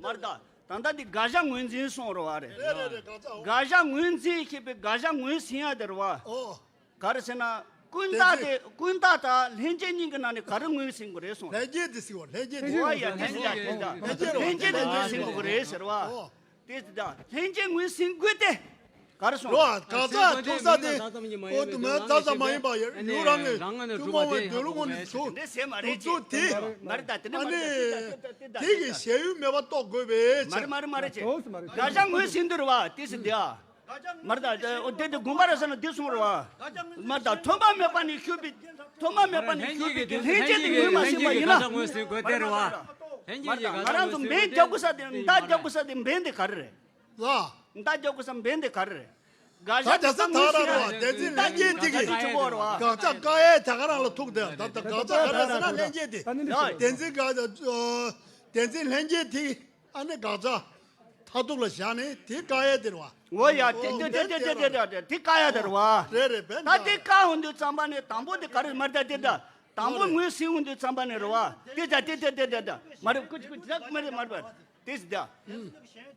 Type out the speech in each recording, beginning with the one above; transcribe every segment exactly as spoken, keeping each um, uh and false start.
མ་རེད་ད། ད་ལྟ་འདི་དགག་བྱ་ངོས་འཛིན་གསུངས་རེད་བ་རེད། རེད་རེད་རེད། དགག་བྱ། དགག་བྱ་ངོས་འཛིན་ཞེས་པའི་དགག་བྱ་ངོས་ཟིན་ཡ་དེ་རེད་བ། ཨོ། ག་རེ་ཟེར་ན། ཀུན་བཏགས་དེ་ཀུན་བཏགས་དང་ལྷན་སྐྱེས་གཉིས་ཀྱི་ནང་ནས་ག་རེ་ངོས་ཟིན་དགོས་རེད་གསུངས། ལྷན་སྐྱེས་དེ་ཟེར་བ། ལྷན་སྐྱེས་དེ། ཨོ་ཡ། དེ་ཟེར་ཡ་དེ་ད། ལྷན་སྐྱེས་རེད་བ། ལྷན་སྐྱེས་དེ་ངོས་ཟིན་དགོས་ཀྱི་རེད་ཟེར་བ། ཨོ། དེ་ད་ལྷན་སྐྱེས་ངོས་ཟིན་དགོས་ཏེ། ག་རེ་གསུངས། རོ། དགག་བྱ་ཐུག་ས་དེ། ཨོ་དུ་མའི་རྩ་ཙམ་མ་ཡིན་པ་ཡུལ་རང་གི་ཐུན་མོང་བའི་འདོད་ལུགས་ངོས་ནས་ཚུགས། འདི་ཟེར་མ་རེད་ཅེས། ཚུགས་དེ། མ་རེད་ད། དེ་ནི་མ་རེད་ད། དེ་ད་དེ་ད་དེ་ད་དེ་ད་དེ་ད་དེ་ད། དེ་གི་ཞེན་ཡུལ་མེད་པ་རྟོགས་དགོས་པའི་ཕྱིར། མ་རེད་མ་རེད་མ་རེད་ཅེས། དགག་བྱ་ངོས་ཟིན་དུ་རེད་བ། དེ་ཟེར་དེ་ཨ། མ་རེད་ད། དེ་དེ་དགོངས་པ་རེད་ཟེར་ན་འདི་གསུངས་རེད་བ། མ་རེད་ད། ཐོག་མ་མེད་པ་ནས་ཞུགས་པའི། ཐོག་མ་མེད་པ་ནས་ཞུགས་པའི་གི་ལྷན་སྐྱེས་དེ་ངོས་མ་ཟིན་པ་ཡིན་ན། ལྷན་སྐྱེས་ཀྱི་དགག་བྱ་ངོས་ཟིན་དགོས་དེ་རེད་བ། ལྷན་སྐྱེས་ཀྱི་དགག་བྱ་ངོས་ཟིན་དགོས་དེ་རེད་བ། མ་རེད་ད། ང་རང་ཚོ་འབེན་རྒྱག་དགོས་ས་དེ། མདའ་རྒྱག་དགོས་ས་དེ་འབེན་དེ་ག་རེ་རེད། ལ། མདའ་རྒྱག་དགོས་ས་འབེན་དེ་ག་རེ་རེད། དགག་བྱ་ད་ཆ་ད་ར་ར་བ། བདེན་འཛིན་ལྷན་སྐྱེས་དེ་གི་དགག་བྱ་དཀའ་ཡས་དེ་ག་རང་ལ་ཐུག་དེ། ད་ད་དགག་བྱ་ག་རེ་ཟེར་ན་ལྷན་སྐྱེས་དེ། བདེན་འཛིན་དགག་བྱ། བདེན་འཛིན་ལྷན་སྐྱེས་དེ་ཨ་ནི་དགག་བྱ་མཐར་ཐུག་ལ་བཞག་ནས་དེ་དཀའ་ཡས་དེ་རེད་བ། འོ་ཡ། དེ་དེ་དཀའ་ཡས་དེ་རེད་བ། རེད་རེད། བདེན་ད་དེ་དཀའ་འོང་དུས་ཙམ་པ་ནས་དང་པོ་དེ་ག་རེ་མ་རེད་ད། དེ་ད་དང་པོ་ངོས་ཟིན་འོང་དུས་ཙམ་པ་ནས་རེད་བ། དེ་ད་དེ་དེ་དེ་དེ་ད་མ་རེད། ཀུ་ཅི་ཀུ་ཅི་ད་མ་རེད་མ་རེད་བ། དེ་ཟེར་ད།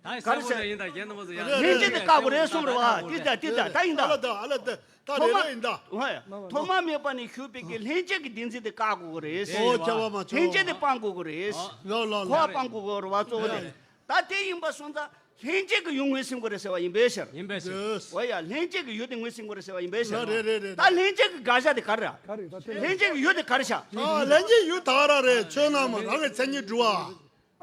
ད་ག་རེ་ཟེར། ཡིན་ད་རྒན་རྣམ་པ་ཚོ་ཡང་ལྷན་སྐྱེས་དེ་བཀག་དགོས་རེད་གསུངས་རེད་བ། དེ་ད་དེ་ད་ད་ཡིན་ད། ཨ་ལ་ད་ཨ་ལ་ད་ད་ཐོག་མ་རེད་རེད་ཡིན་ད། ཧོ་ཡ། ཐོག་མ་མེད་པ་ནས་ཞུགས་པའི་གི་ལྷན་སྐྱེས་ཀྱི་བདེན་འཛིན་དེ་བཀག་དགོས་རེད། ཨོ་ཁྱབ་པ་མ་ཆོག་ལྷན་སྐྱེས་དེ་སྤང་དགོས་རེད། ལོ་ལོ་ལོ། འཁོར་བ་སྤང་དགོས་རེད་བ། གཙོ་བོ་དེ་ད་དེ་ཡིན་པ་སོང་ཙང་ལྷན་སྐྱེས་ཀྱི་ཡུལ་ངོས་ཟིན་དགོས་རེད་ཟེར་བ་ཡིན་པའི་ཕྱིར། ཡིན་པའི་ཕྱིར། ཨོ་ཡ། ལྷན་སྐྱེས་ཀྱི་ཡུལ་དེ་ངོས་ཟིན་དགོས་རེད་ཟེར་བ་ཡིན་པའི་ཕྱིར། རེད་རེད་རེད། ད་ལྷན་སྐྱེས་ཀྱི་དགག་བྱ་དེ་ག་རེ་རེད། ལྷན་སྐྱེས་ཀྱི་ཡུལ་དེ་ག་རེ་བྱ། ཨ། ལྷན་སྐྱེས་ཡུལ་ད་ག་རང་རེད། ཆོས་རྣམས་རང་གི་མཚན་ཉིད་གྲུབ་པ།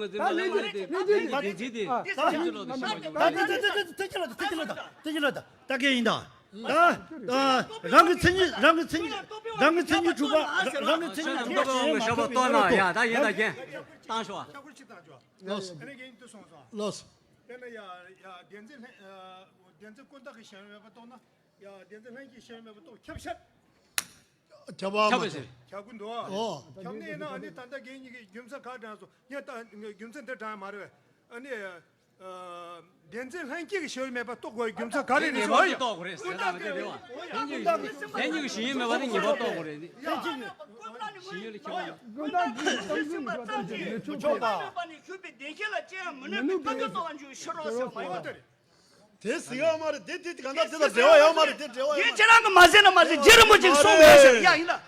ལུང་གི་འཛིན་པ་ལ་ལུང་གི་འཛིན་པ་ལ་འཛིན་པ་ལ་ད་ད་ད་ད་ད་ད་ད་ད་ད་ད་ད་ད་ད་ད་ད་ད་ག་ཡིན་ད། ད་ད་རང་གི་མཚན་ཉིད་རང་གི་མཚན་ཉིད་རང་གི་མཚན་ཉིད་གྲུབ་པ་རང་གི་མཚན་ཉིད་གྲུབ་པ་ཞེས་མ་གྲུབ་པའི་ཡུལ་ལ་ལྟོས། ད་ཡིན་ད་རྒན་བཏང་ཤོག་ལོས། ཨ་ནི་རྒན་འདི་སོང་སོང་། ལོས། དཔེར་ན་ཡ་ཡ་བདེན་འཛིན་ལྷན་ཨ་བདེན་འཛིན་ཀུན་བརྟགས་ཀྱི་ཞེན་ཡུལ་མེད་པ་རྟོགས་ན། ཡ་བདེན་འཛིན་ལྷན་སྐྱེས་ཀྱི་ཞེན་ཡུལ་མེད་པ་རྟོགས་ཁྱབ་ཤར། ཁྱབ་པ་མ་ཁྱབ་པ་ཟེར། ཁྱབ་ཀྱི་འདུག་ཨ། ཨོ། ཁྱབ་ནས་ཡིན་ན་ཨ་ནི་ད་ལྟ་རྒན་གཉིས་ཀྱིས་རྒྱུ་མཚན་ག་དྲངས་སོང་། ངས་ད་རྒྱུ་མཚན་འདི་དྲངས་ཡ་མ་རེད་པས། ཨ་ནི། ཨ། བདེན་འཛིན་ལྷན་སྐྱེས་ཀྱི་ཞེན་ཡུལ་མེད་པ་རྟོགས་དགོས་རྒྱུ་མཚན་ག་རེ་རེད་ཟེར་བ་ཡིན། ངེས་པར་དུ་རྟོགས་དགོས་རེད་ཟེར་ན་མི་འདོད་པ། ལྷན་སྐྱེས་ཀྱི་ཞེན་ཡུལ་མེད་པ་ནི་ངེས་པར་རྟོགས་དགོས་རེད། ཞེན་ཡུལ་ལ་ཁྱད་པར་ཡོད། ཀུན་བརྟགས་ཀྱི་བསམ་ཚུལ་མི་འདྲ་ཙམ་གྱིས་མི་ཆོག་པ། ཞུགས་པའི་བདེན་ཞེན་ལ་ཅི་ཡང་མི་གནོད་པའི་ཐབས་ཀྱི་རྟོགས་པ་འཇུག་ཕྱིར་རོ་ཞེས་མ་ཡིན་པ། དེ་ཟེར་ཡ་མ་རེད། དེ་དེ་གང་ལྟར་དེ་དང་འབྲེལ་བ་ཡོད་མ་རེད། དེ་འབྲེལ་བ་ཡོད་མ་རེད། ཁྱེད་རང་གིས་མ་ཟེར་ན་མ་ཟེར། རྗེ་རིན་པོ་ཆེས་གསུངས་མེད་ཟེར་ཡ་ཡིན་ད།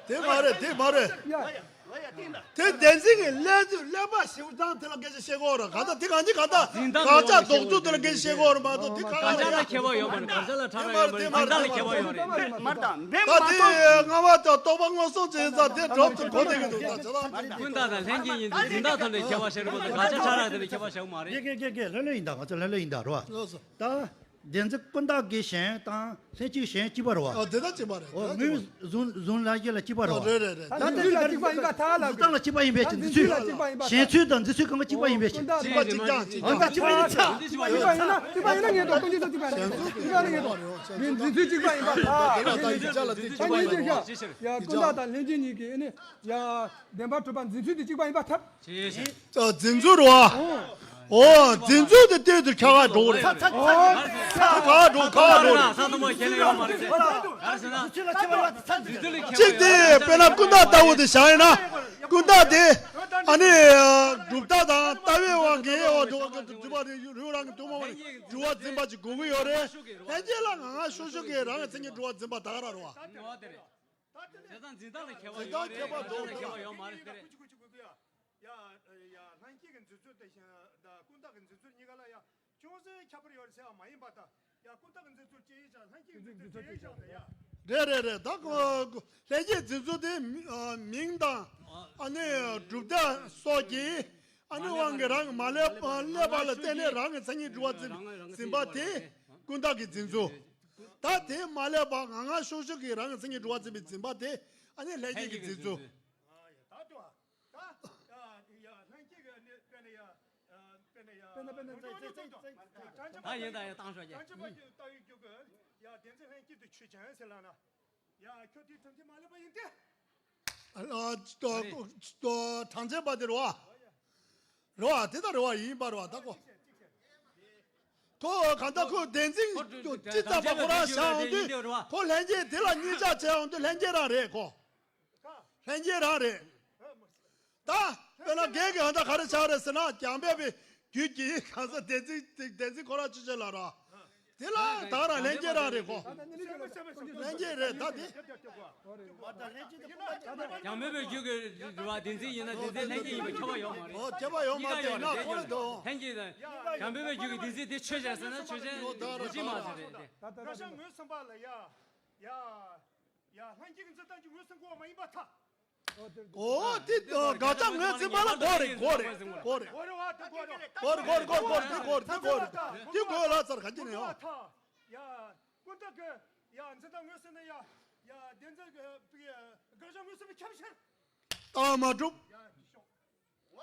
དེ་མ་རེད། དེ་མ་རེད། ཡ་ཡ་ཡ་ཡ་ཡ་ཡ། དེ་བདེན་འཛིན་གྱི་ཀླད་དུ་ཀླད་པ་ཞིབ་ཚང་དེ་ལ་སྐད་ཆ་བཤད་ཀྱི་ཡོད་རེད། གང་ལྟར་དེ་གང་ཅི་གང་ལྟར་དགག་བྱ་ལྡོག་ཕྱོགས་དེ་ལ་སྐད་ཆ་བཤད་ཀྱི་ཡོད་རེད་མ་གཏོགས། དེ་གང་དགག་བྱ་ལ་ཁྱད་པར་ཡོད་མ་རེད། དགག་བྱ་ལ་ཁྱད་པར་ཡོད་མ་རེད། དེ་མ་རེད། དེ་མ་རེད། མ་རེད། ད་དེ་རྔ་བ་དང་རྟོག་པ་སྔོན་སོང་བྱས་ཙང་དེ་སྒྲུབ་ཏུ་གོ་བསྡད་ཀྱི་འདུག་ད་ཆ་ལ། ཀུན་བརྟགས་དང་ལྷན་སྐྱེས་གཉིས་དེ་འཛིན་བདག་ཐོག་ནས་ཁྱད་པར་བཤད་རེད་མ་གཏོགས། དགག་བྱ་ཕྲ་རགས་དེ་ལ་ཁྱད་པར་བཤད་ཀྱི་མ་རེད། ཀྱེ་ཀྱེ་ཀྱེ་ཀྱེ། ལྷོད་ལྷོད་ཡིན་ད། ང་ཚོ་ལྷོད་ལྷོད་ཡིན་ད་རེད་པ། ལགས་སོ། ད། བདེན་འཛིན་ཀུན་བརྟགས་ཀྱི་ཞེན་དང་ལྷན་སྐྱེས་ཀྱི་ཞེན་གཅིག་པ་རེད་པ། ཨ། དེ་ད་གཅིག་པ་རེད། འོ། ད་ངོས་གཅིག་པ་རེད། བཟུང་བཟུང་ལ་ཡེ་ལ་གཅིག་པ་རེད་པ། ཨ། རེད་རེད་རེད། ད་འཛིན་ཚུལ་ལ་གཅིག་པ་ཡིན་པར་ཐལ་ལབ་ཀྱི། བཟུང་སྟངས་ལ་གཅིག་པ་ཡིན་པའི་ཕྱིར། འཛིན་ཚུལ་ལ་གཅིག་པ་ཡིན་པར་ཐལ། ཞེན་ཚུལ་དང་འཛིན་ཚུལ་གང་ག་གཅིག་པ་ཡིན་པའི་ཕྱིར། གཅིག་པ་གཅིག་རྐྱང་གཅིག་རྐྱང་། ཨ། ད་གཅིག་པ་ཡིན་ན་ཆགས། གཅིག་པ་ཡིན་ན་གཅིག་པ་ཡིན་ན་ངས་འགྲོ་སྟོང་ཆ་ཚོ་གཅིག་པ་རེད། གཅིག་པ་ཡིན་ན་ངས་འགྲོ། ཞེན་ཚུལ་དང་འཛིན་ཚུལ་གཅིག་པ་ཡིན་པར་ཐལ། ད་ད་ད་ཡིན་ཆགས་ལ་གཅིག་པ་ཡིན་པར་ཐལ། ད་ཡིན་ཆགས། ཡ། ཀུན་བརྟགས་དང་ལྷན་སྐྱེས་གཉིས་ཀྱི་ཨ་ནི། ཡ། བདེན་པར་གྲུབ་པ་འཛིན་ཚུལ་དེ་གཅིག་པ་ཡིན་པར་ཐལ། ཨ། འཛིན་ཚུལ་རེད་པ། ཨོ། འཛིན་ཚུལ་དེ་སྟོད་དུ་ཁྱབ་པ་འགྲོ་གི་རེད། ཚ་ཚ་ཚ། ཁ་བ་འགྲོ། ཁ་བ་འགྲོ་རེད། ས་དང་པོ་ཁས་ལེན་ཡོད་མ་རེད། ག་རེ་ཟེར་ན། གཅིག་དེ་དཔེར་ན་ཀུན་བརྟགས་ལྟ་བུ་དེ་བཞག་ཡིན་ན། ཀུན་བརྟགས་དེ་ཨ་ནི་གྲུབ་མཐའ་དང་ལྟ་བའི་དབང་གིས། ཨོ། གྲུབ་པ་གྲུབ་པ་རེད། རང་གི་ཐུན་མོང་མ་རེད། གྲུབ་པ་འཛིན་པ་ཅིག་དགོས་ཀྱི་ཡོད་རེད། ལྷན་སྐྱེས་ལ་ངང་ངམ་ཤུགས་ཤུགས་ཀྱིས་རང་གི་མཚན་ཉིད་གྲུབ་པ་འཛིན་པ་ད་ག་རང་རེད་པ། ངོ་བོ་དེ་རེད། བྱས་ཙང་འཛིན་སྟངས་ལ་ཁྱད་པར་ཡོད་རེད། འཛིན་སྟངས་ལ་ཁྱད་པར་ཡོད་མ་རེད། དེ་རེད། ཡ་ཡ། ལྷན་སྐྱེས་ཀྱི་འཛིན་ཚུལ་དེ་བཞིན་དང་ཀུན་བརྟགས་ཀྱི་འཛིན་ཚུལ་གཉིས་ཀ་ལ་ཡ་ཅུང་ཟད་ཁྱད་པར་ཡོད་རེད་ཟེར་བ་མ་ཡིན་པ་དང་། ཡ། ཀུན་བརྟགས་ཀྱི་འཛིན་ཚུལ་ཅི་ཡིན་ཀྱང་ལྷན་སྐྱེས་ཀྱི་འཛིན་ཚུལ་ཅི་ཡིན་ཀྱང་ལ་ཡ། རེད་རེད་རེད། ད་ལྷན་སྐྱེས་འཛིན་ཚུལ་དེ་མི་ཨ་མིང་དང་ཨ་ནི་གྲུབ་མཐའ་སོགས་ཀྱི་ཨ་ནི་དབང་གིས་རང་གི་མ་བསླད་པ་ལ་བརྟེན་ནས་རང་གི་མཚན་ཉིད་གྲུབ་པ་འཛིན་འཛིན་པ་དེ་ཀུན་བརྟགས་ཀྱི་འཛིན་ཚུལ། ད་དེ་མ་བསླད་པ་ངང་ངམ་ཤུགས་ཤུགས་ཀྱིས་རང་གི་མཚན་ཉིད་གྲུབ་པ་འཛིན་པའི་འཛིན་པ་དེ་ཨ་ནི་ལྷན་སྐྱེས་ཀྱི་འཛིན་ཚུལ། ད་དུ་ད་ཡ་ལྷན་སྐྱེས་ཀྱི་ཨ་ནི་དཔེར་ན་ཡ། དཔེར་ན་ཡ། དཔེར་ན་དཔེར་ན་ད་ཡིན་ད་ཡ་བཏང་ཤོག་ཀྱི། བྱང་ཆུབ་པ་ལྟ་བུའི་རྒྱུད་ཀྱི་ཡ་བདེན་འཛིན་ལྷན་སྐྱེས་དེ་ཆོས་ཅན་ཟེར་ལབ་ན། ཡ། ཁྱོད་དེའི་གྲངས་ཅན་མ་ལེགས་པ་ཡིན་ཏེ། ཨ། གྲངས་ཅན་པ་དེ་རེད་པ། རེད་པ། དེ་ད་རེད་པ། ཡིན་པ་རེད་པ། ད་ཁོ། ཁོ་གང་ལྟར་ཁོ་བདེན་འཛིན་ཁོ་སྤྱི་ལྡན་པ་ཁོ་རང་བཞག་ཡོང་དུས། ཁོ་ལྷན་སྐྱེས་དེ་ལ་གཉིས་ཆ་བྱས་ཡོང་དུས་ལྷན་སྐྱེས་རང་རེད་ཁོ། ལྷན་སྐྱེས་རང་རེད། ད་དཔེར་ན་རྒན་གྱིས་ཨ་ད་ག་རེ་ཆགས་རེད་ཟེར་ན། རྒྱང་འཕེན་པའི་རྒྱུད་ཀྱི་གང་ཟག་བདེན་འཛིན་བདེན་འཛིན་ཁོ་རང་ཆོས་ཅན་ལ་ར། དེ་ལ་ད་རང་ལྷན་སྐྱེས་རང་རེད་ཁོ། ལྷན་སྐྱེས་རེད་ད་དེ། རྒྱང་འཕེན་པའི་རྒྱུད་ཀྱི་རེད་པ། བདེན་འཛིན་ཡིན་ན་བདེན་འཛིན་ལྷན་སྐྱེས་ཡིན་པ་ཁྱབ་པ་ཡོད་མ་རེད། ཨོ། ཁྱབ་པ་ཡོད་མ་རེད། ཡིན་ན་ཁོ་རེད་དོ། ལྷན་སྐྱེས་དང་རྒྱང་འཕེན་པའི་རྒྱུད་ཀྱི་བདེན་འཛིན་དེ་ཆོས་ཅན་ཟེར་ན་ཆོས་ཅན་ཡིན་གཅིག་མ་ཟེར་རེད་དེ། ད་ད་ད་ད། ཡ། ཡ། ལྷན་སྐྱེས་ཀྱི་འཛིན་སྟངས་ཀྱི་ངོས་ཟིན་དགོས་པ་མ་ཡིན་པར་ཐལ། ཨོ། དེ་དགག་བྱ་ངོས་འཛིན་པ་ལ་དགོས་རེད། དགོས་རེད། དགོས་རེད། དགོས་རེད་བ། དེ་དགོས་རེད། དགོས་རེད། དགོས་རེད། དགོས་རེད། དེ་དགོས་རེད། དེ་དགོས་རེད། དེ་དགོས་ལ་ཚར་ག་ཅི་ནས་ཨོ། ཡ། ཀུན་བརྟགས་ཀྱི་ཡ་འཛིན་སྟངས་ངོས་ཟིན་ན་ཡ། ཡ། བདེན་འཛིན་གྱི་དགག་བྱ་ངོས་ཟིན་པའི་ཁྱབ་ཤར། ལྟ་བ་མ་གྲུབ། ཡ། ཞོག།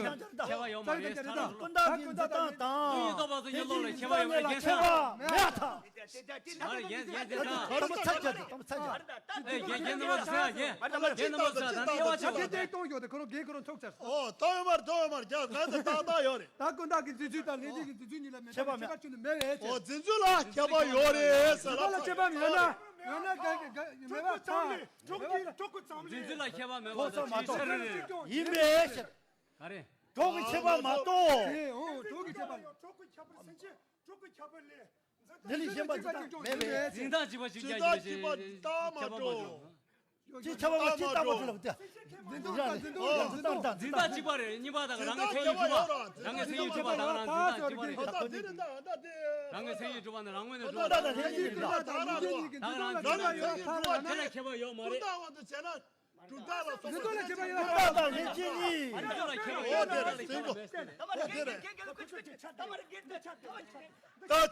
ཁྱད་པར་ཡོད་མ་རེད། ས་ར་རུ། ཀུན་བརྟགས་ཀྱི་འཛིན་སྟངས་དང་། ཀུན་ཡིད་རྟོག་པ་སོགས་ཀྱི་བློ་ལ་ཁྱད་པར་ཡོད་མ་རེད། རྒན་ས་ར། ཁྱད་པར་མེད་པ་དང་། ཨ་རེ་རྒན་རྒན་རྒན་ས་ར། ད་མ་ཚར་རྒྱབ་ད་མ་ཚར་རྒྱབ། ཨེ་རྒན་རྒན་རྣམ་པ་ཚོ་ས་ར་རྒན། རྒན་རྣམ་པ་ཚོ་ས་ར། ད་ནི་དབྱེ་བ་ཕྱེ་བ། དེ་དེ་གཏོང་ཡོད་དེ་ཁོ་རང་རྒན་ཁོ་རང་ཚོགས་ཚར། ཨོ་ད་ཡོད་མ་རེད། ད་ཡོད་མ་རེད། རྒྱ་ང་ཚོ་ཏག་ཏག་ཡོད་རེད། ད་ཀུན་བརྟགས་ཀྱི་འཛིན་ཚུལ་དང་ལས་འབྲས་ཀྱི་འཛིན་ཚུལ་གཉིས་ལ་མེད་པའི་ཁྱད་པར་ཁྱད་པར་ཅི་ནི་མེད་པས་ཟེར། ཨོ་འཛིན་ཚུལ་ལ་ཁྱད་པར་ཡོད་རེད་ཟེར་ལ། འཛིན་ཚུལ་ལ་ཁྱད་པར་ཡོད་ན་ཡོད་ན་ག་ག་མེད་པ་ཚང་། འཛིན་ཚུལ་ལ་ཁྱད་པར་མེད་པ་ཐོག་ས་མ་ཐོག་ཡིན་པས་ཟེར། ག་རེ། གྲོགས་ཀྱི་ཁྱད་པར་མ་གཏོགས། ཨེ་ཨོ་གྲོགས་ཀྱི་ཁྱད་པར། གྲོགས་ཀྱི་ཁྱད་པར་སེམས་ཅན་གྲོགས་ཀྱི་ཁྱད་པར་ལས། འདི་ལས་གཞན་པ་ཅི་དང་མེད་པས། འཛིན་སྟངས་གཅིག་པ་གཅིག་རྐྱང་ཡིན་པའི་ཕྱིར། ཁྱད་པར་མ་འགྲོ། ཅི་ཁྱད་པར་མ་ཅི་ལྟ་བ་ཅི་ལ་བལྟ། འཛིན་སྟངས་དང་འཛིན་སྟངས་དང་འཛིན་སྟངས་གཅིག་པ་རེད། གཉིས་པ་དང་རང་གི་མཚན་ཉིད་གྲུབ་པ་དང་རང་གི་མཚན་ཉིད་གྲུབ་པ་དང་རང་འཛིན་སྟངས་གཅིག་པ་རེད། རང་གི་མཚན་ཉིད་གྲུབ་པ་ནི་རང་ངོས་ནས་གྲུབ་པ་དང་། རང་གི་མཚན་ཉིད་གྲུབ་པ་དང་རང་ངོས་ནས་གྲུབ་པ་དེ་ལ་ཁྱད་པར་ཡོད་མ་རེད། གྲུབ་མཐའ་ལ་སོགས་པ་ལ་ཁྱད་པར་ཡོད་པ་དང་ལྷན་སྐྱེས་གཉིས། ལྷན་སྐྱེས་ལ་ཁྱད་པར་ཡོད་པ་དང་ལྷན་སྐྱེས་གཉིས། ད་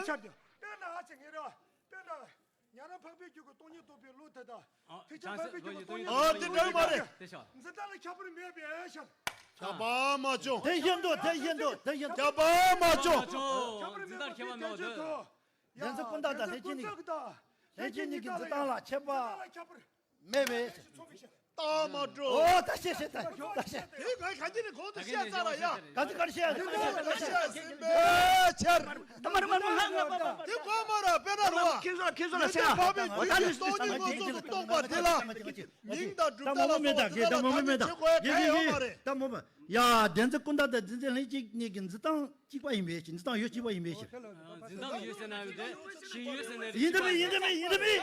ཆ། དཔེར་ན་ཧ་ཅང་ངེས་རེད་བ། དཔེར་ན་ཉ་ར་འཕགས་པའི་རྒྱུད་ཀྱི་སྟོང་ཉིད་རྟོགས་པའི་བློ་དེ་དང་། ཨ་ཐེག་ཆེན་འཕགས་པའི་རྒྱུད་ཀྱི་སྟོང་ཉིད། ཨ་དེ་འདྲ་མ་རེད། དེ་ཤ། འཛིན་སྟངས་ལ་ཁྱད་པར་མེད་པའི་ཕྱིར། ཁྱད་པར་མ་བྱུང་། དེ་བཞིན་དུ་དེ་བཞིན་དུ་དེ་བཞིན་དུ། ཁྱད་པར་མ་བྱུང་། ཁྱད་པར་མེད་པ་དེ་བཞིན་དུ། ལྷན་ཚོགས་ཀུན་བརྟགས་དང་ལྷན་སྐྱེས་གཉིས། ལྷན་སྐྱེས་གཉིས་ཀྱི་འཛིན་སྟངས་ལ་ཁྱད་པར་མེད་པའི་ཕྱིར། ཏག་མ་འགྲོ། ཨོ་ད་ཤེས་ཤེས་ད་ད་ཤེས། དེ་ག་ག་ཅི་ནས་གོང་དུ་བཤད་ཚར་ལ་ཡ། ག་ཚོད་ག་རེ་བཤད་ཡ། ག་ཤེས་ཟིན་པའི་ཕྱིར། ད་མ་རེད་མ་རེད་མ་རེད། དེ་གོ་མ་ར་དཔེར་ན་རོ། ཁྱེད་ཚོ་ལ་ཁྱེད་ཚོ་ལ་བཤད་ཡ། ད་མོ་མོ་མེད་ད་གེ་ད་མོ་མོ་མེད་ད་གེ་གེ་གེ། ད་མོ་མོ་མེད་ད་གེ་གེ་གེ། ད་མོ་མོ་ཡ་དེ་ཚོ་ཀུན་ད་ད་འཛིན་ཚད་ལྷན་ཅིག་གཉིས་ཀྱི་འཛིན་སྟངས་གཅིག་པ་ཡིན་པའི་ཕྱིར། འཛིན་སྟངས་ཡོད་གཅིག་པ་ཡིན་པའི་ཕྱིར། འཛིན་སྟངས་ཡོད་ཟེར་ན་ཡོད་དེ། ཞིང་ཡོད་ཟེར་ན་ཡོད་ཡིན་དེ་མིན་ཡིན་དེ་མིན་ཡིན་དེ་མིན།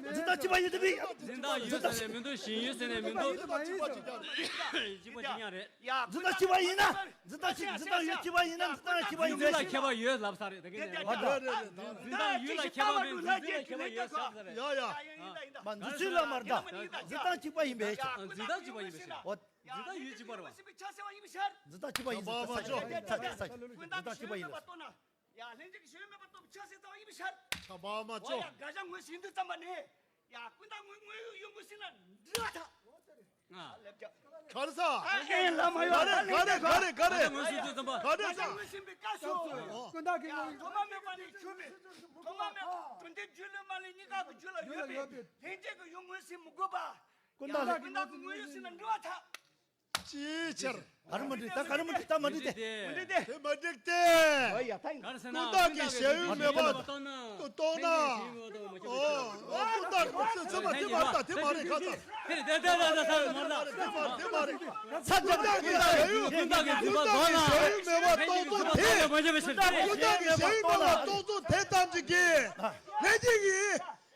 འཛིན་སྟངས་གཅིག་པ་ཡིན་དེ་མིན། འཛིན་སྟངས་ཡོད་ཟེར་ན་མི་འདུག་ཞིང་ཡོད་ཟེར་ན་མི་འདུག་གཅིག་པ་གཅིག་རྐྱང་རེད། འཛིན་སྟངས་གཅིག་པ་ཡིན་ན། འཛིན་སྟངས་གཅིག་འཛིན་སྟངས་ཡོད་གཅིག་པ་ཡིན་ན་འཛིན་སྟངས་གཅིག་པ་ཡིན་ཡུལ་ལ་ཁྱད་པར་ཡོད་ལབ་ས་རེད་ད་གིན་ནས། འཛིན་སྟངས་ཡུལ་ལ་ཁྱད་པར་མེད་འཛིན་སྟངས་ཁྱད་པར་ཡོད་ལབ་ས་རེད། ཡ་ཡ། མ་འཛིན་སྲོལ་ལ་མ་རེད་ད། འཛིན་སྟངས་གཅིག་པ་ཡིན་པའི་ཕྱིར། འཛིན་སྟངས་གཅིག་པ་ཡིན་པའི་ཕྱིར། འོ། འཛིན་སྟངས་ཡོད་གཅིག་པ་རེད་བ། འཛིན་སྟངས་གཅིག་པ་ཡིན་ཟེར་ས་ས་ས་འཛིན་སྟངས་གཅིག་པ་ཡིན་ལ། ཡ་ལྷན་ཅིག་གི་ཞེན་མེད་པ་སྟོབས་ཆ་སེ་ཙམ་ཡིན་པའི་ཕྱིར། ཆ་བ་མ་ཨོ་ཆོ། ཡ་དགག་བྱ་ངོས་ཟིན་དུས་ཙམ་པ་ནས། ཡ་ཀུན་བཏགས་ངོས་ངོས་ཡོད་ངོས་ཟིན་ན་འདྲི་བ་ཐ། ང་། ལེབ་ཀྱ། ག་རེ་ས། ཨ་ཨེ་ལ་མ་ཡོད་ག་རེ་ག་རེ་ག་རེ་ག་རེ། ངོས་ཟིན་དུས་ཙམ་པ། ག་རེ་ས། ངོས་ཟིན་པའི་སྐབས་སུ། ཀུན་བཏགས་ཀྱི་ངོས། ཐོག་མ་མེད་པ་ནས་གྱུར་པའི། ཐོག་མ་མེད། དོན་དེ་རྒྱུ་ལས་མ་ལས་གཉིས་ཀ་གི་རྒྱུ་ལ་ཡོད་པའི་ལྷན་སྐྱེས་ཀྱི་ཡུལ་ངོས་ཟིན་མི་དགོས་པ། ཀུན་བཏགས། ཀུན་བཏགས་ཀྱི་ངོས་ཡོད་ཟིན་ན་འདྲི་བ་ཐ། ཅིའི་ཕྱིར། ག་རེ་མ་འགྲིག་ད་ག་རེ་མ་འགྲིག་ད་མ་འགྲིག་སྟེ། མ་འགྲིག་སྟེ། དེ་མ་འགྲིག་སྟེ། ཨོ་ཡ་ད་ཡིན། ག་རེ་ཟེར་ན་ཀུན་བཏགས་ཀྱི་ཞེན་ཡུལ་མེད་པ་རྟོགས་ན། ཨོ་ཀུན་བཏགས་ཀྱི་ཞེན་ཡུལ་མེད་པ་རྟོགས་ན། ཨོ་ཀུན་བཏགས་ཀྱི་ཞེན་ཡུལ་མེད་པ་རྟོགས་ན་ལྷན་ཅིག་ཡིན་པ། དེ་མ་རེད་ཁ་ཚ། དེ་དེ་དེ་དེ་དེ་མ་རེད། དེ་མ་རེད་དེ་མ་རེད། ཚ་ཀུན་བཏགས་ཀྱི་ཞེན་ཡུལ། ཀུན་བཏགས་ཀྱི་འཛིན་པ་རྟོགས་ན། ཀུན་བཏགས་ཀྱི་ཞེན་ཡུལ་མེད་པ་རྟོགས་ཚུལ་དེ། ཀུན་བཏགས་ཀྱི་ཞེན་ཡུལ་མེད་པ་རྟོགས་ཚུལ་དེ་ཙམ་གྱིས་ཀྱིས། ལྷན་ཅིག་གི་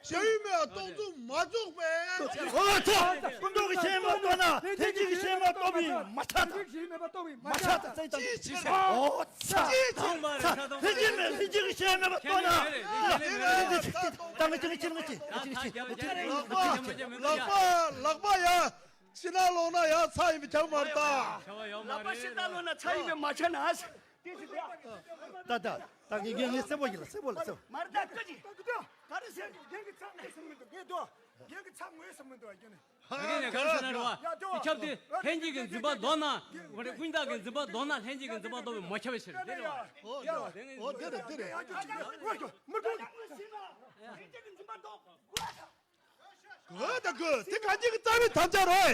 ཞེན་ཡུལ་མེད་པ་རྟོགས་ཚུལ་མ་རྫོགས་པས། ཨོ་ཚོ། ཀུན་རྟོག་གི་ཞེན་མ་རྟོགས་ན་ལྷན་ཅིག་གི་ཞེན་མ་རྟོགས་པས་མ་ཆགས་ད། ཞེན་མེད་པ་རྟོགས་པས་མ་ཆགས་ད། ཅིའི་ཕྱིར། ཨོ་ཚ། ཅིའི་ཕྱིར། ལྷན་ཅིག་མེད་ལྷན་ཅིག་གི་ཞེན་མེད་པ་རྟོགས་ན། ད་ང་ཅི་ང་ཅི་ང་ཅི། ལག་པ་ལག་པ་ལག་པ་ཡ། ཕྱི་ནང་ལོག་ན་ཡ་ཚ་ཡིན་པའི་ཁྱབ་མ་རེད་ད། ལག་པ་ཕྱི་ནང་ལོག་ན་ཚ་ཡིན་པའི་མ་ཆགས་ན། ད་ད་ད་ངས་ངས་ངས་གསལ་པོ་ཡིན་ལ་གསལ་པོ་ལ་གསལ་པོ། མར་ད་ཀི་ཅི། ག་རེ་ཟེར། རྒན་གྱི་ཚ་ངོས་ཟེར་མི་འདུག་ངས་དོ། རྒན་གྱི་ཚ་ངོས་ཟེར་མི་འདུག་ཨ་ཀྱོ་ནས། ད་གིན་ནས་ག་རེ་ཟེར་ན་རེད་བ། ཡ་དོ། དེ་ཁྱབ་དེ་ལྷན་སྐྱེས་ཀྱི་འཛིན་པ་ལྡོག་ན། ཀུན་བཏགས་ཀྱི་འཛིན་པ་ལྡོག་ན་ལྷན་སྐྱེས་ཀྱི་འཛིན་པ་ལྡོག་པའི་མ་ཁྱབ་པའི་ཕྱིར་དེ་རེད་བ། ཨོ་དེ་རེད་དེ་རེད། ཡ་ཀྱོ་ཅི་ཡ་ཀྱོ་ཀྱོ་མི་ཀྱོ། ལྷན་སྐྱེས་ཀྱི་འཛིན་པ་ལྡོག་དགོས་ད། གོ་ད་གོ་དེ་ག་ཅིག་གི་རྩ་བའི་དམ་བཅའ་རེད།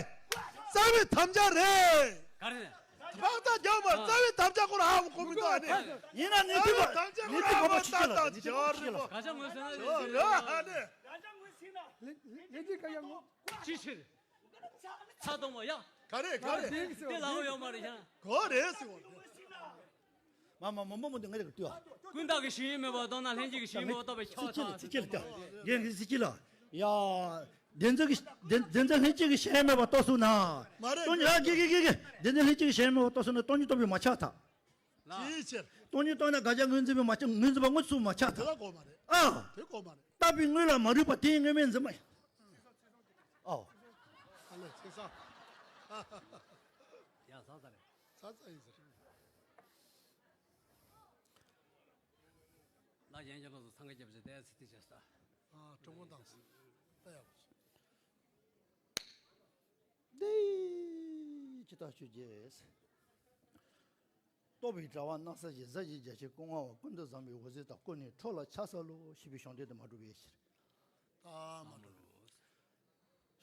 རྩ་བའི་དམ་བཅའ་རེད། ག་རེ་རེད། ཕག་ཚ་རྒྱབ་མ་རྩ་བའི་དམ་བཅའ་སྐོར་ཧ་མ་གོ་མི་འདུག་ཨ་ནི། ཡིན་ན་ནི་དུས་པ་ནི་དུས་གོ་མ་ཆུ་ཆུ་ལ་ནི་དུས་གོ་མ་ཆུ་ཆུ་ལ། ག་ཅག་ངོས་ཟེར་ན་ཡོད་ཟེར་ཡོད་ཨ་ནི། ལེན་ཅིག་ག་ཡ་ངོ་། ཅི་ཕྱིར། ཚ་གཏོང་བ་ཡ། ག་རེ་ག་རེ། དེ་ལ་འོ་ཡོད་མ་རེད་ཤ། གོ་རེད་ཟེར་བ། མ་མ་མ་མ་མ་འདི་ང་རེ་ག་ཏུ། ཀུན་བཏགས་ཀྱི་ཞེན་ཡུལ་མེད་པར་རྟོགས་ན་ལྷན་སྐྱེས་ཀྱི་ཞེན་ཡུལ་མེད་པར་རྟོགས་པའི་ཁྱབ་པ་དང་། ཚིག་ལ་ཡ། བདེན་འཛིན་གྱི་བདེན་བདེན་འཛིན་ལྷན་སྐྱེས་ཀྱི་ཞེན་ཡུལ་མེད་པར་རྟོགས་སོང་ན། མ་རེད། སྟོང་ཉིད་ཨ་ཀྱེ་ཀྱེ་ཀྱེ་ཀྱེ། བདེན་འཛིན་ལྷན་སྐྱེས་ཀྱི་ཞེན་ཡུལ་མེད་པར་རྟོགས་སོང་ན་སྟོང་ཉིད་རྟོགས་པའི་མ་ཆགས་ཐལ། ཅིའི་ཕྱིར། སྟོང་ཉིད་རྟོགས་ན་དགག་བྱ་ངོས་འཛིན་པའི་མ་ཆགས་ངོས་འཛིན་པ་ངོས་སུ་མ་ཆགས་ཐལ། དེ་ལ་གོ་མ་རེད། ཨ། དེ་གོ་མ་རེད། བཏགས་པའི་དངོས་ལ་མ་རིག་པ་དེའི་དངོས་མེད་འཛིན་པ་ཡིན། ཨོ། ཨ་ལེ་ཚེ་ས། ཡ་ས་ས་རེད། ས་ས་ཡིན་ཟེར། ལ་ཡན་ཡ་ལོ་ཚོ་འཚང་ཁ་རྒྱབ་བྱས་ཏེ་ཚིག་དེ་བྱས་ས། ཨ་གྲོགས་པོ་དང་ས། ལྟ་ཡག་པོ་བྱེད། འདི་ཇི་ལྟར་ཞུ་རྒྱུ། རྟོག་པའི་དྲ་བ་སྣང་ས་ཞེས་གཟའ་ཞིག་རྒྱ་ཆེ་སྐུ་ངལ་བ་ཀུན་ཏུ་བཟང་པོའི་འོད་ཟེར་དག་ཀུན་ནས་འཕྲོ་ལ་ཆགས་སོ་ལོ་ཞེས་པའི་གཞུང་འགྲེལ་དུ་མ་གྲུབ་པའི་ཕྱིར། ད་མ་གྲུབ། གཞུང་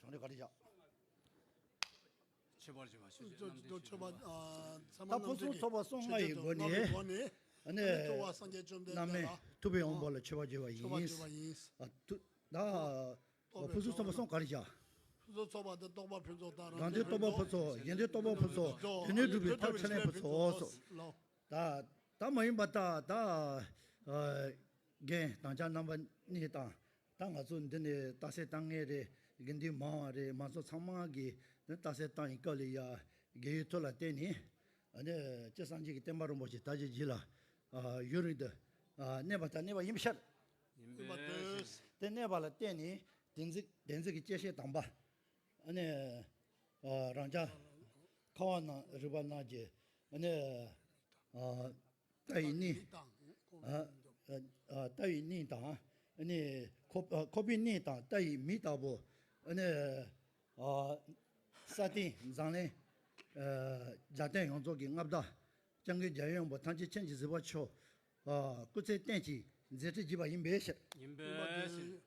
འགྲེལ་ག་རེ་བཞག་མཆོད་པར་བྱ་བ་ཆོས་ཅན་རྣམས་ཏེ་མཆོད་པ། ད་ཕུན་སུམ་ཚོགས་པ་གསུམ་ལྔ་ཡི་སྒོ་ནས་ཨ་ནི་སྐྱོབ་པ་སངས་རྒྱས་བཅོམ་ལྡན་འདས་ལ་ཐུབ་པའི་དབང་པོ་ལ་མཆོད་པར་བགྱི་བ་ཡིན། ཨ་ཐུ་ད་ཕུན་སུམ་ཚོགས་པ་གསུམ་ག་རེ་བཞག་ཕུན་སུམ་ཚོགས་པ་དེ་རྟོགས་པ་ཕུན་ཚོགས་དང་། རང་དོན་རྟོགས་པ་ཕུན་ཚོགས། གཞན་དོན་རྟོགས་པ་ཕུན་ཚོགས། དེ་ནས་སྒྲུབ་པའི་ཐབས་ཕྲིན་ལས་ཕུན་ཚོགས་སོ། ད་ད་མ་ཡིན་པ་ད་ད་རྒན་དམ་བཅའ་རྣམ་པ་གཉིས་དང་། ད་ང་ཚོ་འདི་ནས་རྟགས་གསལ་བཏང་མཁན་རེད། དགེ་འདུན་མང་བ་རེད། མང་ཚོགས་ཚང་མ་གིས་འདི་རྟགས་གསལ་བཏང་ཡི་སྐབས་ལ་ཡ་རྒས་ཡོལ་ཐོག་ལ་བརྟེན་ནས་ཨ་ནི་སྤྱིར་སངས་རྒྱས་ཀྱི་བསྟན་པ་རིན་པོ་ཆེ་ད་ཅི་བརྗིད་ལ་ཡུན་རིང་དུ་གནས་པ་དང་གནས་པ་ཡིན་པའི་ཕྱིར། ཡིན་པའི་ཕྱིར། དེ་གནས་པ་ལ་བརྟེན་ནས་བདེན་ཚིག་བདེན་ཚིག་གི་བཅད་ཤེས་དང་པ། ཨ་ནི་རང་ཅག་ཁ་བ་ན་རིག་པ་རྣམས་ཀྱི་ཨ་ནི་ལྟ་བའི་གནས། ལྟ་བའི་གནས་དང་ཨ་ནི་ཁོ་ཁོག་པའི་གནས་དང་ལྟ་བའི་མིག་ལྟ་བུ། ཨ་ནི་ས་སྟེང་འཛམ་གླིང་རྒྱལ་བསྟན་ཡོངས་རྫོགས་ཀྱི་མངའ་བདག་སྐྱབས་མགོན་རྒྱལ་བའི་དབང་པོ་ཐམས་ཅད་མཁྱེན་ཅིང་གཟིགས་པ་མཆོག་སྐུ་ཚེ་བརྟན་ཅིང་མཛད་འཕྲིན་རྒྱས་པ་ཡིན་པའི་ཕྱིར། ཡིན་པའི་ཕྱིར།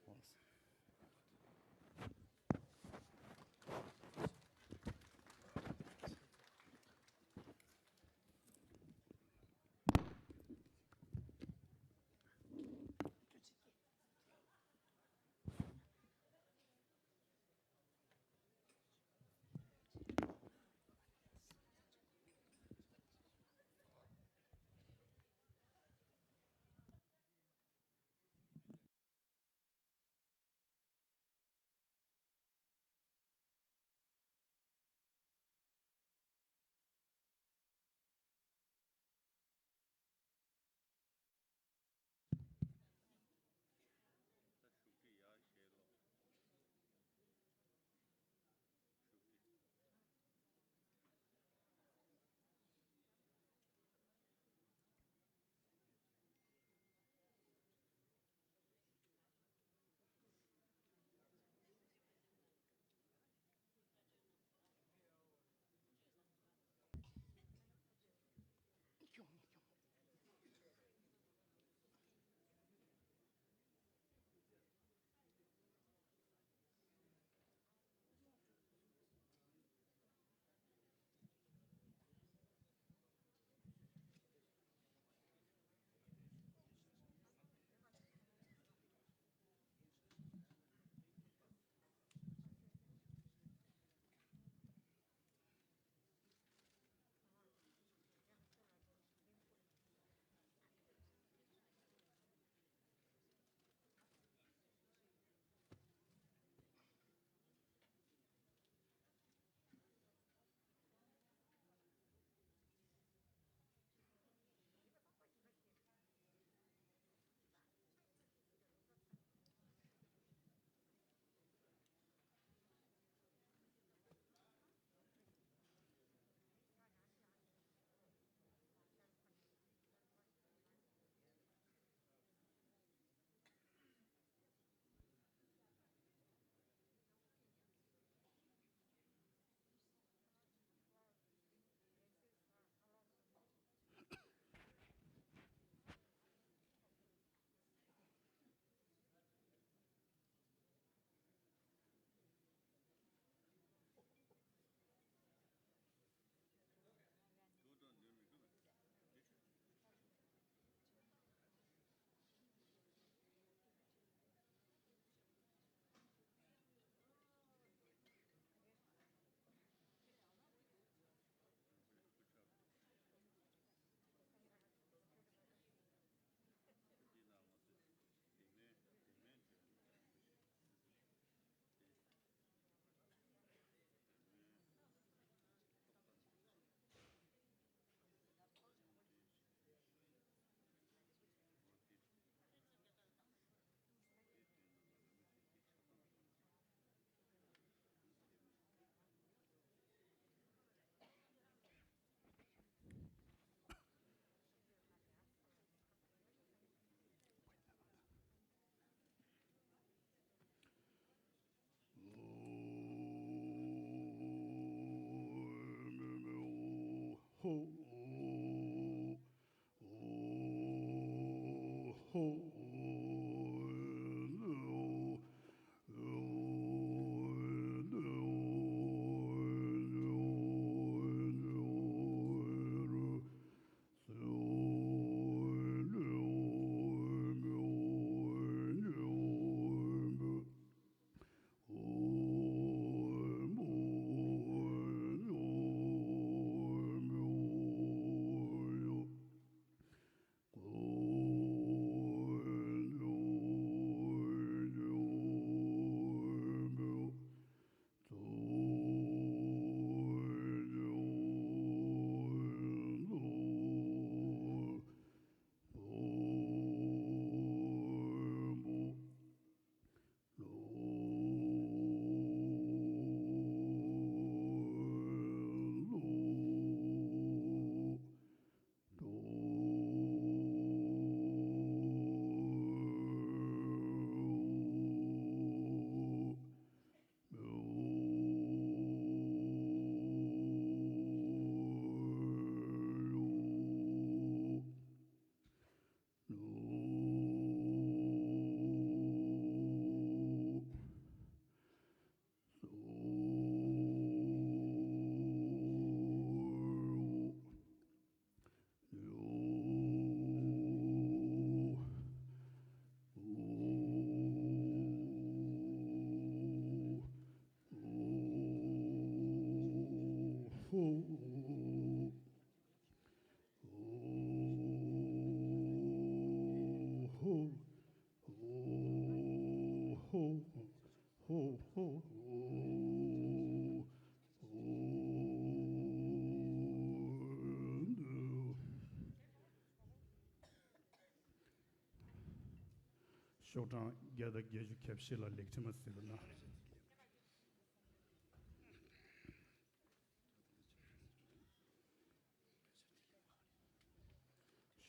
ཤོག་གྲངས་བརྒྱ་དང་བརྒྱད་ཅུ་གྱ་བཞི་ལ་ལེགས་ཕྲེང་མ་ཟེར་བ་ན།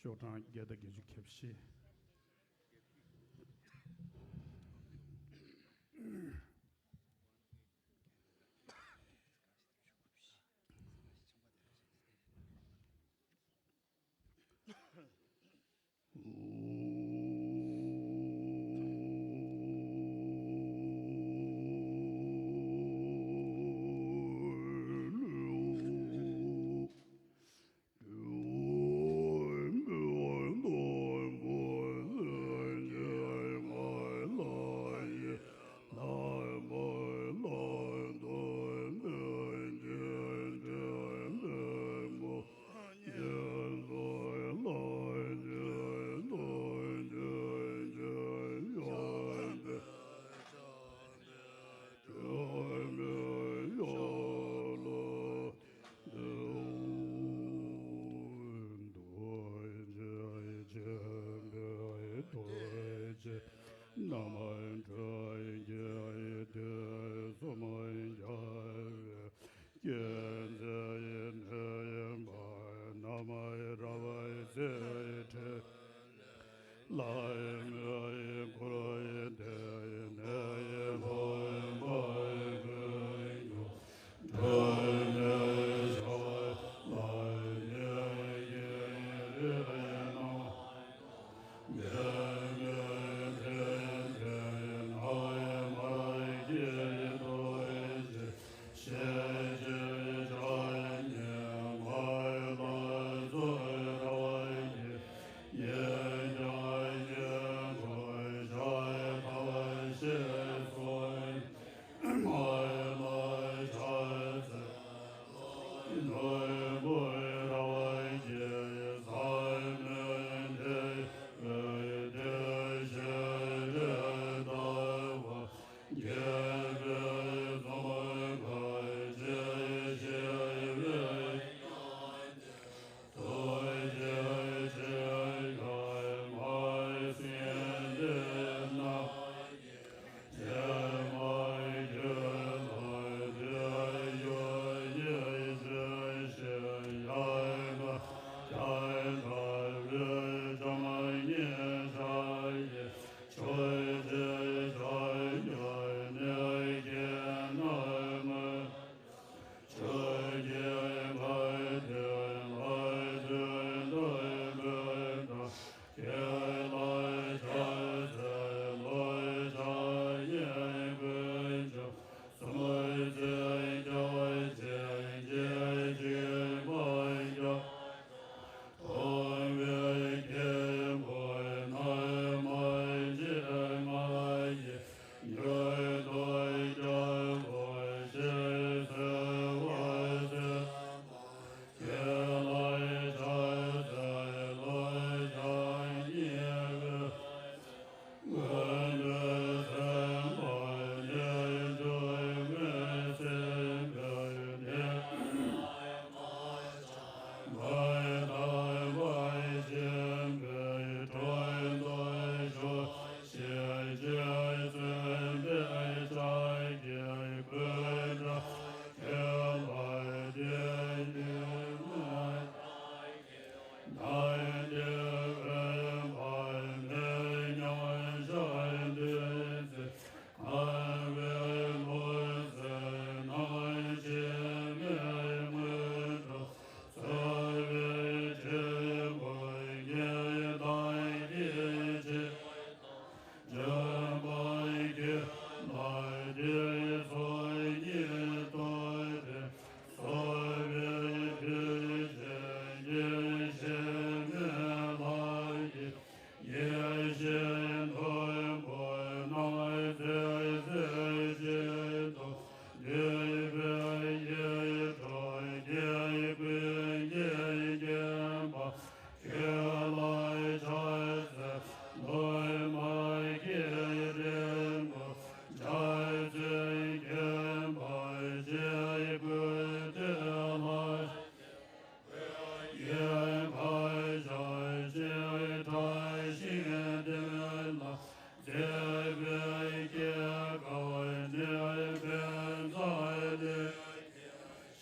ཤོག་གྲངས་བརྒྱ་དང་བརྒྱད་ཅུ་གྱ་བཞི།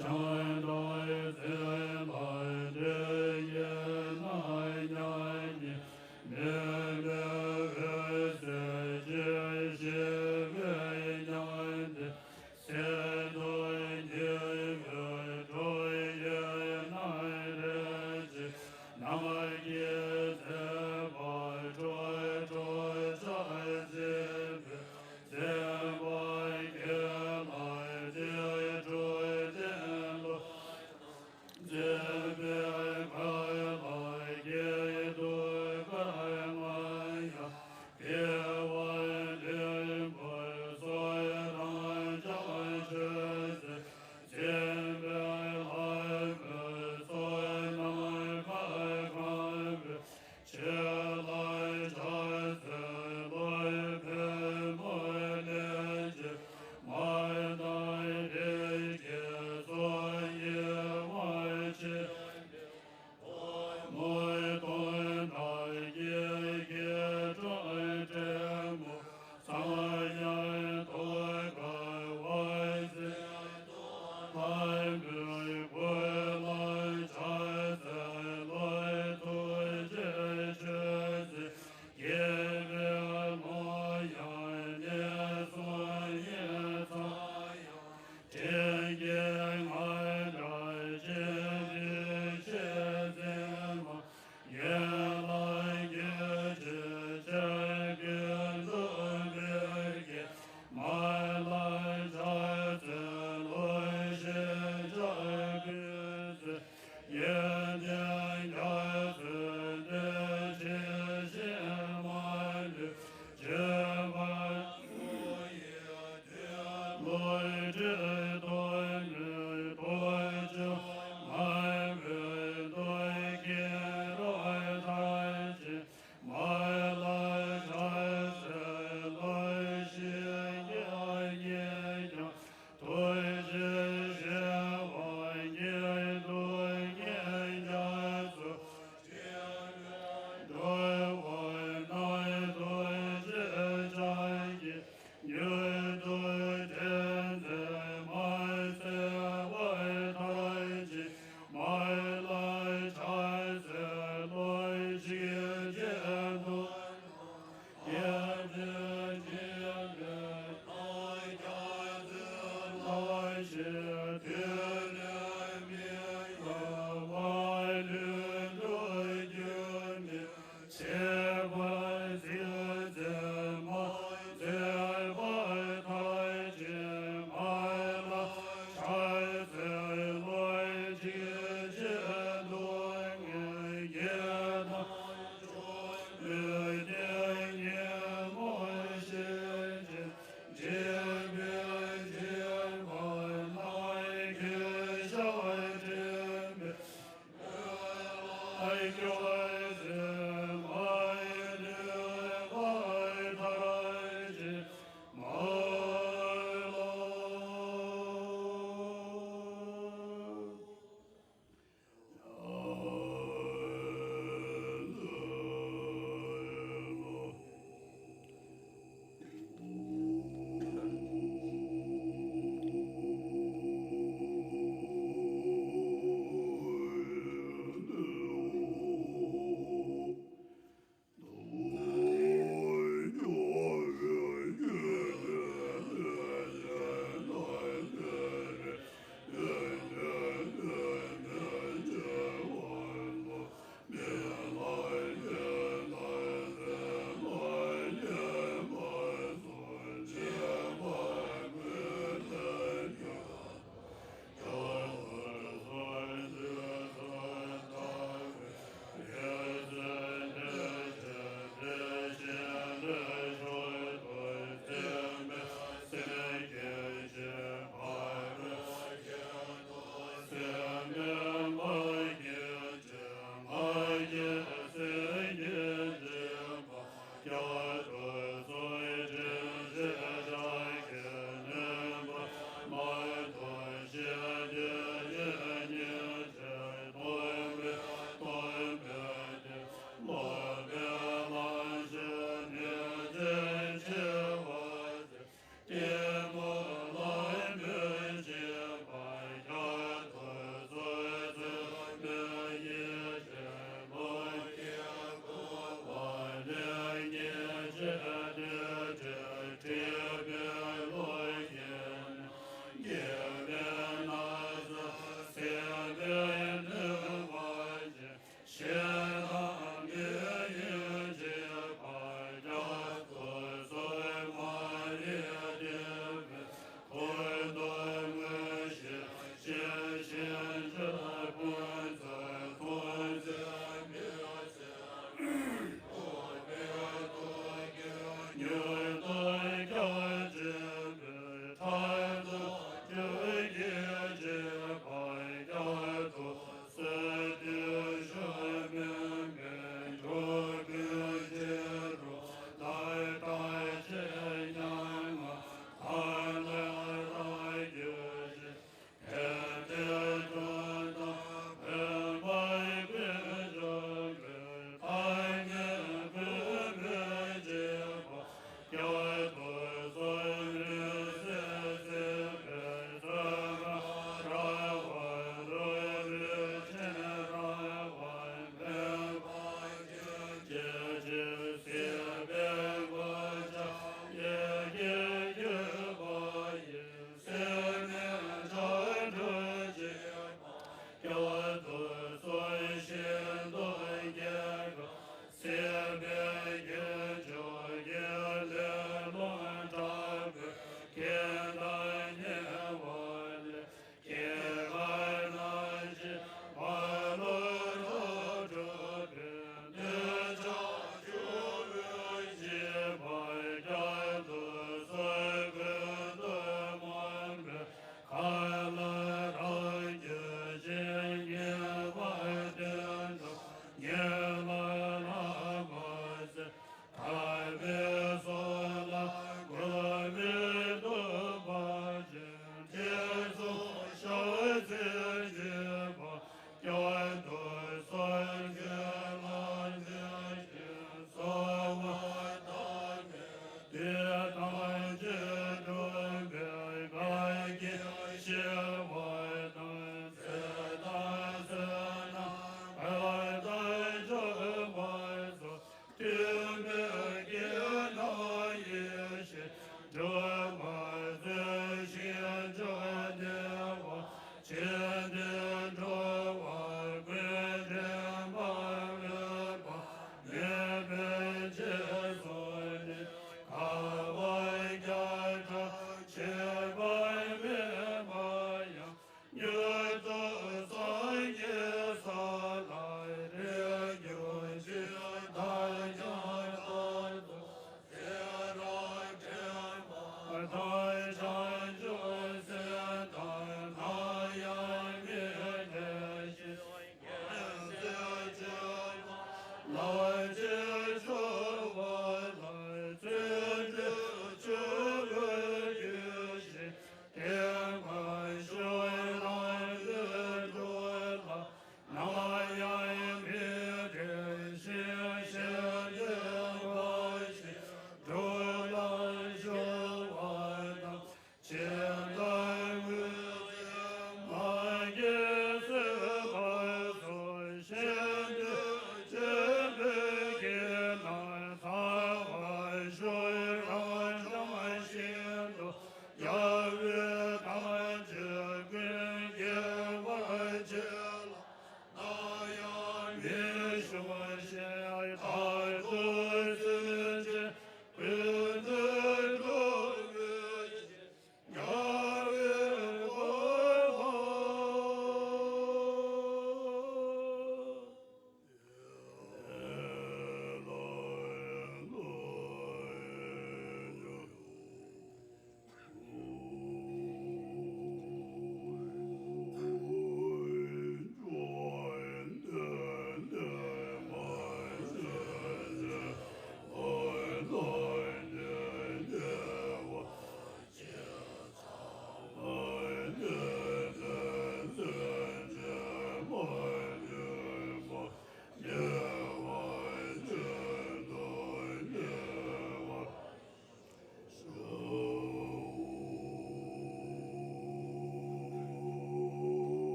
བྱང་དང་བཙན་ལ་དེ་ཡིན་ན་མྱ་ངན་མི་མེད་འོད་གསལ་གྱི་ཞི་བའི་མྱང་འདས། གསེར་མདོག་ཉི་འོད་སྤྲོ་བའི་སྣང་རལ་གྱི་ནམ་མཁའི་མཛེས་པ་ཁྲོ་ཁྲོ་ཆགས་བཞིན་པའི། མཛེས་པ་གྱེན་ལ་རྒྱས་འཕྲོ་གཏན་ལ། མཛེས་པའི་མཁའ་ལ་སྐྱིད་སྡུག་དཀར་དམར་ཡང་། བདེ་བ་ལྡན་པའི་ཚོགས་དང་ཀྱང་མཆོད་ཟེར། མཛེས་པའི་ལྷ་མོའི་ཚོགས་རྣམས་ཁ་གང་བས། ཆོས་ལ་ཕྱག་འཚལ་ལོ། ཕུད་མོ་ལས་ཀྱི་མར་དང་རིགས་ཀྱི་ཚོགས་ཡིད་འོང་ཆེ། མོ་སྟོན་དང་སྐྱེ་དགུའི་སྤྲང་སྤྲེལ་མོ། ཚངས་དབྱངས་ཐོག་ཁ་བ་ཟེར། ལྷ་མོའི་སྐུ་ལ་ཕྱག་འཚལ་ལོ། ཐུགས་རྗེ་ཆེ་ཟེར། དགྱེས་པའི་ཀློང་ཡངས་ནས་གསུང་སྙན་ཚངས་དབྱངས། དྲིན་གྱིས་ང་འདྲ་བྱེད་དུས་ཆེ་མཛེས་མ། ཡན་ལག་བརྒྱད་ཅུའི་ཆར་ཀུན་འདུ་བའི་དཀྱིལ་མ་ལ་ཕྱག་འཚལ་ལོ། ཞེས་ཕྱག་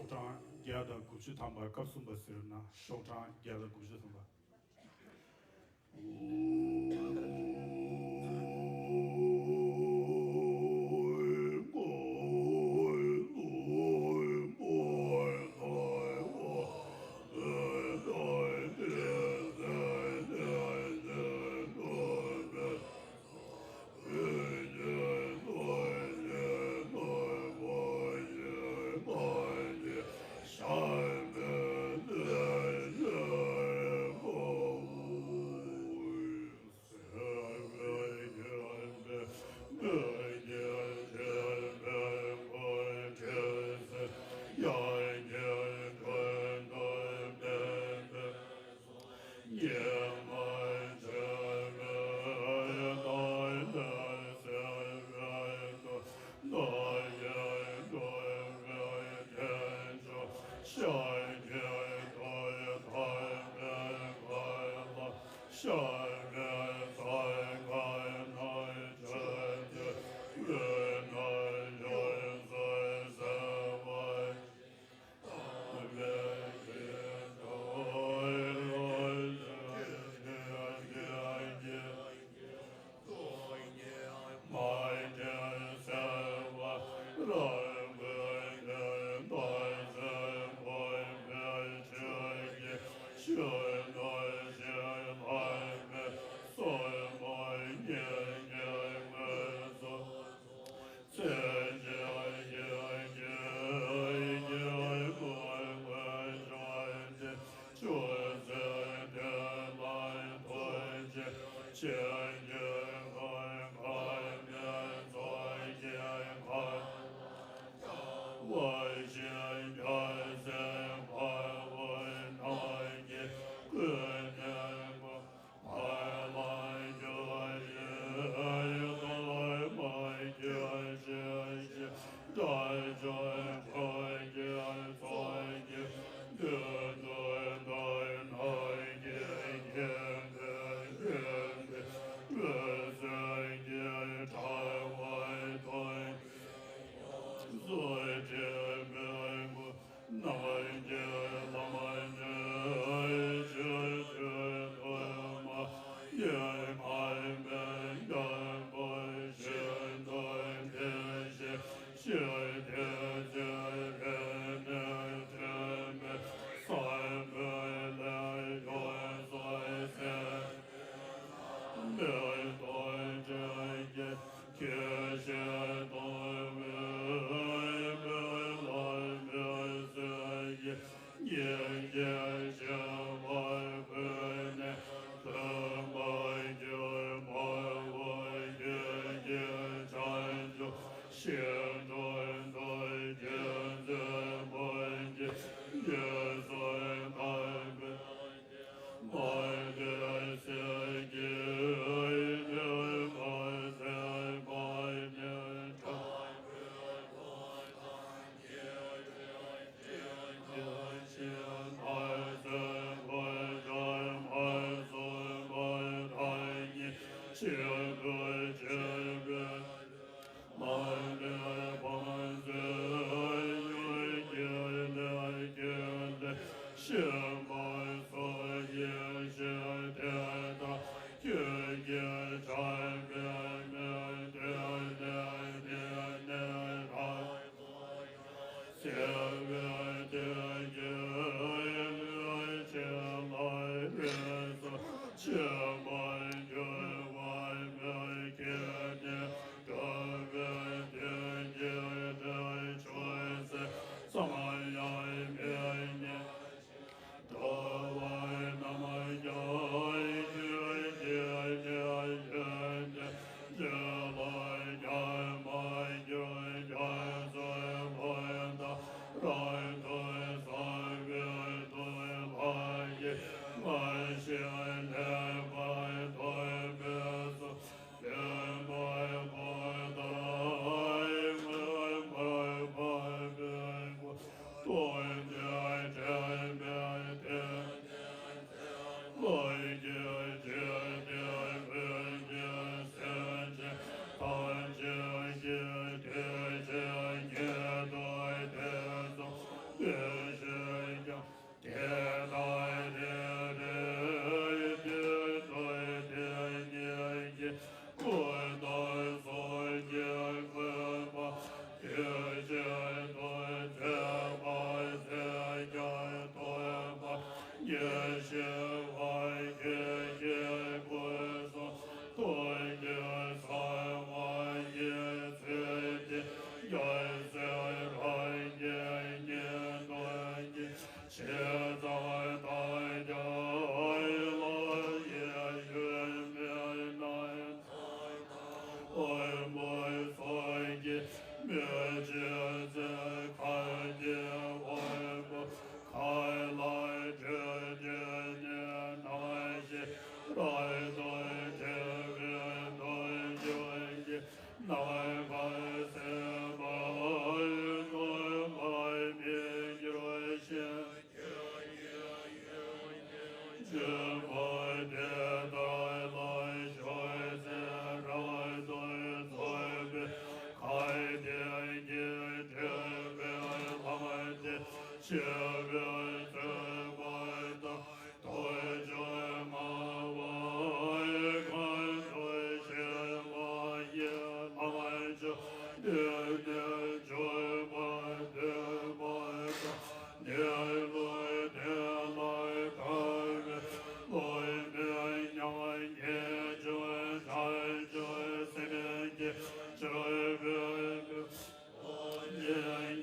ཤོག་གྲངས་བརྒྱ་དང་དགུ་བཅུ་ཐམ་པ། སྐབས་གསུམ་པ་ཟེར་ན་ཤོག་གྲངས་བརྒྱ་དང་དགུ་བཅུ་ཐམ་པ། ཞེས་པའི་བརྗོད་པ་དང་། རྡོ་རྗེ་ལྔ་པ་གང་དུ་ཞེས་པ་ཡི་ལམ་མཆོག་འདི་ནས་འཇུག་པ་སྟོན་པ་དང་། གནས་ལུགས་དེ་ལ་ལྟ་བའི་བློ་མེད་མྱ་ངན་ལས་བྱང་ཆུབ་སེམས་ཀྱིས་སྤྱོད་པའི།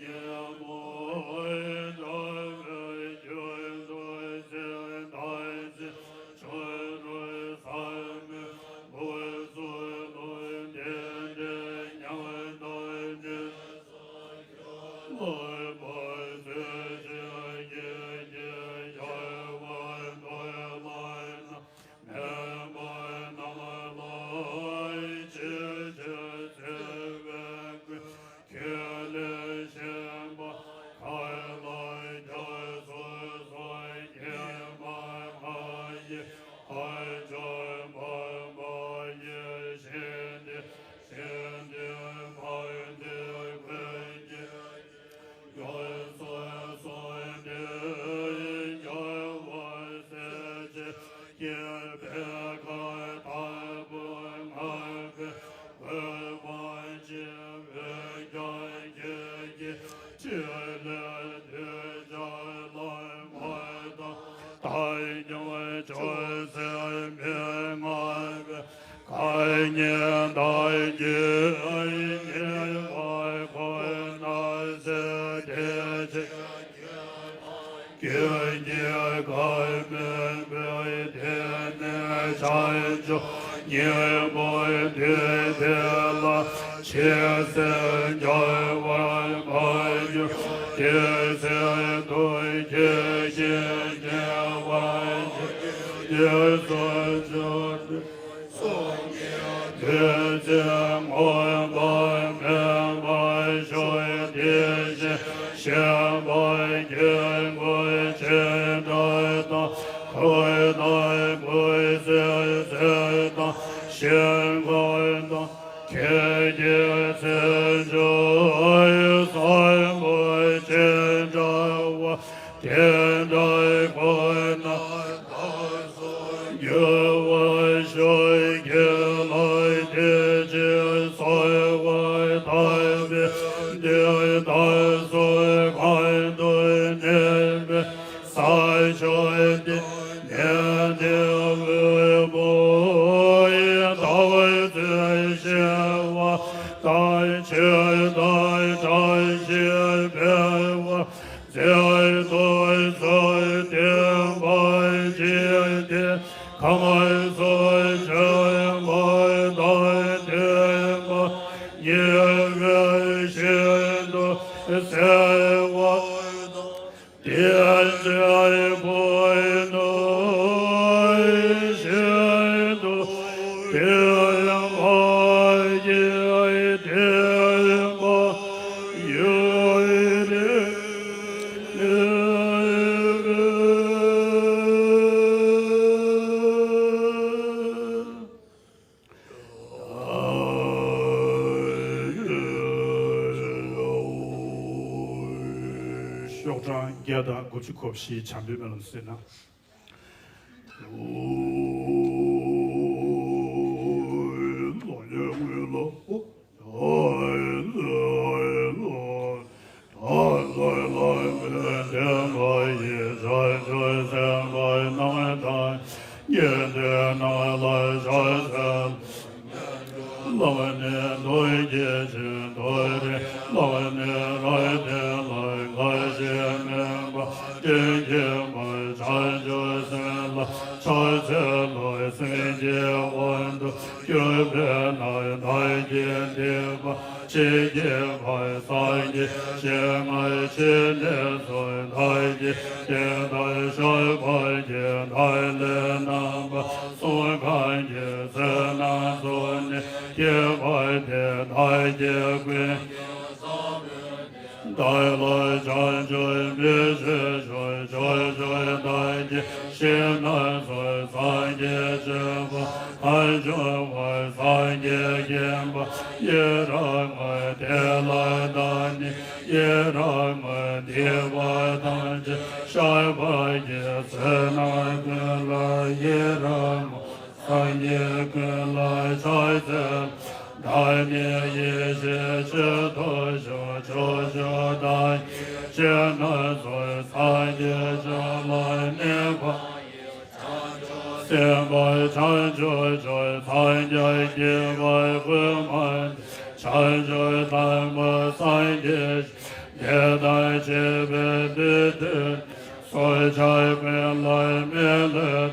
ཉོན་མོངས་དགྲ་བོའི་རྒྱུད་དུ་བྱས་མཐའ་བཞིའི་ཆོ་འཕྲུལ་ཟབ་མོའི་སྐུ་གསུང་ཐུགས་རྟེན་འབྲེལ་མྱང་འདས་འབྲས་སུ་གྱུར་པ་ཚུལ་བཞིན་བསྐྱེད་ཀྱིས་རྒྱལ་བ་སྟོན་པ་རྣམས། མེ་འབར་ནགས་ལ་ཆེས་ཆེར་བརྩེ་བའི་ཀུན་ཁྱེད་ལས་གཞན་པ་གང་ལ་རྒྱ་མཚོ་སོགས་ཉི་མ་ལྔ་ཡི་ཧ་ཅང་འཕངས་པ་ཡི་ཞིང་དེར་ཞིང་དེ་འཕངས་ཏེ་ཀུན་གྱི་ཡོངས་སུ་བཟུང་སྟེ་རྒྱལ་བ་སྲས་བཅས་ཀྱི་པད་དཀར་དམ་པོ་བསྔགས་པའི་གུས་པ་ཆེ་བས་ཀྱང་ཁྱེད་ཀྱི་ཕྱི་ལས་གདུལ་བྱ་ལ་མ་ལྟ་བར་ཉམ་ཆུང་ཟད་མི་མངའ་བའི་གང་ཉིད་བདག་གིས་བརྙས་པ་ཁོ་ན་བྱས་ཏེ། ཁྱེད་ཀྱི་ཁ་མེད་པའི་དེ་ནས་བྱང་ཆུབ་སྙིང་པོ་འདུས་པའི་ལམ་ཇི་སྲིད་འབྱུང་བར་མ་གྱུར་དེ་སྲིད་དུ་ཁྱེད་ཀྱིས་ཉེ་བར་ཞི་བའི་གེགས་སུ་གྱུར་ཏེ། བདུད་རྩི་མངོན་པ་མེད་པར་ཞུགས་ཏེ་ཞིང་གཤེགས་པ་སྐྱེ་དགུའི་བྱེ་བྲག་དང་། ཐུགས་དང་སྐུ་ཚེའི་ཚད་དང་ཞིང་ཁམས་དང་། ཁྱེད་ཀྱི་མཚན་མཆོག་ཟབ་མོ་ཅི་འདྲ་བ་དེ་འདྲ་ཁོ་ན་བདག་སོགས་འགྱུར་བར་ཤོག་ཁྱེད་ལ་དེ་ཅིག་གསོལ་བ་བཏབ་པས་ཏེ། བདག་སོགས་གང་དུ་གནས་པའི་ས་ཕྱོགས་དེ་ནས་དེ་དབུལ་པོ་ཡི་བདག་ཚོས་ཤེས་པ་དང་། ཆོས་དང་བཀྲ་ཤིས་འཕེལ་བར་མཛད་དུ་གསོལ། བསྟན་པ་འཇིག་རྟེན་ཁམས་གསུམ་ཆོས་འཁོར་དང་ལྡན་པ་ཉིད་ཀྱི་ཞིང་དུ་གསལ་བ་དང་། དེ་ཚེ་ཕུ་ནུ་ཞིང་དུ་བསྟན་པ་ཡི་བསྟན་པ་ཡུན་རིང་ཤོག་གྲངས་བརྒྱ་དང་དགུ་བཅུ་གོ་བཞི། བྱམས་པའི་སྨོན་ལམ་གསན་གནང་། བླ་མ་ནི་ཐུགས་རྗེ་ཆེན་ཐུགས་རྗེ་བླ་མ་ནི་རང་བདེ་ལ་ཁ་ཞེ་མེད་པ་དྲིན་ཆེན་པོ་བྱང་ཆུབ་སེམས་ལ་ཕྱག་འཚལ་ལོ། སེམས་ཀྱི་དབང་དུ་གྱུར་པས་ན་བདག་གི་སྡིག་པ་ཇི་བགྱིས་པ་སངས་རྒྱས་ཞིང་རྔ་ཕྱི་ནས་སུ་བདག་གི་བསྟན་དང་ཞབས་པར་བགྱི། བདག་ལས་རྣམ་པ་གསུམ་གང་གི་ཚེ་ན་ཚུགས་ནས་བགྱིས་པ་དེ་བདག་གི་ཀུན་བདག་ལ་བྱང་ཆུབ་མི་བྱེད་ཕྱིར། ཕྱོགས་བཅུའི་བདག་གི་ཞིང་རྣམས་སུ་སངས་རྒྱས་སྤྱོད་པ་ལྷ་བྱུང་བ་སངས་རྒྱས་མཁྱེན་པ་ཡི་རང་ངོ་། དེ་ལ་བདག་ནི་ ཡི་རང་ངོ་། སྡིག་པ་ཐམས་ཅད་བཤགས་པར་བགྱི། བསོད་ནམས་ཀུན་ལ་ཡི་རང་ངོ་། སངས་རྒྱས་ཀུན་ལ་ཕྱག་འཚལ་ལོ། བདག་ནི་ཡེ་ཤེས་མཆོག་ཏུ་ཞུགས། ཕྱོགས་བཅུ་དང་། ཕྱི་ནང་གསུམ། སངས་རྒྱས་བཅས་ལ་གནས་པ་ཡི། སེམས་དཔའ་བྱང་ཆུབ་མཆོག། སངས་རྒྱས་བསྐྱེད་པ་པདྨ། བྱང་ཆུབ་ཐར་པ་སངས་རྒྱས་ཞིང་། དེ་དང་བཅས་པའི་བདུད་སྡེ་སྲོག་ཆགས་ཀུན་ལ་མི་ལུས།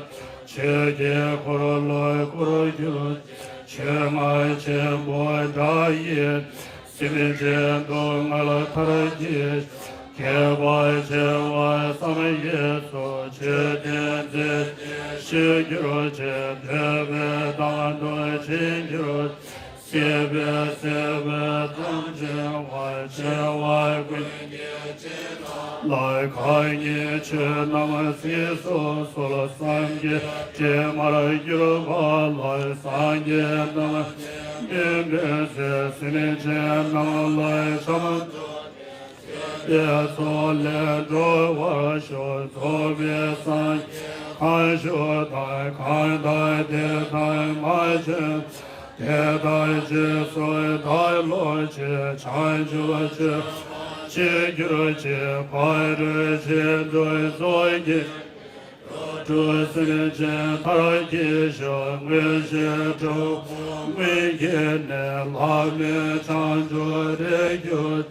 ཆོས་ཀྱི་འཁོར་ལོས་བསྐོར་གྱུར། ཆོས་རྔ་ཆེན་པོ་སྒྲ་ཡིས། སེམས་ཅན་སྡུག་བསྔལ་མཐར་སྐྱེལ། མཁས་པ་ཆེ་བ་བསམ་ཡས་སུ། ཆོས་བསྟན་མཛད་དེ་ཞི་གྱུར་ཅིག། འདོད་པའི་དོན་དུ་ཕྱིན་གྱུར་ཅིག། སྲིད་པའི་སྲེད་པ་ཐམས་ཅད་བར། ཆེ་བ་ཀུན་གྱི་སྤྱན་ལ། གང་ཉིད་ཆོས་རྣམས་ཚིགས་སུ་གསོལ། བསམ་གྱིས་དྲི་མར་གྱུར་པ་ལ། སངས་རྒྱས་རྣམས་ཀྱིས་སྨིན་པའི་ཚེ། སེམས་ཅན་རྣམས་ལ་འཆམ་མཐུན་པའི། ཚོགས་ལས་སྒྲོལ་བར་ཤོག། རྫོགས་པའི་སངས་རྒྱས་གང་བཞུགས་དང་། གང་དག་དེ་དག་མ་བྱོན། དེ་དག་རྗེས་སུ་བདག་སློབ་ཅིང་། བྱང་ཆུབ་སྤྱོད་པ་སྤྱད་གྱུར་ཅིག། ཕ་རོལ་ཕྱིན་དྲུག་རྫོགས་བགྱིད། སྒྲུབ་སེམས་ཅན་མཐར་གྱིས་ཤོག། མངོན་ཤེས་དྲུག་པོ་སྔོན་གྱི་གནས། ལྷག་མེད་བྱང་ཆུབ་རེག་གྱུར།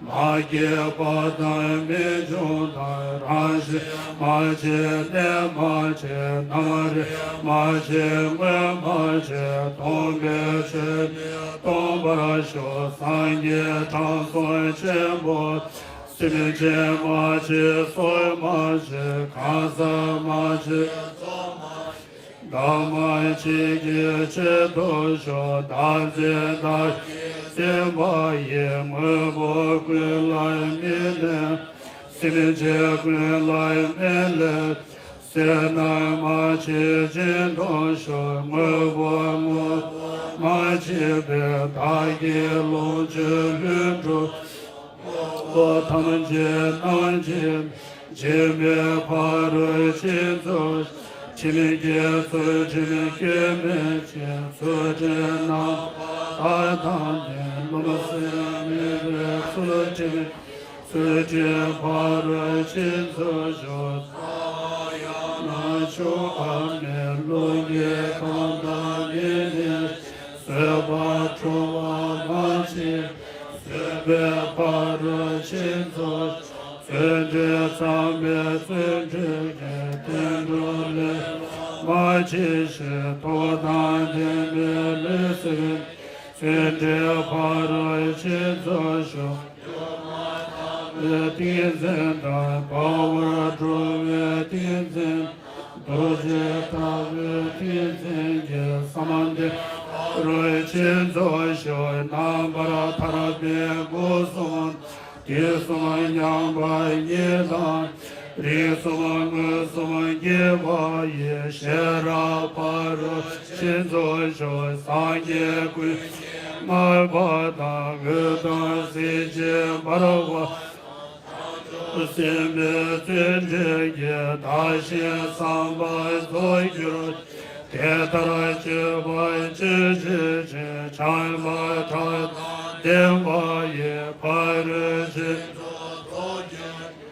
མ་སྐྱེས་པ་དང་མི་འབྱུང་དང་། རང་བཞིན་མ་མཆིས་གནས་མ་མཆིས། རྣམ་རིག་མ་མཆིས་སྔོན་མ་མཆིས། སྟོང་པའི་ཆོས་ནི་སྟོང་པར་ཤོག། སངས་རྒྱས་དྲང་སྲོང་ཆེན་པོ། སེམས་ཅན་མ་མཆིས་སྲོག་མ་མཆིས། གང་ཟག་མ་མཆིས་ཚོགས་མ་མཆིས། བདག་མ་མཆིས་ཀྱི་ཆེད་དུ་ཤོག། བདག་འཛིན་བདག་གིས་ཟིན་པ་ཡི། དངོས་པོ་ཀུན་ལ་མི་གནས། སེམས་ཅན་ཀུན་ལ་མི་གནས། བསོད་ནམས་མ་མཆིས་སྦྱིན་དུ་ཤོག། དངོས་པོ་དངོས་པོ་མ་མཆིས་པའི། བདག་གི་ལོངས་སྤྱོད་ལྷུན་གྲུབ། དངོས་པོ་ཐམས་ཅད་རྣམ་མཁྱེན། འཇིགས་མེད་ཕ་རོལ་ཕྱིན་རྫོགས། ཁྲིམས་ཀྱི་ཚུལ་ཁྲིམས་སྐྱོན་མེད་ཅིང་། ཚུལ་ཁྲིམས་རྣམ་པར་དག་དང་ལྡན། རློམ་སེམས་མེད་པའི་ཚུལ་ཁྲིམས། ཚུལ་ཁྲིམས་ཕ་རོལ་ཕྱིན་རྫོགས་ཤོག། རྩ་བ་ཡང་ན་ཆུང་བ་མེད། རླུང་གིས་ཁམས་དག་མི་གནས། བཟོད་པ་ཁྲོ་བོ་མ་མཆིས། བཟོད་པའི་ཕ་རོལ་ཕྱིན་རྫོགས། བརྩོན་འགྲུས་ཚངས་པའི་བརྩོན་འགྲུས་ཀྱིས། བསྟན་འགྲོ་ལས་མ་མཆིས་ཤིང་། མཐོ་དང་ལྡན་པའི་ལུས་སེམས། བརྩོན་འགྲུས་ཕ་རོལ་ཕྱིན་རྫོགས་ཤོག། སྒྱུ་མ་ལྟ་བུའི་ཏིང་འཛིན་དང་། འབར་བར་འགྲོ་བའི་ཏིང་འཛིན། རྡོ་རྗེ་ལྟ་བུའི་ཏིང་འཛིན་གྱིས། བསམ་གཏན་ཕ་རོལ་ཕྱིན་རྫོགས་ཤོག། རྣམ་པར་ཐར་པའི་སྒོ་གསུམ། དུས་གསུམ་མཉམ་པ་ཉིད་དང་། རིགས་གསུམ་མངོན་སུམ་གྱི་བ་ཡི། ཤེས་རབ་ཕ་རོལ་ཕྱིན་རྫོགས་ཤོག། སངས་རྒྱས་ཀུན་གྱིས་བསྔགས་པ་དང་། འོད་དང་གཟི་བརྗིད་འབར་བ། སེམས་དཔའི་བརྩོན་འགྲུས་ཀྱིས། བདག་གཞན་བསམ་པ་རྫོགས་གྱུར་ཅིག། དེ་ལྟར་སྤྱོད་པ་སྤྱོད་བྱེད་ཅིང་། བྱམས་པ་ཕྲག་དང་ལྡན་པ་ཡིས། ཕ་རོལ་ཕྱིན་རྫོགས་རྫོགས་གྱུར་ཅིག།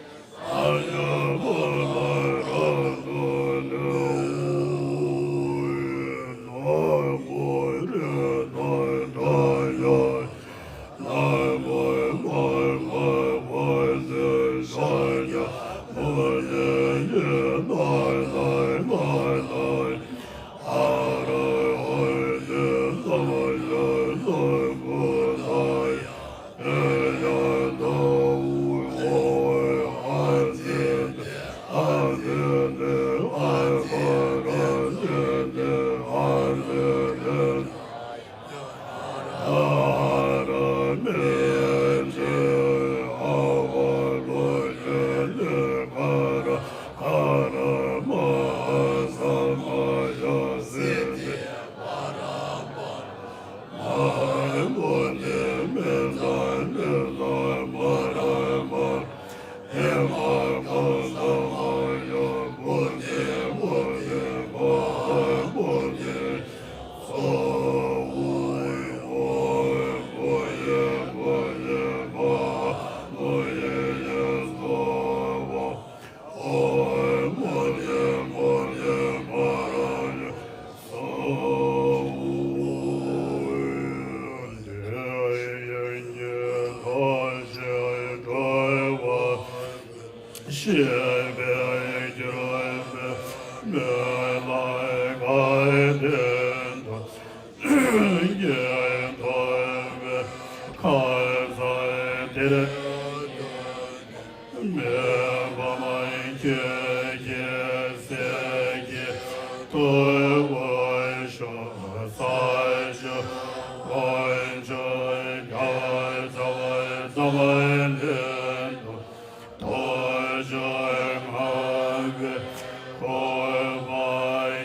ཞེས་པས་བསྒྱུར་བའི་མོད་ལ་ག་དེ་འདུག་ཡིན་ཐོབ་པའི་ཁ་ཟས་དེར། མོས་པ་མ་ཁྱོད་ཀྱི་སྲས་ཀྱི་ཐུ་བོ་ཤོ་ས་ཤོ་དཀོན་མཆོག་རྒྱལ་བ་རྩ་བ་རྩ་བ་ལྷན་དུ་ཐུགས་ཕྱག་བསྔགས་པའི་གུས་པ་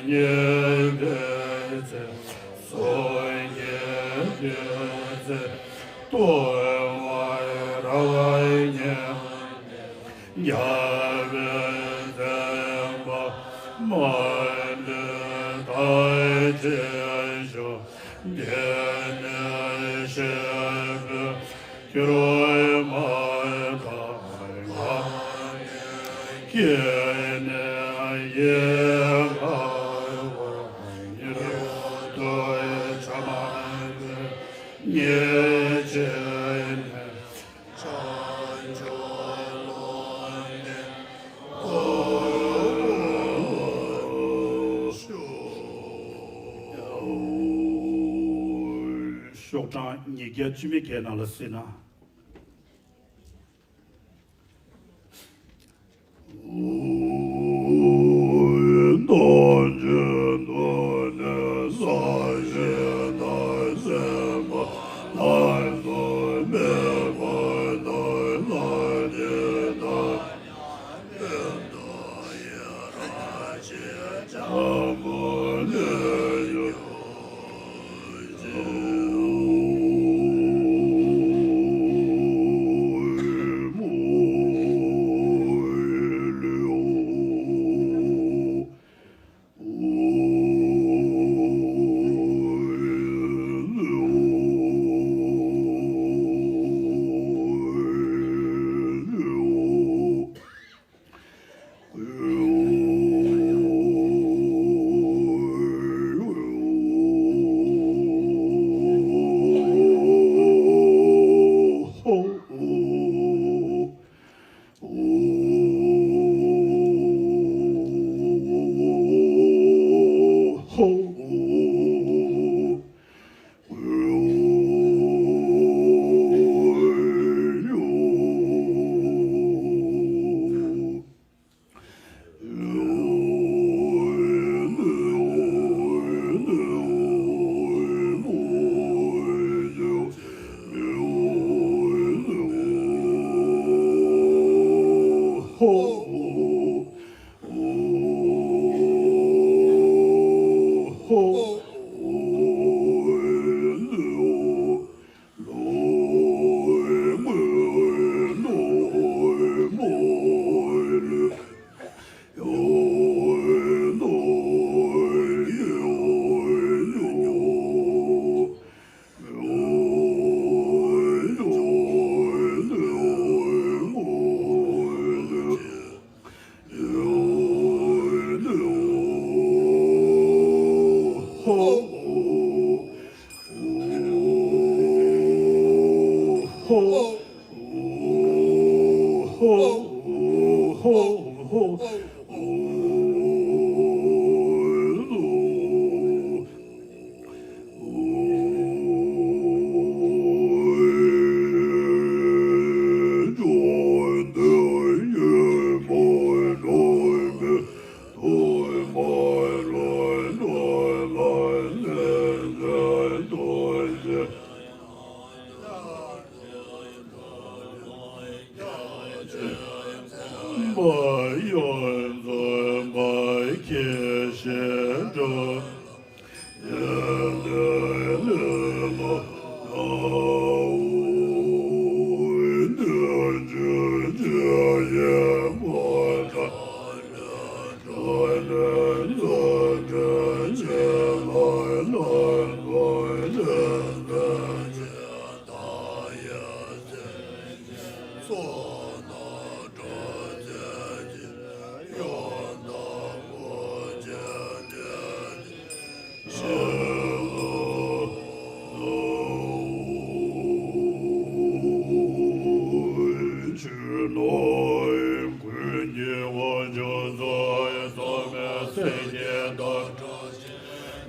བསྙེན་པའི་ཚེ། སངས་རྒྱས་བདུད་རྩི་ལྟུང་བ་རབ་ཉེས། རྒྱལ་བའི་བསྟན་པ་མ་ལུས་དར་ཆེན་ཤོག་དེ་ནས་གཤེགས་པའི་ཁྱོད་མ་དག་ང་ནི་སྐྱེས་ནས་ཡིད་དགའ་བར་ཉིད་དུ་བྱ་མ་འདས་ཉེས་བྱས་ནས། བྱང་ཆུབ་ལམ་ནས་འོང་ཤོག་ཤོག་གྲངས་ཉིས་བརྒྱ་བཅུ་མེད་བརྒྱད་ནང་ལ་གཟིགས་ན།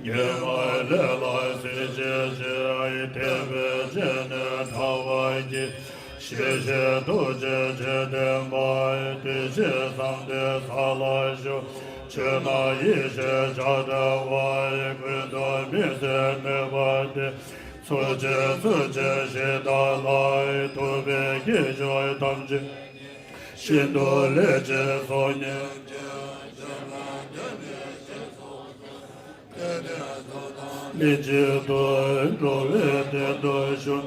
ཡེ་མ་ལས་ལ་སྲིད་ཞིའི་ཕྱིར། དད་པས་སྤྱན་ནི་དྲང་བར་བགྱི། ཞེས་བྱའི་ཐུགས་རྗེ་ཆེ་ལྡན་པ། དུས་གཅིག་བསམ་གཏན་ས་ལ་བཞུགས། ཆོས་རྣམས་ཡེ་ཤེས་སྤྱན་དྲངས་པ། ཀུན་ཏུ་མིག་སེར་མེད་པ་སྟེ། ཚུལ་འཆོས་ཚུལ་འཆོས་ཞིང་དག་ལ། ཐུབ་པའི་སྐྱེས་མཆོག་ཐམས་ཅད། ཤིན་ཏུ་ལེགས་བྱས་སོ། སྙན་ལན་གཅིག་ཏུ་འགྲོ་བའི་དོན་དུ་ཞུ།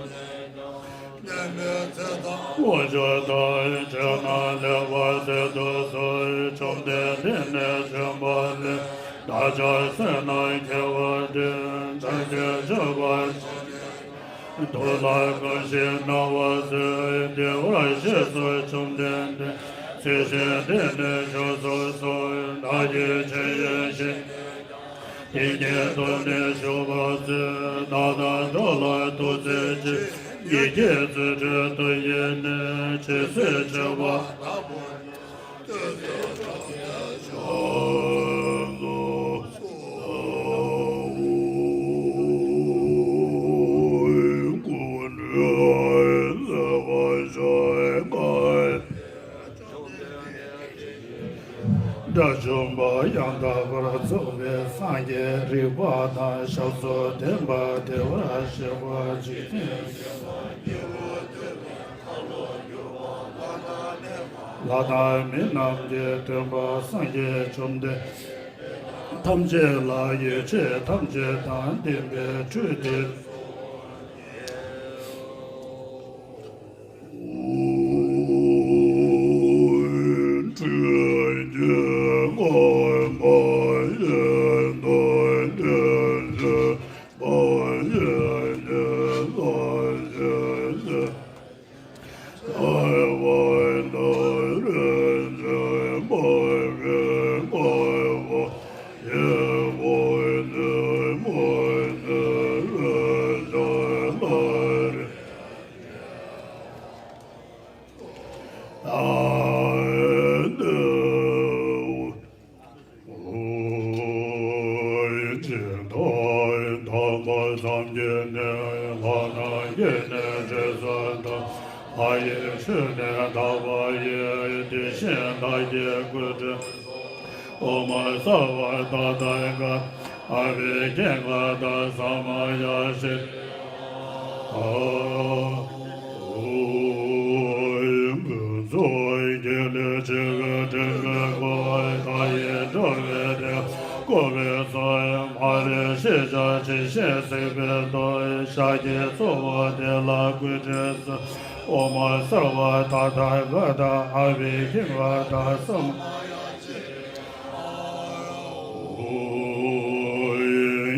དབང་ཕྱུག་དང་ཆོས་རྣམས་ལེགས་པར་གསལ་དུ་གསོལ། བཅོམ་ལྡན་འདས་ནི་བྱོན་པ་ལས། བདག་ཅག་བསོད་ནམས་བསྐྱེད་པ་དེས། བདག་གིས་སྤྱོད་པ་ཐུབ་ལ་གང་ཞིག་གནང་བར་མཛད། དེ་བར་གཤེགས་སོ་བཅོམ་ལྡན་འདས། ཚུལ་བཞིན་དེ་ནས་བྱོན་སོ་གསོལ། བདག་གིས་ཆོས་ཡོད་བཞིན་དེ་སྙེད་དུ་ནི་བཞུགས་པར་མཛད། རྣམ་དག་འགྲོ་ལ་ཐུགས་བརྩེ་ཆེ། ཉིད་ཀྱི་རྩིབས་བྲལ་དུ་ཡིས་ནི། ཇི་སྲིད་སྤྱོད་པ་དག་པོ། དགྲ་བཅོམ་པ་ཡང་དག་པར་རྫོགས་པའི་སངས་རྒྱས་རིག་པ་དང་ཞབས་སུ་ལྡན་པ། བདེ་བར་གཤེགས་པ་འཇིག་རྟེན་ལྷ་དང་མི་རྣམས་ཀྱི་སྟོན་པ་སངས་རྒྱས་བཅོམ་ལྡན་འདས་ཐམས་ཅད་ལ་ཡོ་བྱད་ཐམས་ཅད་དང་ལྡན་པའི་ཁྲུས་དེ། ཇི་ལྟར་དམ་པ་སངས་རྒྱས་ནས། ལྷ་རྣམས་ཀྱིས་ནི་དྲི་ཟར་བཏབ། ལྷ་ཡི་ཆོས་ནི་དག་པ་ཡིས། དེ་བཞིན་བདག་གིས་སྐུ་ཁྲུས་སོ། ཨོཾ་སརྦ་ཏ་ཐཱ་ག་ཏ་ཨ་བྷི་ཥིག་ག་ཏ་ས་མ་ཡ་སིདྡྷི། ཕུན་ཚོགས་རྒྱལ་ལས་ཆེ་བའི་དྲིན་ལས་བསྐོར། མཐའ་ཡས་འགྲོ་བའི་བདེ་བ་བསྐོར་བའི་ཚོགས། མ་ལུས་ཤེས་བྱ་ཇི་བཞིན་གཟིགས་པའི་མཐུས། ཤཱཀྱའི་ཚོགས་དཔག་དེ་ལ་སྐུ་ཁྲུས་གསོལ། ཨོཾ་སརྦ་ཏ་ཐཱ་ག་ཏ་ཨ་བྷི་ཥིག་ག་ཏ་ས་མ་ཡ་སིདྡྷི།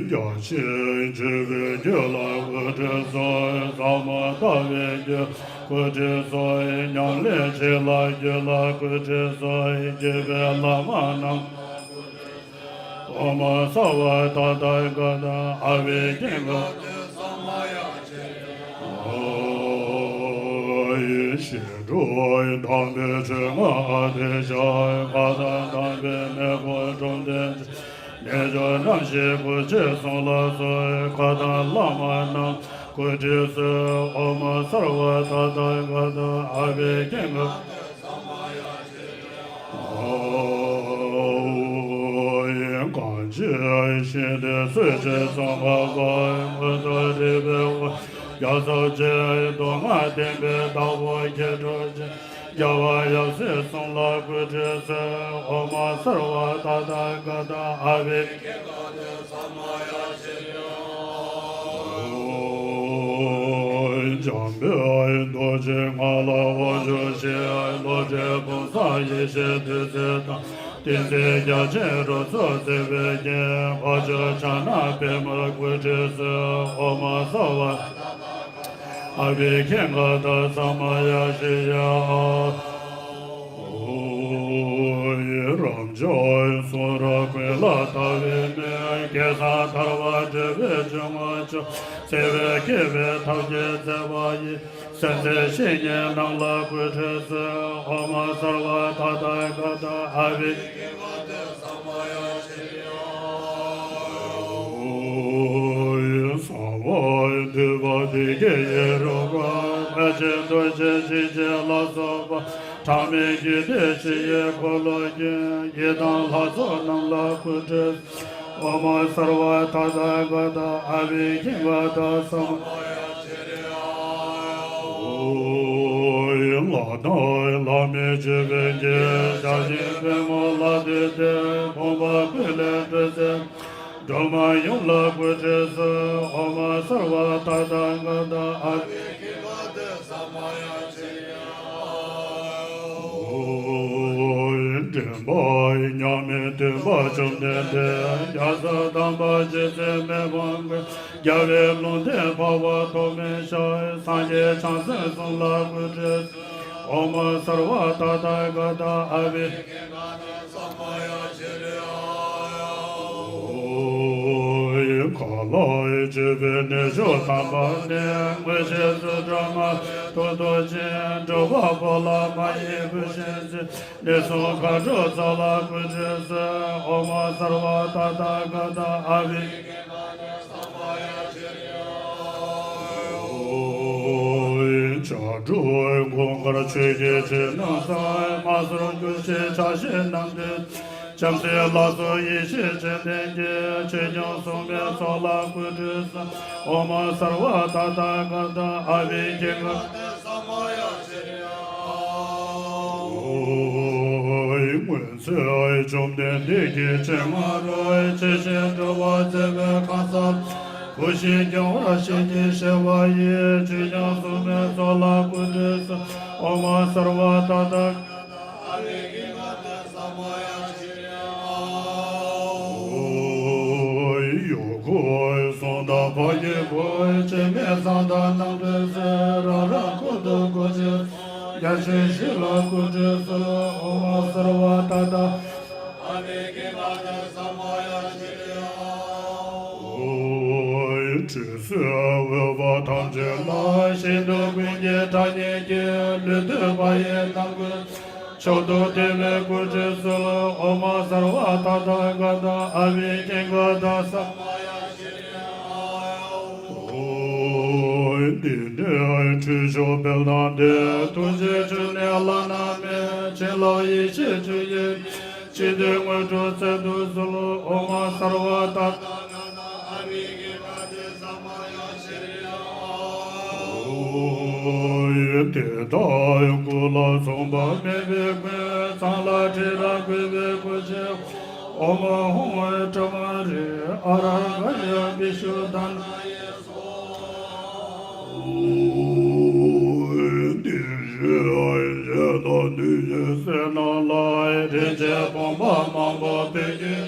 རྒྱ་ཆེན་ཆེ་བའི་རྒྱུད་ལ་སྐུ་ཁྲུས་གསོལ། ཟ་མ་ཏ་པའི་རྒྱུད་ལ་སྐུ་ཁྲུས་གསོལ། ཉམས་ལེན་བྱེད་ལ་རྒྱུད་ལ་སྐུ་ཁྲུས་གསོལ། བརྒྱུད་པའི་བླ་མ་རྣམས་ཨོཾ་སརྦ་ཏ་ཐཱ་ག་ཏ་ཨ་བྷི་ཥིག་ག་ཏ་ས་མ་ཡ་སིདྡྷི། ཞི་ཁྲོ་དམ་པའི་ཆོས་ལྔ་ཨ་ཏི་ཤ། བཀའ་དང་དམ་པའི་མེ་འཁོར་འཁོར་ལྡན་ཅིང་། རྣལ་འབྱོར་རྣམ་བཞི་སྐུ་མཆེད་གསུམ་ལ་སོགས། བཀའ་དང་བླ་མ་རྣམས་སྐུ་ཁྲུས་གསོལ། ཨོཾ་སརྦ་ཏ་ཐཱ་ག་ཏ་ཨ་བྷི་ཥིག་ག་ཏ་ས་མ་ཡ་སིདྡྷི། གང་ཕྱིར་ཞིང་དེར་སྲོད་ཅིག་སྲུང་བར་བསྐོས། མངོན་མཐོ་རིག་པའི་དབང་རྒྱ་མཚོ་ཆེ། མདོ་སྔགས་བསྟན་པའི་བདག་པོ་མཁས་གྲུབ་ཆེ། རྒྱལ་བ་ཡབ་སྲས་གསུམ་ལ་སྐུ་ཁྲུས་གསོལ། ཨོཾ་སརྦ་ཏ་ཐཱ་ག་ཏ་ཨ་བྷི། འཇམ་དཔལ་རྡོ་རྗེ་ང་ལ་དབང་བསྒྱུར་ཅིག། བློ་གྲོས་ཕུན་སུམ་ཡེ་ཤེས་བདུད་རྩི་དང་། ཏིང་འཛིན་རྒྱ་ཆེན་རོ་ཚོགས་བརྩེགས་པའི་རྒྱན། འཕགས་མཆོག་ཕྱག་ན་པདྨོ་སྐུ་ཁྲུས་གསོལ། ཨོཾ་སརྦ་ཨ་བྷི་ཥིག་ག་ཏ་ས་མ་ཡ་སིདྡྷི། རབ་འབྱམས་གསུང་རབ་ཀུན་ལ་ལྟ་བའི་མིག། སྐལ་བཟང་ཐར་པ་འབྲེལ་བའི་འཇུག་ངོགས་མཆོག། བརྩེ་བས་བསྐྱེད་པའི་ཐབས་ཀྱིས་མཛད་པ་ཡི། སེམས་ཅན་བཤེས་གཉེན་རྣམས་ལ་སྐུ་ཁྲུས་གསོལ། ཨོཾ་སརྦ་ཏ་ཐཱ་ག་ཏ་ཨ་བྷི། བདེ་དགེ་ཡི་རོལ་པ། དཔལ་ཆེན་རྡོ་རྗེ་འཇིགས་བྱེད་ལ་སོགས་པ། གྲངས་མེད་བརྒྱུད་དེ་ཕྱི་ཡི་འཁོར་ལོ་བརྒྱའི། ཡི་དམ་ལྷ་ཚོགས་རྣམས་ལ་སྐུ་ཁྲུས། ཨོཾ་སརྦ་ཏ་ཐཱ་ག་ཏ་ཨ་བྷི་ཥིང་ག་ཏ་ས་མ་ཡ། ལྷ་དང་ལྷ་མིན་སྤྱོད་པའི་དགེ། བྱ་བྱེད་པད་མོ་ལ་འདུད་དེ། ཕོངས་པ་ཀུན་ལས་སྒྲོལ་མཛད། སྒྲོལ་མ་ཡུམ་ལ་སྐུ་ཁྲུས་གསོལ། ཨོཾ་སརྦ་ཏ་ཐཱ་ག་ཏ་ཨ་བྷི། འདྲེན་པ་མཉམ་མེད་སྟོན་པ་བཅོམ་ལྡན་འདས། རྒྱ་མཚོ་དམ་པ་རྗེ་བཙུན་མི་ཕམ་མགོན། རྒྱལ་བའི་ལུང་བསྟན་འཕགས་པ་ཐོགས་མེད་ཤཱཀྱ། སངས་རྒྱས་བྱང་སེམས་གསུམ་ལ་སྐུ་ཁྲུས་གསོལ། ཨོཾ་སརྦ་ཏ་ཐཱ་ག་ཏ་ཨ་བྷི། ཁ་ལ་སྤྱོད་པའི་གནས་མཆོག་དམ་པ་ནས། མངོན་ཤེས་ཚུལ་ཁྲིམས་མ་ལུས་ཐུགས་རྡོ་རྗེ། སྒྲུབ་པ་པོ་ལ་མ་ཡེངས་བུ་ཆེན་ཚེ། ནས་བཟུང་མཁའ་འགྲོ་ཚོགས་ལ་སྐུ་ཁྲུས་གསོལ། ཨོཾ་སརྦ་ཏ་ཐཱ་ག་ཏ་ཨ་བྷི། ཕྱག་དྲུག་གུར་དཀར་ཆོས་ཀྱི་ཕྱི་ནང་གསང་། མ་ཟོར་གུ་ཤའི་ཕྱག་བཞི་བསྣམས་ཏེ། བྱམས་བརྩེའི་ལ་སོགས་ཡེ་ཤེས་ཀྱི་གདན་གྱི། ཆོས་སྐྱོང་སྲུང་མའི་ཚོགས་ལ་སྐུ་ཁྲུས་གསོལ། ཨོཾ་སརྦ་ཏ་ཐཱ་ག་ཏ་ཨ་བྷི་ཥིང་ག་ཏ་ས་མ་ཡ། མཚན་བཅོམ་ལྡན་འདས་ཀྱི་སྤྱན་སྔ་རུ། ཆེ་ཞིང་སྤྲོ་བ་མཛད་པའི་ཁང་ས། བུ་ཞིག་སྐྱོང་བར་བཤད་ཀྱི་བཤད་པ་ཡི། ཆོས་སྐྱོང་སྲུང་མའི་ཚོགས་ལ་སྐུ་ཁྲུས་གསོལ། ཨོཾ་སརྦ་ཏ་ཐཱ་ག་ཏ་ཨ་བྷི་ཥིང་ག་ཏ་ས་མ་ཡ། ཡུལ་འཁོར་གསུམ་དང་འཕགས་ཀྱི་བུ། སྐྱེ་མེད་ཚངས་དང་རྣམ་གྲོལ་སྲས། རང་རང་འཁོར་དུ་སྒོ་ཕྱེ། རྒྱ་ཆེན་བཞི་ལ་སྐུ་ཁྲུས་གསོལ། ཨོཾ་སརྦ་ཏ་ཐཱ། ཨ་བྷི་ཥིང་ག་ཏ་ས་མ་ཡ། ཁྲུས་གསོལ་འོས་པ་ཐམས་ཅད་ལ། ཤིན་ཏུ་ཀུན་གྱི་དགྲ་གཉེན་གྱིས། ལུས་བཏུད་པ་ཡི་རྣམ་ཀུན། མཆོག་ཏུ་བསྟོད་པའི་སྐུ་ཁྲུས་གསོལ། ཨོཾ་སརྦ་ཏ་ཐཱ་ག་ཏ་ཨ་བྷི་ཥིང་ག་ཏ་ས་མ་ཡ། འདི་ནི་ཁྲུས་མཆོག་སྤེལ་དང་ལྡན། ཐུགས་རྗེའི་ཆུ་ནི་བླ་ན་མེད། བྱིན་རླབས་ཡེ་ཤེས་ཆུ་ཡིས། ཅི་འདོད་དངོས་གྲུབ་སྩལ་དུ་གསོལ། ཨོཾ་སརྦ་ཏ་ཐཱ་ག་ཏ་ཨ་བྷི་ཥིང་ག་ཏ་ས་མ་ཡ། དེ་དག་སྐུ་ལ་མཚུངས་པ་མེད་པའི་མགོན། ཚངས་ལ་ཏྲི་ར་བཀོད་པའི་སྐུ་ཆེ། ཨོཾ་ཧཱུྃ་བྲཧྨ་རིག་ཨ་ར་ག་ཡ་བི་ཤུདྡྷ་ན་ཡེ་སྭཱ་ཧཱ། འདི་ཕྱི་ཡི་ལོ་འདུས་ཡི་ཟེར་སྣང་ལ། རིན་ཆེན་བུམ་པ་མང་པོ་ཕུལ་གྱིས་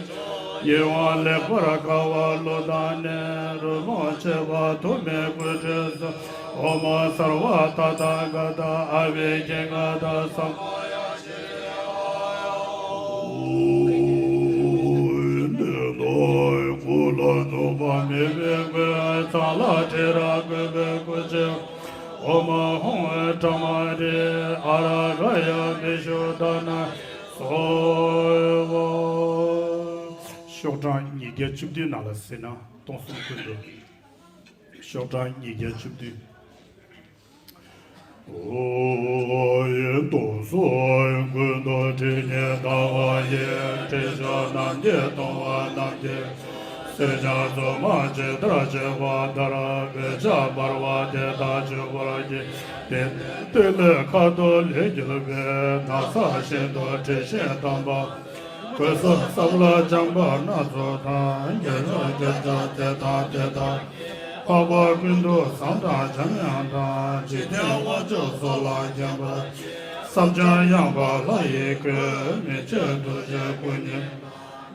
ཡིད་འོང་ལེགས་པར་དགའ་བ་ལུས་དང་ནི། རོལ་མོ་ཆེ་བ་ཐོགས་མེད་སྐུ་ཁྲུས་གསོལ། ཨོཾ་སརྦ་ཏ་ཐཱ་ག་ཏ་ཨ་བྷི་ཥིང་ག་ཏ་ས་མ་ཡ། དེ་དག་སྐུ་ལ་མཚུངས་པ་མེད་པའི་མགོན། ཚངས་ལ་ཏྲི་ར་བཀོད་པའི་སྐུ་ཆེ། ཨོཾ་ཧཱུྃ་བྲཧྨ་རིག་ཨ་ར་ག་ཡ་བི་ཤུདྡྷ་ན་ཡེ་སྭཱ་ཧཱ། ཤོག་གྲངས་ཉིས་བརྒྱ་བཅུ་བདུན་ནང་ལ་གཟིགས་ན། སྟོང་གསུམ་ཀུན་ཏུ། ཤོག་གྲངས་ཉིས་བརྒྱ་བཅུ་བདུན། སྟོང་གསུམ་ཀུན་ཏུ་ཁྲི་ཉིས་ལྡང་བ་ཡི། ཁྲི་མཆོག་རྣམ་བརྒྱད་སྟོང་བ་རྣམས་ཀྱི། གསེར་སྦྱངས་བཙོ་མ་ཇི་ལྟར་བྱེད་པ་ལྟར། འོད་ཆགས་འབར་བ་དེ་དག་བྱུག་པར་བགྱི། དེ་ནས་ཏེ་ལོའི་ཁ་དོག་ལེགས་བསྒྱུར་བའི། ན་བཟའ་ཤིན་ཏུ་དྲི་ཞིམ་དམ་པ། གོས་སོགས་སྲབ་ལ་སྦྱངས་པ་སྣ་ཚོགས་དང་། རྒྱན་ཆ་རྒྱན་ཆ་དེ་དག་དེ་དག་འཕགས་པ་ཀུན་ཏུ་བཟང་དང་འཇམ་དབྱངས་དང་། འཇིག་རྟེན་དབང་ཕྱུག་སོགས་ལ་བརྒྱན་པ། བསམ་བྱར་ཡངས་པ་ལྷ་ཡི་སྐུ། མི་མཆོད་ཐུགས་རྗེའི་སྐུ་བརྙེས།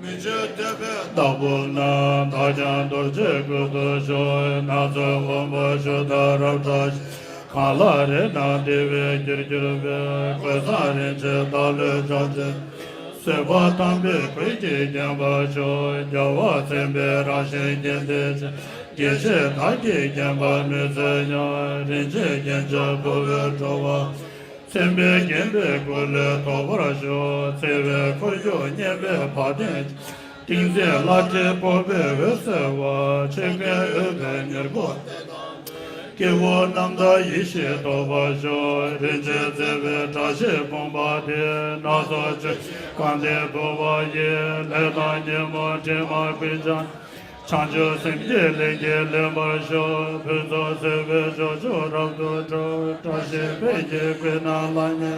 མི་མཆོད་བསྟོད་པའི་བདག་པོ་རྣམས། བདག་ཀྱང་རྡོ་རྗེའི་སྐུ་དུ་ཤོག་སྣ་ཚོགས་དབང་པོ་ཞུ་དག་རབ་བཀྲ་ཤིས། གང་ལ་རེ་རྣམས་བདེ་བའི་རྒྱུར་གྱུར་པའི། གོས་བཟང་རིན་ཆེན་བདག་ལུས་ཕྱག་བྱས། བཟོད་པ་དམ་པའི་གོས་ཀྱིས་བརྒྱན་པར་ཤོག་རྒྱལ་བ་མཚན་དཔལ་རང་བཞིན་རྒྱན་ཏེ་ཆེ། དགྱེས་བཞེས་དར་གྱིས་བརྒྱན་པ་མི་ཚད་ཡང་། རིན་ཆེན་རྒྱན་ཆ་ཕུལ་བའི་སྤྲོ་བ། མཚན་དཔལ་བརྒྱན་པའི་སྐུ་ལས་ཐོབ་པར་ཤོག་འཚེ་བའི་འཁོར་གཡོག་ཉེས་པའི་བ་དན། ཏིང་འཛིན་ལྷ་འདྲེ་འཁོར་བའི་འོད་གསལ་བ། ཆོས་ཀུན་འོད་པའི་ཉེར་མཁོ་དེ་དག་སྐྱེས་བུ་རྣམས་དང་ཡེ་ཤེས་ཐོབ་པར་ཤོག། རིན་ཆེན་བརྩེ་བའི་བཀྲ་ཤིས་ཕོངས་པ་དེ། སྣ་ཚོགས་ཆོས་ཀྱི་གང་དེ་འབུལ་བ་ཡིས། ལྷ་དང་ཉིན་མོ་དྲི་མ་ཀུན་ཀྱང་། བྱང་ཆུབ་སེམས་ཀྱི་གླིང་གི་ལེན་པར་ཤོག། ཕུན་སུམ་ཚོགས་པའི་ཕྱོགས་བཅུ་རབ་ཏུ་གྲོལ། བཀྲ་ཤིས་འཕེལ་གྱི་ཀུན་ནས་ལ་ཉེ།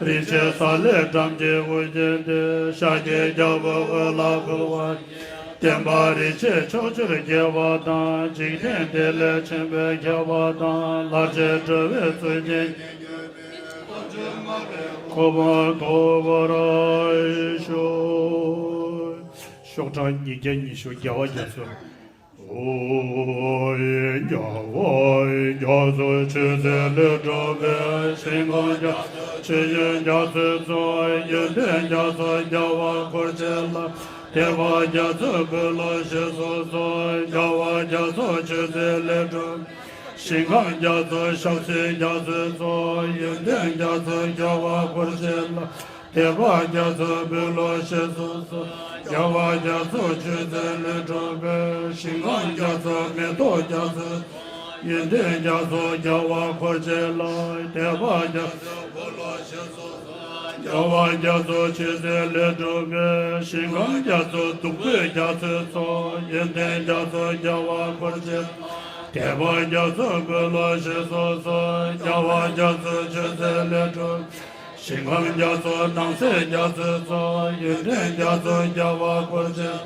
རིན་ཆེན་གསེར་ལས་བཀྲམ་གྱི་དབུ་རྒྱན་དེ། ཤཱཀྱའི་རྒྱལ་པོའི་དབུ་ལ་ཕུལ་བ། བསྟན་པ་རིན་ཆེན་ཕྱོགས་བཅུར་རྒྱས་པ་དང་། འཇིག་རྟེན་དེ་ལས་ཆེན་པོའི་ཁྱབ་པ་དང་། ལྷར་བཅས་འགྲོ་བའི་གཙུག་གི་གོ་འཕང་ཐོབ་པར་ཤོག། ཤོག་གྲངས་ཉིས་བརྒྱ་ཉི་ཤུ། རྒྱལ་བ་རྒྱ་མཚོ། ཨོ། རྒྱལ་བ་རྒྱ་མཚོ་མཆོད་རྫས་ལས་གྲུབ་པའི། ཞིང་ཁམས་རྒྱ་མཚོ་ཆུ་རྒྱུན་རྒྱ་མཚོའི་ཚོགས། ཡོན་ཏན་རྒྱ་མཚོ་རྒྱལ་བ་འཁོར་བཅས་ལ། ཐེག་པ་རྒྱ་མཚོའི་སྦུལ་ལོ་ཞེས་སུ་གསོལ། རྒྱལ་བ་རྒྱ་མཚོ་མཆོད་རྫས་ལས་གྲུབ། ཞིང་ཁམས་རྒྱ་མཚོ་ཞབས་བསིལ་རྒྱ་མཚོའི་ཚོགས། ཡོན་ཏན་རྒྱ་མཚོ་རྒྱལ་བ་འཁོར་བཅས་ལ། ཐེག་པ་རྒྱ་མཚོའི་སྦུལ་ལོ་ཞེས་སུ་གསོལ། རྒྱལ་བ་རྒྱ་མཚོ་མཆོད་རྫས་ལས་གྲུབ་པའི། ཞིང་ཁམས་རྒྱ་མཚོ་མེ་ཏོག་རྒྱ་མཚོའི། ཡོན་ཏན་རྒྱ་མཚོ་རྒྱལ་བ་འཁོར་བཅས་ལ། ཐེག་པ་རྒྱ་མཚོའི་སྦུལ་ལོ་ཞེས་སུ་གསོལ། རྒྱལ་བ་རྒྱ་མཚོ་མཆོད་རྫས་ལས་གྲུབ་པའི། ཞིང་ཁམས་རྒྱ་མཚོ་བདུག་སྤོས་རྒྱ་མཚོའི་ཚོགས། ཡོན་ཏན་རྒྱ་མཚོ་རྒྱལ་བ་འཁོར་བཅས། ཐེག་པ་རྒྱ་མཚོའི་སྦུལ་ལོ་ཞེས་སུ་གསོལ། རྒྱལ་བ་རྒྱ་མཚོ་མཆོད་རྫས་ལས་གྲུབ། ཞིང་ཁམས་རྒྱ་མཚོ་སྣང་གསལ་རྒྱ་མཚོའི་ཚོགས། ཡོན་ཏན་རྒྱ་མཚོ་རྒྱལ་བ་འཁོར་བཅས།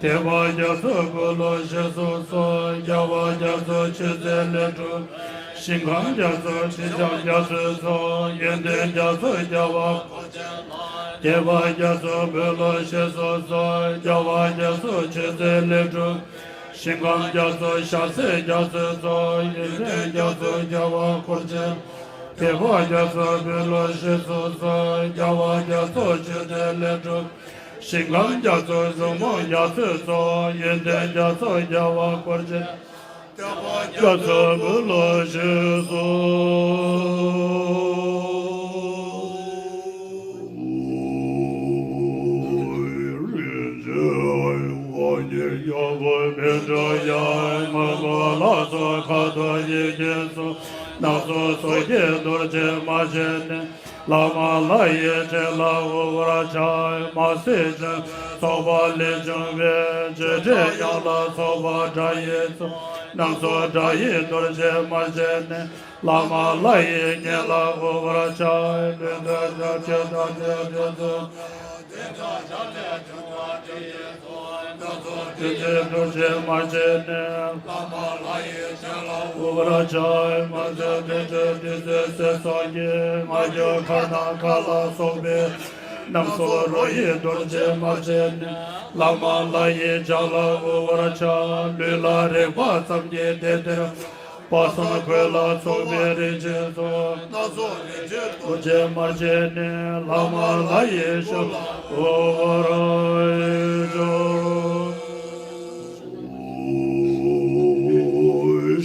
ཐེག་པ་རྒྱ་མཚོའི་སྦུལ་ལོ་ཞེས་སུ་གསོལ། རྒྱལ་བ་རྒྱ་མཚོ་མཆོད་རྫས་ལས་གྲུབ། ཞིང་ཁམས་རྒྱ་མཚོ་དྲི་ལྕམ་རྒྱ་མཚོའི་ཚོགས། ཡོན་ཏན་རྒྱ་མཚོ་རྒྱལ་བ་འཁོར་བཅས་ལ། ཐེག་པ་རྒྱ་མཚོའི་སྦུལ་ལོ་ཞེས་སུ་གསོལ། རྒྱལ་བ་རྒྱ་མཚོ་མཆོད་རྫས་ལས་གྲུབ། ཞིང་ཁམས་རྒྱ་མཚོ་ཞལ་ཟས་རྒྱ་མཚོའི་ཚོགས། ཡོན་ཏན་རྒྱ་མཚོ་རྒྱལ་བ་འཁོར་བཅས། ཐེག་པ་རྒྱ་མཚོའི་སྦུལ་ལོ་ཞེས་སུ་གསོལ། རྒྱལ་བ་རྒྱ་མཚོ་མཆོད་རྫས་ལས་གྲུབ། ཞིང་ཁམས་རྒྱ་མཚོ་གཟིགས་མོ་རྒྱ་མཚོའི་ཚོགས། ཡོན་ཏན་རྒྱ་མཚོ་རྒྱལ་བ་འཁོར་བཅས། ཐེག་པ་རྒྱ་མཚོའི་སྦུལ་ལོ་ཞེས་སུ་གསོལ། རིན་ཆེན་དབང་གིས་ཡོངས་སུ་མི་འགྲུབ་ཡང་། མོས་གུས་ལ་སོགས་ཁ་དོག་ཡིད་ཀྱིས་གཟུང་། སྣ་ཚོགས་ཚོགས་ཀྱིས་འདུ་བྱེད་མ་བྱས་ནས། བླ་མ་ལྷ་ཡི་ཕྲིན་ལས་དབུལ་བར་བྱ། མ་སྲིད་ཅིང་ཚོགས་པ་ལས་བྱུང་བའི། བརྗོད་བྲལ་དབྱངས་ལ་སོགས་པ་སྒྲ་ཡི་ཚོགས། སྣ་ཚོགས་སྒྲ་ཡིས་འདུ་བྱེད་མ་བྱས་ནས། བླ་མ་ལྷ་ཡི་ཉེ་ལ་དབུལ་བར་བྱ། ལུས་འདོད་ཐམས་ཅད་ཐམས་ཅད་དེ་ཚོགས། དེ་དག་བྱ་ལས་བྱུང་བ་དེ་ཡི་ཚོགས། སྣ་ཚོགས་དེ་ཚེ་འདུ་བྱེད་མ་བྱས་ནས། བླ་མ་ལྷ་ཡི་ཕྲིན་ལས་དབུལ་བར་བྱ། མ་ཚད་དེ་ཚེ་དེ་ཚེ་ཟས་སོགས་ཀྱི། མ་གྱུར་ཁ་དང་ཁ་ལ་སོགས་པའི། སྣ་ཚོགས་རོ་ཡིས་འདུ་བྱེད་མ་བྱས་ནས། བླ་མ་ལྷ་ཡི་ཕྱག་ལ་དབུལ་བར་བྱ། ལུས་ལ་རེག་པ་ཙམ་གྱིས་དེ་དེར། དཔག་བསམ་ཁོད་ལ་སོགས་པའི་རིན་ཆེན་ཚོགས། སྣ་ཚོགས་རིན་ཆེན་ཐམས་ཅད་མ་བྱས་ནས། བླ་མ་ལྷ་ཡི་ཕྱག་ལ་དབུལ་བར་བྱ།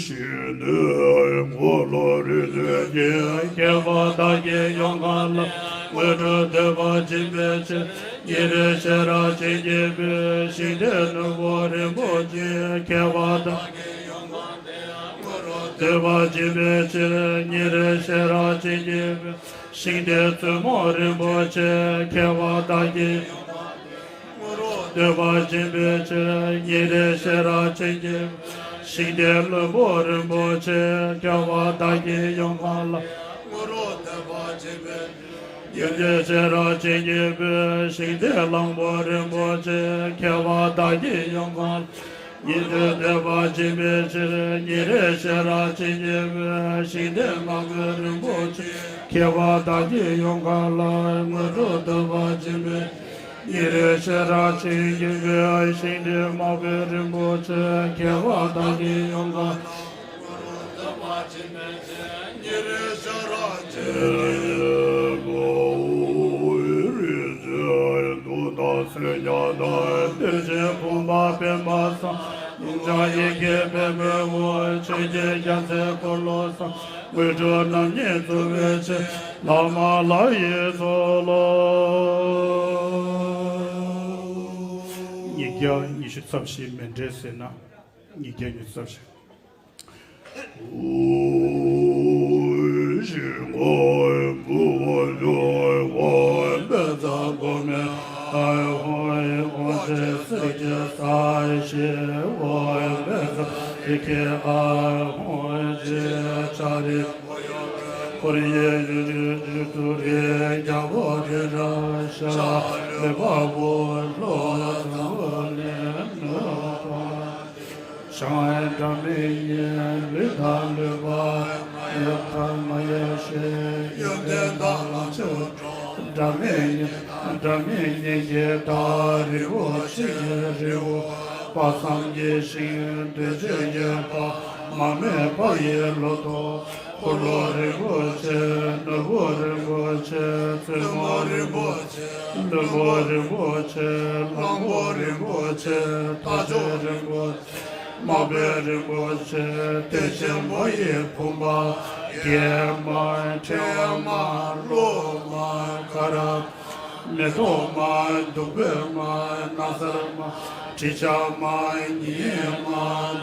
ཞི་གནས་འཁོར་ལོ་རིན་ཆེན་གྱིས། མཁས་པ་བདག་གི་ཡོངས་གང་ལ། དངོས་གྲུབ་ཐོབ་པར་བྱིན་པའི་ཕྱིར། ཉིན་རེ་ཤེས་རབ་བྱིན་གྱིས་འབུལ། ཞིང་རྟེན་ནོར་བུ་རིན་པོ་ཆེ། མཁས་པ་བདག་གི་ཡོངས་གང་དེ། དངོས་གྲུབ་ཐོབ་པར་བྱིན་པའི་ཕྱིར། ཉིན་རེ་ཤེས་རབ་བྱིན་གྱིས་འབུལ། ཞིང་རྟེན་བཙུན་མོ་རིན་པོ་ཆེ། མཁས་པ་བདག་གི་ཡོངས་གང་དེ། དངོས་གྲུབ་ཐོབ་པར་བྱིན་པའི་ཕྱིར། ཉིན་རེ་ཤེས་རབ་བྱིན་གྱིས་འབུལ། ཞིང་རྟེན་བློན་པོ་རིན་པོ་ཆེ། མཁས་པ་བདག་གི་ཡོངས་གང་ལ། དངོས་གྲུབ་ཐོབ་པར་བྱིན་པའི་ཕྱིར། ཉིན་རེ་ཤེས་རབ་བྱིན་གྱིས་འབུལ། ཞིང་རྟེན་གླང་པོ་རིན་པོ་ཆེ། མཁས་པ་བདག་གི་ཡོངས་གང་ལ། དངོས་གྲུབ་ཐོབ་པར་བྱིན་པའི་ཕྱིར། ཉིན་རེ་ཤེས་རབ་བྱིན་གྱིས་འབུལ། ཞིང་རྟེན་དམག་དཔོན་རིན་པོ་ཆེ། མཁས་པ་བདག་གི་ཡོངས་གང་ལ། དངོས་གྲུབ་ཐོབ་པར་བྱིན་པའི་ཕྱིར། ཉིན་རེ་ཤེས་རབ་བྱིན་གྱིས་འབུལ། ཞིང་རྟེན་དམག་དཔོན་རིན་པོ་ཆེ། མཁས་པ་བདག་གི་ཡོངས་གང་། ཉིན་རེ་ཤེས་རབ་བྱིན་གྱིས་འབུལ། རིན་ཆེན་གདུགས་དང་ཚོན་ཉག་དང་། གཏེར་ཆེན་ཕུང་པོ་པདྨ་བསམ། ཡོངས་བྱང་ཡི་གེ་པདྨོའི་དབུ། ཆོས་ཀྱི་རྒྱལ་མཚན་འཁོར་ལོ་བསམ། དངོས་གྲུབ་རྣམ་གཉིས་སྩོལ་བའི་ཕྱིར། བླ་མ་ལྷ་ཡི་ཚོགས་ལ། ཉིས་བརྒྱ་ཉི་ཤུ་རྩ་བཞི་མཎྜལ་ཟེར་ན། ཉིས་བརྒྱ་ཉི་ཤུ་རྩ་བཞི། ཁོར་ཡུག་ཡུག་ཡུག་ཏུ་རེ་རྒྱལ་པོ་རེ་ར་ཤ་ལེ་པ་བོ་ལོ་ཙམ་བོ་ལེ་ནོ། ཞང་སྒྲ་མི་སྙན་ལུས་དང་ལུས་པ་མ་ཡལ་ཐར་མ་ཡལ་ཞེས་ཡོན་ཏན་དང་ལམ་མཆོག་འགྲོ། སྒྲ་མི་སྙན་སྒྲ་མི་སྙན་གྱི་བདག་རིན་པོ་ཆེ་རི་བོ་དཔག་བསམ་གྱི་ཤིང་འདོད་ཆེན་གྱི་བ་མ་མོའི་བ་ཡི་ལོ་ཏོག་འཁོར་ལོ་རིན་པོ་ཆེ། ནོར་བུ་རིན་པོ་ཆེ། བཙུན་མོ་རིན་པོ་ཆེ། བློན་པོ་རིན་པོ་ཆེ། གླང་པོ་རིན་པོ་ཆེ། རྟ་མཆོག་རིན་པོ་ཆེ། དམག་དཔོན་རིན་པོ་ཆེ། བསྟན་ཆེན་མོ་ཡི་བུམ་པ། གྱེས་མ་ཕྲེང་མ་ལོ་མ་ཀ་ར། མེ་ཏོག་མ་བདུག་སྤོས་མ་སྣང་གསལ་མ་དྲི་ཆབ་མ་ཉི་མ་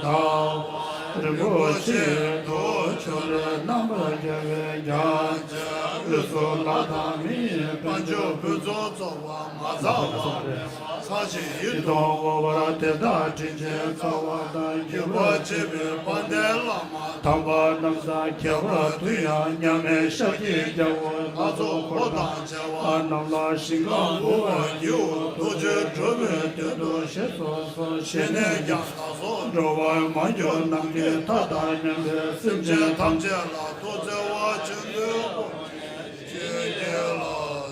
ཟླ་བ་རིན་པོ་ཆེ་ཐོག་ཆོས་ལས་རྣམ་པར་རྒྱལ་བའི་རྒྱལ་བྱེད་དབུས་སུ་ལྷ་དང་མི་ཡི་དཔལ་འབྱོར་ཕུན་ཚོགས་རྫོགས་པ་མ་ཚང་བ་ཚང་ཞིང་ཡིད་དུ་འོང་བ་དེ་དག་དྲིན་ཅན་རྩ་བ་དང་བརྒྱུད་པར་བཅས་པའི་དཔལ་ལྡན་བླ་མ་དམ་པ་རྣམས་དང་ཁྱད་པར་དུ་ཡང་མཉམ་མེད་ཤཱཀྱའི་རྒྱལ་པོ་ལྷ་ཚོགས་འཁོར་དང་བཅས་པ་རྣམས་ལ་ཞིང་ཁམས་མགུ་བར་བསྒྱུར་བ་ཐུགས་རྗེ་གྲུབ་པའི་དོན་དུ་ཞེས་སོགས་སོ། ཞེས་ནས་ཀྱང་བདག་སོགས་འགྲོ་བ་མ་གྱུར་ནམ་མཁའི་མཐའ་དང་མཉམ་པའི་སེམས་ཅན་ཐམས་ཅད་ལ་ཐུགས་བརྩེ་བ་ཆེན་པོས་བསྐུལ་ནས་ཆོས་ཀྱི་ལྷ་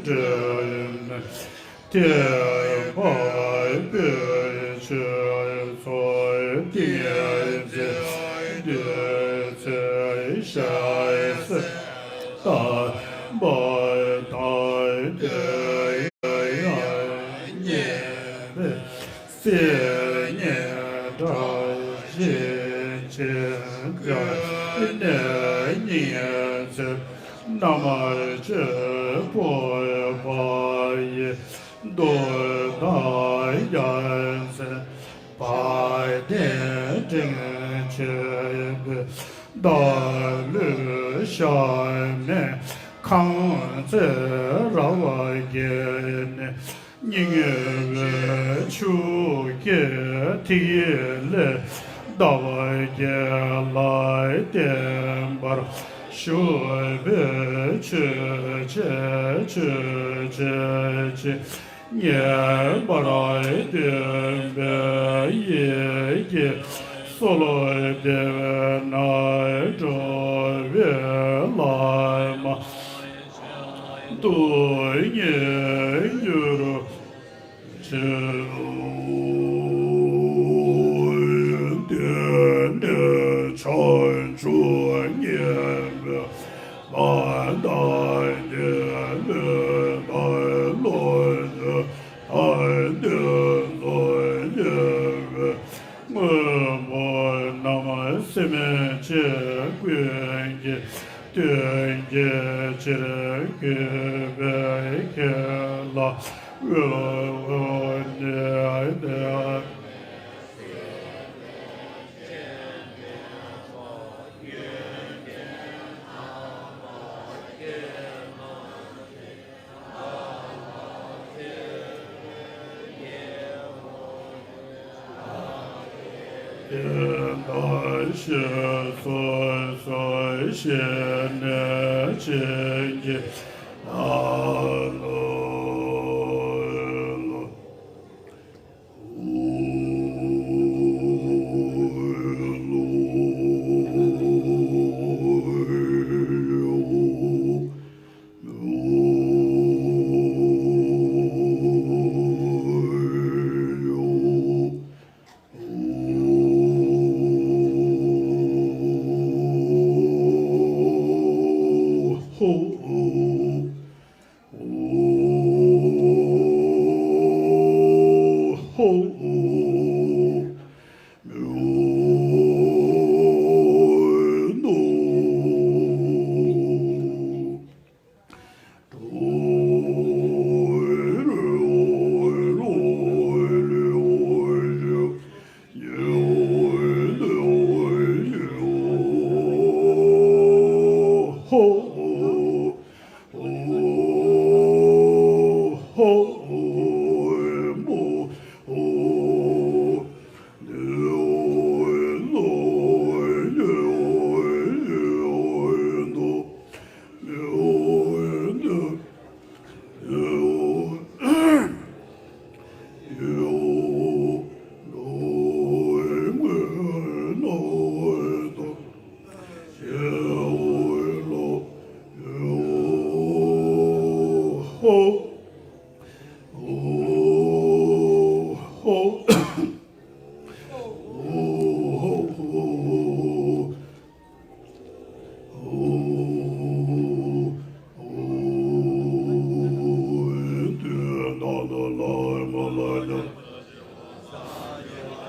དུ། ཐེག་པ་དཔེ་ཆོས་ཚོགས་ཏིང་ངེ་འཛིན་བདུད་རྩི་ཞལ་ཟས་བསྟབས་པ་དང་། དེ་ཡང་མཉེས་པའི་སིལ་སྙན་སྒྲ་བཞིན་ཅི་འགྱུར་ནས་སྙིང་བརྩེ་རྣམ་དཔྱོད་སྤོབས་པ་ཡིས། གདུགས་དང་རྒྱལ་མཚན་དཔལ་ལྡན་འབྲིང་བཅས་པའི། བདག་ལུས་ཞག་མེད་ཁང་བརྩེགས་ར་བར་བརྒལ་ནས། སྙིང་དབུས་ཆུ་སྐྱེས་ཐིག་ལེ་ཟླ་བ་བརྒྱད་ལ་བརྟེན་པར་བཞུགས་པའི་ཆོས་འཆད་ཆོས་འཆད་ཅིང་། ངེས་པར་བསྟན་པའི་ཡིད་ཀྱི་སྲོལ་འདེབས་ན། འགྲོ་བའི་ལམ་སྡུག་བསྔལ་མྱུར་བྱེད། དེ་ནས་བྱང་ཆུབ་ཉེ་བའི་ལམ་དང་། ཉེ་ལམ་དང་ལོངས་སྤྱོད་དང་། དེ་ཚོགས་ཉེ་བའི་དངོས་པོ་རྣམས་སེམས་ཅན་ཀུན་གྱི་དོན་གྱི་ཕྱིར་གུས་པས་ཁས་བླངས། འོ་ནི། དེ་ལྟར་ཞེས་སོགས་སོ། ཞེས་ནས་བྱིན་གྱིས་བརླབས་ལོ།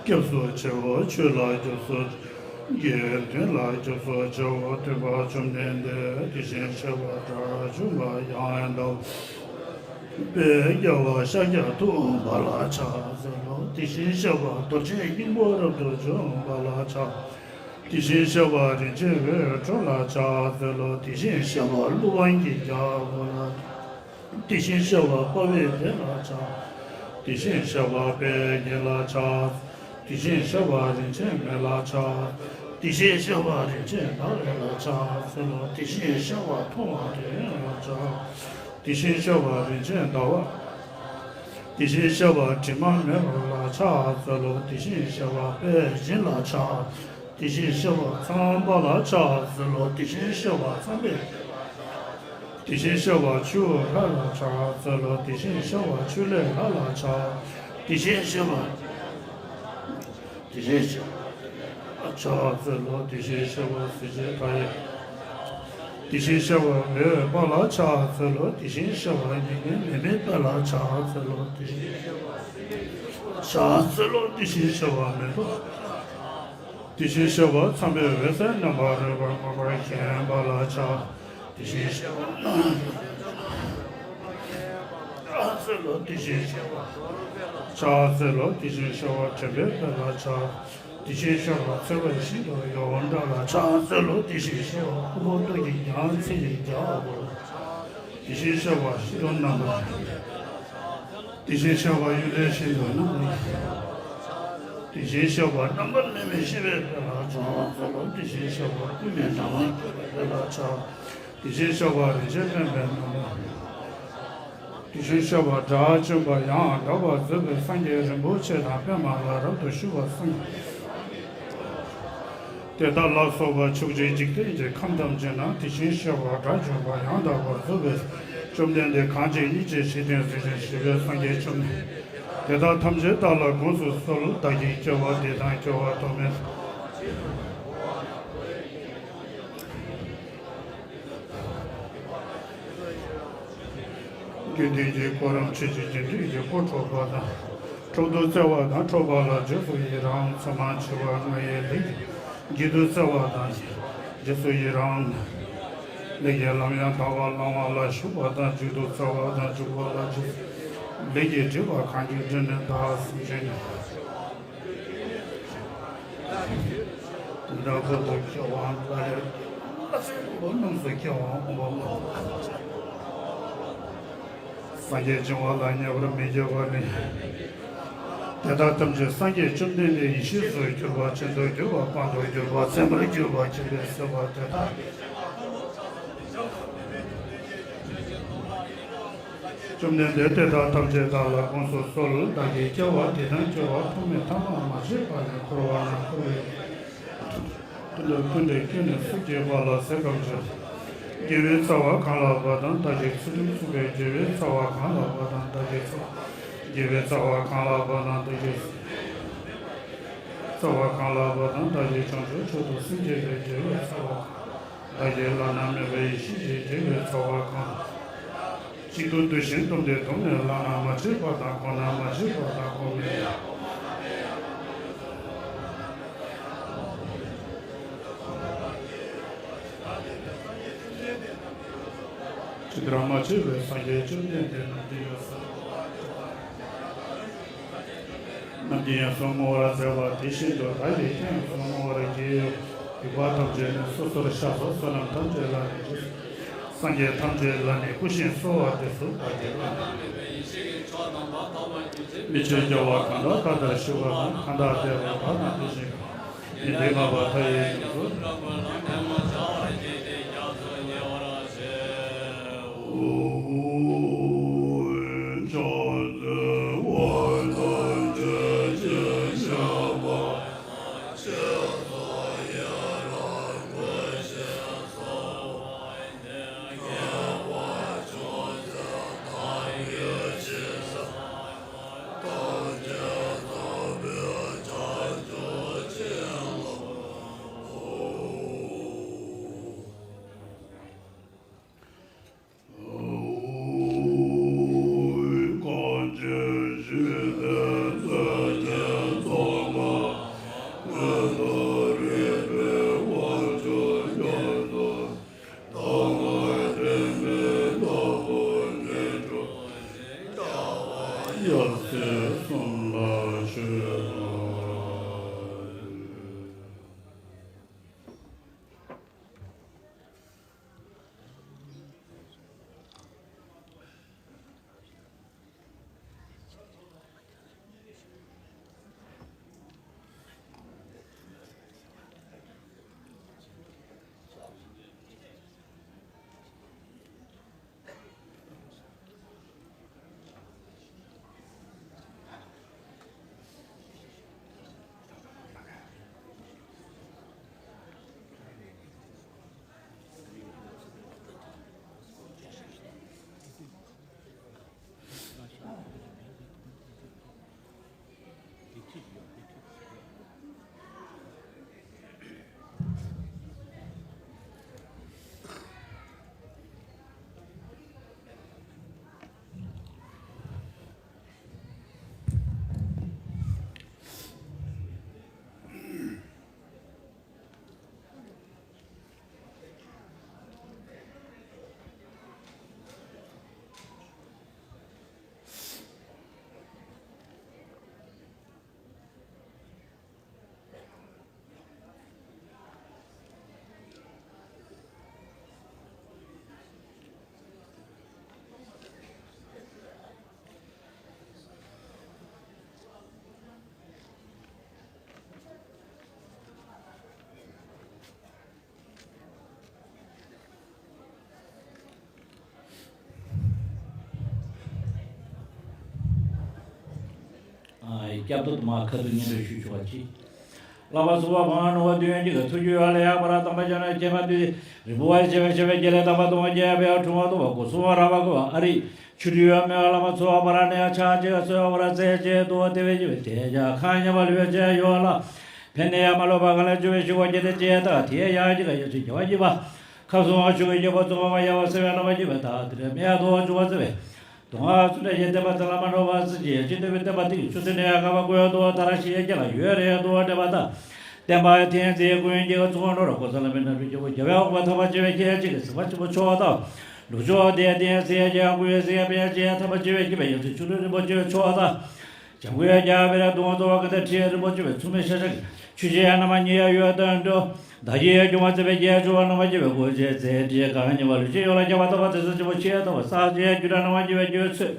སྐྱབས་སུ་མཆིའོ། ཆོས་ལ་སྐྱབས་སུ། དགེ་འདུན་ལ་སྐྱབས་སུ་མཆིའོ། སྟོན་པ་བཅོམ་ལྡན་འདས་དེ་བཞིན་གཤེགས་པ་དགྲ་བཅོམ་པ་ཡང་དག་པའི་རྒྱལ་བ་ཤཱཀྱ་ཐུབ་པ་ལ་ཕྱག་འཚལ་ལོ། དེ་བཞིན་གཤེགས་པ་རྡོ་རྗེ་སྙིང་པོ་རབ་ཏུ་འཇོམས་པ་ལ་ཕྱག་དེ་བཞིན་གཤེགས་པ་རིན་ཆེན་འོད་འཕྲོ་ལ་ཕྱག་འཚལ་ལོ། དེ་བཞིན་གཤེགས་པ་ཀླུ་དབང་གི་རྒྱལ་པོ་ལ། དེ་བཞིན་གཤེགས་པ་དཔའ་བོའི་སྡེ་ལ་ཕྱག་དེ་བཞིན་གཤེགས་པ་དཔལ་གྱི་ལ་ཕྱག་དེ་བཞིན་གཤེགས་པ་རིན་ཆེན་མེ་ལ་ཕྱག་དེ་བཞིན་གཤེགས་པ་རིན་ཆེན་ཟླ་བ་ལ་ཕྱག་འཚལ་ལོ། དེ་བཞིན་གཤེགས་པ་མཐོང་བ་དེ་ཡང་ལ་ཕྱག་དེ་བཞིན་གཤེགས་པ་རིན་ཆེན་ཟླ་བ། དེ་བཞིན་གཤེགས་པ་དྲི་མ་མེད་པ་ལ་ཕྱག་འཚལ་ལོ། དེ་བཞིན་གཤེགས་པ་དཔལ་བྱིན་ལ་ཕྱག་དེ་བཞིན་གཤེགས་པ་ཚངས་པ་ལ་ཕྱག་འཚལ་ལོ། དེ་བཞིན་གཤེགས་པ་ཚངས་པའི། དེ་བཞིན་གཤེགས་པ་ཆུ་ལྷ་ལ་ཕྱག་འཚལ་ལོ། དེ་བཞིན་གཤེགས་པ་ཆུ་ལས་ལྷ་ལ་ཕྱག་དེ་བཞིན་གཤེགས་པ། དེ་བཞིན་གཤེགས་པ་ཕྱག་འཚལ་ལོ། དེ་བཞིན་གཤེགས་པ་གཟི་བརྗིད་མཐའ་ཡས། དེ་བཞིན་གཤེགས་པ་མོས་པ་ལ་ཕྱག་འཚལ་ལོ། དེ་བཞིན་གཤེགས་པ་མྱ་ངན་མེད་མའི་དཔལ་ལ་ཕྱག་འཚལ་ལོ། དེ་བཞིན་ཕྱག་འཚལ་ལོ། དེ་བཞིན་གཤེགས་པ་མེ་ཏོག་དེ་བཞིན་གཤེགས་པ་ཚངས་པའི་འོད་ཟེར་རྣམ་པར་རོལ་པར་མངོན་པར་མཁྱེན་པ་ལ་ཕྱག་དེ་བཞིན་གཤེགས་པ་ཕྱག་འཚལ་ལོ། དེ་བཞིན་གཤེགས་པ་ཕྱག་འཚལ་ལོ། དེ་བཞིན་གཤེགས་པ་དྲན་པའི་དཔལ་ལ་ཕྱག་དེ་བཞིན་གཤེགས་པ་ཚེ་རབས་ཤིན་ཏུ་ཡོངས་གྲགས་ལ་ཕྱག་འཚལ་ལོ། དེ་བཞིན་གཤེགས་པ་ཕུང་པོ་སྟོང་གི་ཉི་མ་མཚན་ཉིད་རྒྱལ་བ་དེ་བཞིན་གཤེགས་པ་ཤིན་ཏུ་རྣམ་པར། དེ་བཞིན་གཤེགས་པ་གཡུལ་ལས་ཤིན་ཏུ་རྣམ་པར། དེ་བཞིན་གཤེགས་པ་རྣམ་པར་གནོན་པའི་སྤྱན་རས་པ་ལ་ཕྱག་འཚལ་ལོ། དེ་བཞིན་གཤེགས་པ་ཀུན་ནས་འབྲང་བར་འགྱུར་བའི་དཔལ་ལ་ཕྱག་དེ་བཞིན་གཤེགས་པ་རིན་ཆེན་དཔལ་བའི་རྣམ་པར། དེ་བཞིན་གཤེགས་པ་དགྲ་བཅོམ་པ་ཡང་དག་པར་རྫོགས་པའི་སངས་རྒྱས་རིན་པོ་ཆེ་དང་པདྨ་ལ་རབ་ཏུ་བཞུགས་པ་སངས་རྒྱས། དེ་དག་ལ་སོགས་པ་ཕྱོགས་བཅུའི་འཇིག་རྟེན་གྱི་ཁམས་ཐམས་ཅད་ན་དེ་བཞིན་གཤེགས་པ་དགྲ་བཅོམ་པ་ཡང་དག་པར་རྫོགས་པའི་བཅོམ་ལྡན་འདས་གང་ཇི་སྙེད་ཅིག་འཇིག་རྟེན་གཟིགས་ཤིང་བཞུགས་པའི་སངས་རྒྱས་བཅོམ་ལྡན། དེ་དག་ཐམས་ཅད་བདག་ལ་དགོངས་སུ་གསོལ། བདག་གིས་སྐྱེ་བ་འདི་དང་སྐྱེ་བ་ཐོག་མེད། དགེ་འདུན་གྱི་གོ་རིམ་ཁྲིད་ཀྱི་རྒྱུ་འབྲས་ཀྱི་གོ་འཕྲོག་པ་དང་། འཕྲོག་ཏུ་སྩལ་བ་དང་འཕྲོག་པ་ལ་རྗེས་སུ་ཡི་རང་། ཚད་མ་ཆེ་བ་ལྔ་ཡི་ལས་ཀྱི་བགྱིད་དུ་སྩལ་བ་དང་། རྗེས་སུ་ཡི་རང་། ལས་ཀྱི་ལམ་ཡང་དག་པར་བླང་བ་ལ་ཞུགས་པ་དང་། འཇུག་ཏུ་སྩལ་བ་དང་འཇུག་པ་ལ་རྗེས་སུ། ལས་ཀྱི་སྒྲིབ་པ་གང་གིས་བསྒྲིབས་ནས་བདག་སེམས་ཅན་ནི། དགྲ་བོ་དང་སྐྱེ་བ་ལ་ཡང་སྐྱེ་བ་ལ་སྲིད་པ་རྣམས་སུ་སྐྱེ་བ་འོང་བ་མ། སངས་རྒྱས་བྱུང་བ་ལ་ཉེ་བར་མི་སྐྱེ་བ་ནི། དེ་དག་ཐམས་ཅད་སངས་རྒྱས་བཅོམ་ལྡན་འདས་ཡེ་ཤེས་སུ་གྱུར་པ་ཅན་དུ་གྱུར་པ་དཔལ་དུ་གྱུར་པ་མཚན་མར་གྱུར་པ་མཁྱེན་པས་གསལ་བ་དེ་དག་བཅོམ་ལྡན་འདས་དེ་དག་ཐམས་ཅད་བདག་ལ་དགོངས་སུ་གསོལ། བདག་གིས་སྐྱེ་བ་འདི་དང་སྐྱེ་བ་ཐོག་མེད་ཐ་མ་མ་མཆིས་པ་ནས་འཁོར་བ་ན་འཁོར་བའི་ཀུན་ཏུ་ཀུན་ཏུ་ཀུན་ནས་སུ་སྐྱེས་པ་ལ་ཟེར་གང་བྱ། དགེ་བའི་རྩ་བ་གང་ལགས་པ་དང་ད་ཅི་ཚུལ་ཁྲིམས་བཙུགས་པའི་དགེ་བའི་རྩ་བ་གང་ལགས་པ་དང་ད་ཅི་ཚུལ། དགེ་བའི་རྩ་བ་གང་ལགས་པ་དང་ད་ཅི་ཚུལ། རྩ་བ་གང་ལགས་པ་དང་ད་ཅི་བྱང་ཆུབ་མཆོག་ཏུ་སེམས་བསྐྱེད་པའི་དགེ་བའི་རྩ་བ། བདག་གིས་བླ་ན་མེད་པའི་ཡེ་ཤེས་ཀྱི་དགེ་བའི་རྩ་བ་གང་། གཅིག་ཏུ་བསྡུས་ཤིང་བསྡོམས་ཏེ་བསྡོམས་ནས་བླ་ན་མ་མཆིས་པ་དང་གོང་ན་མ་མཆིས་པ་དང་གོང་མའི་ རང་མ་བྱས་པའི་སངས་རྒྱས་བཅོམ་ལྡན་འདས་རྣམས་ཀྱི་ཡོན་གསུམ། རྣམས་ཀྱི་ཡོན་གསུམ་བསྔོ་བར་མཛད་པ་དེ་བཞིན་དུ་བདག་གིས་ཀྱང་ཡོན་གསུམ་བསྔོ་བར་བགྱིའོ། སྡིག་པ་ཐམས་ཅད་ནི་སོ་སོར་བཤགས་སོ། བསོད་ནམས་ཐམས་ཅད་ལ་ནི་འཇུག་སོ། སངས་རྒྱས་ཐམས་ཅད་ལ་ནི་བསྐུལ་ཞིང་གསོལ་བ་འདེབས་སོ། བདག་གིས་བླ་ན་མེད་པའི་ཡེ་ཤེས་ཀྱི་མཆོག་དང་མ་དག་པ་རྒྱུ་མཚན་མི་ཕྱེད་རྒྱལ་བ་གང་དག་ད་ལྟར་བཞུགས་པ་དང་། གང་དག་འདས་པ་དག་དང་དེ་བཞིན་གཤེགས་པ་ཉན་ཐོས་ལྔ་པ་མཐའ་ཡས་ཀྱང་སུ། ཨ། སྐྱབས་ཐོབ་ཏུ་མ་ཁ་ཐུག་སྙན་སྒྲོན་ཞུ་ཆོག་པ་ཅིག་བསླབ་པ་ཚོགས་པ་འབངས་ནོར་བ་དོན་གཅིག་གི་ཐུགས་རྒྱུད་ལ་ཡག་པར་དམ་པ་སྦྱང་ནས་སྐྱེས་པ་དུས་རིང་པོ་བ་ཞེས་པའི་ཞེས་པའི་དགེ་ལས་དམ་པ་སྟོང་བརྒྱད་པའི་འཁྲུལ་བ་རྟོགས་པ་སྒོ་གསུམ་རགས་པ་དགོས་པ་ཨ་རིག་ཆོས་སྤྲུལ་བའི་སྨོན་ལམ་ཚོགས་པ་ར་ནས་ཕྱག་གཅིག་གསོལ་བར་མཛད་ཅེས་འདུག་དེ་བས་ཀྱི་དེ་ཡང་ཁ་ཉེ་བ་ལུས་བྱས་ཡོད་ལ། ཕན་ནས་ཡང་མ་ལོག་པ་གང་ལ་འཇུ་བའི་ཞུ་བ་བརྒྱད་དེ་ཅེས་དང་དེའི་ཡང་གཅིག་ག་ཡོད་ཚུལ་རྒྱལ་བ་ཡིན་པ། ཁམས་གསུམ་ཆོས་ཀྱི་རྒྱལ་པོ་ཙོང་ཁ་པ་ཡ་བ་སེ་བའི་རྣམ་པ་ཡིན་པ་དང་དེ་ལས་མེད་དོ་འཇུ་བ་བརྩེ་བས། དུང་ཁ་ཚུ་ནས་ཡེ་བསྟན་པ་ཚེ་ལ་མ་འགྲོ་བ་སྲིད་ཀྱི་ཅི་འདོད་པའི་བསྟན་པ་དེ་ཆུ་ཚོད་ནས་ཁ་བ་ཀུན་ཏུ་ཐར་ཞེས་རྒྱ་ལ་ཡོད་རེད་དོ་འདྲེ་བ་དང་། བསྟན་པ་མཐའ་ཡས་ཀུན་གྱི་གཙོ་བོ་ནོར་གོ་ས་ལ་མི་འདྲ་བའི་རྒྱལ་པོ་རྒྱལ་བའི་དབང་པོ་ཐམས་ཅད་པའི་ཁྱེད་ཅིག་གི་སྲིད་པ་ཆེན་པོ་མཆོག་དང་། ལུགས་མཆོག་དེ་སྟེང་སྲིད་རྒྱལ་ཀུན་སྲིད་པའི་ཅེས་ཐམས་ཅད་པའི་སྐྱིད་པའི་ཡང་སྲིད་ཆུ་ཚོད་རིན་པོ་ཆེ་མཆོག་དང་། བྱམས་མགོན་རྒྱལ་བའི་ར་དུང་གཙོ་བོ་ཀ་ཏ་ཁྲི་རིན་པོ་ཆེ་བའི་མཚུངས་མེད་ཤ་ཤ་གི་ཆུ་ཆེན་རྣམ་པ་གཉིས་ཡ་ཡོད་དོན་འགྲོ། བདག་གིས་སྐྱོང་བ་བརྩེ་བའི་རྒྱལ་མཆོག་རྣམ་པ་སྐྱེ་བའི་སྐུ་ཆེ་ཚེ་འདིའི་གང་ཉེ་བ་ལུས་ཅན་ཡོངས་ལ་ཁྱབ་པ་ཐོབ་པ་དེ་ཚོ་ཆེན་པོ་ཆེ་ཐོབ་པ་སངས་རྒྱས་རྒྱུ་འབྲས་རྣམ་པ་སྐྱེ་བའི་རྒྱུ་ཚོད།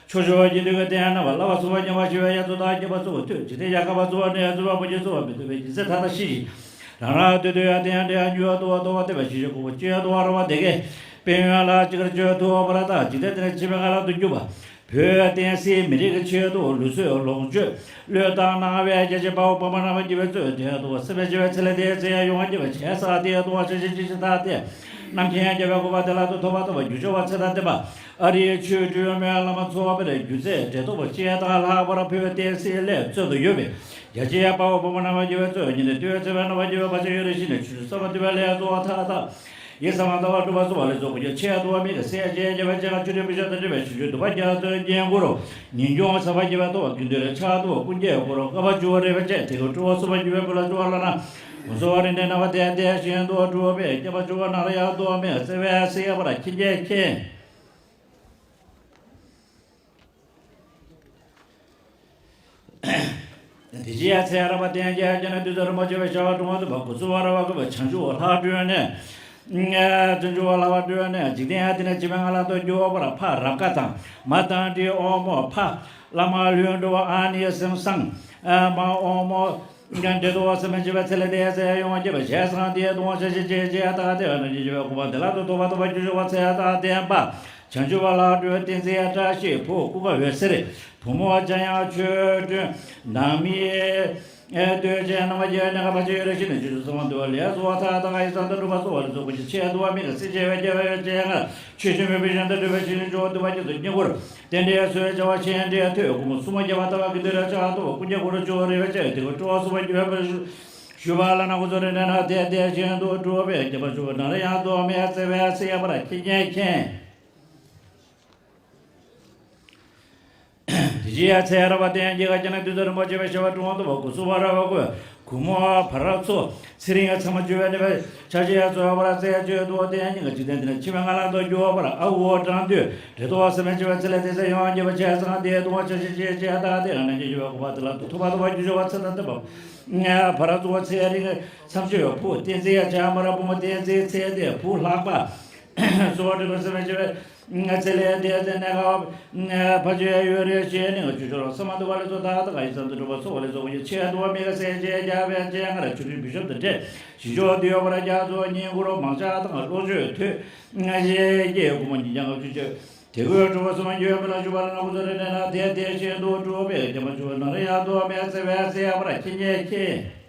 ཆོས་མཆོག་སྤྱི་འདུས་ཀྱི་རྟེན་རྣམ་པ་བསླབ་པ་ཚོགས་པ་མཉམ་པ་ཞི་བའི་དབྱར་མཚོ་དང་སྐྱེས་པ་གཙོ་བོ་ཐོད་འཇིག་རྟེན་ཡ་ག་པ་གཙོ་བོ་གནས་གཙོ་བོ་མུ་ཁྱུད་གཙོ་བོ་མི་ཐུབ་པའི་སྦྱིན་སྲེག་མཐའ་དག་ཤི་ཞིང་རང་རང་དུས་དུས་ཡ་རྟེན་འབྲེལ་ཡ་འགྱུར་བ་ལྟོ་བ་ལྟོ་བ་བསྟན་པ་ཞི་ཞི་ཁོག་པོ་སྤྱི་ཡ་ལྟོ་བ་ར་བ་དེ་གས་དཔལ་ཡོན་ལ་ཅི་དགར་བཅོས་ཐུབ་པ་ར་དང་འཇིག་རྟེན་དེ་ནས་ཕྱི་མའི་ཁ་ལ་དུ་འགྱུར་བ། བོད་བསྟན་སྲིད་མི་རིགས་ཀྱི་ཆེད་དུ་ལུགས་སྲོལ་ལོངས་སྤྱོད་བློས་བཏང་གནང་བའི་རྒྱ་ཆེ་དཔའ་བོ་དཔའ་མོ་རྣམ་པ་སྐྱིད་པའི་གཙོས་དེ་ཐོག་སེམས་པའི་ཆེ་བའི་ཚེ་ལས་དེའི་ཚེ་ཡང་ཡོང་བ་སྐྱིད་པའི་བྱས་ས་དེའི་ཐོག་ཆེ་ཆེ་ཆེ་ཆེ་ཐག་སྟེ་རྣམ་མཁྱེན་རྒྱལ་བའི་གོ་འཕང་དེ་ལ་དུ་ཐོབ་པ་ཐོབ་པ་རྒྱུ་ཆོག་པ་ཚེ་དང་ལྡན་པ་ཨ་རིའི་ཆོས་སྤྲུལ་མའི་བླ་མ་ཚོ་བ་པའི་རྒྱུ་རྫས་འབྲས་ཐོག་པ་ཅེས་དང་ལྷག་པར་བོད་བསྟན་སྲིད་ལས་གཙོད་དུ་ཡོད་པའི་རྒྱ་ཆེའི་དཔའ་བོ་དཔའ་མོ་རྣམ་པ་སྐྱིད་པའི་གཙོས་ཉིན་དེ་སྟོད་ཚེ་བའི་རྣམ་པ་སྐྱིད་པའི་བར་ཆད་ཡོད་རེ་ཞིག་ནས་ཆོས་ཆོས་བསམ་པ་འདུན་པའི་ལས་གཙོ་བ་མཐའ་དག་ཡིད་བསམ་པ་ལྟ་བ་སྒྲུབ་པ་གསུམ་པ་ལས་ཚོགས་པ་ཡོད་ཆེད་དུ་བ་མི་ག་སེ་ཡ་ཅན་རྒྱལ་བའི་ཅན་ག་ཆུ་ཁྲོད་མི་ཤ་དང་འདྲེ་བའི་ཆུ་ཆུ་འདུ་བ་རྒྱ་མཚོའི་རྒྱན་གུ་རུ་ཉིན་གུང་ས་པ་རྒྱལ་བའི་ལྟོ་བ་དགེ་འདུན་རེ་ཕྱག་ཏུ་བ་ཀུན་རྒྱལ་གུ་རུ་ཀ་བ་བཅུ་བ་རེ་བ་ཅན་དེ་གུ་སྤྲུལ་བ་གསུམ་པ་རྒྱུ་བའི་བུ་ལ་བཅུ་བ་ལ་ན་གོ་སོ་བ་རིན་ཏེ་ན་བ་དེ་དེ་བཞིན་དུ་སྤྲུལ་བ་པས་སྐྱེ་བ་བཅུ་བ་ན་ར་ཡ་ཏོ་མེ་སེ་བའི་སེ་ཡ་བ་ར་ཁྱི་རྒྱལ་ཁྱེད། དེ་རྗེས་ཚེ་རབས་པ་བསྟན་རྒྱས་བརྒྱ་ནས་བདུད་རྩི་རིན་པོ་ཆེ་བའི་ཞལ་དྲུང་དུ་བ་དགུ་སུ་བ་ར་བ་ཀུ་བ་བྱང་ཆུབ་ལྷ་སྒྲོན་ནས། བྱང་ཆུབ་ལྷ་བ་སྒྲོན་ནས་འཇིག་རྟེན་འདི་ནས་འཆི་བའི་ངང་ལ་དུ་འགྱུར་བར་ཕ་རབ་དགའ་དང་མ་དང་འདྲིས་ཨོ་མོ་ཕ་བླ་མ་ལྷུན་གྲུབ་ཨ་ནི་སེམས་བཟང་མ་ཨོ་མོ། འདྲེ་དོ་སེམས་མེད་བྱེད་པའི་ཚེ་ལས་འདས་ཟེར་ཡོང་བ་བྱེད་པ་ཞེས་སང་དེའི་གདོང་ཆ་ཤེས་བྱེད་བྱེད་དག་དེ་ན་ཅི་བྱེད་པའི་གོ་འཕང་བདེ་བླག་ཏུ་ཐོབ་པ་ཐོབ་པ་རྒྱུ་ཆོག་པ་ཚེ་དང་ལྡན་པ། བྱང་ཆུབ་པ་ལྷ་སྒྲོན་བསྟན་འཛིན་བཀྲ་ཤིས་བུ་ཀུན་དགའ་འོད་ཟེར། བུ་མོ་འཇམ་དབྱངས་ཆོས་སྒྲོན་ནང་མི། ལྟོས་བཅས་རྣམ་པ་བརྒྱད་ནས་ཁ་ཕ་ཆོས་རེ་ཞིག་ནས་ཆོས་ཆོས་སོང་འདུལ་བ་ལས་སོ་ཐ་ཐ་ཡི་ཙམ་དུ་གྲུབ་པ་སོ་བ་ལ་སོགས་པ་ཞིག་ཆེད་དུ་བ་མི་ག་སྲིད་ཆེ་བའི་རྒྱལ་བའི་ཆེ་ང་ཆོས་ཆེན་མོས་པའི་ཞིང་དུ་གྲུབ་པའི་ཞིང་ཆོས་འདུལ་བ་ཀྱི་སོ་སྙིང་པོར་རྟེན་འབྲེལ་སོས་བྱ་བ་ཆེན་འབྲེལ་ཐོས་གུང་མོ་སུ་མ་རྒྱལ་བ་ལྟ་བ་གི་འདུལ་བ་ཆགས་ཐོབ་ཀུན་ཁྱབ་གུ་རུ་ཆོས་རེ་བའི་ཆེ་དེ་གོ་སྤྲོ་བ་སུ་མ་འགྱུར་བའི་ཞུ་བ་ལ་ན་ཁོ་ཚོ་རེ་ནས་ན་དེ་དེ་བཞིན་དུ་འགྲུབ་པའི་རྒྱ་མ་ཆུ་ནང་ལ་ཡང་དོ་མེད་བརྩེ་བའི་སྲིད་པར་ཁྱེད་ཉན་མཁྱེན། དེ་རྗེས་ཚེ་རབས་པ་བསྟན་རྒྱས་བརྒྱ་ནས་བདུད་རྩི་རིན་པོ་ཆེ་བའི་ཞལ་དྲུང་དུ་བ་དགུ་སུ་བ་ར་བ་ཀུ་གུ་མོ་བ་ར་ཚོ་ཚེ་རིང་ཚང་མ་བཅོལ་བའི་ནུས་པའི་ཆ་ཤས་རྩོལ་བར་རྩེ་བཅོས་དུ་བསྟན་སྙིང་གི་འཇིག་རྟེན་འདི་ནས་འཆི་བའི་ངང་ལ་དུ་འགྱུར་བར་ཨ་འུ་དྲང་དུས་འདྲེ་དོ་སེམས་མེད་འཆི་བའི་ཚེ་ལས་དེ་ཚེ་ཡོང་འགྱེད་པ་བྱས་ཙང་དེའི་གདོང་ཆ་ཤས་ཆེ་ཆེ་དག་དེ་ང་ནས་འགྱེད་པའི་གོ་འཕང་དེ་ལ་དུ་ཐོབ་པ་ཐོབ་པ་རྒྱུ་ཆོག་པ་ཚེ་དང་ལྡན་པ། བ་ར་ཚོ་ཚེ་རིང་ཚང་མ་བཅོལ་བའི་བུ་བསྟན་འཛིན་ཡ་ཆ་མ་ར་བུ་མོ་བསྟན་འཛིན་ཚེ་དེ་བུ་ལྷག་པ། གསོལ་བ་འདེབས་པའི་སེམས་ཅན་ཚེ་ལས་འདས་ཚེ་གནས་སྐབས་ཕ་ཆོས་ཡོད་རེ་ཞེས་ནི་ཆོས་ཆོས་རོགས་ས་མ་འདུ་བ་ལས་ཚོ་ད་ད་ག་ཡི་ཙམ་དུ་གྲུབ་པ་ཚོགས་ལས་ཚོགས་ཀྱི་ཆེད་དུ་མི་ག་སེ་ཆེ་རྒྱ་བའི་ཆེ་ང་ལ་ཆུ་རིན་བི་ཤོབ་ཏུ་འདྲེ་ཞི་ཆོག་དུ་ཡོད་པར་རྒྱ་མཚོ་སྙིང་གུ་རུ་མང་ཤ་དང་བློ་ཆོས་ཐོས་ཞེས་སྐྱེས་བུ་མོ་ཉིད་ཀྱང་ཆུ་ཆོས་དེ་གོས་གྲུབ་པ་སུ་མ་འགྱུར་མི་ལ་ཞུ་བ་ལ་ན་ཁོ་ཚོ་རེ་ནས་ན་དེ་དེ་བཞིན་དུ་གྲུབ་པའི་རྒྱ་མ་ཆུ་ནང་ལ་ཡང་དུ་མེད་ཚེ་བའི་ཚེ་ཡང་བར་ཁྱི་ཉེ་ཁྱི།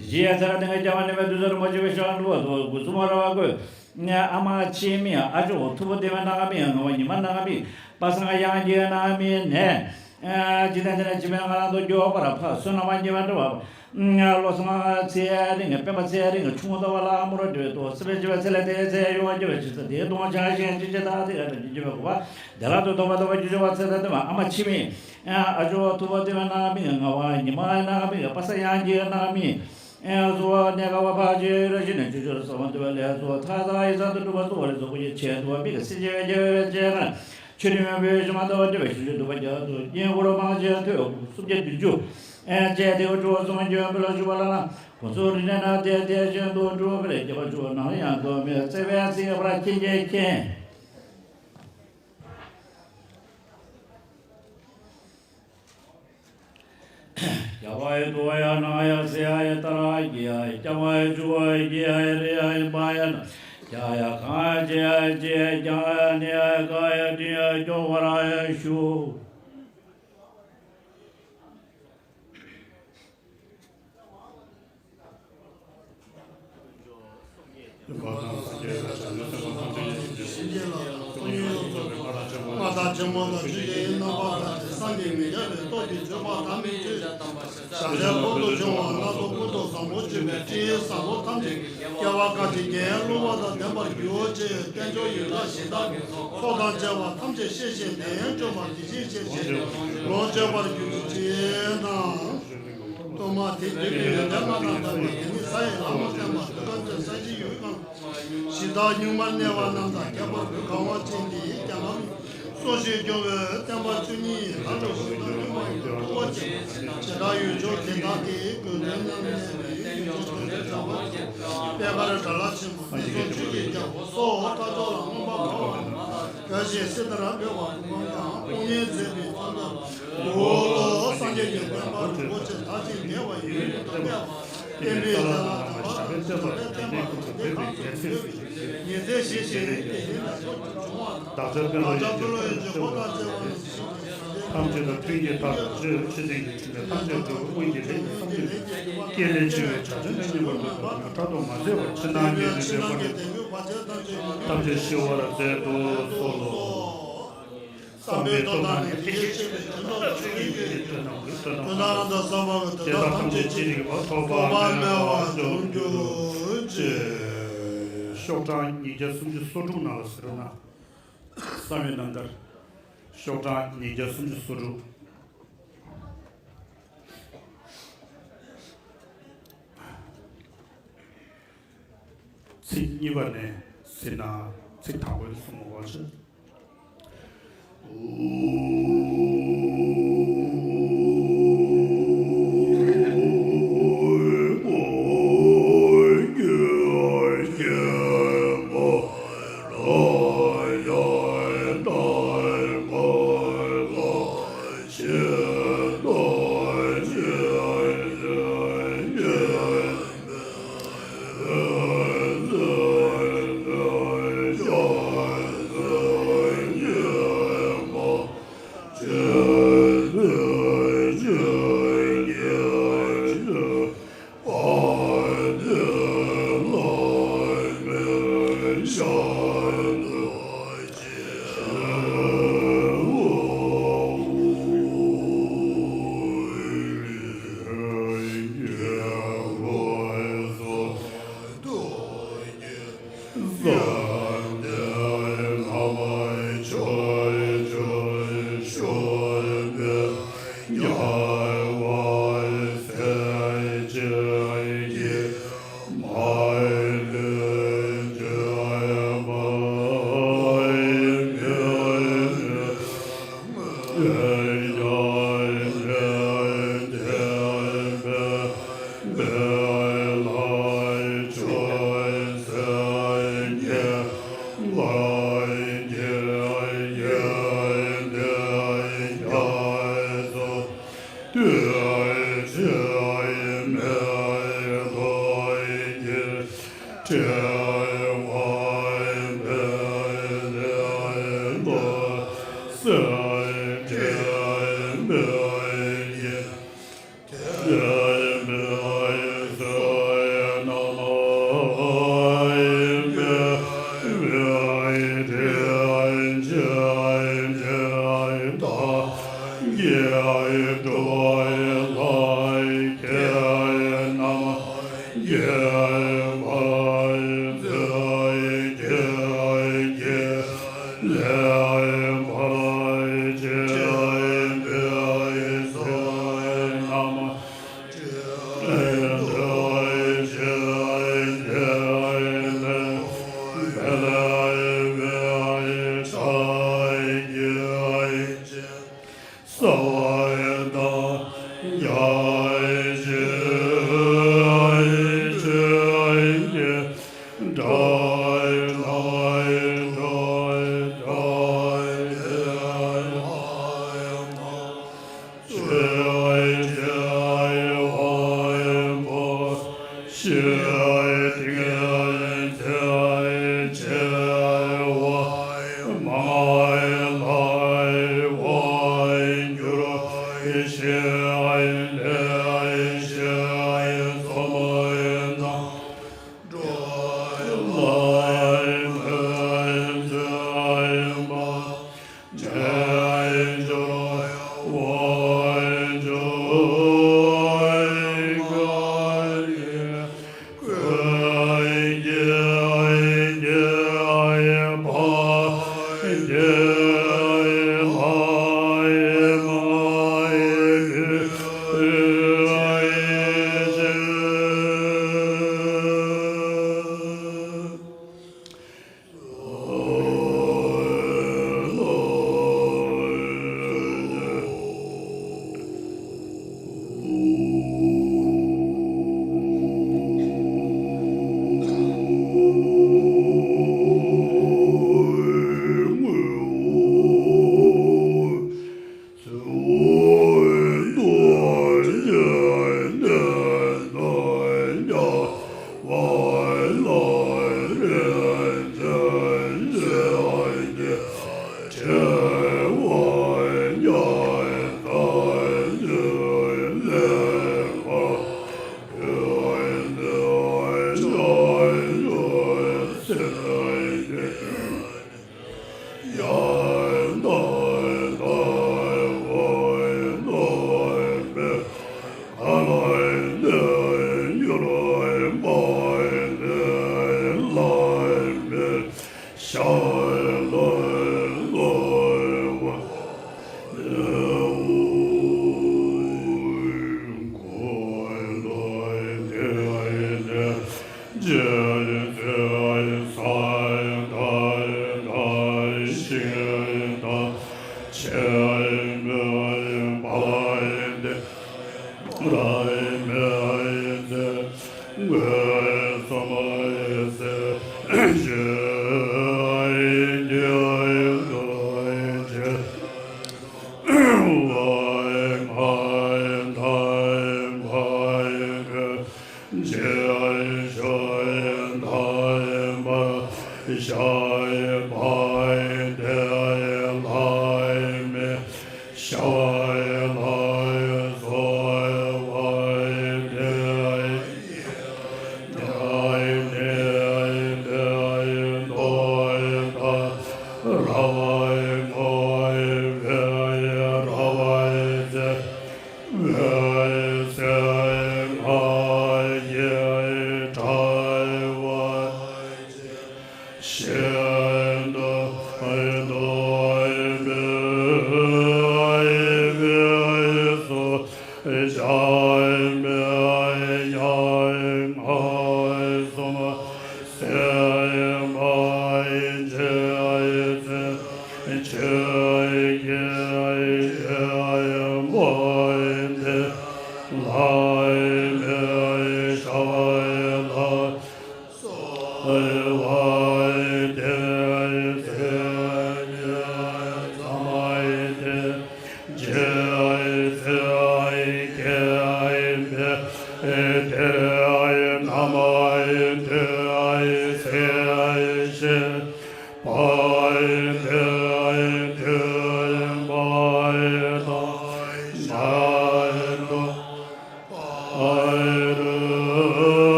འདི་ཕྱི་ཡ་ཚ་ར་དེ་ང་རྒྱ་མ་ནི་མེ་དུ་ཟོར་མོ་ཅི་བའི་ཤོག་འགྲོ་བ་དོ་གུ་སུ་མ་ར་བ་གོ། ཨ་མ་ཆི་མི་ཨ་ཅོ་ཐུ་བོ་དེ་མེ་ན་ག་མི་ང་བ་ཉི་མ་ན་ག་མི་པ་སང་ཡང་གི་ན་མི་ནེ། ཇི་ལྟར་དེ་ན་ཇི་མེ་ང་རང་དུ་འགྱོ་བ་ར་ཕ་སུ་ན་མ་ཉི་མ་འགྲོ་བ། བློ་སང་ཚེ་རིང་པེ་མ་ཚེ་རིང་ཆུང་དུ་བ་ལ་མོ་ར་འགྲོ་དོ་སི་པེ་ཅི་བ་ཚེ་ལ་དེ་ཚེ་ཡོང་བ་འགྱོ་བ་ཅི་ཚེ་དེ་དོང་ཆ་ཞེན་ཅི་ཅི་ད་དེ་ག་ད་ཇི་ཇི་བ་གོ་བ་དེ་ལ་དུ་དོ་བ་དོ་བ་ཇི་ཇི་བ་ཚེ་ད་དེ་མ་ཨ་མ་ཆི་མི། ཨ་ཅོ་ཐུ་བོ་དེ་བ་ན་མི་ང་བ་ཉི་མ་ན་མི་པ་ས་ཡང་གི་ན་མི། ཨ་ཟོ་ནེ་ག་བ་ཕ་ཇེ་ར་ཞི་ནེ་ཅུ་ཅུ་ར་ས་བ་དེ་བ་ལེ་ཟོ་ཐ་ཐ་ཡི་ས་དུ་དུ་བ་ཟོ་བ་ལེ་ཟོ་གོ་ཡེ་ཆེ་དུ་བ་མི་ག་སི་ཇེ་བ་ཇེ་བ་ཇེ་ན་ཆུ་ནི་མ་བེ་ཞི་མ་དོ་དེ་བ་ཞི་ཇུ་དུ་བ་ཇ་དུ་ཉེ་གོ་ར་མ་ཇེ་དུ་སུ་ཇེ་དུ་ཇུ། ཨ་ཇེ་དེ་བ་ཅུ་བ་ཟོ་མ་ཇེ་བ་ལ་ཞུ་བ་ལ་ན་གོ་ཚོ་རི་ནེ་ན་དེ་དེ་ཞེ་དུ་ཅུ་བ་ལེ་ཇེ་བ་ཅུ་བ་ན་ཡང་དོ་མེ་ཚེ་བ་ཚེ་བ་ཁྱེན་ཇེ་ཁྱེན། རྒྱ་བ་ཡི་དུ་བ་ཡ་ན་ཡ་སེ་ཡ་ཡ་ཏ་ར་གི་ཡ་ཡ་ཀྱ་བ་ཡ་ཅུ་བ་ཡ་གི་ཡ་ཡ་རེ་ཡ་ཡ་པ་ཡ་ན་ཀྱ་ཡ་ག་ཡ་ཅེ་ཡ་ཅེ་ཡ་ཀྱ་ཡ་ནི་ཡ་ཡ་ཀ་ཡ་ཏི་ཡ་ཀྱོ་བ་ར་ཡ་ཤུ། མངའ་བདག་ཆེན་པོ་དང་ཆོས་རྒྱལ་རྣམ་པ་དང་བཅས་སངས་རྒྱས་མི་སྐྱ་བའི་ཏོག་གིས་བརྗོད་པ་དམ་པའི་ཆོས་ཞབས་ལས་ཕུལ་དུ་བྱུང་བ་སྣ་ཚོགས་ཀུན་ཏུ་བཟང་པོར་སྤྱོད་པའི་སྤྱན་བཟང་པོ་ཐམས་ཅད་ཀྱི་སྐྱེ་བ་བསྐལ་ཆེན་བརྒྱའི་རླུང་བ་དང་ལྡན་པར་གྱུར་ཅིག་དཔལ་འབྱོར་ཡོན་བདག་གཞན་དག་གི་ཚོགས་དང་བཅས་པ་ཐམས་ཅད་ཤེས་བཞིན་དོན་སྤྱོད་པ་དེ་བཞིན་གཤེགས་པའི་ལོངས་སྤྱོད་པར་གྱུར་ཅིག་དང་། གཏོར་མ་དེ་འདུས་པའི་ཡོན་ཏན་ལྔ་དང་ལྡན་པ་དེ་ནི་ས་ཡི་ལྷ་མོ་བསྟན་པ་འདི་ཀ་ཚོད་ས་གཞི་ཡུལ་གང་གཞི་བདག་གཉུག་མར་གནས་པ་རྣམས་དང་ཁྱད་པར་དུ་གང་བ་ཅན་དེའི་རྒྱལ་ཁམས་སྲུང་ཞིང་སྐྱོང་བའི་བསྟན་པ་བཅུ་གཉིས་ལྷ་ལུ་ཞིང་དང་ལུས་མ་ཡིན་ཐུགས་པ་ཅན་བྱེ་བྲག་ཡུལ་ཕྱོགས་དེ་དག་གི་དགོན་སྡེ་རྣམས་ནས་ཡུལ་ཕྱོགས་དེ་འདྲའི་གྲགས་པ་ཅན་པད་དཀར་དགྲ་ལྷ་ཆེན་པོ་གནས་གསུམ་ཆོས་ཀྱི་རྒྱལ་པོ་སོགས་སྐ་ཅོག་ལ་མངོན་པར་དགའ་བ་རྣམས་དགའ་བཞིན་སྲིད་མཐར་འབེབས་པ་ཀུན་སྤངས་དང་དཔུང་གཉེན་མཛད་པའི་མཚོན་དོན་འོ་ལོ། སངས་རྒྱས་ཀྱི་བསྟན་པ་རིན་པོ་ཆེ་དར་ཞིང་རྒྱས་པ་ཡུན་རིང་དུ་གནས་པ། བསྟན་པའི་བྱ་བ་དམ་པ་དང་བྱ་བའི་བསྟན་པ་དང་བསྟན་པ་དང་བསྟན་པའི་རྒྱལ་སྲས་སུ་ཉི་ཚེ་ཞེས་བྱའི་དེ་ཡིན་ལ་ཕྱོགས་བཅུ་འབྱུང་བ་དང་། བདག་ཅག་དཔོན་སློབ་ཡོན་གྱི་ཕྱོགས་དང་བཅས་པ་ནི་ཐམས་ཅད་དང་མཐུན་གྱི་མཐའ་དང་ཆོས་ཆོས་ཅན་གྱི་ཕྲིན་ལས་ཐམས་ཅད་འབྲས་བུ་ཀུན་གྱི་ལྷ་ཡི་བསམ་གྱིས་བསྐྱེད་ལས་ཆེ་བའི་བྱ་བྱེད་ལ་སྙོམས་པར་འདོད་པ་ནི་ཕྲག་དོག་མ་མཛད་པར་ཕྱི་ནང་གི་ལུས་ཅན་པ་ནི་ཐམས་ཅད་ཞི་བར་མཛད་དུ་གསོལ་ལོ། བསམ་པའི་སྟོབས་དང་ནི་དེ་བཞིན་གཤེགས་པའི་ཕྲིན་ཐོབ་ཆོས་ཀྱི་ཡུལ་གྱི་དོན་རྣམས་ཀུན་དོན་དམ་པར་བྱེད་པ་དེ་དག་ཐམས་ཅད་ཅི་རིགས་པ་ཐོབ་པ་མེད་པར་འགྱུར་ཅིག་ཤོག་གྲངས་ཉིས་བརྒྱ་སུམ་ཅུ་སོ་དྲུག་ནང་ལ་ཟེར་ན། བསམ་ཡས་རྣམ་ཐར། ཤོག་གྲངས་ཉིས་བརྒྱ་སུམ་ཅུ་སོ་དྲུག་ཚིག་གཉིས་པ་ནས་ཟེར་ན་ཚིག་དང་པོའི་གསུང་བ་ཅིག་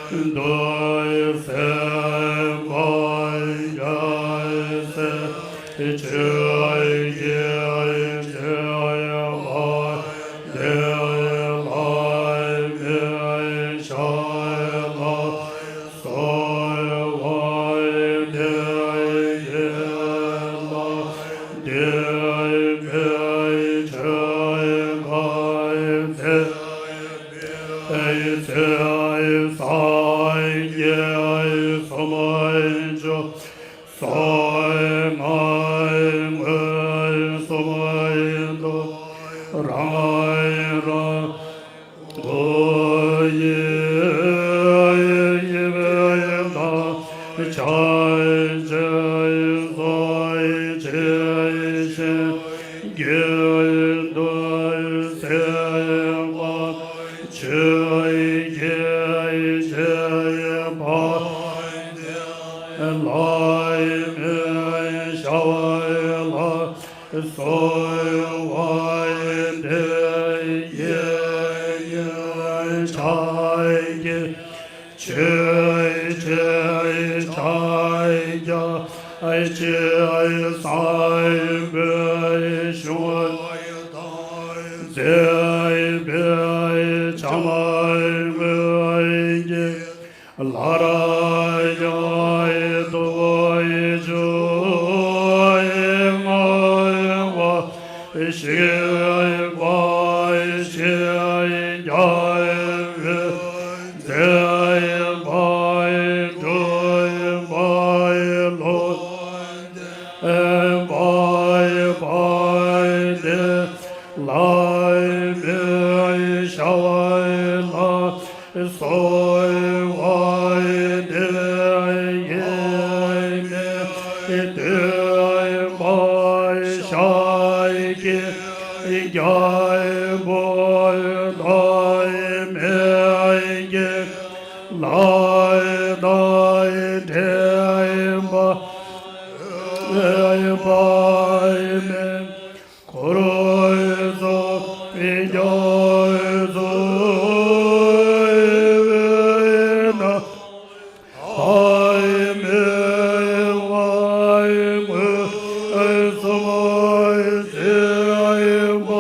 འདུ་ཤེས་པ་རྒྱལ་སྲས་ཆོས་ཀྱི་སྤྱོད་པ་འདི་ལ་མི་བྱ་བ་གསོལ་བ་འདེབས་ཀྱི་ལ། འདས་པའི་ཆོས་འགའ་མཛད་པའི་ཚེ། སངས་རྒྱས་སུམ་ཅུ་སོ་ལྔའི་མངོན་སུམ་དུ་རང་རང་སྐུ་ཡི་དབྱིབས་དང་ཕྱག་རྒྱའི་ཚོགས་ཀྱིས་ཆོས་བརྒྱད་འདུ་ཤེས་པ་ཆོས་ཀྱི་སྤྱོད་པ་ལ་མི་བྱ་བ་ལ་གསོལ་བ་འདེབས་ཀྱི་ཡིན། ཕྱག་གི་ཆོས་ཀྱི་ཕྱག་རྒྱ་ཆེ་བསམ་པའི་གཞུང་དང་མཛད་པའི་བྱམས་སྔོན་གྱི། ལར་ཡང་དུ་བ་ཡི་ཆུ་ཡི་ངང་བ་ཞིག་པ་ཞིག་རྒྱལ་བའི་མཛད་པ་སྒྲུབ་པའི་ལུགས་བསྟན་པ་པ་འདི་ལ་མི་བྱ་བ་ལ། གསོལ་བ་འདེབས་ཀྱི་ཡིན། འདོད་པ་ཤཱཀྱའི་རྒྱལ་པོ་བདག་མེད་ཀྱི་ལྷ་དང་འདྲེན་པ་པདྨས་འཁོར་ཚོགས་རྒྱ་མཚོ་ན། ཨ་མི་ཝ་མངོན་སུམ་མཛད་པ།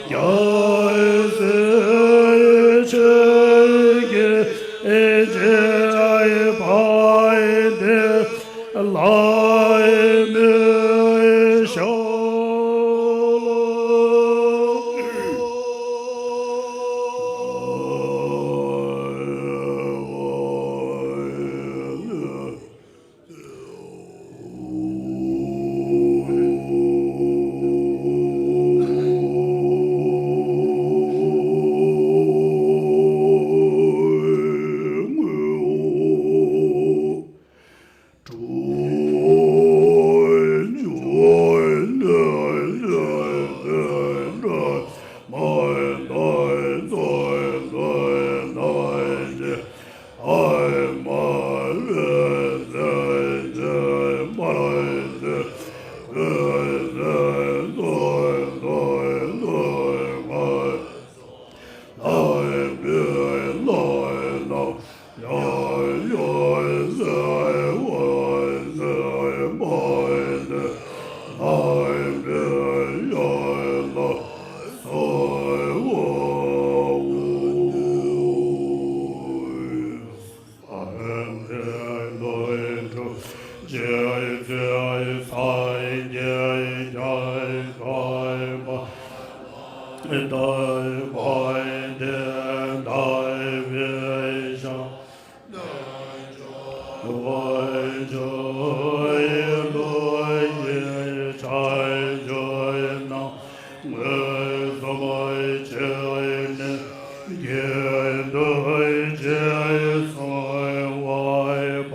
རྒྱལ་སྲས་ཆོས་ཀྱི་སྤྱོད་པ་འདི་ལ་མི་བྱ་བ་ལ། མངོན་སུམ་ཆོས་ནི་དགེ་འདུན་གྱི་གསོལ་བ་པ་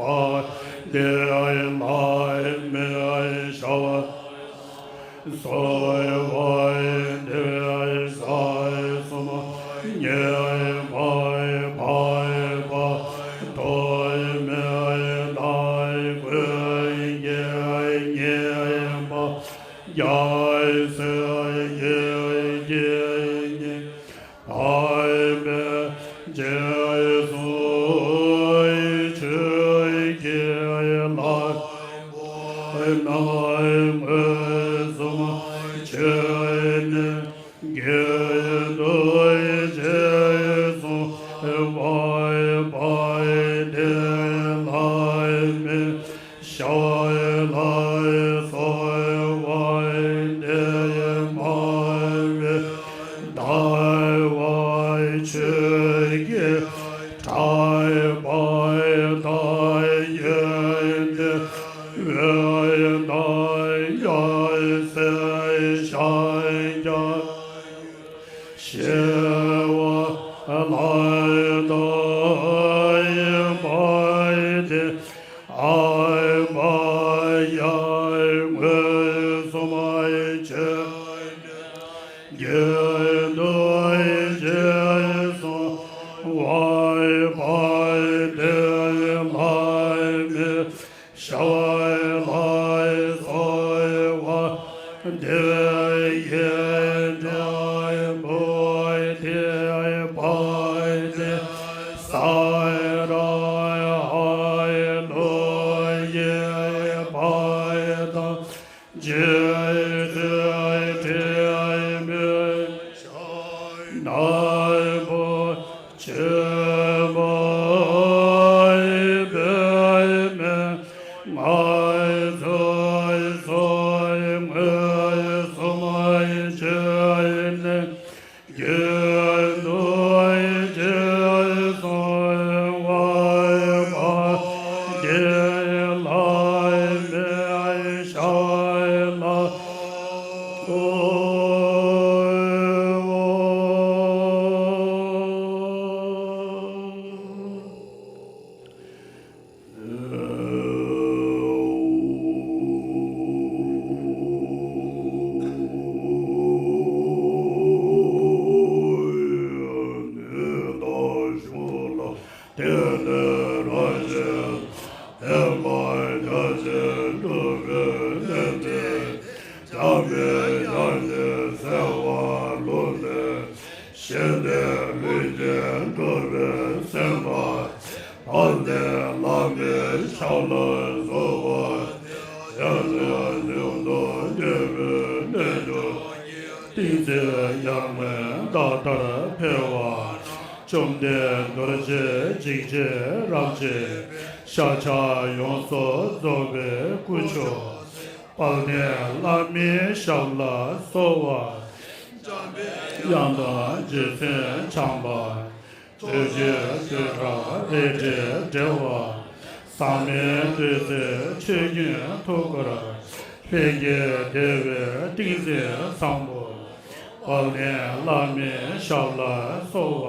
འདི་ལ་མི་བྱ་བ། གསོལ་བ་འདེབས་ས་གསུམ་ཉེ་བར་འཕགས་པ་ཐོགས་མེད་དང་ཀུན་ ནས་མངོན་སུམ་བྱོན་ནས། དགེ་འདུན་རྗེས་སུ་བསྔགས་པ་དེས། ལྷ་མིའི་ཞབས་ལ་གསོལ་བ་འདེབས་པ་བས། ཟླ་བ་ཆོས་ཀྱི་གྲགས་པ་དང་། ཡོན་ཏན་འོད་དང་ཡང་སྲིད་ཤཱཀྱ་ཞི་བ་ལྷ་དང་། ཨ་པ་ཡ་མངོན་སུམ་བྱོན་ནས། དགེ་འདུན་རྗེས་སུ་བསྔགས་པ་དེས། ལྷ་མིའི་ཞབས་ལ་གསོལ་བ་འདེབས། ཡེ་ནས་བུ་དེ་བ་དེ་ས་ར་ཧ་ལུ་ཡེ་བ་དང་། རྗེས་སུ་དྲན་མོས་ནམ་མཁའ་ཆེན་པོའི་པདྨའི་ངང་ཚུལ་སོགས་མངོན་སུམ་བྱོན་ནས། དགེ་འདུན་རྗེས་སུ་བསྔགས་པ་དེས། ལྷ་མིའི་ཞབས་ལ་གསོལ་བ་དེ་ནས་རང་བཞིན་བདེ་བར་རྒྱ་ཆེར་སྤྲུལ་པའི་གནས་ཏེ། འཇམ་པའི་དབྱངས་ཀྱི་ཚལ་བར་ལུས་ནས། ཞི་བདེའི་ལུས་ཀྱིས་འགྲོ་བའི་སེམས་དཔའ་དཔལ་ལྡན་བླ་མའི་ཞབས་ལ་གསོལ་བ་འདེབས། ཡང་དག་ཡོངས་སུ་གནས་པའི་རྣལ་འབྱོར་གྱི་ཏིང་འཛིན་ཡར་ངོའི་ཟླ་ལྟར་འཕེལ་བ། བཅོམ་ལྡན་རྡོ་རྗེ་འཇིགས་བྱེད་རབ་རྒྱས། ཤཱཀྱ་ཡོངས་སུ་རྫོགས་པའི་སྐུ་མཆོག་དཔལ་ལྡན་བླ་མའི་ཞབས་ལ་གསོལ་བ། འཇམ་པའི་དབྱངས་དང་རྗེ་བཙུན་བྱམས་པ། དུས་ཀྱི་བདུད་དང་རེ་འདྲེས་བསྒྲལ་བ། ཟག་མེད་བདུད་རྩིའི་ཆོས་ཀུན་ཐུགས་ཁུར། ལྷན་སྐྱེས་བདེ་བའི་ཏིང་འཛིན་བཟང་པོ། དཔལ་ལྡན་བླ་མའི་ཞབས་ལ་གསོལ་བ།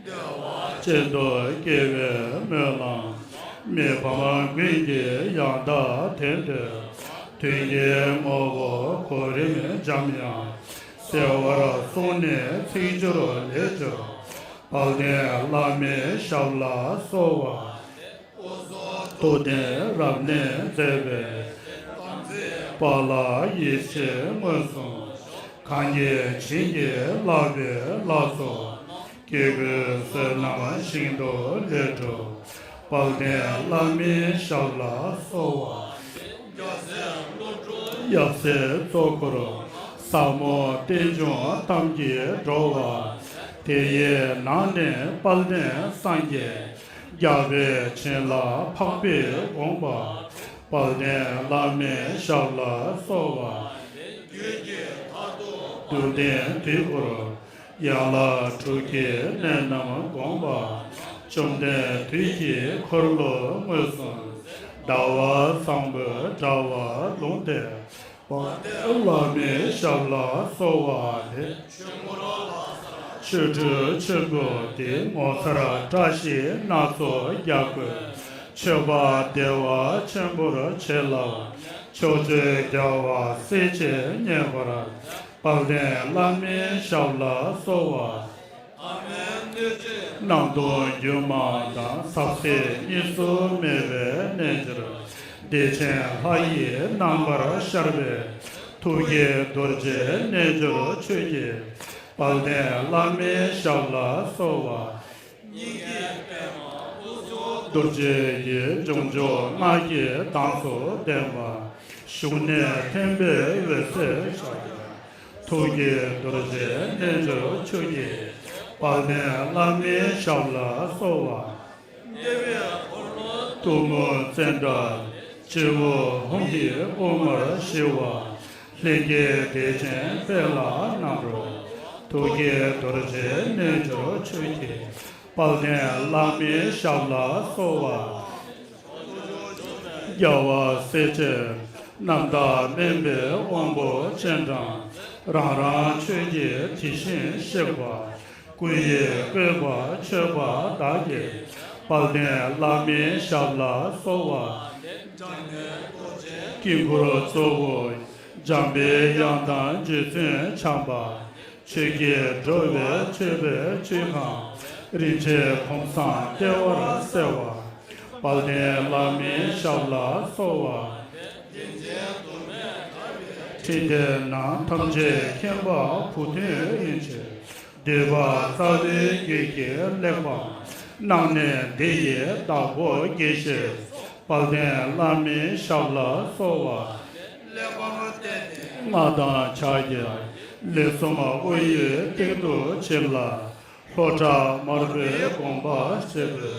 བདེ་བ་ཅན་དུ་སྐྱེ་བའི་སྨོན་ལམ། མི་ཕམ་མགོན་གྱི་ཡང་དག་དོན་དུ། དོན་གྱི་དངོས་པོ་གོ་རིམ་འཇམ་དབྱངས་གསལ་བར་གསུངས་ནས་ཚིག་སྦྱོར་ལས་སྦྱོར། དཔལ་ལྡན་བླ་མའི་ཞབས་ལ་གསོལ་བ། ཐུབ་བསྟན་རབ་གནས་མཛད་པའི་དཔལ་ལ་ཡིད་ཆེས་མངོན་སུམ། གང་གིས་བྱིན་གྱིས་བརླབས་པའི་ལྷ་ཚོགས། སྐྱེ་དགུའི་བསོད་ནམས་ཞིང་དུ་ལས་གྲུབ། དཔལ་ལྡན་བླ་མའི་ཞབས་ལ་གསོལ་བ། ཡབ་སྲས་གཙོ་འཁོར་ཟབ་མོ་རྟེན་འབྱུང་གཏམ་གྱི་བྲོ་བ། དེ་ཡི་ནང་ནས་དཔལ་ལྡན་སངས་རྒྱས། རྒྱལ་བའི་བྱིན་རླབས་འཕགས་པའི་དགོངས་པ། དཔལ་ལྡན་བླ་མའི་ཞབས་ལ་གསོལ་བ། རྒྱུད་ཀྱི་མཐར་ཐུག་སྡུག་བདེན་དུས་འཁོར། ཡན་ལག་དྲུག་གི་གནད་རྣམས་དགོངས་པ། བཅོམ་ལྡན་དུས་ཀྱི་འཁོར་ལོ་མངོན་སུམ། ཟླ་བ་བཟང་པོའི་དྲ་བར་ལྷུང་སྟེ། དཔལ་ལྡན་བླ་མའི་ཞབས་ལ་གསོལ་བ་འདེབས། ཆོ་འཕྲུལ་ཆེན་པོ་འདི་ངོ་མཚར་བཀྲ་ཤིས་སྣ་ཚོགས་རྒྱལ་པོའི་མཆོད་པ་བདེ་བ་ཆེན་པོར་བྱིན་རླབས་ཕྱོགས་བཅུའི་རྒྱལ་བ་སྲས་བཅས་མཉེས་པར། དཔལ་ལྡན་བླ་མའི་ཞབས་ལ་གསོལ་བ། གནམ་དུ་སྒྱུ་མ་དང་ཟབ་གསལ་གཉིས་སུ་མེད་པའི་རྣལ་འབྱོར། བདེ་ཆེན་ལྷ་ཡི་རྣམ་པར་ཤར་བའི། ཐུགས་ཀྱི་རྡོ་རྗེའི་རྣལ་འབྱོར་ཆོས་ཀྱི། དཔལ་ལྡན་བླ་མའི་ཞབས་ལ་གསོལ་བ། སྙིང་གི་པདྨ་དབུ་གསུམ་ རྡོ་རྗེ་ཡི་འབྱུང་ཆུ་སྔགས་ཀྱི་མདངས་སུ་ལྡན་པ། བཞུགས་གནས་ཐེམ་པའི་འོད་ཟེར་ཤར། ཐུགས་ཀྱི་རྡོ་རྗེའི་རྣལ་འབྱོར་ཆོས་ཀྱི། དཔལ་ལྡན་བླ་མའི་ཞབས་ལ་གསོལ་བ། འདུལ་བའི་འཁོར་ལོ་གཏུམ་མོ་ཙནྡྲ། སྤྱི་བོ་ཧཱུྃ་གི་དབུ་མར་ཞི་བ། ལྷན་སྐྱེས་བདེ་ཆེན་དཔལ་ལ་རྣམ་རོལ། ཐུགས་ཀྱི་རྡོ་རྗེའི་རྣལ་འབྱོར་ཆོས་ཀྱི། དཔལ་ལྡན་བླ་མའི་ཞབས་ལ་གསོལ་བ། རྒྱལ་བ་སྲས་བཅས་རྣམ་དག་སྨན་པའི་དབང་པོ་སྤྱན་དྲངས། རང་རང་ཆོས་ཀྱི་དེ་བཞིན་གཤེགས་པ། སྐུ་ཡི་བཀོད་པ་མཆོད་པ་དག་གིས། དཔལ་ལྡན་བླ་མའི་ཞབས་ལ་གསོལ་བ། དཀྱིལ་འཁོར་གཙོ་བོ་འཇམ་པའི་དབྱངས་དང་རྗེ་བཙུན་འཆང་པ། ཆོས་ཀྱིས་འགྲོ་བའི་མཆོད་པའི་མཆོད་ཁང་། རིན་ཆེན་བུམ་བཟང་བདེ་བར་གསལ་བ། དཔལ་ལྡན་བླ་མའི་ཞབས་ལ་གསོལ་བ། ཁྲི་འདི་ན་ཐམས་ཅད་མཁྱེན་པ་བུ་སྟོན་ཡན་ཆད། འདུས་པ་རྩ་བའི་རྒྱུད་ཀྱི་གླེགས་བམ། སྣང་གནས་འདི་ཡི་བདག་པོ་དགྱེས་ཤིང་། དཔལ་ལྡན་བླ་མའི་ཞབས་ལ་གསོལ་བ། སྔགས་དང་ཕྱག་རྒྱ་ལས་གསུམ་དབུ་ཡི་སྟེང་དུ་བྱིན་ལ། ལྷོ་བྲག་དམར་པོའི་དགོངས་པ་འགྲེལ་བའི།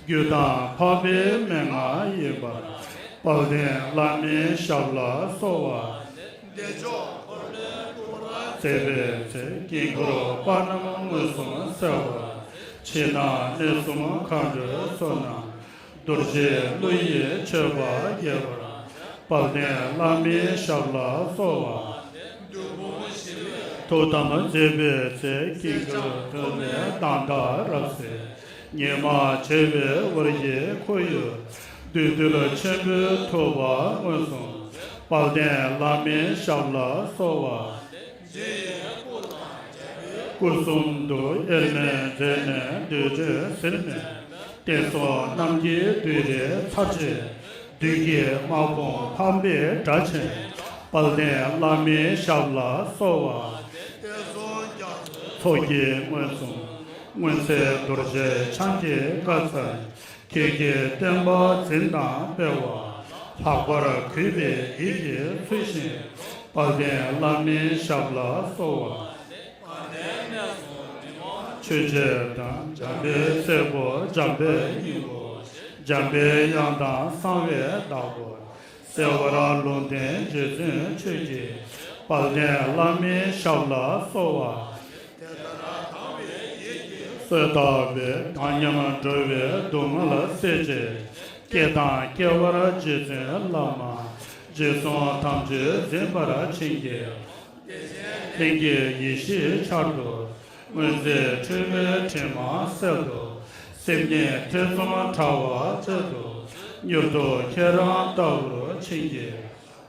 རྒྱུད་དང་འཕགས་པའི་མན་ངག་ཡིན་པར། དཔལ་ལྡན་བླ་མའི་ཞབས་ལ་གསོལ་བ། བདེ་མཆོག་འཁོར་ལོའི་སྐུ་པར་མཛད་པའི་ཚེ། དཀྱིལ་འཁོར་པ་རྣམས་མངོན་སུམ་གསལ་བར། ཕྱི་ནང་གནས་གསུམ་མཁའ་འགྲོའི་ཚོགས་རྣམས། རྡོ་རྗེའི་གླུ་ཡིས་མཆོད་པ་རྒྱས་པར། དཔལ་ལྡན་བླ་མའི་ཞབས་ལ་གསོལ་བ། ཐུགས་དམ་མཛད་པའི་ཚེ། དཀྱིལ་འཁོར་ཐོག་མའི་མདངས་དང་རབ་གསལ། ཉི་མ་བྱེ་བའི་འོད་ཀྱི་ཁོར་ཡུག་བདུད་འདུལ་ཆེན་པོའི་ཐུབ་པ་མངོན་སུམ། དཔལ་ལྡན་བླ་མའི་ཞབས་ལ་གསོལ་བ། སྐུ་གསུམ་དུ་དབྱེར་མེད་མཛད་ནས་བདུད་འདུལ་ཟིལ་གནོན། བསྟན་སྲུང་རྣམས་ཀྱི་བདུད་རྩི་ཚར་བཅད། བདུད་ཀྱི་དམག་དཔུང་ཕམ་པའི་སྒྲ་ཆེན། དཔལ་ལྡན་བླ་མའི་ཞབས་ལ་གསོལ་བ། ཚོགས་ཀྱི་མངོན་སུམ། མངོན་གསལ་རྡོ་རྗེ་འཆང་གི་བཀའ་སྩལ། ཁྱེད་ཀྱི་བསྟན་པ་འཛིན་དང་སྤེལ་བ། ལྷག་པར་གུས་པས་ཡིད་ཀྱིས་བསུ་ཞིང་། དཔལ་ལྡན་བླ་མའི་ཞབས་ལ་གསོལ་བ། ཆོས་རྗེ་དང་འཇམ་དཔལ་སྲས་པོ། འཇམ་དཔལ་སྙིང་པོ། འཇམ་པའི་དབྱངས་དང་གསང་བའི་བདག་པོ། གསལ་བར་ལུང་བསྟན་རྗེ་བཙུན་ཆོས་ཀྱི། དཔལ་ལྡན་བླ་མའི་ཞབས་ལ་གསོལ་བ། གསོད་བཏབ་པའི་དག་ཉམས་འགྲོ་བའི་སྡུག་བསྔལ་སེལ་བྱེད། སྐྱེ་དང་སྐྱེ་བར་རྗེ་བཙུན་བླ་མ། རྗེས་བཟུང་ཐམས་ཅད་འཛིན་པར་བྱིན་གྱིས། ལྷན་སྐྱེས་ཡེ་ཤེས་འཆར་དུ། མངོན་མཛད་འཁྲུལ་པའི་དྲི་མ་སེལ་དུ། སེམས་ཉིད་ཐེ་ཚོམ་དྲ་བ་བཅད་དུ། མྱུར་དུ་ཁྱེད་རང་ལྟ་བུར་བྱིན་གྱིས།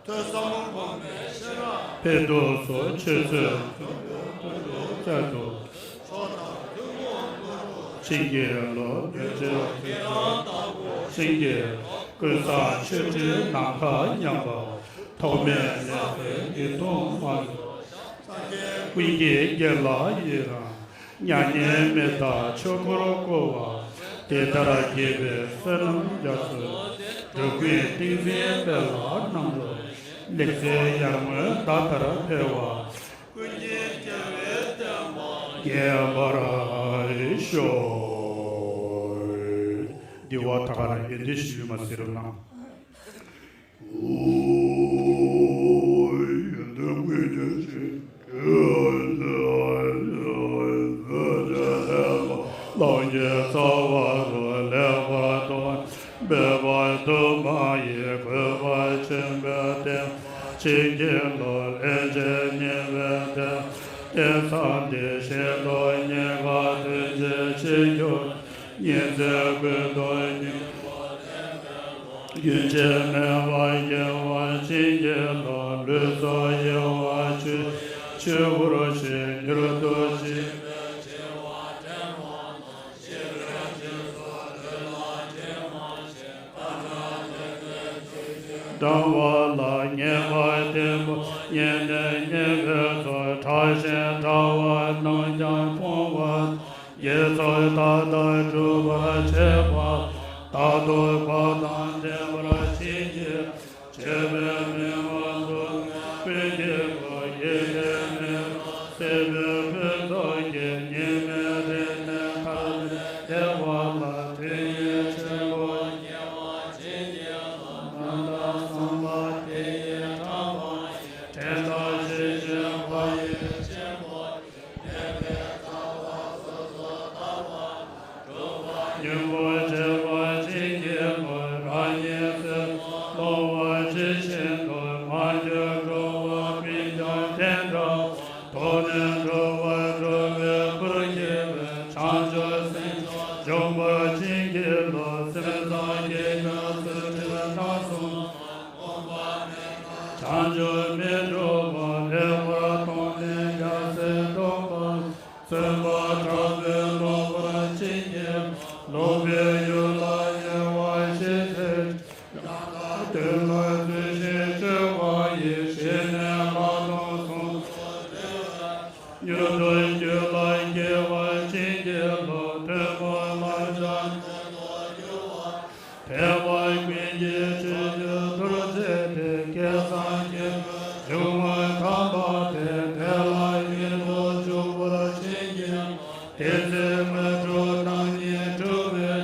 ཐོས་བསམ་སྒོམ་པའི་ཤེས་རབ་འཕེལ་དུ་གསོལ། ཆོས་ཚུལ་མཐུན་པའི་དོན་དུ་སྩལ་དུ། མཆོག་དང་ཐུན་མོང་ལུགས་སྲོལ་བྱིན་གྱིས་རློབས། བདེ་མཆོག་ཁྱེད་རང་ལྟ་བུར་བྱིན་གྱིས་རློབས། ཀུན་བཟང་མཆོད་སྤྲིན་ནམ་མཁའ་མཉམ་པ། ཐོགས་མེད་ནད་གསོའི་གདུང་མ་ལུས། སངས་རྒྱས་ཀུན་གྱི་དགེ་ལ་ཡི་རང་། མྱ་ངན་མི་འདའ་ཆོས་འཁོར་བསྐོར་བ། དེ་ལྟར་དགྱེས་པའི་བསོད་ནམས་རྒྱ་མཚོས། འགྲོ་ཀུན་ཏིང་འཛིན་དཔལ་ལ་རྣམ་རོལ། ལེགས་མཛད་ཡར་ངོའི་ཟླ་ལྟར་འཕེལ་བ། ཀུན་གྱི་རྒྱལ་བའི་བསྟན་པ་རྒྱས་པར་ཤོག། འདི་བ་ད་ག་རང་ཡོན་ཏན་ཞུས་མ་ཟེར་ན། ལམ་གྱི་རྩ་བ་རུ་ལེགས་པར་མཐོང་། འབད་པ་དུ་མ་ཡིས་གུས་པར་ཕྱིན་པའི་བསྟན་པ་བྱིན་གྱིས་རློབས། ལན་ཅིག་ཉེ་བའི་བསྟན་པ་བསྟན་བསམ་འདི་བཞིན་དུ་ཉེན་ཁ་དོན་ཆེན་ཕྱིར་འགྱུར། ཉིན་མཚན་ཀུན་ཏུ་སྙིང་པོ་ལྡན་པའི་བློ། རྒྱུན་ཆད་མེད་པར་སྐྱེ་བར་བྱིན་གྱིས་རློབས། ལུས་སྲོག་གཡོ་བ་ཆོས་ཆོས་སྐུར་བཞེངས། མྱུར་དུ་འཆི་བའི་འཆི་བ་དྲན་པ་དང་། ཤི་བའི་འཆི་སོགས་ལུས་ལ་དྲན་པ་བཞིན། སྡང་བ་ལ་ངེས་པར་བསྟེན་པ། ཉེ་གནས་ཉེ་བའི་ཚོགས། ཕྲ་ཞིང་ཕྲ་བ་རྣམས་ཀྱང་སྤོང་བ་དང་། དགེ་ཚོགས་མཐའ་དག་སྒྲུབ་པར་བྱེད་པ། རྟག་ཏུ་འཁོར་དང་ལྡན་པར་བྱིན་གྱིས། སྤྱོད་པས་མི་ཕམ་སྡུག་བསྔལ་ཀུན་གྱི་སྒོ། ཡིད་བདེ་མི་ཕམ་སྲིད་པའི་ཕུན་ཚོགས་ཀྱིས། གཉིས་མེད་རིག་གནས་མཐའ་ལས་འདས་པ་ལ། དོན་ཡོད་ཆོས་སྐུ་སྐྱེ་བ་བྱིན་གྱིས་རློབས། ནམ་མཁའ་བཟང་པོ་དེ་ཡི་གྲངས་མང་ཡིས། འགྲན་ཟླ་ཇི་བཞིན་འཁོར་བའི་ཆེན་པོ། སྙིང་པོ་བྱེད་པ་བྱིན་གྱིས་རློབས། རང་ཉིད་སྲིད་མཚོར་ལྷུང་བ་ཇི་བཞིན་དུ། མ་གྱུར་འགྲོ་བ་ཀུན་ཀྱང་དེ་འདྲའོ། ཐོབ་ནས་འགྲོ་བ་སྒྲོལ་བའི་སྐུར་གྱུར་པའི། བྱང་ཆུབ་སེམས་མཆོག་འབྱུང་པོ་བྱིན་གྱིས་རློབས། སེམས་ཙམ་གྱི་ཉམས་སུ་བྲལ་སྣང་གསུམ་མཐོང་། བྱང་ཆུབ་མི་འཁྲུགས་པ། ལེགས་པར་མཐོང་ནས་རྒྱལ་སྲས་འགྲུབ་པ། བཙུན་པ་དྲག་པོས་རློབས་པར་བྱིན་གྱིས་རློབས། པའི་ཡུལ་ལ་ཡལ་བ་ཞིག་ཟེར། ཡང་དག་དོན་ལ་བརྩོན་ཞིང་སྤྱོད་པ་ཡིས། ཞི་གནས་ལྷག་མཐོང་ཟུང་དུ་འབྲེལ་བའི། མྱུར་དུ་རྒྱུད་ལ་སྐྱེ་བར་བྱིན་གྱིས་རློབས། ཐུན་མོང་བསླབ་བྱ་ཉན་དུ་འགྱུར་བ། དད་པ་ཀུན་གྱི་ཆོས་ཀྱི་རྡོ་རྗེ་སྟེ། སྐལ་བཟང་སྐྱེས་བུའི་འབྱུང་བ་དམ་པ་སྟེ། དེ་ལ་ཡུན་དུ་འཇུག་པར་བྱིན་གྱིས། དེ་ཚེ་མི་འཁྲུགས་བདག་ཉིད་གྲུབ་པའི།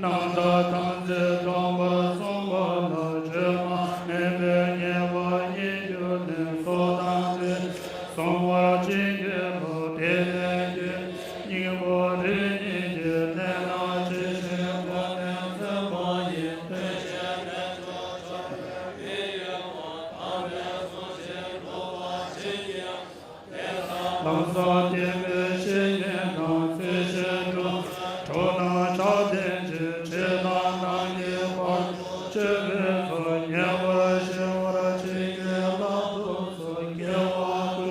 རྣམ་ཐར་དམ་ཚིག་སྟོང་པར་གསུངས་པ་ལ། བཅོས་མ་མེད་པའི་ངེས་པ་རྙེད་གྱུར་ནས། སྲོག་དང་ལྡན་ཞིང་གཟུང་བར་བྱིན་གྱིས་རློབས། དེ་ནས་རྒྱུད་སྙིང་པོ་རིམ་གཉིས་ཀྱི། གནད་རྣམས་ཇི་བཞིན་གོ་ནས་མཚོན་པ་ཡིས། དོན་ཆེན་དལ་འབྱོར་མཆོག་ཏུ་མི་གཡེང་བ། དམ་པའི་གཟུངས་ཆེན་འགྲུབ་པར་བྱིན་གྱིས། ལམ་ཟབ་བརྟན་པའི་བཤེས་གཉེན་དང་། ཚུལ་ཤིང་སྒྲུབ་པའི་གྲོགས་རྣམས་ཕྲ་ལྡན་ཅིང་། ཕྱི་ནང་རྣམས་ཀྱི་བར་དུ་སྤྱོད་པའི་ཚོགས། ཉེ་བར་ཞི་བར་བྱིན་གྱིས་བརླབ་ཏུ་གསོལ། སྐྱེ་བ་ཀུན་ཏུ་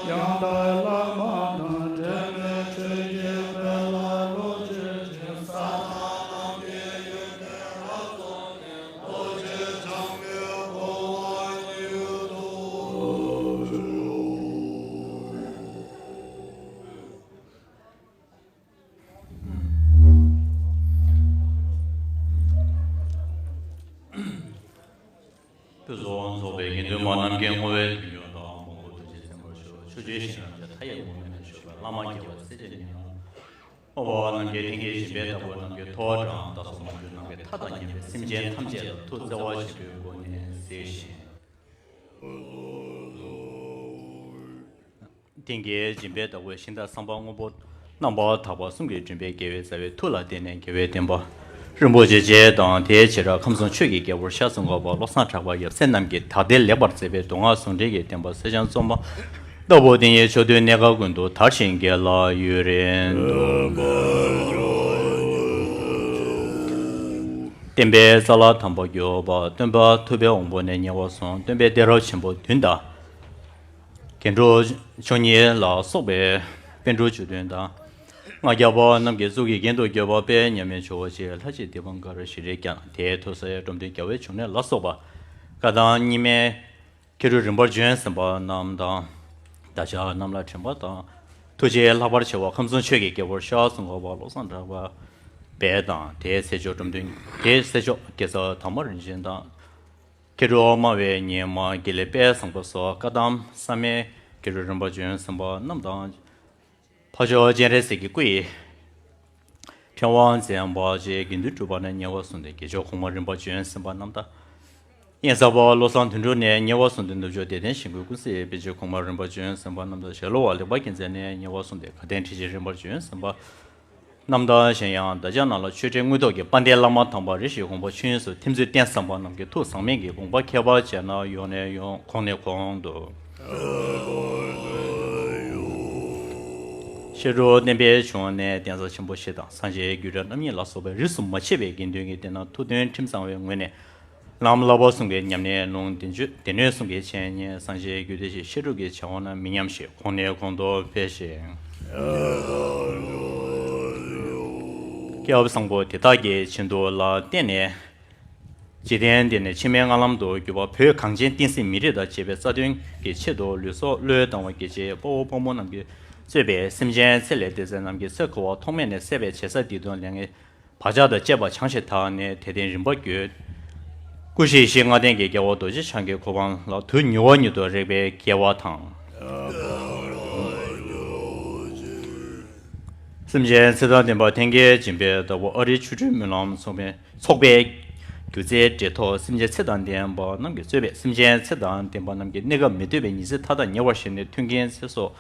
ཡང་དག་བླ་མ་དང་། འབྲལ་མེད་ཆོས་ཀྱི་དཔལ་ལ་བློ་གཅོད་ཅིང་། ས་དང་ལམ་གྱི་ཡོན་ཏན་རབ་རྫོགས་ནས། རྡོ་རྗེ་འཆང་མའི་གོ་འཕང་མྱུར་ཐོབ། ཕུན་སུམ་ཚོགས་པའི་དགེ་འདུན་མ་རྣམས་ཀྱི་བསྔོ་བའི་དོན་ཀུན་དང་། མང་པོ་ཐུགས་རྗེས་མཛད་པར་ཤོག། ཆོས་སྤྱོད་ཞིང་རྣམས་ཀྱི་མཐའ་ཡས་མུ་མེད་ནས་བཞུགས་པའི་བླ་མ་དགེ་བ་སྲས་བཅས་ཉེ་གནས་བསྔོ་བ་རྣམས་ཀྱིས། ལྷན་སྐྱེས་སྦྱིན་པའི་བདག་པོ་རྣམས་ཀྱི་ཐུགས་དྲན་དང་སོགས་མ་གྱུར་ནམ་མཁའི་མཐའ་དང་མཉམ་པའི་སེམས་ཅན་ཐམས་ཅད་ལ་ཐུགས་བརྩེ་བ་ཆེན་པོའི་སྒོ་ནས་གཟིགས་ཤིང་། ལྷན་སྐྱེས་སྦྱིན་པའི་བདག་པོས་ཤིང་རྟ་བསམ་པ་སྔོན་པོ་རྣམ་པར་དག་པ་གསུམ་གྱིས་བསྐྲུན་པའི་རྒྱལ་བའི་རྩ་བའི་ཐུགས་ལ་བརྟེན་ནས། རྒྱལ་བའི་བསྟན་པ་རིན་པོ་ཆེ་བཅས་དང་། དེའི་བྱེ་བྲག་ཁམས་གསུམ་ཆོས་ཀྱི་རྒྱལ་པོར་ཤར་གསུངས་པ་བློ་བཟང་གྲགས་པ་ཡབ་སྲས་རྣམས་ཀྱིས་དར་ལྡན་ལེགས་པར་མཛད་པའི་མདོ་སྔགས་ཟུང་འབྲེལ་གྱི་བསྟན་པ་གསེར་སྦྱངས་བཙོ་མ་ལྟ་བུ་དེ་ཉིད་ཕྱོགས་དུས་གནས་སྐབས་ཀུན་ཏུ་དར་ཞིང་རྒྱས་ལ་ཡུན་རིང་དུ། བསྟན་པའི་རྩ་བ་དམ་པར་གྱུར་པ། སྟོན་པ་ཐུབ་པའི་དབང་པོ་ནས་ཉེ་བར་བཟུང་། སྟོན་པའི་གདན་རབས་ཆེན་པོ་བདུན་དང་། རྒྱན་དྲུག་མཆོག་གཉིས་ལ་སོགས་པའི་པཎ་གྲུབ་བཅུ་བདུན་དང་། ལྔ་བརྒྱ་པ་རྣམས་ཀྱི་གཙུག་གི་རྒྱན་དུ་གྱུར་པ་དཔལ་མཉམ་མེད་ཇོ་བོ་རྗེ་ལྷ་རྗེ་དཱི་པཾ་ཀ་ར་ཤྲཱི་ལ། དེའི་ཐུགས་སྲས་འབྲོམ་སྟོན་རྒྱལ་བའི་འབྱུང་གནས་ལ་སོགས་པ། བཀའ་གདམས་རྙིང་མའི་མཁས་གྲུབ་རིམ་པར་བྱོན་ཟིན་པ་རྣམས་དང་། བདག་ཅག་རྣམས་ལ་དྲན་པ་དང་། ཐུགས་རྗེ་ལྷག་པར་ཆེ་བ་ཁམས་གསུམ་ཆོས་ཀྱི་རྒྱལ་པོར་ཤར་གསུངས་པ་བློ་བཟང་གྲགས་པ་དཔལ་དང་། དེའི་སྲས་མཆོག་འབྲོམ་སྟོན། དེའི་སྲས་མཆོག་དགེ་ཚུལ་དར་མ་རིན་ཆེན་དང་། མཁས་གྲུབ་སྨྲ་བའི་ཉི་མ་དགེ་ལེགས་དཔལ་བཟང་པོ་སོགས། བཀའ་གདམས་བསམ་ཡས་མཁས་གྲུབ་རིམ་པར་བྱོན་ཟིན་པ་རྣམས་དང་། འཕགས་མཆོག་སྤྱན་རས་གཟིགས་ཀྱི་སྐུ་ཡི་ཕྲེང་བ་འཛིན་པ་བཅས་དགེ་འདུན་གྲུབ་པ་ནས་ཉེ་བར་བཟུང་སྟེ་དགེ་མཆོག་གོང་མ་རིམ་པར་བྱོན་ཟིན་པ་རྣམས་དང་། དབེན་ས་པ་བློ་བཟང་དོན་གྲུབ་ནས་ཉེ་བར་བཟུང་སྟེ་ནུབ་ཕྱོགས་བདེ་ལྡན་ཞིང་ཀུན་ཀུན་གཟིགས་པཎ་ཆེན་གོང་མ་རིམ་པར་བྱོན་ཟིན་པ་རྣམས་དང་། ཞལ་ལུང་བ་ལེགས་པ་རྒྱལ་མཚན་ནས་ཉེ་བར་བཟུང་སྟེ་དགའ་ལྡན་ཁྲི་ཆེན་རིམ་པར་བྱོན་ཟིན་པ་རྣམས་དང་། གཞན་ཡང་བདག་ཅག་རྣམས་ལ་ཆོས་འབྲེལ་དངོས་ཐོག་གི་དཔལ་ལྡན་བླ་མ་དམ་པ་རེ་ཞིག་དགོངས་པ་ཆོས་དབྱིངས་སུ་ཐིམ་ཚུལ་བསྟན་ཟིན་པ་རྣམས་ཀྱི་ཐུགས་ཟག་མེད་ཀྱི་དགོངས་པ་ཁྱད་པར་ཅན་ན་ཡོང་ནས་ཡོང་། གོང་ནས་གོང་དུ། ཤེས་རབ་བསྟན་པའི་འབྱུང་གནས་གདན་ས་ཆེན་པོ་བཞི་དང་། སངས་རྒྱས་རྒྱུད་གྲྭ་རྣམ་གཉིས་ལ་སོགས་པའི་རིས་སུ་མ་ཆད་པའི་དགེ་འདུན་གྱི་སྡེ་ནང་ཐུགས་མཐུན་ཁྲིམས་གཙང་བའི་ངོས་ནས། ལམ་བསླབ་པ་གསུམ་གྱི་ཉམས་ལེན་ལུང་། བདེན་བརྗོད་སྡེ་སྣོད་གསུམ་གྱི་འཆད་ཉན། སངས་རྒྱས་རྒྱུད་སྡེ་བཞི་བཤད་སྒྲུབ་ཀྱི་བྱ་བ་རྣམས་མི་ཉམས་ཤིང་གོང་ནས་གོང་དུ་འཕེལ་ཞིང་། སྐྱེས་བུ་བཟང་པོ་དེ་དག་གི་བྱིན་མཐུ་ལ་བརྟེན་ནས། འཇིག་རྟེན་འདི་ནས་ཕྱི་མའི་སྔགས་ལམ་དུ་གྱུར་པ་བོད་གངས་ཅན་བསྟན་སྲིད་མི་རིགས་དང་བཅས་པའི་རྩ་དོན་གྱི་ཆེད་དུ་ལུས་སྲོག་བློས་བཏང་བ་དགེ་བྱེད་དཔའ་བོ་དཔའ་མོ་རྣམས་ཀྱིས་གཙོས་པའི་སེམས་ཅན་ཚེ་ལས་འདས་ཚར་རྣམས་ཀྱི་ཚེ་འཁོར་བ་ཐོག་མེད་ནས་སད་པའི་བྱེད་ས་འདི་དོན་ལས་ངེས། བག་ཆགས་དང་བཅས་པ་བྱང་ཞིང་དག་ནས་དད་ལྡན་རིམ་པར་བསྐྱོད། སྐུ་བཞི་ཡེ་ཤེས་ལྔ་ལྡན་གྱི་རྒྱལ་བ་རྡོ་རྗེ་འཆང་གི་གོ་འཕང་ལ་དུས་ཉེ་བ་ཉིད་དུ་རེག་པའི་དགེ་བ་དང་། སེམས་ཅན་ཚེ་དང་ལྡན་པ་ལྷན་སྐྱེས་སྦྱིན་པའི་བདག་པོ་ཨ་རིའི་ཆོ་འཕྲུལ་སྨོན་ལམ་ཚོགས་པའི་ཚོགས་པའི་སྒྱུ་རྩལ་འབྲེལ་ཐོགས་སེམས་ཅན་ཚེ་དང་ལྡན་པ་རྣམས་ཀྱིས་གཙོས་པའི་སེམས་ཅན་ཚེ་དང་ལྡན་པ་རྣམས་ཀྱི་གནས་སྐབས་མི་སྡོད་པའི་ཉི་ཚེ་མཐའ་དག་ཉེ་བར་ཞི་ནས་མཐུན་རྐྱེན་ཚེ་སྲོག་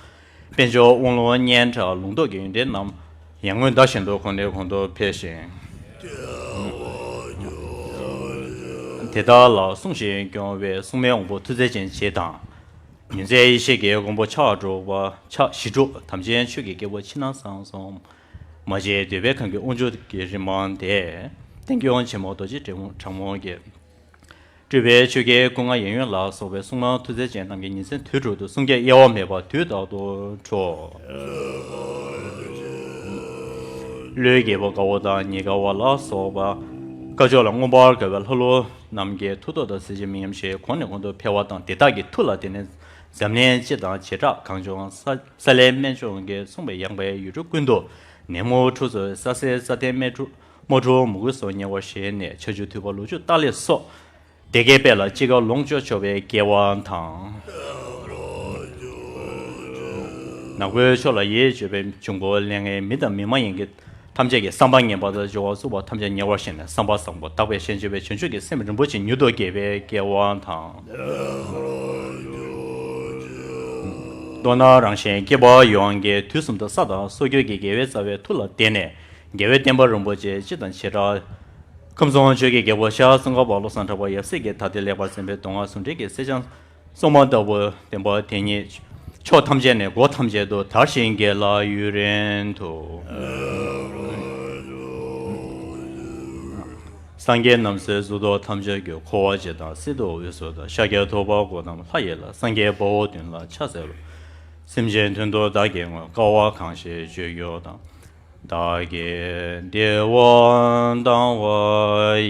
དཔལ་འབྱོར་དབང་ལུང་སྙན་གྲགས་ལུང་རྟོགས་ཀྱི་ཡོན་ཏན་རྣམས་ཡར་ངོའི་ཟླ་བཞིན་དུ་གོང་ནས་གོང་དུ་འཕེལ་ཞིང་། དེ་དག་ལ་སྲུང་ཞིང་སྐྱོང་བའི་སྲུང་མའི་དབང་པོ་མཐུ་རྩལ་ཅན་བྱེད་དང་། ཉིན་མཚན་ཡེ་ཤེས་ཀྱི་མགོན་པོ་ཕྱག་དྲུག་པ་ཕྱག་བཞི་དྲུག་དམ་ཅན་ཆོས་ཀྱི་རྒྱལ་པོ་ཕྱི་ནང་གསང་གསུམ། མ་ཕྱེད་འདོད་པའི་ཁམས་ཀྱི་དབང་ཕྱུག་གི་རིམ་པ་དེ། བསྟན་སྐྱོང་ཆེན་མོ་རྡོ་རྗེ་དྲིལ་བུ་དྲག་མོ་གིས། སྤྲུལ་པའི་ཆོས་རྒྱལ་སྐུ་ལྔ་ཡབ་ཡུམ་ལ་སོགས་པའི་སྲུང་མ་མཐུ་རྩལ་ཅན་རྣམས་ཀྱིས་ཉིན་མཚན་དུས་དྲུག་ཏུ་གསུང་སྐད་གཡེལ་བ་མེད་པར་དུས་རྟག་ཏུ་འཕྲོ། ཀླུའི་རྒྱལ་པོ་དགའ་བོ་དང་ཉི་དགའ་བ་ལ་སོགས་པ། སྐ་ཅོག་ལ་མངོན་པར་དགའ་བའི་ལྷ་ཀླུ་རྣམས་ཀྱི་མཐུ་སྟོབས་དང་གཟི་བརྗིད་མི་ཉམས་ཤིང་གོང་ནས་གོང་དུ་འཕེལ་བ་དང་དེ་དག་གི་མཐུ་ལ་བརྟེན་ནས་འཛམ་གླིང་སྤྱི་དང་བྱེ་བྲག་གངས་ལྗོངས་ས་ས་གླིང་སྨན་ལྗོངས་ཀྱིས་མཚུངས་པའི་ཡངས་པའི་ཡུལ་གྲུ་ཀུན་ཏུ་ནད་མུག་འཁྲུག་རྩོད་ས་སེར་ས་སྟེང་རྨ་འཁྲུག་རྨ་འཁྲུག་མུ་གེ་སོགས་ཉེ་བར་ཞི་ནས་ཆར་ཆུ་དུས་བབ་ལོ་ཕྱུགས་རྟགས་ལེགས་སོགས། སྡེ་དགེ་དཔལ་ལ་ཅི་དགར་ལོངས་སྤྱོད་ཆོག་པའི་དགེ་བ་དང་། ནག་པོའི་ཕྱོགས་ལ་ཡིད་དཔྱོད་པའི་འབྱུང་པོ་ལས་ངན་མི་དང་མི་མ་ཡིན་གྱི་ཐམས་ཅད་ཀྱི་བསམ་པ་ངན་པ་དང་སྦྱོར་བ་རྩུབ་པ་ཐམས་ཅད་ཉེ་བར་ཞི་ནས་བསམ་པ་བཟང་པོ་དག་པའི་ཞིང་བྱེ་བའི་བྱང་ཆུབ་ཀྱི་སེམས་རིན་པོ་ཆེ་མྱུར་དུ་སྐྱེ་བའི་དགེ་བ་དང་། མདོར་ན་རང་གཞན་སྐྱེ་བོ་ཡོངས་ཀྱི་དུས་གསུམ་དུ་ས་དང་སྲོག་གཅོད་ཀྱི་དགེ་བའི་རྩ་བའི་མཐུ་ལ་བརྟེན་ནས་རྒྱལ་བའི་བསྟན་པ་རིན་པོ་ཆེ་སྤྱི་དང་བྱེ་བྲག་ཁམས་གསུམ་ཆོས་ཀྱི་རྒྱལ་པོ་ཤར་ཙོང་ཁ་པ་བློ་བཟང་གྲགས་པ་ཡབ་སྲས་ཀྱི་ད་ལྟའི་ལེགས་པར་གསན་པའི་མདོ་སྔགས་ཟུང་འབྲེལ་གྱི་སྲས་བྱང་སྲུང་མ་ལྟ་བུ་བསྟན་པ་དེ་ཉིད་ཕྱོགས་ཐམས་ཅད་ནས་སྒོ་ཐམས་ཅད་དུ་དར་ཞིང་རྒྱས་ལ་ཡུན་རིང་དུ། སངས་རྒྱས་རྣམ་སྲས་གཙུག་ཏོར་ཐམས་ཅད་ཀྱི་འཁོར་བ་འཇིག་དང་སྲིད་མཐའ་དབུས་སུ་དང་ཤཱཀྱ་ཐུབ་པ་སྐུ་རྣམས་ལྷ་ཡི་ལྷ་སངས་རྒྱས་དཔའ་བོ་བདུན་ལ་ཕྱག་འཚལ་ལོ། སེམས་ཅན་དོན་དུ་བདག་གིས་བསྔོས། དཀའ་བ་གང་ཞིག་སྤྱོད་གྱུར་ཏམ། བདག་གིས་བདེ་བ་བཏང་བ་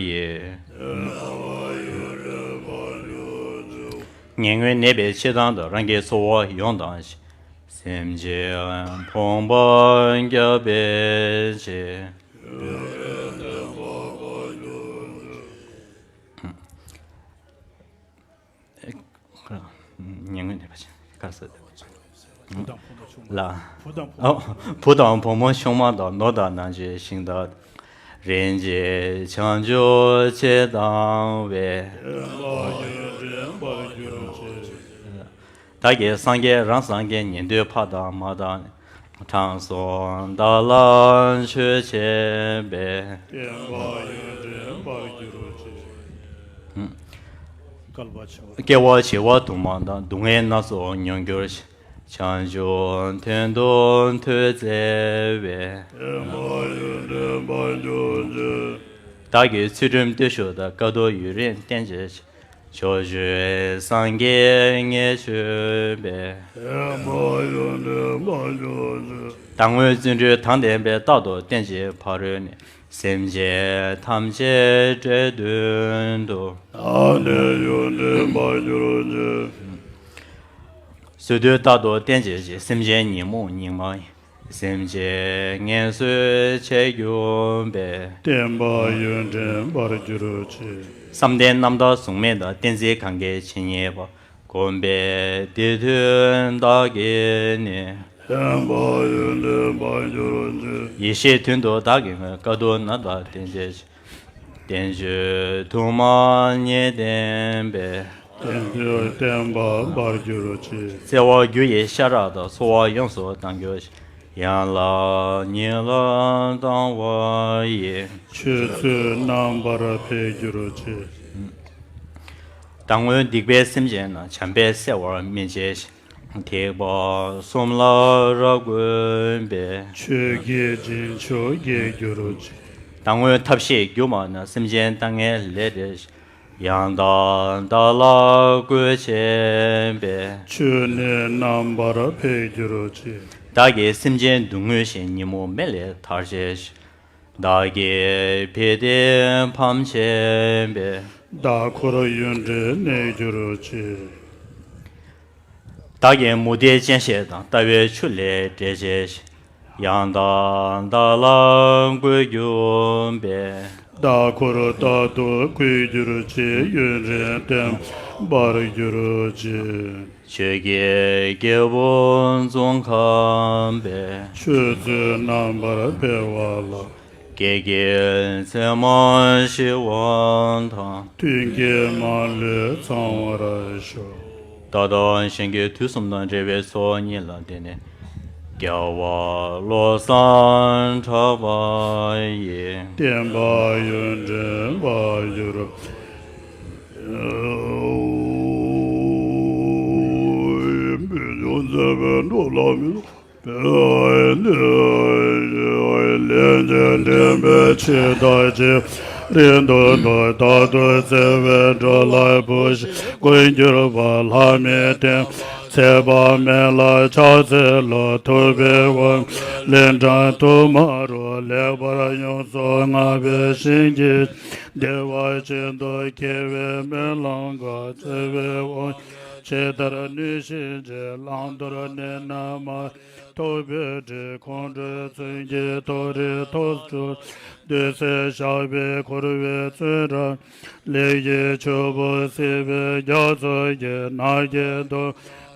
ཡིས། ངན་ངོན་ནད་པའི་འཆི་བདག་དང་། རང་གི་ཚོགས་དབང་ཡོངས་བཏང་ཞིང་། སེམས་ཅན་ཕོངས་པ་བསྐྱབ་པའི་ཕྱིར། ཉེ་སྔོན་ནས་ཕ་ཆེན་ག་ས། ལ། བུ་དང་བུ་མོ་ཆུང་མ་དང་། ནོར་དང་ནང་ཆོས་ཤིང་རྟ། རིན་ཆེན་བྱང་ཆུབ་ཆེད་བཏང་བའི། བདག་གིས་སངས་རྒྱས་རང་སངས་རྒྱས་ཉན་ཐོས་ཕ་དང་མ་དང་། དྲང་སྲོང་བདག་ལ་མཆོད་བྱས་པའི། བསྟན་པ་ཡུན་བརྟན་པར་གྱུར་ཅིག། བསྐལ་པ་བྱེ་བ། བསྐལ་པ་བྱེ་བ་དུ་མ་དང་། སྡུག་བསྔལ་སྣ་ཚོགས་མྱོང་གྱུར་ཅིག། བྱང་ཆུབ་དོན་དུ་མཐུ་བརྩེ་བས། བསྟན་པ་ཡུན་བརྟན་པར་གྱུར་ཅིག། བདག་གིས་ཚུལ་ཁྲིམས་བརྟུལ་ཞུགས་དང་། དཀའ་ཐུབ་ཡུན་རིང་བསྟེན་བྱས་ཤིང་། ཕྱོགས་བཅུའི་སངས་རྒྱས་ངེས་མཆོད་པའི། བསྟན་པ་ཡུན་བརྟན་པར་གྱུར་ཅིག། བདག་སྔོན་བརྩོན་འགྲུས་དང་ལྡན་པས། རྟག་ཏུ་བསྟེན་ཅིང་ཕ་རོལ་ནས། སེམས་ཅན་ཐམས་ཅད་འདྲེན་དོན་དུ། བདག་ནི་ཡུན་བརྟན་པར་གྱུར་ཅིག། བཟོད་བདུད་རྟག་ཏུ་བསྟེན་བྱས་ཤིང་། སེམས་ཅན་ཉོན་མོངས་སྙིགས་མ་ཡི། སེམས་ཅན་ངལ་གསོ་བྱེད་གྱུར་པའི། བསྟན་པ་ཡུན་བརྟན་པར་གྱུར་ཅིག། བསམ་གཏན་རྣམ་དག་གཟུགས་མེད་དང་། གཏན་ཚིགས་གང་གིས་ཇི་སྙེད་པ། བསྒོམས་པས་དེ་མཐུས་བདག་གིས་ནི། བསྟན་པ་ཡུན་བརྟན་པར་གྱུར་ཅིག། ཡེ་ཤེས་དོན་དུ་བདག་གིས་བསྔོས། དཀའ་ཐུབ་རྣམ་དག་བསྟེན་བྱས་ཤིང་། བསྟན་བཅོས་དུ་མ་ཉིད་བསྟན་པའི། བསྟན་བཅོས་བརྟན་པ་འབར་གྱུར་ཅིག། བརྩེ་བ་རྒྱུ་ཡི་ཤ་རགས་དང་། འཚོ་བ་ཡོངས་སུ་དྭངས་གྱུར་ཅིག། ཡང་ལ་ཉིད་ལ་བཏང་བ་ཡི། ཆོས་ཚུལ་རྣམ་པར་འཕེལ་གྱུར་ཅིག། བདག་སྔོན་སྡིག་པའི་སེམས་ཅན་རྣམས། བྱམས་པས་བསལ་བར་སྨིན་བྱས་ཤིང་། ཐེག་པ་གསུམ་ལ་རབ་བཀོད་པའི། ཆོས་ཀྱི་རྗེས་འཇུག་རྒྱས་གྱུར་ཅིག། བདག་སྔོན་ཐབས་ཤེས་སྒྱུ་མ་རྣམས། སེམས་ཅན་ལྟ་ངན་ལས་བསྒྲལ་ཞིང་། ཡང་དག་བདག་ལ་བཀོད་བྱེད་པའི། ཆོས་ནི་རྣམ་པར་འཕེལ་གྱུར་ཅིག། བདག་གིས་སེམས་ཅན་སྡུག་བསྔལ་ཞི། ཉོན་མོངས་མེ་ལས་ཐར་བྱེད་ཅིང་། བདག་གི་ཕི་ཏི་ཕམ་བྱེད་པའི། བདག་འཁོར་ཡུན་བརྟན་གནས་གྱུར་ཅིག། བདག་གིས་མུ་སྟེགས་སྤྱན་ཤེས་དང་། ལྟ་བའི་ཆུ་ལས་བསྒྲལ་བྱེད་ཅིང་། ཡང་དག་བདག་ལ་འགོད་གྱུར་པའི། བདག་འཁོར་རྟག་ཏུ་འགོད་གྱུར་ཅིག་ཡུན་རིང་བརྟན་པར་གྱུར་ཅིག་ཆོས་ཀྱི་རྒྱལ་པོ་ཙོང་ཁ་པས། ཆོས་ཚུལ་རྣམ་པར་འཕེལ་བ་ལ། བགེགས་ཀྱི་མཚན་མ་ཞི་བ་དང་། མཐུན་རྐྱེན་མ་ལུས་ཚང་བར་ཤོག་ད་ལྟ་གཞན་གྱི་དུས་གསུམ་དང་འབྲེལ་བའི་ཚོགས་གཉིས་ལ་བརྟེན་ནས། རྒྱལ་བ་བློ་བཟང་གྲགས་པ་ཡིས། བསྟན་པ་ཡུན་འབྲིང་བར་གྱུར། བོད་ལྗོངས་མཛད་པའི་འགྲོ་ལ་མི་ལོ། ལན་ཅན་འདྲེན་པའི་ཆེད་དག་ཅིང་། རིང་དུ་ཐོག་ཐག་ཏུ་བརྩེ་བའི་འགྲོ་ལ་བུ་ཞིག་མགོན་གྱུར་པ་ལྷ་མིའི་རྟེན། ཚེ་དཔག་མེད་ལ་ཕྱག་འཚལ་ལོ། ཐུབ་པའི་དབང་ལས་དྲངས་དུ་མ་རུ། ལེགས་པར་ཡོངས་སུ་བསྔགས་པའི་བྱིན་གྱིས། བདེ་བ་ཅན་དུ་སྐྱེ་བའི་སྨོན་ལམ་འགག་བརྩེ་བའི་དབང་ཇི་ལྟར་ནུས་བཞིན་བྱེད། བླང་དོར་གནས་ན་མ། ཐུབ་པའི་དྲིན་ཁོང་ཁྲོའི་མཚོན་གྱིས་མཐོ་རིས་མཐོ་སྤྲུལ། འདོད་སྲེད་ཞགས་པས་འཁུར་བའི་བཙོན་རར། ལས་ཀྱི་ཆུ་བུར་བསིལ་བའི་རྒྱ་མཚོ་གི་ནགས་ཀྱི་དུ་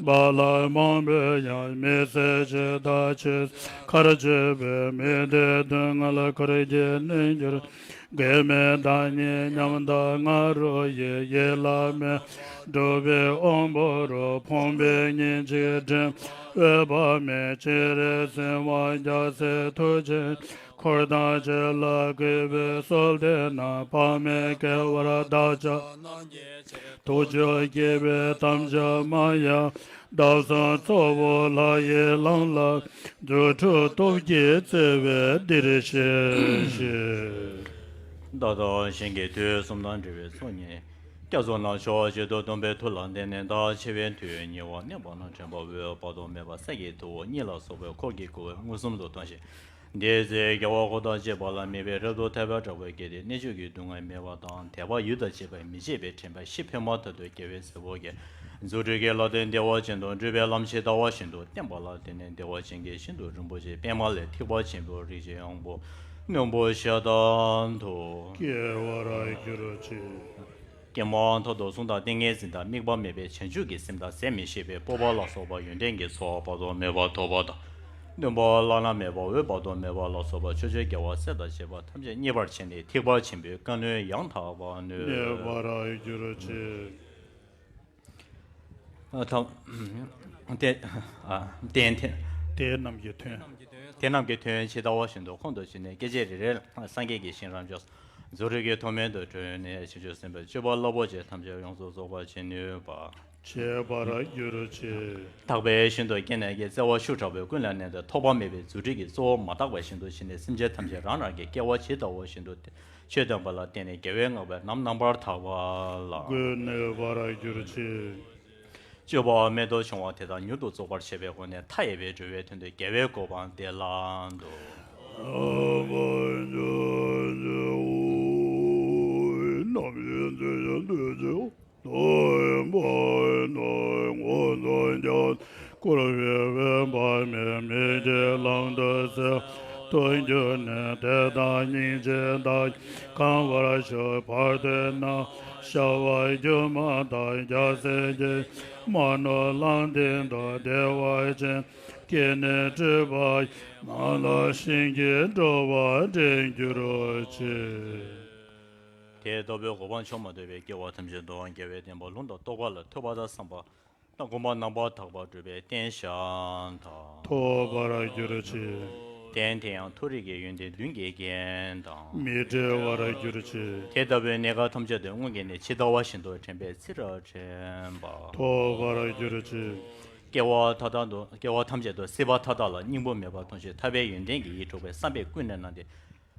བ་ལ། མང་པོས་ཡང་མི་བཟད་ཕྱིར་བདག་ཆོས་མཁར་བཅས་པའི། མི་འདོད་སྡུག་བསྔལ་འཁོར་གྱིས་གནོན་གྱུར། གེགས་མེད་བདག་ཉིད་ཉམས་དང་ང་རོ་ཡི། ཡིད་ལ་མི་འགྲོ་བའི་དབང་པོ་རུ། ཕོངས་པའི་སྙིང་རྗེ་འགྲིམ་འོས་པ་མེད། སྤྱན་རས་གཟིགས་དབང་རྒྱལ་སྲས་ཐུགས་རྗེ་འཁོར་དང་བཅས་ལ་གུས་པས་གསོལ་འདེབས་ན། དཔག་མེད་དགེ་བར་བདག་ཅག་རྣམས་ཀྱི་ཆེད། ཐུགས་རྒྱུད་དགྱེས་པའི་དམ་བཅའ་མ་ཡལ། བདག་བཟང་གཙོ་བོ་ལྷ་ཡི་ལམ་ལ། རྫུ་འཕྲུལ་སྟོབས་ཀྱིས་བརྩེ་བས་འདིར་གཤེགས་ཤིག་ད་ལྟ་གཞན་གྱི་དུས་གསུམ་དང་འབྲེལ་བའི་ཚོགས་གཉིས། རྒྱ་མཚོ་ནང་ཕྱོགས་བཞི་དུ་སྟོན་པའི་མཐུ་ལ་བརྟེན་ནས། བདག་འཆི་བའི་དུས་ཉེ་བར་གནས་པ་ན། དྲན་པ་འོད་དཔག་ཏུ་མེད་པ་གསེར་གྱི་ཐུབ་པ་གཉིས་ལ་སོགས་པའི་འཁོར་གྱིས་བསྐོར་བའི་མངོན་སུམ་དུ་མཐོང་ཞིང་། དེའི་ཚེ་རྒྱལ་བ་འཁོར་དང་བཅས་པ་ལ་མོས་པས་རབ་ཏུ་ཐལ་བའི་དྲེགས་པ་བསྐྱེད་དེ། གནད་གཅོད་ཀྱི་སྡུག་བསྔལ་མེད་པ་དང་། དད་པ་ཡིད་དང་བཅས་པ་མི་བརྗེད་པས་དྲན་པ་གཞི་འཕེལ་མ་ཐག་ཏུ་རྒྱལ་བའི་སྲས་པོ་གིས། རྫུ་འཕྲུལ་གྱི་ལྷ་དེ་བདེ་བ་ཅན་དུ་སྤྲུལ་པའི་ལམ་ཇི་ལྟ་བ་བཞིན་དུ་བསྟན་པ་ལ་བརྟེན་ནས། བདེ་བ་ཅན་གྱི་ཞིང་དུ་རིན་པོ་ཆེ་པདྨ་ལས་ཐེག་པ་ཆེན་པོའི་རིགས་ཀྱི་དབང་པོ་རྣོན་པོ་ཞེ་དག་ཏུ་སྐྱེ་བར་འགྱུར་ཅིག་ཀྱེ་མ་མཐར་ཐུག་གཟུངས་དང་ཏིང་ངེ་འཛིན་དང་དམིགས་པ་མེད་པའི་བྱང་ཆུབ་ཀྱི་སེམས་དང་ཟད་མི་ཤེས་པའི་སྤོབས་པ་ལ་སོགས་པ་ཡོན་ཏན་གྱི་ཚོགས་དཔག་ཏུ་མེད་པ་ཐོབ་པ་དང་། སྣོན་པ་བླ་ན་མེད་པ་འོད་དཔག་ཏུ་མེད་པ་ལ་སོགས་པ་ཕྱོགས་བཅུའི་རྒྱལ་བ་སྲས་དང་བཅས་པ་ཐམས་ཅད་མཉེས་པར་བྱས་ནས་ཐེག་པ་ཆེན་པོའི་བཀའ་ནོད་ཡང་དག་པར་ནོད། མཉེས་པར་འགྱུར་ཅིག་ཨ་ཐ་དེ་ཨ་དེ་དེ་དེ་རྣམས་ཀྱི་དོན། དེ་རྣམས་ཀྱི་དོན་ཇི་ལྟ་བ་བཞིན་དུ་ཁོང་དུ་ཆུད་ནས། སྐད་ཅིག་རེ་རེ་ལ་སངས་རྒྱས་ཀྱི་ཞིང་རབ་འབྱོངས། རྫུ་འཕྲུལ་གྱི་ཐུགས་རྨད་དུ་བསྒྲུབས་ནས། བྱང་ཆུབ་སེམས་དཔའི་སྤྱོད་པ་རླབས་པོ་ཆེ་ཐམས་ཅད་ཡོངས་སུ་རྫོགས་པར་བྱེད་ནུས་པ། བྱེད་པར་འགྱུར་ཅིག་དག་པའི་ཞིང་དུ་སྐྱེས་ནས་ཀྱི། བརྩེ་བ་ཤུགས་དྲག་པོས་ཀུན་ལ་གནས་ཏེ། ཐོགས་པ་མེད་པའི་རྫུ་འཕྲུལ་གྱིས་གཙོ་བོ་མ་དག་པ་བཞིན་དུ་བྱས་ནས། སེམས་ཅན་ཐམས་ཅད་རང་རང་གི་སྐལ་བ་ཇི་ལྟ་བ་བཞིན་དུ་ཆོས་སྟོན་པ་ལ་བརྟེན་ནས་རྒྱལ་བའི་བསྔགས་པས་ནམ་རྣམ་པར་དག་པ་ལ། ཀུན་ནུས་པར་འགྱུར་ཅིག་སྤྱོད་པ་རྨད་དུ་བྱུང་བ་དེ་དག་མྱུར་དུ་རྫོགས་པར་བྱེད་པའི་སྒོ་ནས། མཐའ་ཡས་པའི་འགྲོ་བའི་དོན་དུ་རྒྱལ་བའི་གོ་འཕང་དེ་ལ་འདུད། ནམ་ཞིག་འདོད་ཀྱང་འདོད་ཅིང་། དོན་པ་ནི་མངོན་སུམ་ཀྱང་། འཁོར་བའི་དབེན་པ་མེད་མི་དགེའི་ལམ་དུ་བརྩོན་དུ་གྱུར་ནས། དད་དང་སྙིང་རྗེ་དག་གིས་གང་བར་ཤོག་བར་དོ་ན་ཤ་བ་རྒྱུ་མ་དག་རྒྱལ་སྲས་ཀྱི་མ་ནོར་ལམ་སྟེང་དུ། བདེ་བ་ཅན་སྐྱེས་ནས་སྤྲུལ་པ་ཡི། ནམ་ལ་ཞིང་གི་འགྲོ་བ་འདྲེན་གྱུར་ཅིག་དེ་ལྟ་བུའི་གོ་འཕང་མཆོག་མ་ཐོབ་པའི་སྐྱེ་བ་ཐམས་ཅད་དུ་རྒྱལ་བའི་བསྟན་པ་ལུང་དང་རྟོགས་པ་ལ་ཐོས་པ་དང་བསམ་པ་དང་སྒོམ་པ་རྣམ་པར་དག་པ་སྒྲུབ་པའི་རྟེན་ཞིག་དང་། ཐོབ་པར་འགྱུར་ཅིག་དེ་ཡང་མཐོ་རིས་ཀྱི་ཡོན་ཏན་བདུན་གྱི་རྒྱན་དང་། མི་འབྲལ་བར་འགྱུར་ཅིག་དེ་ལྟ་བུའི་གནས་སྐབས་ཐམས་ཅད་དུ་སྔོན་གྱི་གནས་ཇི་ལྟ་བ་བཞིན་དུ་དྲན་པས་ཚུལ་ཁྲིམས་དྲན་པ། ཐོབ་པར་འགྱུར་ཅིག་སྐྱེ་བ་མཐའ་དག་ཏུ་སྐྱེ་བ་ཐམས་ཅད་དུ་སྲིད་པ་མཐའ་དག་ལ་སྙིང་པོ་མེད་པར་མཐོང་ཞིང་། ཐར་པའི་ཡོན་ཏན་གྱི་ཡིད་འཕྲོག་པས་བསམ་པས་ཀུན་ནས་བརྣངས་ཏེ།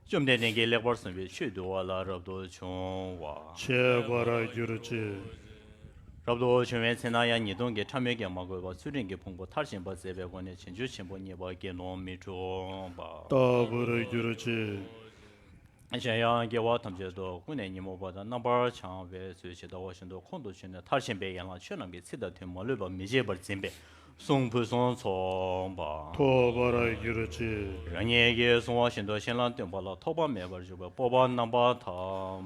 བཅོམ་ལྡན་འདས་ཀྱིས་ལེགས་པར་གསུངས་པའི་ཆོས་འདུལ་བ་ལ་རབ་ཏུ་བྱུང་བ། བྱེད་པར་འགྱུར་ཅིག་རབ་ཏུ་བྱུང་བའི་ཚེ་ན་ཡང་ཉེས་ལྟུང་གི་ཕྲ་མོས་ཀྱང་མ་གོས་པར་ཚུལ་ཁྲིམས་ཀྱི་ཕུང་པོ་མཐར་ཕྱིན་པ་མཛད་པའི་སྒོ་ནས་བྱང་ཆུབ་ཆེན་པོ་བརྙེས་པ་དགེ་སློང་མི་འཁྲུགས་པ། ལྟ་བུར་འགྱུར་ཅིག་གཞན་ཡང་སྐྱེ་བ་ཐམས་ཅད་དུ་ཀུན་ནས་ཉོན་མོངས་པ་དང་རྣམ་པར་བྱང་བའི་ཚུལ་ཇི་ལྟ་བ་བཞིན་དུ་ཁོང་དུ་ཆུད་ནས། མཐར་ཕྱིན་པའི་ཡན་ལག་ཆོས་རྣམས་ཀྱི་ཚིག་དང་དོན་མ་ལུས་པ་མི་བརྗེད་པར་འཛིན་པས་ གསུང་ཕུན་སུམ་ཚོགས་པ། ཐོབ་པར་གྱུར་ཅིག་རང་ཉིད་ཀྱིས་གསུངས་པ་བཞིན་དུ་བཤད་ལ་སྟོན་པ་ལ་ཐོགས་པ་མེད་པར་འཇུག་པའི་སྤོབས་པ་རྣམ་པར་དག་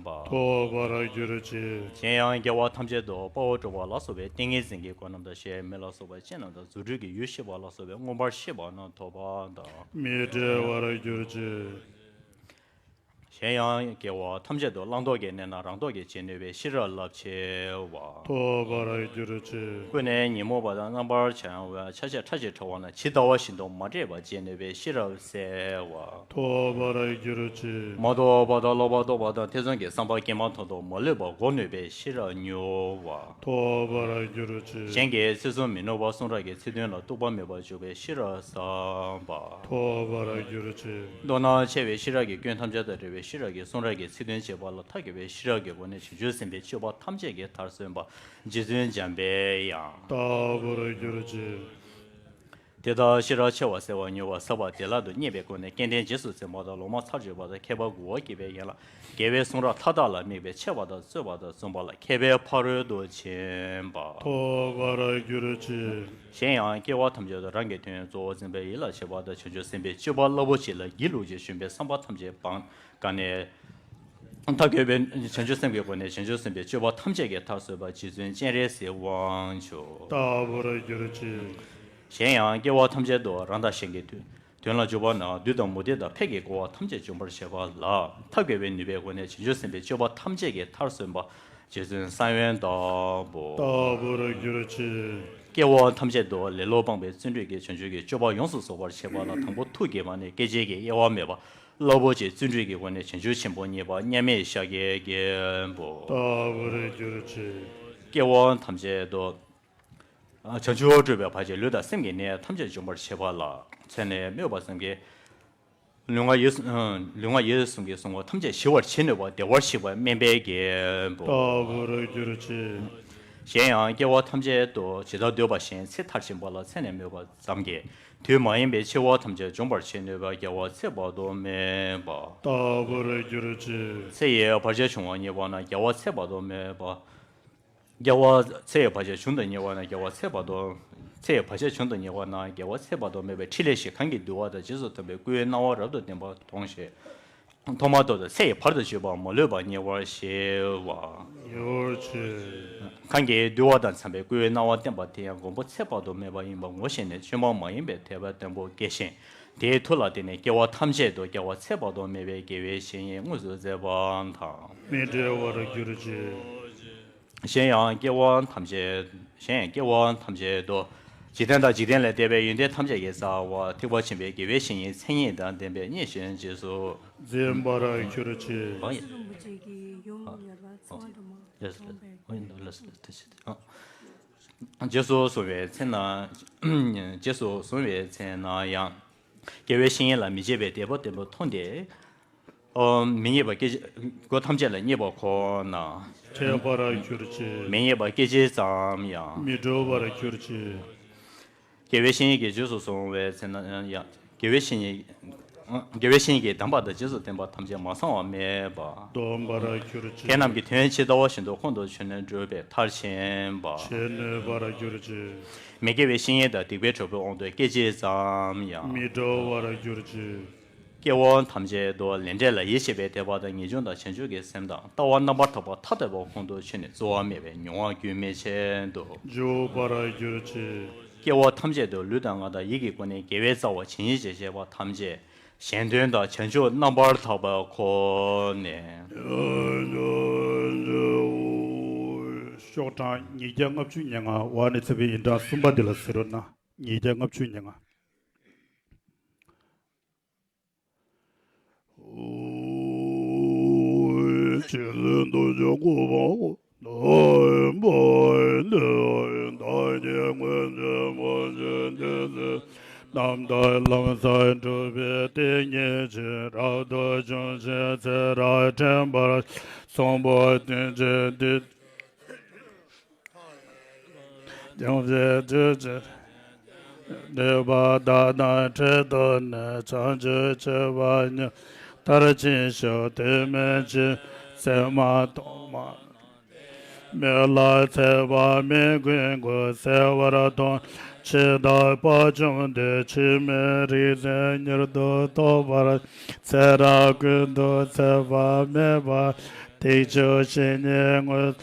པ། ཐོབ་པར་གྱུར་ཅིག་གཞན་ཡང་སྐྱེ་བ་ཐམས་ཅད་དུ་དཔའ་བོ་གྲུབ་པ་ལ་སོགས་པའི་ཏིང་ངེ་འཛིན་གྱི་སྒོ་རྣམས་དང་ཞལ་མི་ལ་སོགས་པ་སྤྱན་རྣམས་དང་རྫུ་འཕྲུལ་གྱི་ཡུལ་ཤེས་པ་ལ་སོགས་པའི་མངོན་པར་ཤེས་པ་རྣམས་ཐོབ་པ་དང་། མི་འབྲལ་བར་གྱུར་ཅིག་གཞན་ཡང་སྐྱེ་བ་ཐམས་ཅད་དུ་བླང་དོར་གྱི་གནས་རྣམས་རང་ཐོག་གིས་བྱེད་ནུས་པའི་ཤེས་རབ་རླབས་ཆེ་བ། ཐོབ་པར་གྱུར་ཅིག་ཀུན་ནས་ཉོན་མོངས་པ་དང་རྣམ་པར་བྱང་བའི་ཆ་ཤས་ཕྲ་ཞིང་ཕྲ་བ་རྣམས་ཇི་ལྟ་བ་བཞིན་དུ་མ་འདྲེས་པར་བྱེད་ནུས་པའི་ཤེས་རབ་གསལ་བ། ཐོབ་པར་གྱུར་ཅིག་མ་རྟོགས་པ་དང་ལོག་པར་རྟོག་པ་དང་ཐེ་ཚོམ་གྱི་བསམ་པ་སྐྱེས་མ་ཐག་ཏུ་མ་ལུས་པ་འགོག་ནུས་པའི་ཤེས་རབ་མྱུར་བ། ཐོབ་པར་གྱུར་ཅིག་གཞན་གྱིས་ཚིག་གསུམ་མི་ནུས་པ་གསུང་རབ་ཀྱི་ཚིག་དོན་ལ་གཏུགས་པ་མེད་པར་འཇུག་པའི་ཤེས་རབ་ཟབ་པ། ཐོབ་པར་གྱུར་ཅིག་མདོར་ན་ཆེ་བའི་ཤེས་རབ་ཀྱི་སྐྱོན་ཐམས་ཅད་དང་བྲལ་བའི་ཤེས་རབ་ཀྱིས་གསུང་རབ་ཀྱི་ཚིག་དོན་འབྱེད་པ་ལ་ཐབས་དགའ་བའི་ཤེས་རབ་ཀྱི་སྒོ་ནས་བྱང་ཆུབ་སེམས་དཔའི་སྤྱོད་པ་ཐམས་ཅད་ཀྱི་མཐར་སོན་པ་རྗེ་བཙུན་འཇམ་པའི་དབྱངས། ལྟ་བུར་གྱུར་ཅིག་དེ་ལྟར་ཤེས་རབ་ཆེ་བ་གསལ་བ་མྱུར་བ་ཟབ་པ་བདེ་བླག་ཏུ་བརྙེས་པའི་སྒོ་ནས་སྐལ་ལྡན་རྗེས་སུ་འཛིན་པ་དང་ལོག་སྨྲ་ཚར་གཅོད་པ་དང་མཁས་པ་མགུ་བ་སྐྱེས་པའི་ཡན་ལག་དགེ་བའི་གསུང་རབ་མཐའ་དག་ལ་དམིགས་པའི་འཆད་པ་དང་རྩོད་པ་དང་བརྩོན་པ་ལ་མཁས་པའི་ཕ་རོལ་ཏུ་ཕྱིན་པ། ཐོབ་པར་གྱུར་ཅིག་གཞན་ཡང་སྐྱེ་བ་ཐམས་ཅད་དུ་རང་གི་དོན་གཙོ་བོར་འཛིན་པའི་ཡིད་ལ་བྱེད་པ་དང་བྱང་ཆུབ་སེམས་དཔའི་སྤྱོད་པ་རླབས་པོ་ཆེ་ལ་སྒྱིད་ལུག་ཅིང་ཞུམ་པའི་བསམ་པ་ཐམས་ཅད་སྤངས་ག་ནས། ཐབས་དགའ་བའི་བྱང་ཆུབ་སེམས་ཀྱི་སྒོ་ནས་བྱང་ཆུབ་སེམས་དཔའི་སྤྱོད་པ་ཐམས་ཅད་ཀྱི་མཐར་སོན་པ་རྗེ་བཙུན་སྤྱན་རས་གཟིགས་དབང་ཕྱུག་ལྟ་བུར་གྱུར་ཅིག་གཞན་ཡང་སྐྱེ་བ་ཐམས་ཅད་དུ་རང་དང་གཞན་གྱི་དོན་དོན་ལ་འཇུག་པ་ན་བདུད་དང་མུ་སྟེགས་དང་ཕས་ཀྱི་རྒོལ་བ་ཐམས་ཅད་འཇོམས་པར་བྱེད་པ་ལ་ཐབས་དགའ་བའི་ནུས་པའི་སྒོ་ནས་བྱང་ཆུབ་སེམས་དཔའི་སྤྱོད་པ་ཐམས་ཅད་ཀྱི་མཐར་སོན་པ་རྗེ་བཙུན་ས་བོན་ལྟ་བུ། ལྟ་བུར་གྱུར་ཅིག་སྐྱེ་བ་ཐམས་ཅད་དུ་ལེ་ལོ་སྤངས་པའི་བརྩོན་འགྲུས་ཀྱིས་བྱང་ཆུབ་ཀྱི་སྤྱོད་པ་ཡོངས་སུ་རྫོགས་པར་བྱེད་པ་ལ་དང་པོ་ཐུགས་དགྱེས་པ་ནི་སྐད་ཅིག་གི་དབྱེ་བ་མེད་པ། རླབས་པོ་ཆེའི་བརྩོན་འགྲུས་ཀྱི་སྒོ་ནས་བྱང་ཆུབ་ཆེན་པོ་བརྙེས་པ་མཉམ་མེད་ཤཱཀྱའི་རྒྱལ་པོ། ལྟ་བུར་གྱུར་ཅིག་སྐྱེ་བ་ཐམས་ཅད་དུ། བྱང་ཆུབ་སྤྲུལ་པའི་བར་ཆད་ལུས་དང་སེམས་ཀྱི་ནད་ཐམས་ཅད་འཇོམས་པར་བྱེད་པ་ལ་ཚད་ནས་སྨོས་པ་ཙམ་གྱིས། ལུས་ངག་ཡིད་ལུས་ངག་ཡིད་གསུམ་གྱི་གསུང་ངོ་ཐམས་ཅད་ཞི་བར་བྱེད་ནུས་པ་བདེ་བར་གཤེགས་པ་སྨན་པའི་རྒྱལ་པོ། ལྟ་བུར་གྱུར་ཅིག་གཞན་ཡང་སྐྱེ་བ་ཐམས་ཅད་དུ་ཇི་ལྟར་འདོད་པ་བཞིན་ཚེ་མཐར་ཕྱིན་པ་ལ་ཚད་ནས་སྨོས་པ་ཙམ་གྱིས། དུས་མ་ཡིན་པའི་འཆི་བ་ཐམས་ཅད་འཇོམས་པར་བྱེད་ནུས་པ་རྒྱལ་བ་ཚེ་དཔག་ཏུ་མེད་པ། ལྟ་བུར་གྱུར་ཅིག་ཚེ་ཡི་བར་ཆད་བྱུང་བ་རྙེད་པ་ན་རྒྱལ་བ་ཚེ་དཔག་ཏུ་མེད་པ། རྒྱལ་བ་ཚེ་ཡི་བར་ཆད་བྱུང་དུ་ཉེ་བ་ན་རྒྱལ་བ་ཚེ་དཔག་ཏུ། ཚེ་ཡི་བར་ཆད་བྱུང་དུ་ཉེ་བ་ན་རྒྱལ་བ་ཚེ་དཔག་ཏུ་མེད་པའི་ཕྲིན་ལས་ཤིང་གང་གིས་འདུལ་བ་དང་རྗེས་སུ་མཐུན་པའི་སྐུའི་སྣང་བ་རབ་ཏུ་ལྡན་པ་མཐོང་ཞིང་། མཐོང་མ་ཐག་ཏུ་ཚེ་ཡི་བར་དུ་གཅོད་པ་མ་ལུས་པ་ཉེ་བར་ཞི་བ། ཉེ་བར་ཞི། གང་གིས་འདུལ་བ་དང་འཚམས་པའི་སྐུའི་སྣང་བ་བསྟན་པ་དེ་ཡང་མགོན་པོ་ཚེ་དཔག་ཏུ་མེད་པ་ཡིན་པ་ངོ་ཤེས་ནས་བཅོས་མ་མ་ཡིན་པའི་དད་པ་བརྟན་པོ་སྐྱེ་ཞིང་། དེའི་མཐུ་ལ་བརྟེན་ནས་སྐྱེ་བ་ཐམས་ཅད་དུ་རྒྱལ་བ་ཚེ་དཔག་ཏུ་མེད་པའི་དགེ་བའི་བཤེས་གཉེན་དངོས་སུ་མཛད་པ་དང་། མི་འབྲལ་བར་གྱུར་ཅིག་གཞན་ཡང་སྐྱེ་བ་ཐམས་ཅད། གཞན་ཡང་སྐྱེ་བ་ཐམས་ཅད་དུ། འཇིག་རྟེན་དང་འཇིག་རྟེན་ལས་འདས་པའི་ཡོན་ཏན་ཐམས་ཅད་ཀྱི་རྩ་བ་ཐེག་པ་ཆེན་པོའི་དགེ་བའི་བཤེས་གཉེན་མཚན་ཉིད་དང་ལྡན་པས་མཉེས་ཤིང་རྗེས་སུ། འཛིན་པར་གྱུར་ཅིག་ཨོ་ཡ། རིན་པོ་ཆེ་གི་ཡུམ་ཉེར་པ་ཚང་དུ་མ་ལགས་སོ་ལགས་སོ། ཨོ་ཡ། ལགས་སོ་ལགས་སོ། ཐུགས་རྗེ་ཆེ། རྗེས་སུ་བཟུང་བའི་ཚེ་ན། རྗེས་སུ་བཟུང་བའི་ཚེ་ན་ཡང་། དགེ་བའི་བཤེས་གཉེན་ལ་མི་བརྗེད་པའི་དད་པ་བརྟན་པོ་མཐོང་སྟེ། ཨོ། མི་མཉེས་པ་སྐད་ཅིག་སྒོ་ཐམས་ཅད་ལ་མཉེས་པ་ཁོ་ན། འཕྲད་པར་གྱུར་ཅིག་མི་མཉེས་པ་སྐད་ཅིག་ཙམ་ཡང་། མི་འབྲལ་བར་གྱུར་ཅིག་དགེ་བའི་བཤེས་གཉེན་གྱིས་རྗེས་སུ་བཟུང་བའི་ཚེ་ན་ཡང་། དགེ་བའི་བཤེས་གཉེན། དགེ་བའི་བཤེས་གཉེན་གྱིས་གདམས་པ་དང་རྗེས་སུ་བསྟན་པ་ཐམས་ཅད་མ་ཚང་བ་མེད་པ། སྡོམ་པར་གྱུར་ཅིག་ཁྱེད་རྣམས་ཀྱི་དོན་ཇི་ལྟ་བ་བཞིན་དུ་ཁོང་དུ་ཆུད་ནས་བསྒྲུབས་པའི་མཐར་ཕྱིན་པ། བྱེད་ནུས་པར་གྱུར་ཅིག་མི་དགེ་བའི་བཤེས་གཉེན་དང་སྡིག་པའི་གྲོགས་པོའི་དབང་དུ་སྐད་ཅིག་ཙམ་ཡང་། མི་འབྲལ་བར་གྱུར་ཅིག་སྐྱེ་བ་ཐམས་ཅད་དུ་ལས་འབྲས་ལ་ཡིད་ཆེས་པའི་དད་པ་དང་ངེས་འབྱུང་དང་བྱང་ཆུབ་ཀྱི་སེམས་དང་ལྟ་བ་རྣམ་པར་དག་པ་མཐའ་དག་པ་ཁོང་དུ་ཆུད་ནས་རྩོལ་བ་མེད་པའི་མྱོང་བ་རྒྱུན་མི་ཆད་དུ། འཇུག་པར་གྱུར་ཅིག་སྐྱེ་བ་ཐམས་ཅད་དུ་ལུས་དང་ངག་དང་ཡིད་ཀྱི་སྒོ་ནས་དགེ་བའི་རྩ་བ་ཇི་སྙེད་ཅིག་བྱས་པ་ཐམས་ཅད་གཞན་དོན་དང་བྱང་ཆུབ་རྣམ་པར་དག་པ་ཁོ་ནས། ཤོག་གྲངས་ཉིས་བརྒྱ་ལྔ་བཅུ་ང་ལྔ་ཝཱ་ཎི་ཚེ་འཕེལ་ཡིན་གྲངས་གསུམ་པ་འདི་ལ་གཟིགས་རོགས་གནང་། ཉིས་བརྒྱ་ལྔ་བཅུ་ང་ལྔ། ལྡན་པ་དག་དང་འཕྲད་དོ་ནས་བྱང་ཆུབ་སྤྱོད་པ་ཉིད་མཐར་ཕྱིན་ཤོག་དེ་མིན་ཕྱིན་སེམས་མ་མཐོང་མ། མི་ལ་འཚེ་བ་མི་ཀུན་ཀུན་བསལ་བར་མཐོང་ ཆེ་དག་པ་བཅོམ་ལྡན་འཆི་མེད་རིག་འཛིན་མྱུར་དུ་རྟོགས་པར། ཚེ་རབས་ཀུན་ཏུ་ཚེ་དཔག་མེད་པ། ཐེག་མཆོག་བཤེས་གཉེན་དངོས་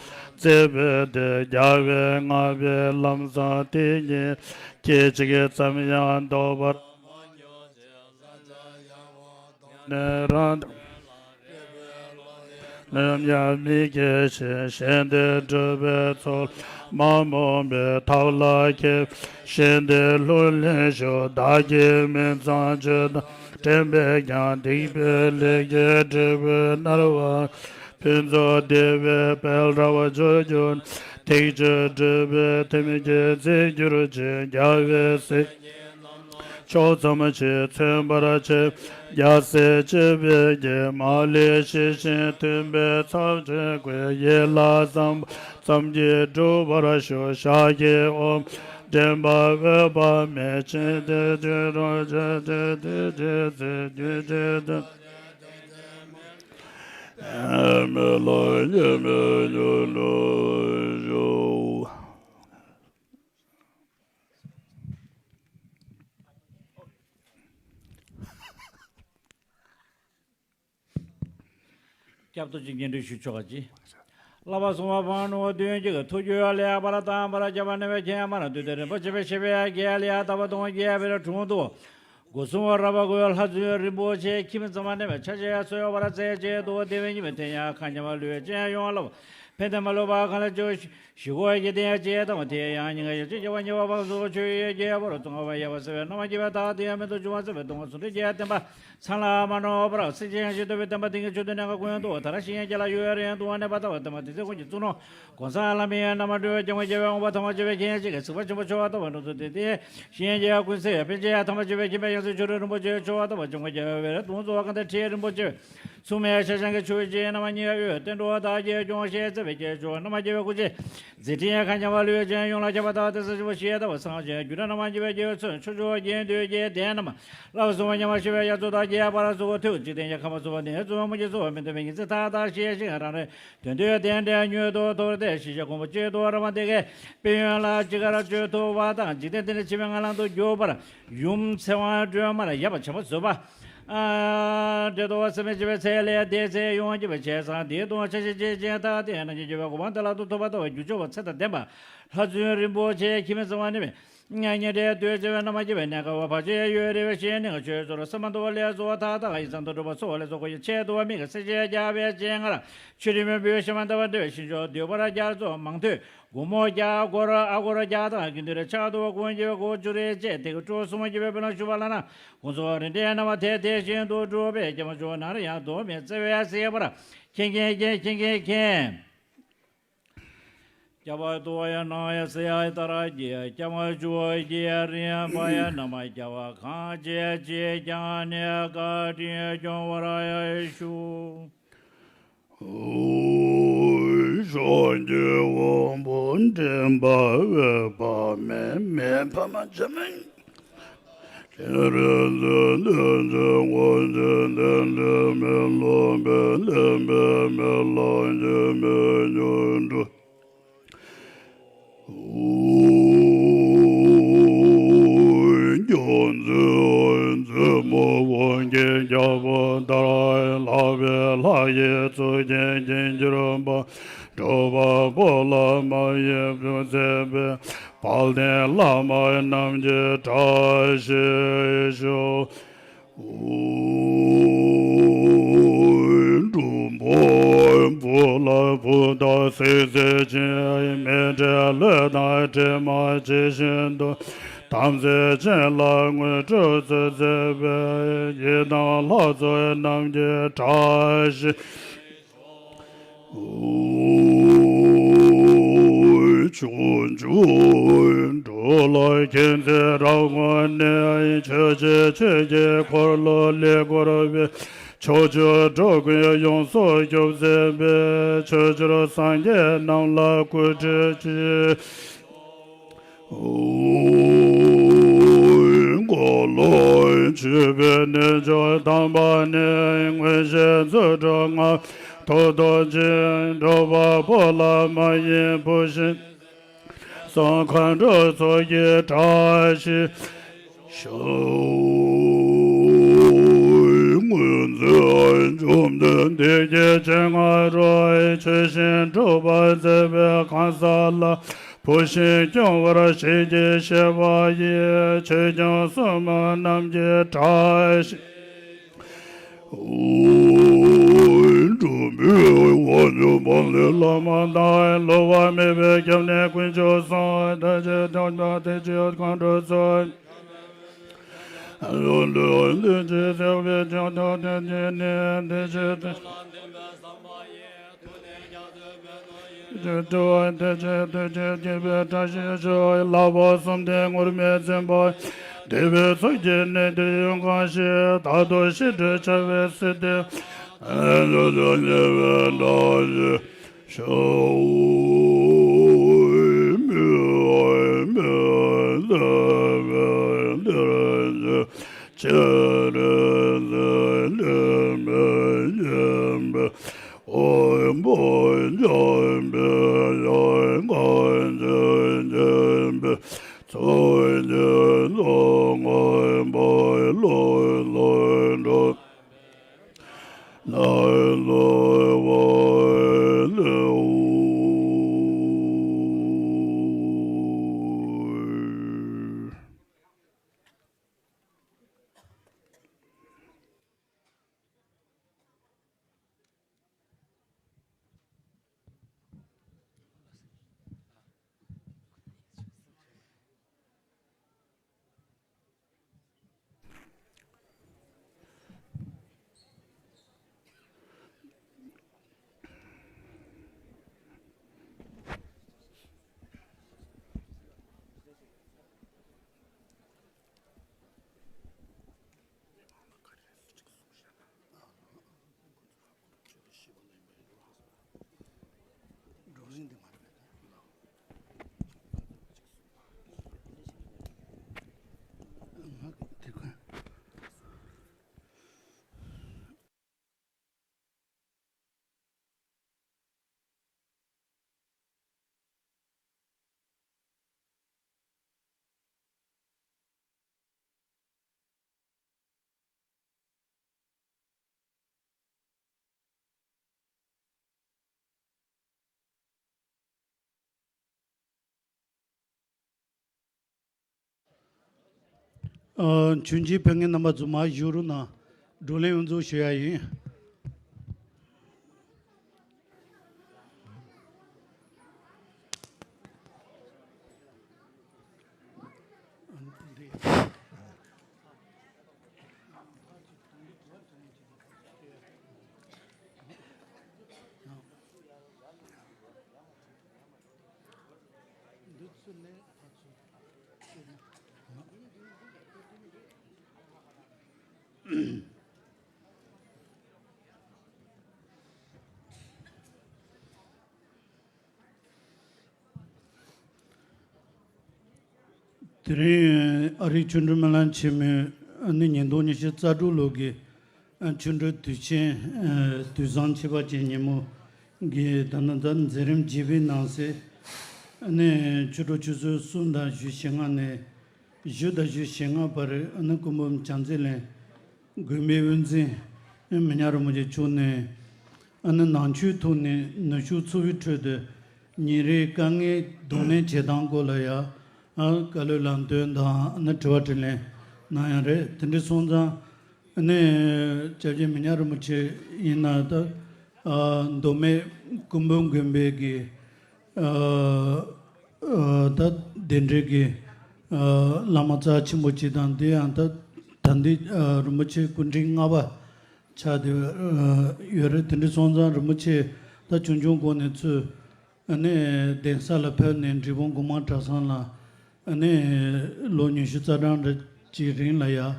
སུ་བཙལ་བའི་དུས། རྒྱལ་བས་བསྔགས་པའི་ལམ་བཟང་དེ་ཉིད་ཀྱི། སྐད་ཅིག་ཙམ་ཡང་ལྡོག་པར། ནས་རང་ལམ་ཡང་མི་སྐྱེ་ཞིང་། གཞན་དོན་སྒྲུབ་པའི་ཚོགས་ལ་མ་རྨོངས་པའི། ཐབས་ལ་མཁས་པའི་གཞན་དོན་ལྷུར་ལེན་ཤོག་བདག་གིས་སྨིན་མཚམས་ཆོས་དང་འདྲེན་པས་ཀྱང་། སྡིག་པའི་ལས་ཀྱི་འབྲས་བུ་མནར་བ། ཕུན་ཚོགས་བདེ་བའི་དཔལ་རབ་འབྱོར་གྱུར། ཐེག་མཆོག་སྒྲུབ་པའི་ཐེམ་སྐས་འཛིན་གྱུར་ཅིག་རྒྱལ་བའི་སྲས་ཕྱོགས་ཙམ་ཞིག་མཚོན་པར་བྱེད། རྒྱལ་སྲས་སྤྱོད་པའི་དཀྱིལ་མ་ལས། ཞི་ཞིང་མཐུན་པའི་ཚབས་ཆེན་བཀོད། ཡིད་ལ་བསམ་པ་ཙམ་གྱིས་འགྲུབ་པར་ཤོག་ཤཱཀྱའི་དབང་པོ་འདྲེན་པ་འོད་དཔག་མེད། ཕྱིན་ཏེ་དུས་གསུམ་ཆོས་ཀྱི་ཐུགས་རྗེ་ཆེ། རྒྱུད་ཀྱི་དོན་མེད་ལ་ཡེ་མེད་ཉོན་དུ་ཞུགས། སྐྱབས་གཏོར་གྱི་སྙན་སྒྲོན་ཞུ་ཆོག་ག་ཅི། བསླབ་པ་གསུམ་པ་འཕགས་མ་ལྷ་ཀླུ་གདོན་བགེགས་ཀྱི། ཐུགས་རྒྱུད་ལེགས་པར་དག་པར་བྱ་བ་ནི། བའི་ཁྱེད་མ་ན་དུས་དེར་རིན་པོ་ཆེ་བའི་ཞི་བའི་རྒྱལ་ལ་ཡང་དག་པ་སྟོང་རྒྱས་པའི་དྲུང་དུ། སྒོ་སྲུང་བ་རབ་པ་ཀུན་ལྷ་བཙུན་རིན་པོ་ཆེ་ཁྱིམ་ཚང་མ་གནས་པའི་ཆ་བྱད་གསོལ་བར་མཛད། བཅས་ཏོ་དེ་བས་ཉིན་མོ་དེ་ཡང་མཁའ་མཉམ་པ་ལུས་ཅན་ཡོངས་ལ། ཕན་བདེ་མ་ལུས་པ་གང་ལ་སྤྱོད། ཞི་ཁོ་ཡི་དེ་ཡང་བཅས་དང་དེ་ཡང་ཉིན་གང་ཡང་ཅི་བྱ་བ་ཉེ་བ་བང་སོ་ཆོས་ཡོད་ཀྱི་བར་ཙོང་བ་ཡ་བ་ཟེར་བའི་རྣམ་མ་སྐྱེ་བ་དག་དེ་ཡང་མེད་དུ་འབྱུང་བ་ཟེར་བའི་དོན་ཟུང་འབྲེལ་གྱི་བསྟན་པ་ཚང་ལ་མ་ནོར་བར་སྲིད་ཞིའི་ཞིང་སྟོན་པའི་བསྟན་པ་དེང་གི་ཆོས་སྟོན་གནས་ཁག་ཀུན་ཏུ་དར་ཞིང་རྒྱས་ལ་ཡུན་རིང་དུ་གནས་པ་ལྟ་བུ་བསྟན་པ་དེ་ཚེ་ཀུན་གྱི་གཙུག་ནོར་གོང་ས་ལྷ་མིའི་རྣམ་པར་སྤྲུལ་པའི་སྐྱབས་མགོན་རྒྱལ་བའི་དབང་པོ་ཐོག་མར་སྤྱོད་པའི་མཁན་ཞིག་གིས་གཟིགས་པ་ཆེན་པོ་མཆོག་ལྟ་བུ་འགྲོ་ཚུལ་དེ་དེ་ཞིང་རྒྱས་ཀུན་གསལ་པཎ་ཆེན་ཐ་མ་སྤྱོད་པའི་མཁྱེན་པའི་ཡང་སྲིད་ཆོ་འཕྲུལ་རིན་པོ་ཆེ་མཆོག་ལྟ་བུ་སྐྱབས་མགོན་རྒྱལ་བའི་དབང་པོ་གཙོ་བོ་གང་དེ་ཁྲིད་རིན་པོ་ཆེ། སྲུང་མའི་ཤ་ཞང་གི་ཆོས་རྗེ་རྣམ་གཉིས་ཡོད་བསྟན་འགྲོ་བདག་གིས་སྐྱོང་ཞེས་བརྩེ་བའི་སྐྱེས་མཆོག་རྣམ་པར་རྒྱལ་བའི་སྐུ་ཕྱྭ་མཛད་འཕྲིན་མཁའ་མཉམ་པ་ལུས་ཅན་ཡོངས་ལ་ཁྱབ་པ་དག་དེ་ས་ཆེན་པོ་ཞེས་ལྟ་བུ་སངས་རྒྱས་རྒྱུ་འབྲས་རྣམ་པར་རྒྱལ་བའི་རྒྱལ་པོའི་མཚན་མཆོག་མཆོག་དགེ་འདུན་གྱི་སྡེ་རྣམས་བླ་བསྲུང་བ་མཉམ་པར་ཞི་བའི་དབྱར་མཚོ་དང་རྒྱས་པར་གསོལ་གོ་ཐུགས་འཇིག་རྟེན་གྱི་ཁམས་སུ་བ་ནས་བཙུན་མོ་གྱི་སོ་མི་འདོད་པའི་ཉིན་མཚན་མཐའ་དག་ཞི་ཞིང་རང་རེ་དོན་དུ་གཏན་བདེ་མྱུར་དུ་ཐོབ་སྟེ་ཞི་བྱེད་གོང་བུ་གཅིག་ཏུ་རང་དབང་དེ་གའི་དཔལ་ཡོན་ལ་ཅི་དགར་སྤྱོད་ཐུབ་པ་དང་འཇིག་རྟེན་འདི་ནས་ཕྱི་མའི་ངན་ལམ་དུ་བསྒྱུར་བར། ཡུམ་ཚེ་དབང་སྒྲོལ་མར་ཡབ་བྱམས་པ་བཟོད་པ། ཨ་འདྲེ་གདོང་སེམས་མེད་བྱེད་པའི་ཚེ་ལས་འདས་ཚེ་ཡོངས་སྐྱོབ་པའི་ཆེད་སང་འདིའི་གདོང་ཆ་ཤས་ཅན་ཅན་ཐག་ཏེ་རྣམས་ཀྱི་འགྱུར་བའི་གོ་འཕང་དེ་ལ་ཐོབ་པ་ལྟ་བུའི་རྒྱུ་ཆོག་པ་ཚེ་དང་ལྡན་པ། ལྷ་བཙུན་རིན་པོ་ཆེ་ཁྱིམ་མཚེས་ཚང་བ་ནི་མེད། ཉེ་འབྲེལ་དུས་བྱེད་པའི་རྣམ་པར་སྐྱེས་པའི་གནས་སྐབས་བར་ཆད་ཡོད་རེ་བའི་ཞིང་ནི་ཆོས་ཚོར་སེམས་མ་འདུལ་བ་ལས་གཙོ་བོ་ཐག་ཐག་ཡིག་ཚང་དུ་གྲུབ་པ་ཚོགས་ལས་ཚོགས་ཀྱི་ཆེད་དུ་བ་མི་གི་སྲས་བཅས་རྒྱལ་བའི་སྤྱན་སྔར་ཆོས་རིན་མེ་བུའི་ཤ་མ་ལྟ་བ་འདྲ་བའི་ཞིང་མཆོག་འདུས་པར་རྒྱ་མཚོ་མང་ཐོས། དགོང་མོ་རྒྱ་སྒོར་ཨ་སྒོར་རྒྱ་དང་དགེ་འདུན་རེ་ཕྱག་ཏུ་དགོན་གྱི་སྒོ་བཅུ་རེ་བཅས་དེ་གི་སྤྲོ་གསུམ་གྱི་བའི་བུ་ལ་ཞུ་བ་ལ་ན། དགོང་ཚོགས་རིན་བྲལ་རྣམ་པ་དེ་དེ་བཞིན་དུ་སྒྲུབ་པའི་སྐྱབས་མཆོག་ནང་རེ་ཡང་གདོང་མི་བརྩེ་བའི་སྲིད་པར། མཁྱེན་མཁྱེན་མཁྱེན་མཁྱེན་མཁྱེན་མཁྱེན། རྒྱ་བ་ཏུ་བ་ཡ་ན་ཡ་སེ་ཡ་ཏ་ར་གྱི་རྒྱ་མ་ཅུ་གྱི་རིམ་པ་ཡ་ན་མ་རྒྱ་བ་གང་བྱེད་ཅེས་ཀྱང་ནི་བཀའ་དྲིན་སྐྱོང་བར་ཡ་ཞུ། ཤཱཀྱའི་དབང་པོ་འདྲེན་པ་འོད་དཔག་མེད། མེ་ཕ་མ་ཆ་མེད། ལྷ་རིགས་ཀྱི་དོན་ཆེན་དངོས་གཞི་རྟེན་འབྲེལ་མེ་ལོང་པའི་ལེན་པའི་མེ་ལོང་གི་མེ་ཉུང་འགྲོ། སྐྱོང་མཛད་མཛད་མོ་དབང་གི་རྒྱལ་པོ་ལྟར། ལྷག་པའི་ལྷ་ཡི་གཙུག་རྒྱན་གྱི་གྱུར་པ། འགྲོ་བ་པོ་ལ་མ་ཡིན་པར་མཛད་པའི་དཔལ་ལྡན་བླ་མ་རྣམས་ཀྱི་བཀྲ་ཤིས་ཤོག། འབྲུག་པོ་བུ་ལ་བུ་དང་སྲིད་རྩེ་ཆེན། མེ་འབྲེལ་ལྷ་དང་གྲིབ་མ་ཇི་བཞིན་དུ། དམ་རྫས་ཅན་ལ་དངོས་གྲུབ་སྩོལ་མཛད་པའི། ཡི་དམ་ལྷ་ཚོགས་རྣམས་ཀྱི་བཀྲ་ཤིས། ཕྱོགས་བཅུའི་འགྲོ་ལ་མཁྱེན་བརྩེ་རབ་དངོས་ནས། ཆོས་ཀྱི་ཆོས་ཀྱི་འཁོར་ལོ་ལས་བསྐོར་བའི། ཕྱོགས་བཅུའི་འགྲོ་ཀུན་ཡོངས་སུ་སྐྱོབ་མཛད་པའི། ཕྱོགས་བཅུར་སངས་རྒྱས་རྣམས་ལ་སྐུ་ཁྲུས་ཀྱི། འཁོར་ལོ་མཆོད་པའི་རྣལ་འབྱོར་དམ་པ་ནི། མངོན་ཤེས་རྫུ་འཕྲུལ་ལྔ་ཐོག་ཏུ་བྱིན། འགྲོ་བ་པོ་ལ་མ་ཡིན་བུ་བཞིན། དང་མཁའ་འགྲོ་ཚོགས་ཀྱི་བཀྲ་ཤིས་ཤོག། སྔོན་ཚེ་བཅོམ་ལྡན་འདས་ཀྱིས་སྤྱན་སྔ་རུ་ཆོས་བཞིན་སྒྲུབ་པར་མཛད་པའི་གང་ཟག་ལ་བུ་བཞིན་སྐྱོང་བར་བྱིན་གྱིས་བརླབས་པ་ཡིས། ཆོས་སྐྱོང་སྲུང་མ་རྣམས་ཀྱི་བཀྲ་ཤིས། འགྲོ་བའི་དབང་ཕྱུག་མ་ལུས་བླ་མ་དང་། སླུ་བ་མེད་པའི་སྐྱབས་གནས་དཀོན་མཆོག་གསུམ། བདེ་སྐྱིད་ཐོབ་པ་དེ་ཕྱིར་མཁའ་འགྲོ་ཚོགས། ལུས་འདི་ལ་བདེ་སྐྱིད་ཐོབ་པའི་ཕྱིར་ཐོབ་བདེ་སྐྱིད་ནི། བདེ་སྐྱིད་དེ་ལ་བདེན་པར་བསམ་པ་ཡིས། ཐུགས་ནི་རྒྱ་མཚོའི་ཕན་ནུས་ཡིན། བདེ་སྐྱིད་དེ་ཕྱིར་བདེ་སྐྱིད་ཀྱི་བཀྲ་ཤིས་ཤོག། ལྷག་པ་གསུམ་ལྡན་ངུར་སྨྲིག་འཛིན་པ། བདེ་བའི་ཚོགས་ཀྱིས་ནད་དུག་ཡོངས་གང་ཞིང་། རྟག་ཏུ་ཞི་ཁྲོས་འཆར་བའི་སྲིད་དེ། ཉེ་བའི་བཀྲ་ཤིས་ཤོག། མི་མི་མི་བདེ་བའི་བདེ་སྐྱིད་ཆེ་རེ་འཛིན་ལེན་མི་ཉན་པའི། ཨོ་བོ་འཇམ་པའི་ཡང་གང་ཆེན་ཆེན་པའི་ཚོགས་ཀྱི་ཚོགས་མངོན་པ་ལྷུན་ལྷུན་འགྲུབ་ན་ལོ་བ་ལེའུ། ཨ། མཆོད་མཇལ་ཕེབས་མཁན་རྣམ་པ་ཚོ་མར་བཞུགས་རོགས་གནང་། བགྲོ་གླེང་དབུ་འཛུགས་ཞུ་ཡ་ཡིན། དེ་རིང་ཨ་རིའི་ཆོ་འཕྲུལ་སྨོན་ལམ་ཆེན་མོའི་ཨ་ནི་ཉིས་སྟོང་ཉི་ཤུ་རྩ་དྲུག་ལོ་གི་ཨ་ཆོ་འཕྲུལ་དུས་ཆེན། ཨ་དུས་བཟང་ཁྱད་པར་ཅན་ཉིན་མོ་གི་ད་ནི་ད་མཛད་རིམ་རྒྱས་པའི་ནང་གསེས། ཨ་ནི་ཕྱི་དྲོ་ཆུ་ཚོད་གསུམ་དང་བཞི་ཞེ་ལྔ་ནས། བཞི་དང་བཞི་ཞེ་ལྔ་བར་ཨ་ནི་སྐུ་འབུམ་བྱང་རྩེ་གླིང་དགོན་པའི་དབུ་འཛིན་མི་ཉག་རིན་པོ་ཆེ་མཆོག་ནས། ཨ་ནི་ནང་ཆོས་ཐོག་ནས་ནུབ་ཕྱོགས་འཚོ་བའི་ཁྲོད་དུ་ཉིན་རེའི་དཀའ་ངལ་གདོང་ལེན་བྱེད་སྟངས་སྐོར་ལ་ཡང་ཨ་བཀའ་སློབ་ལམ་སྟོན་དང་ཨ་ནི་དྲི་བ་དྲིས་ལན་གནང་ཡ་རེད། དེ་འདྲ་སོང་ཙང་ཨ་ནི་སྐྱབས་རྗེ་མི་ཉག་རིན་པོ་ཆེ་ཡིན་ན་ད་ཨ་མདོ་སྨད་སྐུ་འབུམ་དགོན་པའི་གི་ཨ་ཨ་ད་གདན་འདྲེན་གྱི་ཨ་བླ་མ་རྩ་ཆེན་པོ་གཅིག་དང་། དེ་ཡང་ད་ད་འདི་ཨ་རིན་པོ་ཆེ་སྐུ་ཕྲེང་ལྔ་པ་ཆགས་བསྡད་ཨ་ཡོད་རེད། དེ་འདྲ་སོང་ཙང་རིན་པོ་ཆེ་ད་ཆུང་ཆུང་སྒང་ནས་ཚུར་ཨ་ནི་གདན་ས་ལ་ཕེབས་ནས་འབྲས་སྤུངས་སྒོ་མང་གྲྭ་ཚང་ལ་ཨ་ནི་ལོ་ཉི་ཤུ་རྩ་གྲངས་འདྲ་ཅིག་རིང་ལ་ཡ་ཨ་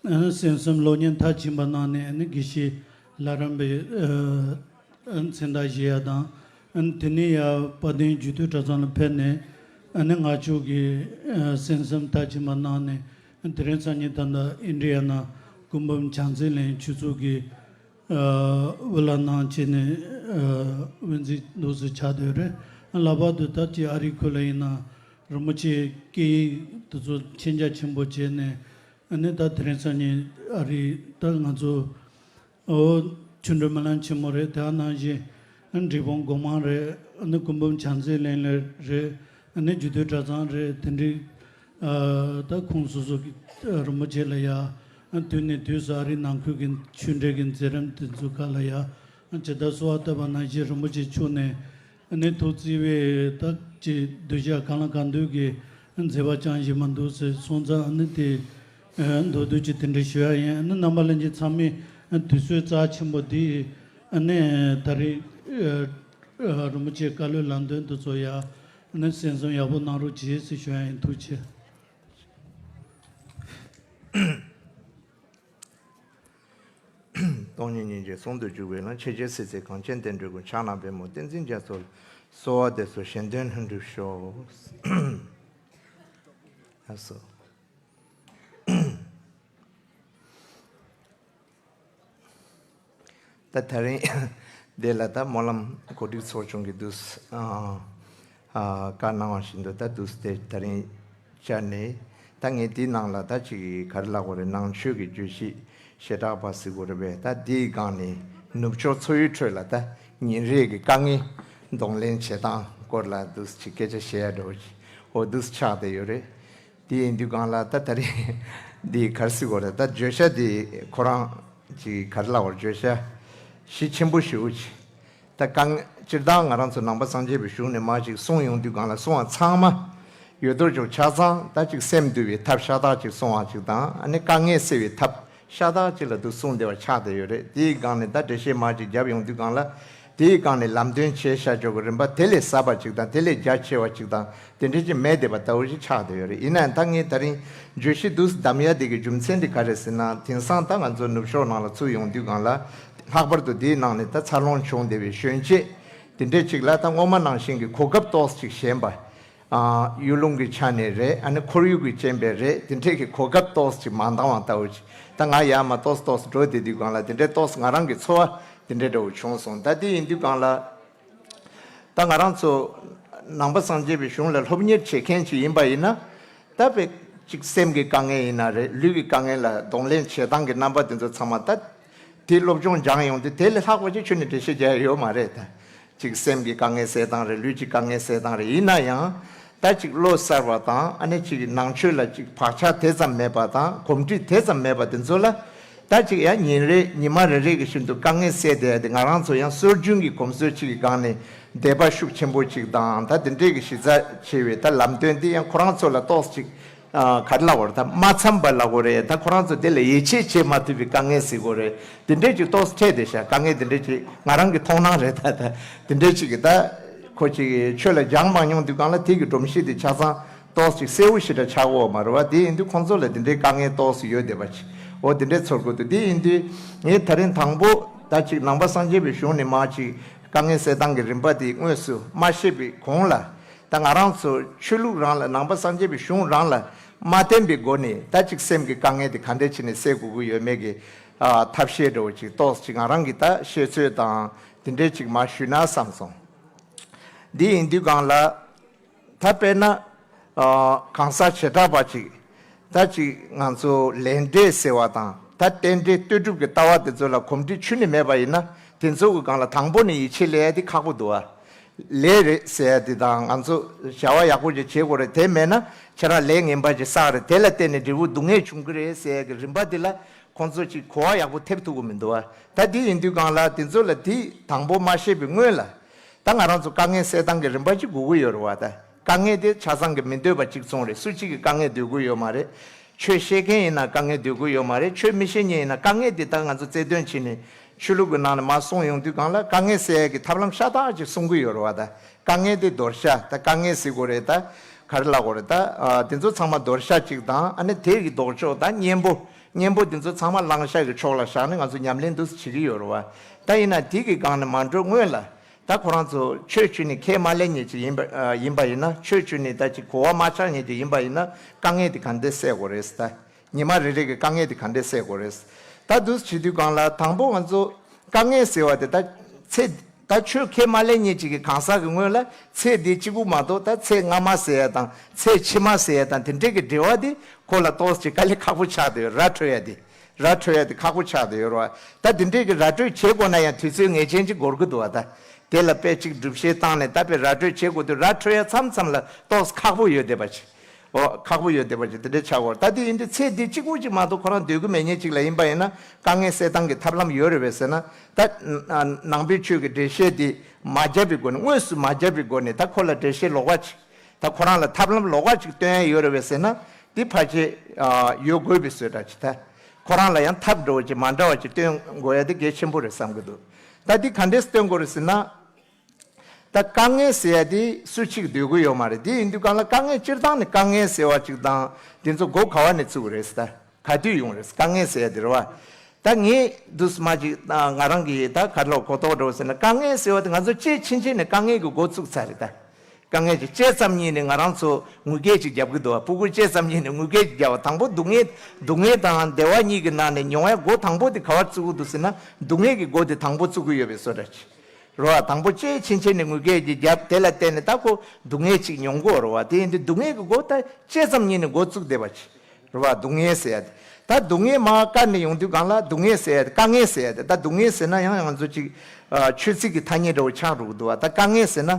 ནི་གསན་བསམ་སློབ་གཉེར་མཐར་ཕྱིན་པ་གནང་ནས། ཨ་ནི་དགེ་བཤེས་ལྷ་རམས་པའི་ཨ་མཚན་རྟགས་བཞེས་ཡ་དང་། ཨ་ནི་དེ་ནས་ཡ་དཔལ་ལྡན་རྒྱུད་སྟོད་གྲྭ་ཚང་ལ་ཕེབས་ནས་ཨ་ནི་སྔགས་ཆོས་ཀྱི་ཨ་གསན་བསམ་མཐར་ཕྱིན་པ་གནང་ནས། ཨ་ནི་དེ་རིང་སང་ཉིན་ད་ལྟ་ཨིན་ཌི་ཡ་ནང་སྐུ་འབུམ་བྱང་རྩེ་གླིང་ཆོས་ཚོགས་ཀྱི་ཨ་དབུ་བླ་གནང་བྱས་ནས་ཨ་དབུ་འཛིན་འདུག་སེ་ཆགས་བསྡད་ཡོད་རེད། ཨ་ལྷག་པར་དུ་ད་ཅིག་ཨ་རིའི་ཁུལ་ལ་ཡིན་ན་ རིན་པོ་ཆེའི་སྐད་ཡིག་དེ་ཚོ་མཁྱེན་རྒྱ་ཆེན་པོ་བྱས་ནས། ཨ་ནི་ད་དེ་རིང་སང་ཉིན་ཨ་རི་ད་ང་ཚོ་ཨོ་ཆོ་འཕྲུལ་སྨོན་ལམ་ཆེན་མོ་རེད། དེ་ནང་བཞིན་འབྲས་སྤུངས་སྒོ་མང་རེད། ཨ་ནི་སྐུ་འབུམ་བྱང་རྩེ་གླིང་རེད། ཨ་ནི་རྒྱུད་སྟོད་གྲྭ་ཚང་རེད། དེ་འདྲའི་ཨ་ད་ཁོངས་སོ་སོ་གི་རིན་པོ་ཆེ་ལ་ཡ་ཨ་དུས་ནས་དུས་སུ་ཨ་རིའི་ནང་ཁུལ་གྱི་ཆོས་འབྲེལ་གྱི་མཛད་རིམ་དེ་ཚོ་ཁག་ལ་ཡ་ཇི་ལྟར་གསོལ་བ་བཏབ་པ་ནང་བཞིན་རིན་པོ་ཆེ་མཆོག་ནས་ཨ་ནི་ཐུགས་བརྩེ་བས་ད་ཅི་གདུལ་བྱ་གང་ལ་གང་འདུལ་གྱི་མཛད་པ་ཅང་ཞིག་མ་འདུག་ཟེར་སོང་ཙང་། ཨ་ནི་དེ་མདོར་བསྡུས་ཀྱི་དེ་འདྲ་ཞུ་ཡ་ཡིན། ཨ་ནི་རྣམ་པ་ལྷན་རྒྱས་ཚང་མས་དུས་ཚོད་རྩ་ཆེན་པོ་འདི་ཨ་ནི་ད་རེས་རིན་པོ་ཆེའི་བཀའ་སློབ་ལམ་སྟོན་དེ་ཚོ་ཡ་ཨ་ནི་གསན་བསམ་ཡག་པོ་གནང་རོགས་གྱིས་ཟེར་ཞུ་ཡ་ཡིན། ཐུགས་རྗེ་ཆེ། སྟོང་ཉིད་སྙིང་རྗེ་ཟུང་དུ་འཇུག་པའི་ལམ། ཆེས་ཆེར་གསལ་ཚེ་གངས་ཅན་བསྟན་འགྲོའི་མགོན། ཕྱག་ན་པདྨོ་བསྟན་འཛིན་རྒྱ་མཚོ་ལ། གསོལ་བ་འདེབས་སོ་གཞན་དོན་ལྷུན་གྲུབ་ཤོག། ལགས་སོ། ད་དེ་རིང་འདི་ལ་ད་སྨོན་ལམ་གོ་སྒྲིག་ཚོགས་ཆུང་གིས་འདུག་ཨ་ཨ་བཀའ་གནང་བ་བཞིན་དུ་ད་འདུག་དེ་དེ་རིང་བཅར་ནས། ད་ངས་འདིའི་ནང་ལ་ད་ཅིག་ག་རེ་ལབ་དགོས་རེད། ནང་ཆོས་ཀྱི་བརྗོད་གཞི་ཞེ་དྲག་པ་ཟེར་དགོས་རེད་པས། ད་འདིའི་སྒང་ནས་ནུབ་ཕྱོགས་འཚོ་བའི་ཁྲོད་ལ་ད་ཉིན་རེ་གི་དཀའ་ངལ་གདོང་ལེན་བྱེད་སྟངས་སྐོར་ལ་འདུག་ཅིག་སྐད་ཆ་བཤད་ཡ་འདྲ་བོ་ཅིག་འོ་འདུག་ཆགས་བསྡད་ཡོད་རེད། དེ་ཡིན་དུས་སྒང་ལ་ད་དེ་རིང་འདི་ག་རེ་ཟེར་དགོས་རེད། ད་བརྗོད་བྱ་འདི་ཁོ་རང་ཅིག་ག་རེ་ལབ་དགོས་རེད། བརྗོད་བྱ་གཞི་ཆེན་པོ་ཞེ་པོ་ཅིག་ད་དཀའ་ངལ་སྤྱིར་བཏང་ང་རང་ཚོ་ནང་པ་སངས་རྒྱས་པའི་གཞུང་ནས་མར་ཅིག་གསུངས་ཡོང་དུས་སྒང་ལ་གསུངས་པ་ཚང་མ་ཡོད་དོ་ཅོག་ཆ་ཚང་ད་ཅིག་སེམས་འདུལ་བའི་ཐབས་ཤ་སྟག་ཅིག་གསུངས་པ་ཅིག་དང་། ཨ་ནི་དཀའ་ངལ་སེལ་བའི་ཐབས་ཤ་སྟག་ཅིག་ལ་འདུག་གསུངས་བསྡད་པ་ཆགས་བསྡད་ཡོད་རེད། དེའི་སྒང་ནས་ད་འགྲེལ་བཤད་མར་ཅིག་བརྒྱབ་ཡོང་དུས་སྒང་ལ། དེའི་སྒང་ནས་ལམ་སྟོན་བྱས་བཞག་ཆོག་གི་རིམ་པ་དེ་ལས་ཟབ་པ་ཅིག་དང་དེ་ལས་རྒྱ་ཆེ་བ་ཅིག་དང་དེ་འདྲ་ཅིག་མེད་བསྡད་པ་ལྟ་བུ་ཞིག་ཆགས་བསྡད་ཡོད་རེད། ཡིན་ནའང་ད་ངས་དེ་རིང་བརྗོད་གཞི་འདུག་བདམས་ཡ་དེ་གི་རྒྱུ་མཚན་དེ་ག་རེ་ཟེར་ན། དེང་སང་ད་ང་ཚོ་ནུབ་ཕྱོགས་ནང་ལ་ཚུར་ཡོང་དུས་སྒང་ལ་ལྷག་པར་དུ་དེའི་ནང་ནས་ད་འཚར་ལོངས་བྱུང་བསྡད་པའི་གཞོན་སྐྱེས་དེ་འདྲས་ཅིག་ལ་ད་སྔོན་མ་ནང་བཞིན་གྱི་གོ་སྐབས་ཏོག་ཙམ་ཅིག་ཞན་པ། ཨ་གཡུ་ལུང་གི་ཆ་ནས་རེད། ཨ་ནི་ཁོར་ཡུག་གི་རྐྱེན་པས་རེད། དེ་འདྲས་ཀྱི་གོ་སྐབས་ཏོག་ཙམ་ཅིག་མ་འདང་བ་ལྟ་བུ་ཅིག་ད་ང་ཡར་མར་ཏོག་ཙམ་ཏོག་ཙམ་འགྲོ་བསྡད་དུས་སྒང་ལ་དེ་འདྲས་ཏོག་ཙམ་ང་རང་གི་ཚོར་བ་དེ་འདྲས་འདྲ་བོ་བྱུང་སོང་། ད་དེ་ཡིན་དུས་སྒང་ལ། ད་ང་རང་ཚོ་ནང་པ་སངས་རྒྱས་པའི་གཞུང་ལ་སློབ་གཉེར་བྱེད་མཁན་ཅིག་ཡིན་པ་ཡིན་ན། ད་དཔེ་ཅིག་སེམས་ཀྱི་དཀའ་ངལ་ཡིན་ན་རེད། ལུས་ཀྱི་དཀའ་ངལ་ལ་གདོང་ལེན་བྱེད་སྟངས་ཀྱི་རྣམ་པ་དེ་ཚོ་ཚང་མ་ད་དེ་སློབ་སྦྱོང་སྦྱངས་ཡོང་དུས་དེ་ལས་ལྷག་པ་ཅིག་ཁྱོན་ནས་འགྲེལ་བཤད་རྒྱག་ཡ་ཡོད་མ་རེད། ད་ཅིག་སེམས་ཀྱི་དཀའ་ངལ་སེལ་སྟངས་རེད། ལུས་ཀྱི་དཀའ་ངལ་སེལ་སྟངས་རེད། ཡིན་ན་ཡང་ད་ཅིག་བློ་གསར་བ་དང་། ཨ་ནི་ཅིག་ནང་ཆོས་ལ་ཅིག་བག་ཆགས་དེ་ཙམ་མེད་པ་དང་། གོམས་འདྲིས་དེ་ཙམ་མེད་པ་དེ་ཚོ་ལ། ད་ཅིག་ཡང་ཉིན་རེ་ཉི་མ་རེ་རེ་གི་བཞིན་དུ་དཀའ་ངལ་སེལ་བསྡད་ཡ་དེ་ང་རང་ཚོ་ཡང་སྲོལ་རྒྱུན་གྱི་གོམས་སྲོལ་ཅིག་གི་སྒང་ནས་དད་པ་ཤུགས་ཆེན་པོ་ཅིག་དང་། ད་དེ་འདྲས་ཀྱི་གཞི་རྩ་ཆེ་བའི་ད་ལམ་སྟོན་དེ་ཡང་ཁོ་རང་ཚོ་ལ་ཏོག་ཙམ་ཅིག་ཨ་ག་རེ་ལབ་དགོས་རེད། ད་མ་འཚམས་པ་ལབ་དགོས་རེད། ད་ཁོ་རང་ཚོ་དེ་ལ་ཡིད་ཆེས་བྱེད་མ་ཐུབ་པའི་དཀའ་ངལ་ཟེར་དགོས་རེད། དེ་འདྲས་ཅིག་ཏོག་ཙམ་འཕྲད་བསྡད་ཤག་དཀའ་ངལ་དེ་འདྲས་ཅིག་ང་རང་གི་མཐོང་སྣང་རེད། ད་ད་དེ་འདྲས་ཅིག་གི་ད་ཁོ་ཅིག་ཆོས་ལ་སྦྱངས་མ་མྱོང་དུས་སྒང་ལ་དེ་གི་སྒྲོམ་གཞི་དེ་ཆ་ཚང་ཏོག་ཙམ་ཅིག་གསལ་བོ་ཞེ་དྲག་ཆགས་ཡོད་མ་རེད་བ། དེ་ཡིན་དུས་ཁོང་ཚོ་ལ་དེ་འདྲའི་དཀའ་ངལ་ཏོག་ཙམ་ཡོད་བསྡད་པ་ཅིག་འོ་དེ་འདྲའི་ཚོར་གྱི་འདུག་དེ་ཡིན་དུས་ངས་དེ་རིང་དང་པོ་ད་ཅིག་ནང་པ་སངས་རྒྱས་པའི་གཞུང་ནས་མར་ཅིག་དཀའ་ངལ་སེལ་སྟངས་ཀྱི་རིམ་པ་དེ་དངོས་སུ་མ་ཤེས་པའི་གོང་ལ། ད་ང་རང་ཚོ་ཆོས་ལུགས་རང་ལ། ནང་པ་སངས་རྒྱས་པའི་གཞུང་རང་ལ་མ་བརྟེན་པའི་སྒོ་ནས་ད་ཅིག་སེམས་ཀྱི་དཀའ་ངལ་དེ་ག་འདྲས་བྱས་ནས་སེལ་དགོས་ཀྱི་ཡོད་མེད་ཀྱི་ཨ་ཐབས་ཤེས་འདྲ་བོ་ཅིག་ཏོག་ཙམ་ཅིག་ང་རང་གི་ད་ཤེས་ཚོད་དང་དེ་འདྲས་ཅིག་མར་ཞུས་ན་བསམ་སོང་། འདི་ཡིན་དུས་སྒང་ལ། ད་དཔེར་ན། ཨ་གང་ཟག་བྱེ་བྲག་པ་ཅིག་ད་ཅིག་ང་ཚོ་ལས་འབྲས་ཟེར་བ་དང་། ད་རྟེན་འབྲེལ་ལྟོས་གྲུབ་ཀྱི་ལྟ་བ་དེ་ཚོ་ལ་གོམས་འདྲིས་ཁྱོན་ནས་མེད་པ་ཡིན་ན། དེ་ཚོ་གི་སྒང་ལ་དང་པོ་ནས་ཡིད་ཆེས་སླེབས་ཡ་དེ་ཁག་པོ་འདུག་ཨ། ལས་རེད་ཟེར་ཡ་དེ་དང་། ང་ཚོ་བྱ་བ་ཡག་པོ་ཅིག་བྱེད་དགོས་རེད། དེ་མེད་ན་ཁྱེད་རང་ལས་ངན་པ་ཅིག་བསགས་རེད། དེ་ལ་བརྟེན་ནས་འབྲས་བུ་སྡུག་བསྔལ་འབྱུང་གི་རེད་ཟེར་ཡ་གི་རིམ་པ་དེ་ལ་ཁོང་ཚོ་ཅིག་གོ་བ་ཡག་པོ་ཐེབས་ཐུབ་ཀྱི་མི་འདུག་ཨ། ད་དེ་ཡིན་དུས་སྒང་ལ་དེ་ཚོ་ལ་དེ་དང་པོ་མ་ཤེས་པའི་སྔོན་ལ། ད་ང་རང་ཚོ་དཀའ་ངལ་སེལ་སྟངས་ཀྱི་རིམ་པ་ཅིག་དགོས་ཀྱི་ཡོད་རེད་བ། ད་དཀའ་ངལ་དེ་ཆ་ཚང་གིས་མི་འདོད་པ་གཅིག་མཚུངས་རེད། སུ་གཅིག་གིས་དཀའ་ངལ་འདོད་ཀྱི་ཡོད་མ་རེད། ཆོས་བཤད་མཁན་ཡིན་ན་དཀའ་ངལ་འདོད་ཀྱི་ཡོད་མ་རེད། ཆོས་མི་བཤད་མཁན་ཡིན་ན། དཀའ་ངལ་དེ་ད་ང་ཚོ་རྩལ་འདོན་བྱས་ནས་ཆོས་ལུགས་ཀྱི་ནང་ནས་མར་གསུངས་ཡོང་དུས་སྒང་ལ་དཀའ་ངལ་སེལ་ཡག་གི་ཐབས་ལམ་ཤ་སྟག་ཅིག་གསུང་གི་ཡོད་རེད་བ། ད་དཀའ་ངལ་དེ་འདོར་བྱ། ད་དཀའ་ངལ་ཟེར་དགོས་རེད། ད་ག་རེ་ལབ་དགོས་རེད། ད་ཨ་དེ་ཚོ་ཚང་མ་འདོར་བྱ་ཅིག་དང་། ཨ་ནི་དེ་གི་ལྡོག་ཕྱོགས་ད་གཉེན་པོ། གཉེན་པོ་དེ་ཚོ་ཚང་མ་བླང་བྱ་གི་ཕྱོགས་ལ་བཞག་ནས་ང་ཚོ་ཉམས་ལེན་འདུག་སེ་བྱེད་ཀྱི་ཡོད་རེད་བ། ད་ཡིན་ན་དེ་གི་སྒང་ནས་མ་འགྲོ་སྔོན་ལ། ད་ཁོ་རང་ཚོ་ཆོས་བྱས་ནས་ཁས་མ་ལེན་མཁན་ཅིག་ཡིན་པ་ཨ་ཡིན་པ་ཡིན་ན། ཆོས་བྱས་ནས་ད་ཅིག་གོ་བ་མ་ཆགས་མཁན་ཅིག་ཡིན་པ་ཡིན་ན། དཀའ་ངལ་དེ་ག་འདྲས་སེལ་དགོས་རེད། ད་ཉི་མ་རེ་རེ་གི་དཀའ་ངལ་དེ་ག་འདྲས་སེལ་དགོས་རེད། ད་འདུག་སེ་བྱེད་དུས་སྒང་ལ་དང་པོ་ང་ཚོ་དཀའ་ངལ་ཟེར་བ་དེ་ད་ཚེ་ ད་ཆོས་ཁས་མ་ལེན་མཁན་ཅིག་གི་གང་ཟག་གི་སྔོན་ལ་ཚེ་འདི་གཅིག་པུ་མ་གཏོགས་ད་ཚེ་སྔ་མ་ཟེར་ཡ་དང་ཚེ་ཕྱི་མ་ཟེར་ཡ་དང་དེ་འདྲས་ཀྱི་འབྲེལ་བ་འདི་ཁོ་ལ་ཏོག་ཙམ་དཀའ་ལས་ཁག་པོ་ཆགས་བསྡད་ཡོད། ར་འཕྲོད་ཡ་འདི་ར་འཕྲོད་ཡ་འདི་ཁག་པོ་ཆགས་བསྡད་ཡོད་རེད་བ། ད་འདི་འདྲས་ཀྱི་ར་འཕྲོད་བྱེད་དགོས་ན་ཡང་དུས་ཚོད་ངེས་ཅན་ཅིག་འགོར་གི་འདུག་བ། ད་དེ་ལ་དཔེ་གཅིག་སྒྲུབ་བྱེད་བཏང་ནས་ད་དཔེ་ར་འཕྲོད་བྱེད་དགོས་དུས་ར་འཕྲོད་ཡ་མཚམས་མཚམས་ལ་ཏོག་ཙམ་ཁག་པོ་ཡོད་བསྡད་པ་ཅིག་ཨོ་ཁག་པོ་ཡོད་བསྡད་པ་ཅིག་དེ་འདྲས་ཆགས་ཡོད་རེད། ད་དེ་ཡིན་དུས་ཚེ་འདི་གཅིག་པུ་ཅིག་མ་གཏོགས་ཁོ་རང་སྡོད་གི་མེད་མཁན་ཅིག་ལ་ཡིན་པ་ཡིན་ན་དཀའ་ངལ་སེལ་སྟངས་ཀྱི་ཐབས་ལམ་ཡོད་རེད་བས་ཟེར་ན། ད་ནང་པའི་ཆོས་ཀྱི་འགྲེལ་བཤད་འདི་མ་བརྒྱབ་པའི་སྒོ་ནས་དངོས་སུ་མ་བརྒྱབ་པའི་སྒོ་ནས་ད་ཁོ་ལ་འགྲེལ་བཤད་ལོགས་ཀ་ཅིག་ད་ཁོ་རང་ལ་ཐབས་ལམ་ལོགས་ཀ་ཅིག་སྟོན་ཡ་ཡོད་རེད་བས་ཟེར་ན་འདི་ཕལ་ཆེར་ཡོད་དགོས་པའི་བཟོ་འདྲ་ཅིག་ད་ཁོ་རང་ལ་ཡང་ཐབས་འདྲ་བོ་ཅིག་མ་འདྲ་བ་ཅིག་སྟོན་དགོས་ཡ་དེ་གལ་ཆེན་པོ་རེད་བསམ་གི་འདུག་ད་འདི་ག་འདྲས་སྟོན་དགོས་རེད་ཟེར་ན། ད་དཀའ་ངལ་ཟེར་ཡ་དེ་སུ་གཅིག་སྡོད་ཀྱི་ཡོད་མ་རེད། དེ་ཡིན་དུས་གང་ལ་དཀའ་ངལ་སྤྱིར་བཏང་ནས་དཀའ་ངལ་ཟེར་བ་གཅིག་དང་དེ་ཚོ་སྒོ་ག་བ་ནས་ཚུགས་ཀྱི་རེད་ཟེར། ད་ག་དུས་ཡོང་རེད་དཀའ་ངལ་ཟེར་ཡ་དེ་རེད་བ། ད་ངས་འདུག་སེ་མ་ཅིག་ང་རང་གིས་ད་ག་ལོག་གོ་རྟོགས་འགྲོ་ཟེར་ན་དཀའ་ངལ་ཟེར་བ་དེ་ང་ཚོ་སྐྱེས་ཕྱིན་ཆད་ནས་དཀའ་ངལ་གྱི་འགོ་ཚུགས་ཚར་རེད་ད། དཀའ་ངལ་ཅིག་སྐྱེས་ཙམ་ཉིད་ནས་ང་རང་ཚོ་ངུ་སྐད་ཅིག་རྒྱབ་ཀྱི་འདུག་བ། སྤུ་གུ་སྐྱེས་ཙམ་ཉིད་ནས་ངུ་སྐད་ཅིག་རྒྱབ་བ་དང་པོ་སྡུག་བསྔལ་སྡུག་བསྔལ་དང་བདེ་བ་གཉིས་ཀྱི་ནང་ནས་མྱོང་བའི་སྒོ་དང་པོ་དེ་ག་བར་བཙུགས་ཀྱི་འདུག་ཟེར་ན་སྡུག་བསྔལ་གྱི་སྒོ་དེ་དང་པོ་བཙུགས་ཀྱི་ཡོད་པའི་བཟོ་འདྲ་ཅིག་རེད་བ། དང་པོ་སྐྱེས་ཕྱིན་ཆད་ནས་ངུ་སྐད་ཅིག་བརྒྱབ་དེ་ལ་བརྟེན་ནས་ད་ཁོ་སྡུག་བསྔལ་ཅིག་མྱོང་གི་ཡོད་རེད་བ། དེ་ཡིན་དུས་སྡུག་བསྔལ་གྱི་སྒོ་ད་སྐྱེས་ཙམ་ཉིད་ནས་འགོ་བཙུགས་བསྡད་པ་ཅིག་རེད་བ། སྡུག་བསྔལ་ཟེར་ཡ་དེ་ད་སྡུག་བསྔལ་མར་བཀར་ནས་ཡོང་དུས་སྒང་ལ་སྡུག་བསྔལ་ཟེར་ཡ་དེ་དཀའ་ངལ་ཟེར་ཡ་དེ་ད་སྡུག་བསྔལ་ཟེར་ན་ཡང་ང་ཚོ་ཅིག་ཆོས་ཚིག་གི་ཐ་སྙད་འདྲ་བོ་ཆགས་འགྲོ་གི་འདུག་བ། ད་དཀའ་ངལ་ཟེར་ན་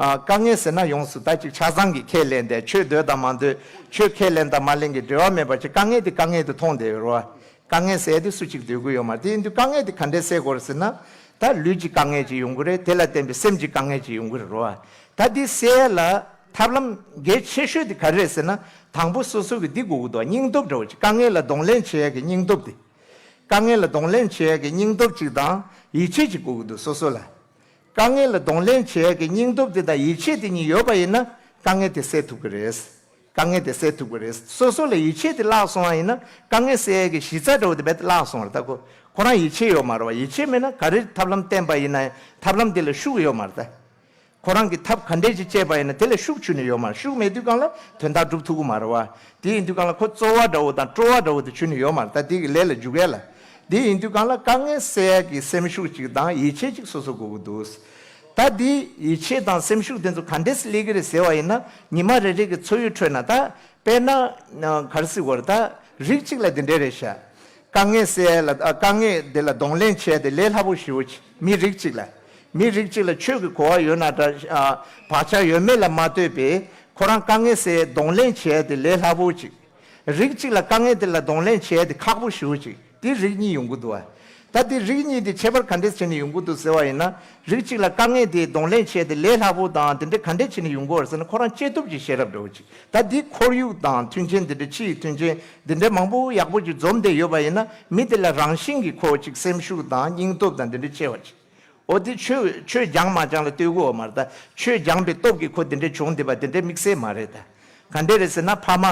དཀའ་ངལ་ཟེར་ན་ཡོངས་སུ་ད་ཅིག་ཆ་ཚང་གི་ཁས་ལེན་ཏེ་ཆོས་འདོད་དང་མ་འདོད་ཆོས་ཁས་ལེན་དང་མ་ལེན་གྱི་འབྲེལ་བ་མེད་པ་ཅིག་དཀའ་ངལ་དེ་དཀའ་ངལ་དུ་མཐོང་བསྡད་ཡོད་རེད་བ། དཀའ་ངལ་ཟེར་ཡ་དེ་སུ་གཅིག་སྡོད་ཀྱི་ཡོད་མ་རེད། དེ་ཡིན་དུས་དཀའ་ངལ་དེ་ག་འདྲས་སེལ་དགོས་རེད་ཟེར་ན། ད་ལུས་ཀྱི་དཀའ་ངལ་ཅིག་ཡོང་གི་རེད། དེ་ལ་བརྟེན་པའི་སེམས་ཀྱི་དཀའ་ངལ་ཅིག་ཡོང་གི་རེད་རོ། ད་འདི་སེལ་ཡ་ལ་ཐབས་ལམ་གལ་ཆེ་ཤོས་དེ་ག་རེ་རེད་ཟེར་ན། དང་པོ་སོ་སོ་གི་འདི་དགོས་ཀྱི་འདུག་སྙིང་སྟོབས་འདྲ་བོ་ཅིག་དཀའ་ངལ་ལ་གདོང་ལེན་བྱེད་ཡ་གི་སྙིང་སྟོབས་དེ། དཀའ་ངལ་ལ་གདོང་ལེན་བྱེད་ཡ་གི་སྙིང་སྟོབས་ཅིག་དང་ཡིད་ཆེས་ཅིག་དགོས་ཀྱི་འདུག་སོ་སོ་ལ། དཀའ་ངལ་ལ་གདོང་ལེན་བྱེད་ཡ་གི་སྙིང་སྟོབས་དེ་དང་ཡིད་ཆེས་དེ་གཉིས་ཡོད་པ་ཡིན་ན་དཀའ་ངལ་དེ་སེལ་ཐུབ་ཀྱི་རེད། དཀའ་ངལ་དེ་སེལ་ཐུབ་ཀྱི་རེད། སོ་སོ་ལ་ཡིད་ཆེས་དེ་བརླག་སོང་བ་ཡིན་ན་དཀའ་ངལ་སེལ་ཡས་ཀྱི་གཞི་རྩ་འདྲ་བོ་དེ་རྦད་དེ་བརླག་སོང་བ་རེད་ད་ཁོ། ཁོ་རང་ཡིད་ཆེས་ཡོད་མ་རེད་བ། ཡིད་ཆེས་མེད་ན་ག་རེ་ཐབས་ལམ་བསྟེན་པ་ཡིན་ན་ཡང་ཐབས་ལམ་དེ་ལ་ཤུགས་ཡོད་མ་རེད་ད། ཁོ་རང་གིས་ཐབས་ག་འདྲས་ཅིག་སྤྱད་པ་ཡིན་ན་དེ་ལ་ཤུགས་ཆུ་ནས་ཡོད་མ་རེད། ཤུགས་མེད་དུས་སྒང་ལ་དོན་དག་སྒྲུབ་ཐུབ་ཀྱི་མ་རེད་བ། དེ་ཡིན་དུས་སྒང་ལ་ཁོ་རྩོལ་བ་འདྲ་བོ་དང་སྤྲོ་བ་འདྲ་བོ་དེ་ཆུ་ནས་ཡོད་མ་རེད་ད། དེ་གི་ལས་ལ་འཇུག་ཡས་ལ། དེ་ཡིན་དུས་སྒང་ལ་དཀའ་ངལ་སེལ་ཡས་ཀྱི་སེམས་ཤུགས་ཅིག་དང་ཡིད་ཆེས་ཅིག་སོ་སོ་དགོས་ཀྱི་འདུག་ད་འདི་ཡིད་ཆེས་དང་སེམས་ཤུགས་དེ་ཚོ་ག་འདྲས་སླེབས་ཀྱི་རེད་ཟེར་བ་ཡིན་ན་ཉི་མ་རེ་རེ་གི་འཚོ་བའི་ཁྲོད་ན་ད་དཔེར་ན་ག་རེ་ཟེར་དགོས་རེད་ད། རིགས་གཅིག་ལ་འདི་འདྲས་རེད་ཤག་དཀའ་ངལ་སེལ་ཡ་ལ་ཨ་དཀའ་ངལ་དེ་ལ་གདོང་ལེན་བྱས་ཏེ་ལས་སླ་པོ་ཞེ་པོ་ཅིག་མི་རིགས་གཅིག་ལ། མི་རིགས་གཅིག་ལ་ཆོས་ཀྱི་གོ་བ་ཡོད་ན་འདྲ་ཨ་བག་ཆགས་ཡོད་མེད་ལ་མ་ལྟོས་པའི་ཁོ་རང་དཀའ་ངལ་སེལ་ཡ་གདོང་ལེན་བྱས་ཏེ་ལས་སླ་པོ་ཅིག་རིགས་གཅིག་ལ་དཀའ་ངལ་དེ་ལ་གདོང་ལེན་བྱས་ཏེ་ཁག་པོ་ཞེ་པོ་ཅིག་དེ་རིགས་གཉིས་ཡོང་གི་འདུག་བ། ད་དེ་རིགས་གཉིས་དེ་ཁྱད་པར་ག་འདྲས་བྱས་ནས་ཡོང་གི་འདུག་ཟེར་བ་ཡིན་ན། རིགས་གཅིག་ལ་དཀའ་ངལ་དེ་གདོང་ལེན་བྱས་ཏེ་ལས་སླ་པོ་དང་དེ་འདྲ་ག་འདྲས་བྱས་ནས་ཡོང་གི་ཡོད་རེད་ཟེར་ན་ཁོ་རང་སྐྱེས་སྟོབས་ཀྱི་ཤེས་རབ་འདྲ་བོ་ཅིག་ད་འདི་ཁོར་ཡུག་དང་མཐུན་རྐྱེན་འདི་འདྲ་ཕྱི་ཡི་མཐུན་རྐྱེན་འདི་འདྲ་མང་པོ་ཡག་པོ་ཅིག་འཛོམས་བསྡད་ཡོད་པ་ཡིན་ན་མི་དེ་ལ་རང་བཞིན་གྱིས་ཁོ་ཅིག་སེམས་ཤུགས་དང་སྙིང་སྟོབས་དང་འདི་འདྲ་ཆེ་བ་ཅིག་འོ་འདི་ཆོས་ཆོས་སྦྱངས་མ་སྦྱངས་ལ་ལྟོས་དགོས་ཡོད་མ་རེད་ད། ཆོས་སྦྱངས་པའི་སྟོབས་ཀྱིས་ཁོ་འདི་འདྲ་བྱུང་བསྡད་པ་འདི་འདྲ་དམིགས་བསལ་མ་རེད་ད། ག་འདྲས་རེད་ཟེར་ན་ཕ་མ་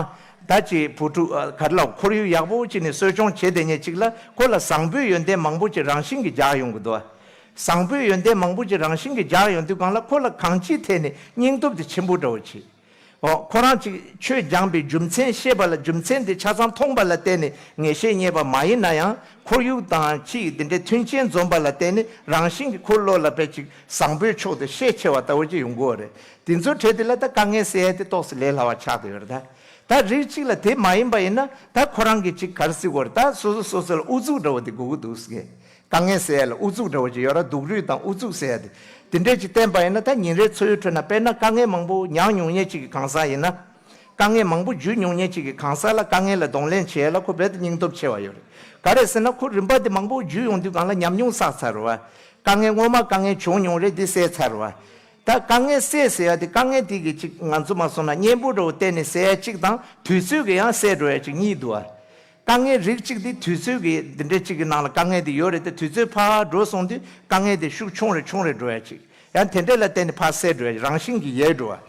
ད་ཅིག་བུ་ཕྲུག་ག་རེ་ལ་ཁོར་ཡུག་ཡག་པོ་ཅིག་ནས་གསོ་སྐྱོང་བྱེད་བསྡད་མཁན་ཅིག་ལ་ཁོ་ལ་བཟང་པོའི་ཡོན་ཏན་མང་པོ་ཅིག་རང་བཞིན་གྱིས་རྒྱག་ཡོང་གི་འདུག་བཟང་པོའི་ཡོན་ཏན་མང་པོ་ཅིག་རང་བཞིན་གྱིས་རྒྱག་ཡོང་དུས་སྒང་ལ་ཁོ་ལ་གང་ཅིའི་ཐད་ནས་སྙིང་སྟོབས་དེ་ཆེན་པོ་འདྲ་བོ་ཅིག་འོ་ཁོ་རང་ཅིག་ཆོས་སྦྱངས་པའི་རྒྱུ་མཚན་ཤེས་པ་ལ་རྒྱུ་མཚན་དེ་ཆ་ཚང་མཐོང་པ་ལ་བརྟེན་ནས་ངེས་ཤེས་རྙེད་པ་མ་ཡིན་ན་ཡང་ཁོར་ཡུག་དང་ཕྱི་ཡི་དེ་འདྲའི་མཐུན་རྐྱེན་འཛོམས་པ་ལ་བརྟེན་ནས་རང་བཞིན་གྱིས་ཁོའི་བློ་ལ་དཔེ་ཅིག་བཟང་པོའི་ཕྱོགས་དེ་ཤས་ཆེ་བ་ལྟ་བུ་ཅིག་ཡོང་གི་ཡོད་རེད། དེ་ཚོའི་གྲས་དེ་ལ་ད་དཀའ་ངལ་སེལ་ཡ་དེ་ཏོག་ཙམ་ལས་སླ་བ་ཆགས་བསྡད་ཡོད་རེད་ད། ད་རིགས་གཅིག་ལ་དེ་མ་ཡིན་པ་ཡིན་ན་ད་ཁོ་རང་གིས་ཅིག་ག་རེ་ཟེར་དགོས་རེད་ད། སོ་སོ་སོ་སོ་ལ་ཨུ་ཚུགས་འདྲ་བོ་དེ་དགོས་ཀྱི་འདུག་ཟེར། དཀའ་ངལ་སེལ་ཡ་ལ་ཨུ་ཚུགས་འདྲ་བོ་ཅིག་ཡོད་ར། སྡུག་རུས་དང་ཨུ་ཚུགས་ཟེར་ཡ་དེ། དེ་འདྲས་ཅིག་བསྟན་པ་ཡིན་ན་ད་ཉིན་རེའི་འཚོ་བའི་ཁྲོད་ན་དཔེར་ན་དཀའ་ངལ་མང་པོ་མྱངས་མྱོང་མཁན་ཅིག་གི་གང་ཟག་ཡིན་ན། དཀའ་ངལ་མང་པོ་བརྒྱུད་མྱོང་མཁན་ཅིག་གི་གང་ཟག་ལ་དཀའ་ངལ་ལ་གདོང་ལེན་བྱེད་ཡ་ལ་ཁོ་རྦད་དེ་སྙིང་སྟོབས་ཆེ་བ་ཡོད་རེད། ག་རེ་ཟེར་ན་ཁོ་རིམ་པ་དེ་མང་པོ་བརྒྱུད་ཡོང་དུས་སྒང་ལ་ཉམས་མྱོང་བསགས་ཚར་རེད་བ། དཀའ་ངལ་སྔོན་མ་དཀའ་ངལ་བྱུང་མྱོང་རེད་འདི་སེལ་ཚར་རེད་བ། ད་དཀའ་ངལ་སེལ་ཟེར་ཡ་དེ་དཀའ་ངལ་དེ་གི་ཅིག་ང་ཚོ་མ་སོང་ན་གཉེན་པོ་འདྲ་བོ་བསྟེན་ནས་སེལ་ཡ་གཅིག་དང་དུས་ཚོད་ཀྱིས་ཡང་སེལ་འགྲོ་ཡ་གཅིག་གཉིས་འདུག་བ། དཀའ་ངལ་རིགས་གཅིག་དེ་དུས་ཚོད་ཀྱི་འདི་འདྲ་གཅིག་གི་ནང་ལ་དཀའ་ངལ་དེ་ཡོད་རེད་དེ། དུས་ཚོད་ཕར་འགྲོ་སོང་དུས་དཀའ་ངལ་དེ་ཤུགས་ཆུང་རེ་ཆུང་རེ་འགྲོ་ཡ་གཅིག་ཡང་དེ་འདྲ་ལ་བརྟེན་ནས་ཕར་སེལ་འགྲོ་ཡ་རང་བཞིན་གྱིས་ཡལ་འགྲོ་བ།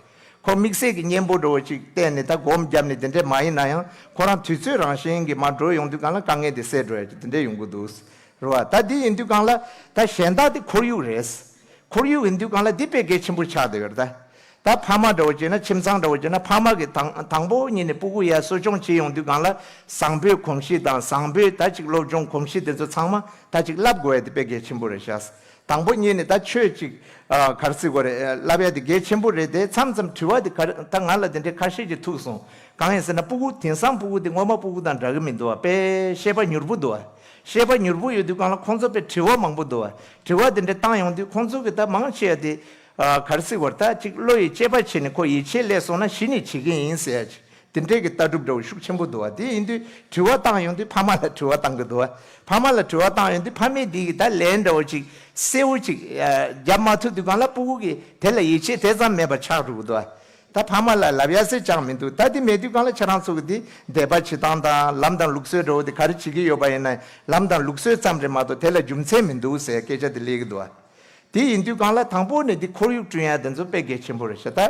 ཁོ་དམིགས་བསལ་གྱི་གཉེན་པོ་འདྲ་བོ་གཅིག་བསྟེན་ནས་ད་སྒོམ་བརྒྱབ་ནས་དེ་འདྲ་མ་ཡིན་ན་ཡང་ཁོ་རང་དུས་ཚོད་རང་བཞིན་གྱིས་མར་འགྲོ་ཡོང་དུས་སྒང་ལ་དཀའ་ངལ་དེ་སེལ་འགྲོ་ཡ་གཅིག་དེ་འདྲ་ཡོང་གི་འདུག་རེད་བ། ད་འདི་ཡིན་དུས་སྒང་ལ་ད་གཞན་དག་དེ་ཁོར་ཡུག་རེད། ཁོར་ཡུག་ཡིན་དུས་སྒང་ལ་འདི་དཔེ་གལ་ཆེན་པོ་ཆགས་བསྡད་ཡོད་རེད་ད། ད་ཕ་མ་འདྲ་བོ་བྱས་ན་ཁྱིམ་ཚང་འདྲ་བོ་བྱས་ན་ཕ་མ་གིས་དང་དང་པོ་ཉིད་ནས་སྤུ་གུ་ཡར་གསོ་སྐྱོང་བྱེད་ཡོང་དུས་སྒང་ལ་བཟང་པོའི་གོམས་གཤིས་དང་བཟང་པོའི་ད་ཅིག་སློབ་སྦྱོང་གོམས་གཤིས་དེ་ཚོ་ཚང་མ་ད་ཅིག་བསླབ་དགོས་ཡ་དེ་དཔེ་གལ་ཆེན་པོ་རེད་ཤག་དང་པོ་ཉིད་ནས་ད་ཆོས་ཅིག་ཨ་ག་རེ་ཟེར་དགོས་རེད། ཨ་བསླབ་ཡ་དེ་གལ་ཆེན་པོ་རེད་དེ། མཚམས་མཚམས་དྲི་བ་དེ་ག་རེ། ད་ང་ལ་དེ་འདྲའི་ཁ་ཤས་ཅིག་ཐུག་སོང་། གང་ཡིན་ཟེར་ན་སྤུ་གུ། དེང་སང་སྤུ་གུ་དེ་སྔོན་མ་སྤུ་གུ་དང་འདྲ་གི་མི་འདུག་བ། དཔེ་ཤེས་པ་མྱུར་པོ་འདུག་བ། ཤེས་པ་མྱུར་པོ་ཡོད་དུས་སྒང་ལ་ཁོང་ཚོ་དཔེ་དྲི་བ་མང་པོ་འདུག་བ། དྲི་བ་དེ་འདྲ་བཏང་ཡོང་དུས་ཁོང་ཚོ་གི་ད་མང་ཆེ་བ་དེ་ཨ་ག་རེ་ཟེར་དགོས་རེད། ད་ཅིག་བློ་ཡི་དཔྱད་པ་བྱས་ནས་ཁོ་ཡིད་ཆེས་སླེབས་སོང་ན་གཞི་ནས་བྱེད་ཀྱི་ཡིན་ཟེར་ཡ་ཅིག་དེ་འདྲས་ཀྱི་ལྟ་གྲུབ་འདྲ་བོ་ཤུགས་ཆེན་པོ་འདུག་བ། དེ་ཡིན་དུས་དྲི་བ་བཏང་ཡོང་དུས་ཕ་མ་ལ་དྲི་བ་བཏང་གི་འདུག་བ། ཕ་མ་ལ་དྲི་བ་བཏང་ཡོང་དུས་ཕ་མས་དེ་གི་ད་ལན་འདྲ་བོ་ཅིག་གསལ་བོ་ཅིག་ཨ་རྒྱབ་མ་ཐུབ་དུས་སྒང་ལ་སྤུ་གུ་གིས་དེ་ལ་ཡིད་ཆེས་དེ་ཙམ་མེད་པ་ཆགས་འགྲོ་གི་འདུག་བ། ད་ཕ་མ་ལ་ལབ་ཡ་སེ་ཅང་མི་འདུག་ད་དེ་མེད་དུས་སྒང་ལ་ཁྱེད་རང་ཚོ་གི་དེ་འདས་པ་བྱེད་སྟངས་དང་ལམ་དང་ལུགས་སྲོལ་འདྲ་བོ་དེ་ག་རེ་བྱེད་ཀྱི་ཡོད་པ་ཡིན་ན་ལམ་དང་ལུགས་སྲོལ་ཙམ་རེད་མ་གཏོགས་དེ་ལ་རྒྱུ་མཚན་མི་འདུག་ཟེར་སྐད་ཆ་དེ་སླེབས་ཀྱི་འདུག་བ། དེ་ཡིན་དུས་སྒང་ལ་དང་པོ་ནས་འདི་ཁོར་ཡུག་བསྐྲུན་ཡ་དེ་ཚོ་དཔེ་གལ་ཆེན་པོ་རེད་ཤག་ད་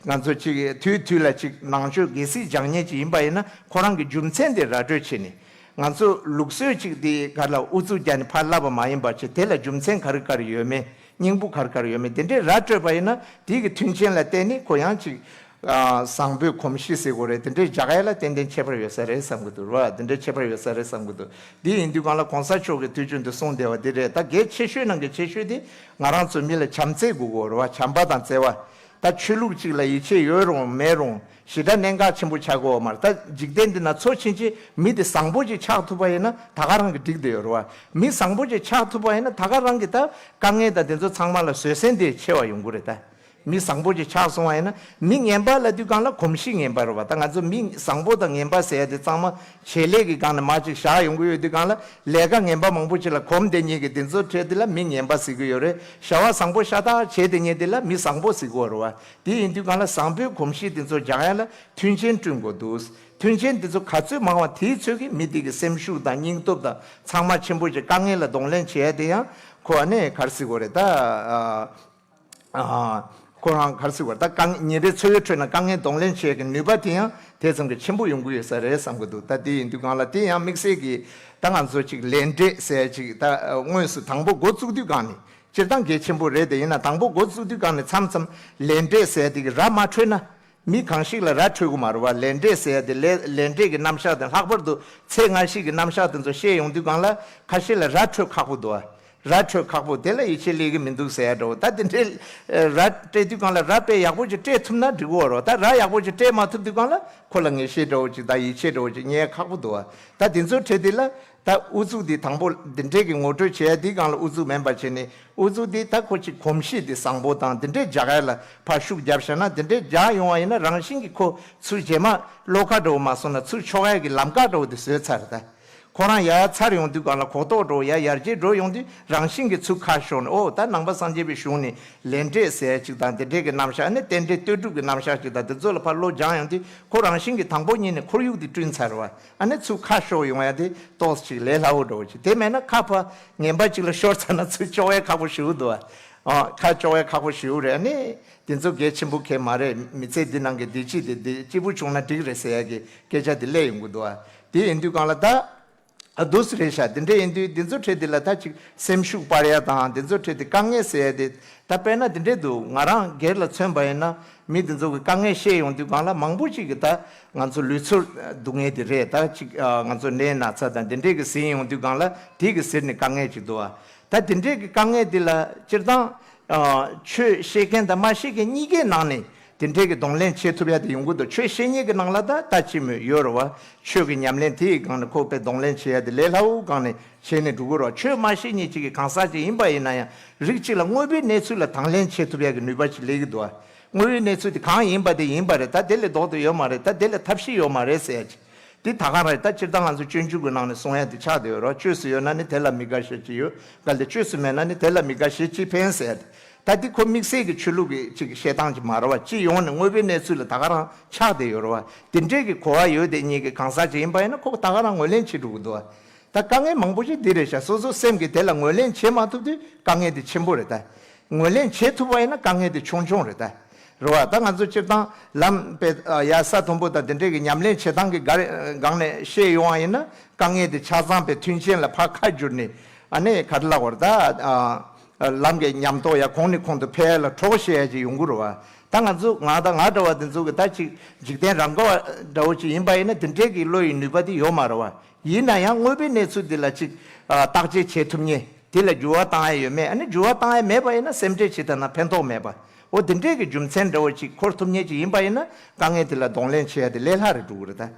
ང་ཚོ་ཅིག་དུས་དུས་ལ་ཅིག་ནང་ཆོས་སྒལ་གསུམ་སྦྱང་མཁན་ཅིག་ཡིན་པ་ཡིན་ན་ཁོ་རང་གི་རྒྱུ་མཚན་དེ་ར་སྤྲོད་བྱས་ནས། ང་ཚོ་ལུགས་སྲོལ་ཅིག་དེ་ག་ལ་ཨུ་ཚུགས་རྒྱག་ནས་ཕར་བསླབ་པ་མ་ཡིན་པ་བྱས། དེ་ལ་རྒྱུ་མཚན་ག་རེ་ག་རེ་ཡོད་མེད། སྙིང་པོ་ག་རེ་ག་རེ་ཡོད་མེད་དེ་འདྲའི་ར་སྤྲོད་པ་ཡིན་ན་དེ་གི་མཐུན་རྐྱེན་ལ་བརྟེན་ནས་ཁོ་ཡང་ཅིག་ཨ་བཟང་པོའི་གོམས་གཤིས་ཟེར་དགོས་རེད། དེ་འདྲའི་རྒྱག་ཡ་ལ་ཏན་ཏན་ཁྱད་པར་ཡོད་ས་རེད་བསམ་གི་འདུག་ར། དེ་འདྲའི་ཁྱད་པར་ཡོད་ས་རེད་བསམ་གི་འདུག་འདི་ཡིན་དུས་སྒང་ལ་གོང་ས་མཆོག་གི་དུས་རྒྱུན་དུ་གསུངས་བསྡད་པ་འདི་རེད། ད་གལ་ཆེ་ཤོས་ནང་གི་ཆེ་ཤོས་དེ་ང་རང་ཚོ་མི་ལ་བྱམས་བརྩེ་དགོས་གོ་ར་བ། བྱམས་པ་དང་བརྩེ་བ། ད་ཆོས་ལུགས་གཅིག་ལ་ཡིད་ཆེས་ཡོད་རུང་མེད་རུང་ཞེ་དྲག་གནད་འགག་ཆེན་པོ་ཆགས་གོ་མ་རེད། ད་འཇིག་རྟེན་འདི་ན་འཚོ་ཕྱིན་ཆད་མི་དེ་བཟང་པོ་ཅིག་ཆགས་ཐུབ་པ་ཡིན་ན་ད་ག་རང་གི་འགྲིག་བསྡད་ཡོད་ར་བ། མི་བཟང་པོ་ཅིག་ཆགས་ཐུབ་པ་ཡིན་ན་ད་ག་རང་གི་ད་དཀའ་ངལ་དང་དེ་ཚོ་ཚང་མ་ལ་བཟོད་བསྲན་དེ་ཆེ་བ་ཡོང་གི་རེད་ད། མི་བཟང་པོ་ཅིག་ཆགས་སོང་བ་ཡིན་ན། མི་ངན་པ་ལབ་དུས་སྒང་ལ་གོམས་གཤིས་ངན་པ་རེད་བ། ད་ང་ཚོ་མི་བཟང་པོ་དང་ངན་པ་ཟེར་ཡ་དེ་གཙང་མ་བྱེད་ལས་ཀྱི་སྒང་ནས་མར་ཅིག་བཞག་ཡོང་གི་ཡོད་དུས་སྒང་ལ། ལས་ཀ་ངན་པ་མང་པོ་ཅིག་ལ་གོམས་བསྡད་མཁན་གྱི་དེ་ཚོ་གྲས་དེ་ལ་མི་ངན་པ་ཟེར་གི་ཡོད་རེད། བྱ་བ་བཟང་པོ་ཤ་སྟག་བྱེད་བསྡད་མཁན་དེ་ལ་མི་བཟང་པོ་ཟེར་གི་ཡོད་རེད་བ། དེ་ཡིན་དུས་སྒང་ལ་བཟང་པོའི་གོམས་གཤིས་དེ་ཚོ་སྦྱང་ཡ་ལ་མཐུན་རྐྱེན་བསྐྲུན་དགོས་འདུག་མཐུན་རྐྱེན་དེ་ཚོ་ག་ཚོད་མང་བ་དེའི་ཚོད་ཀྱིས་མི་དེ་གི་སེམས་ཤུགས་དང་སྙིང་སྟོབས་དང་ཚང་མ་ཆེན་པོ་ཅིག་དཀའ་ངལ་ལ་གདོང་ལེན་བྱེད་ཡ་དེ་ཡང་ཁོ་ཨ་ནི་ག་རེ་ཟེར་དགོས་རེད་ད། ཨ། ཨ། ཁོ་རང་ག་རེ་ཟེར་བ། ད་དཀའ་ངལ་ཉིན་རེའི་འཚོ་བའི་ཁྲོད་ན་དཀའ་ངལ་གདོང་ལེན་བྱེད་ཀྱི་ནུས་པ་དེ་ཡང་དེ་ཙམ་གྱིས་ཆེན་པོ་ཡོང་གི་ཡོད་ས་རེད་བསམ་གྱི་འདུག་ད་དེ་ཡིན་དུས་སྒང་ལ་དེ་ཡང་དམིགས་བསལ་གྱི་ད་ང་ཚོ་ཅིག་ལས་འབྲས་ཟེར་ཅིག་ད་དངོས་སུ་དང་པོ་འགོ་བཙུགས་དུས་སྒང་ནས་སྤྱིར་བཏང་གལ་ཆེན་པོ་རེད། དེ་ཡིན་ན་དང་པོ་འགོ་བཙུགས་དུས་སྒང་ནས་མཚམས་མཚམས་ལས་འབྲས་ཟེར་དེ་གི་ར་མ་འཕྲོད་ན། མི་གང་ཞིག་ལ་ར་འཕྲོད་ཀྱི་མ་རེད་བ། ལས་འབྲས་ཟེར་ཡ་དེ་ལས་ལས་འབྲས་ཀྱི་རྣམ་གཞག་དེ་ལྷག་པར་དུ་ཚེ་སྔ་ཕྱི་གི་རྣམ་གཞག་དེ་ཚོ་བཤད་ཡོང་དུས་སྒང་ལ་ཁ་ཤས་ལ་ར་འཕྲོད་ཁག་པོ་འདུག་བ། ར་འཕྲོད་ཁག་པོ་དེ་ལ་ཡིད་ཆེས་སླེབས་ཀྱི་མི་འདུག་ཟེར་ཡ་འདྲ་བོ། ད་དེ་འདྲའི་ར་སྤྲད་དུས་སྒང་ལ་ར་དཔེ་ཡག་པོ་ཅིག་སྤྲད་ཐུབ་ན་འགྲིག་གི་རེད་བ། ད་ར་ཡག་པོ་ཅིག་སྤྲད་མ་ཐུབ་དུས་སྒང་ལ་ཁོ་ལ་ངེས་ཤེས་འདྲ་བོ་ཅིག་དང་ཡིད་ཆེས་འདྲ་བོ་ཅིག་རྙེད་ཁག་པོ་འདུག་བ། ད་དེ་ཚོའི་གྲས་དེ་ལ། ད་ཨུ་ཚུགས་འདི་དང་པོ་འདི་འདྲས་ཀྱི་ངོ་སྤྲོད་བྱེད་ཡ་འདི་སྒང་ལ་ཨུ་ཚུགས་མེད་པ་བྱས་ནས། ཨུ་ཚུགས་འདི་ད་ཁོ་ཅིག་གོམས་གཤིས་འདི་བཟང་པོ་དང་འདི་འདྲས་རྒྱག་ཡ་ལ་ཕར་ཤུགས་རྒྱབ་བཞག་ན། འདི་འདྲས་རྒྱག་ཡོང་བ་ཡིན་ན་རང་བཞིན་གྱིས་ཁོ་ཚུར་རྗེས་མ་བློ་ཁ་འདྲ་བོ་མ་སོང་ན་ཚུར་ཕྱོགས་ཡ་གི་ལམ་ཁ་འདྲ་བོ་འདི་བཟོས་ཚར་ད། ཁོ་རང་ཡར་ཚར་ཡོང་དུས་སྒང་ལ་གོ་རྟོགས་འདྲ་བོ་ཡར་ཡར་རྒྱས་འགྲོ་ཡོང་དུས་རང་བཞིན་གྱིས་ཚུར་ཁ་ཤོར་ནས། ཨོ་ད་ནང་པ་སངས་རྒྱས་པའི་གཞུང་ནས་ལས་འབྲས་ཟེར་ཡ་ཅིག་དང་འདི་འདྲས་ཀྱི་རྣམ་གཞག་ནི་རྟེན་འབྲེལ་ལྟོས་གྲུབ་ཀྱི་རྣམ་གཞག་ཅིག་དང་འདི་ཚོ་ལ་ཕར་བློ་སྦྱངས་ཡོང་དུས་ཁོ་རང་བཞིན་གྱིས་དང་པོ་ཉིད་ནས་ཁོར་ཡུག་འདི་བསྐྲུན་ཚར་བ། ཨ་ནི་ཚུར་ཁ་ཤོར་ཡོང་ཡ་དེ་ཏོག་ཙམ་ཅིག་ལས་སླ་བོ་འདྲ་བོ་ཅིག་དེ་མེད་ན་ཁ་ཕར་ངན་པ་ཅིག་ལ་ཤོར་ཚར་ན་ཚུར་གཅོག་ཡ་ཁག་པོ་ཞེ་པོ་འདུག་ཨ། ཨ། ཁ་གཅོག་ཡ་ཁག་པོ་ཞེ་པོ་རེད། ཨ་ནི་དེ་ཚོ་གལ་ཆེན་པོ་གལ་མ་རེད། མི་ཚེ་འདི་ནང་གི་བདེ་སྐྱིད་དེ་བདེ་སྐྱིད་པོ་བྱུང་ན་འགྲིག་རེད་ཟེར་ཡ་གི་སྐད་ཆ་དེ་སླེབས་ཡོང་གི་འདུག་ཨ། དེ་ཡིན་དུས་སྒང་ལ་ད། ཨ། འདུག་སེ་རེད་ཤག་དེ་འདྲ་ཡིན་དུས་དེ་ཚོ་གྲས་དེ་ལ་ད་ཅིག་སེམས་ཤུགས་སྤར་ཡ་དང་། དེ་ཚོ་གྲས་དེ་དཀའ་ངལ་ཟེར་ཡ་དེ། ད་དཔེར་ན་དེ་འདྲས་འདུག་ང་རང་སྒེར་ལ་མཚོན་པ་ཡིན་ན། མི་དེ་ཚོ་གི་དཀའ་ངལ་བཤད་ཡོང་དུས་སྒང་ལ་མང་པོ་ཅིག་གི་ད་ང་ཚོ་ལུས་ཚོར་སྡུག་བསྔལ་དེ་རེད། ད་ཅིག་ཨ། ང་ཚོ་ནད་ན་ཚ་དང་དེ་འདྲས་གི་ཟིན་ཡོང་དུས་སྒང་ལ་དེ་གི་ཟེར་ནས་དཀའ་ངལ་ཅིག་འདུག་ཨ། ད་དེ་འདྲས་གི་དཀའ་ངལ་དེ་ལ་སྤྱིར་བཏང་ཨ། ཆོས་བཤད་མཁན་དང་མ་བཤད་མཁན་གཉིས་ཀའི་ནང་ནས་དེ་འདྲས་གི་གདོང་ལེན་བྱེད་ཐུབ་ཡ་དེ་ཡོང་གི་འདུག་ཆོས་བཤད་མཁན་གི་ནང་ལ་ད་ལྟ་ཅི་མོ་ཡོད་རེད་བ། ཆོས་ཀྱི་ཉམས་ལེན་དེའི་སྒང་ནས་ཁོ་དཔེ་གདོང་ལེན་བྱེད་ཡ་དེ་ལས་སླ་བོ་སྒང་ནས་བྱས་ནས་འགྲོ་གི་རེད་བ། ཆོས་མ་ཤེས་མཁན་ཅིག་གིས་གང་ཟག་ཅིག་ཡིན་པ་ཡིན་ན་ཡང་རིགས་གཅིག་ལ་དངོས་པོའི་གནས་ཚུལ་ལ་དང་ལེན་བྱེད་ཐུབ་ཡ་གི་ནུས་པ་ཅིག་སླེབས་ཀྱི་འདུག་བ། དངོས་པོའི་གནས་ཚུལ་དེ་གང་ཡིན་པ་དེ་ཡིན་པ་རེད། ད་དེ་ལས་ལྡོག་ཏུ་ཡོད་མ་རེད། ད་དེ་ལས་ཐབས་ཤེས་ཡོད་མ་རེད་ཟེར་ཡ་ཅིག་དེ་ད་ག་རང་རེད། ད་སྤྱིར་བཏང་ང་ཚོ་སྤྱོད་འཇུག་གི་ནང་ནས་གསུང་ཡ་དེ་ཆགས་བསྡད་ཡོད་རེད་བ། བཅོས་སུ་ཡོད་ན་ནི་དེ་ལ་མི་དགའ་བྱེད་ཅིག་ཡོད། གལ་ཏེ་བཅོས་སུ་མེད་ན་ནི་དེ་ལ་མི་དགའ་བྱེད་ཅིག་ཕན་ཟེར་ཡ་དེ། ད་འདི་ཁོ་དམིགས་བསལ་གྱི་ཆོས་ལུགས་ཀྱི་ཅིག་བཤད་སྟངས་ཅིག་མ་རེད་བ། སྤྱི་ཡོངས་ནས་དངོས་པོའི་གནས་ཚུལ་ལ་ད་ག་རང་ཆགས་བསྡད་ཡོད་རེད་བ། དེ་འདྲས་ཀྱི་གོ་བ་ཡོད་དེ་ཉིད་ཀྱི་གང་ཟག་ཅིག་ཡིན་པ་ཡིན་ན་ཁོ་ད་ག་རང་ངོས་ལེན་བྱེད་འགྲོ་གི་འདུག་བ། ད་དཀའ་ངལ་མང་པོ་ཞིག་འདི་རེད་ཤག་སོ་སོ་སེམས་ཀྱིས་དེ་ལ་ངོས་ལེན་བྱེད་མ་ཐུབ་དུས་དཀའ་ངལ་དེ་ཆེན་པོ་རེད་ད། ངོས་ལེན་བྱེད་ཐུབ་པ་ཡིན་ན་དཀའ་ངལ་དེ་ཆུང་ཆུང་རེད་ད། རེད་བ། ད་ང་ཚོ་སྤྱིར་བཏང་ལམ་དཔེ་ཡ་ས་མཐོན་པོ་དང་དེ་འདྲས་ཀྱི་ཉམས་ལེན་བྱེད་སྟངས་ཀྱི་སྒང་ནས་བཤད་ཡོང་བ་ཡིན་ན་དཀའ་ངལ་དེ་ཆ་ཚང་དཔེ་མཐུན་རྐྱེན་ལ་ཕར་ཁ་བསྒྱུར་ནས། ཨ་ནི་ག་རེ་ལབ་དགོས་རེད་ད། ལམ་གྱི་ཉམས་རྟོགས་ཡ་གོང་ནས་གོང་དུ་འཕེལ་ལ་གྲོགས་བྱེད་ཡ་ཅིག་ཡོང་གི་རེད་བ། ད་ང་ཚོ་ང་དང་ང་འདྲ་བ་འདི་ཚོ་གི་ད་ཅིག་འཇིག་རྟེན་རང་ག་བ་འདྲ་བོ་ཅིག་ཡིན་པ་ཡིན་ན་དེ་འདྲས་ཀྱི་བློ་ཡི་ནུས་པ་དེ་ཡོད་མ་རེད་བ། ཡིན་ན་ཡང་དངོས་པོའི་གནས་ཚུལ་འདི་ལ་ཅིག་བརྟག་དཔྱད་བྱེད་ཐུབ་མཁན་ དེ་ལ་འགྱུར་བ་བཏང་ཡ་ཡོད་མེད། ཨ་ནི་འགྱུར་བ་བཏང་ཡ་མེད་པ་ཡིན་ན་སེམས་ཁྲལ་བྱེད་ཐབས་ན་ཕན་ཐོགས་མེད་པ། འོ་དེ་འདྲས་ཀྱི་རྒྱུ་མཚན་འདྲ་བོ་ཅིག་འཁོར་ཐུབ་མཁན་ཅིག་ཡིན་པ་ཡིན་ན་དཀའ་ངལ་དེ་ལ་གདོང་ལེན་བྱེད་ཡ་དེ་ལས་སླ་རེ་འགྲོ་གི་རེད་ད།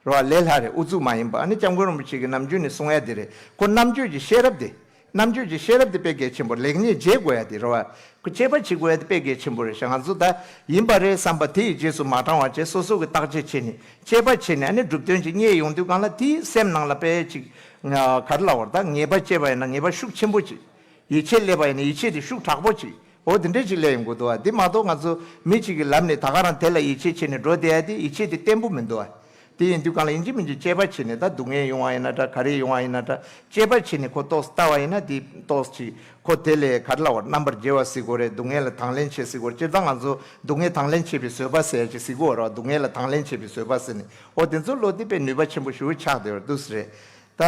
རེད་བ། ལས་སླ་རེད། ཨུ་ཚུགས་མ་ཡིན་པ། ཨ་ནི་སྐྱབས་མགོན་རིན་པོ་ཆེ་གིས་ནམ་རྒྱུན་ནས་གསུང་ཡ་དེ་རེད། ཁོ་རྣམ་དཔྱོད་ཀྱི་ཤེས་རབ་དེ། རྣམ་དཔྱོད་ཀྱི་ཤེས་རབ་དེ་དཔེ་གལ་ཆེན་པོ། ལེགས་ཉེས་འབྱེད་དགོས་ཡ་དེ་རེད་བ། ཁོ་དཔྱད་པ་བྱེད་དགོས་ཡ་དེ་དཔེ་གལ་ཆེན་པོ་རེད་ཤག་ང་ཚོ་ད་ཡིན་པ་རེད་བསམ་པ་དེ་ཡི་རྗེས་སུ་མ་འབྲང་བ་བྱས། སོ་སོ་གི་བརྟག་དཔྱད་བྱས་ནས་དཔྱད་པ་བྱས་ནས། ཨ་ནི་གྲུབ་དོན་ཅིག་རྙེད་ཡོང་དུས་སྒང་ལ་དེའི་སེམས་ནང་ལ་དཔེ་ཅིག་ག་རེ་ལབ་དགོས་རེད། ད་ངེས་པ་སྐྱེས་པ་ཡིན་ན་ངེས་པ་ཤུགས་ཆེན་པོ་ཅིག་ཡིད་ཆེས་སླེབས་པ་ཡིན་ན་ཡིད་ཆེས་དེ་ཤུགས་དྲག་པོ་ཅིག་འོ་དེ་འདྲས་ཅིག་སླེབས་ཡོང་གི་འདུག་བ། དེ་མ་གཏོགས་ང་ཚོ་མི་གཅིག་གི་ལམ་ནས་ད་ག་རང་དེ་ལ་ཡིད་ཆེས་བྱས་ནས་འགྲོ་བསྡད་ཡ་དེ་ཡིད་ཆེས་དེ་བརྟན་པོ་མི་འདུག་བ། དེ་ཡིན་དུས་སྒང་ལ་ཡིན་གཅིག་མིན་གཅིག་དཔྱད་པ་བྱས་ནས། ད་སྡུག་བསྔལ་ཡོང་བ་ཡིན་ན་འདྲ། ག་རེ་ཡོང་བ་ཡིན་ན་འདྲ། དཔྱད་པ་བྱས་ནས་ཁོ་ཏོག་ཙམ་ལྟ་བ་ཡིན་ན། དེ་ཏོག་ཙམ་ཅིག་ཁོ་དེ་ལས་ག་རེ་ལབ་དགོས་རེད། རྣམ་པར་རྒྱལ་བ་ཟེར་དགོས་རེད། སྡུག་བསྔལ་ལ་དང་ལེན་བྱེད་ཟེར་དགོས་རེད། སྤྱིར་བཏང་ང་ཚོ་སྡུག་བསྔལ་དང་ལེན་བྱེད་པའི་བཟོད་པ་ཟེར་ཡ་ཅིག་ཟེར་གྱི་ཡོད་རེད་བ། སྡུག་བསྔལ་ལ་དང་ལེན་བྱེད་པའི་བཟོད་པ་ཟེར་ནས། འོ་དེ་ཚོ་བློ་དེ་དཔེ་ནུས་པ་ཆེན་པོ་ཞེ་པོ་ཆགས་བསྡད་ཡོད་འདུག་ཟེར་རེད། ད་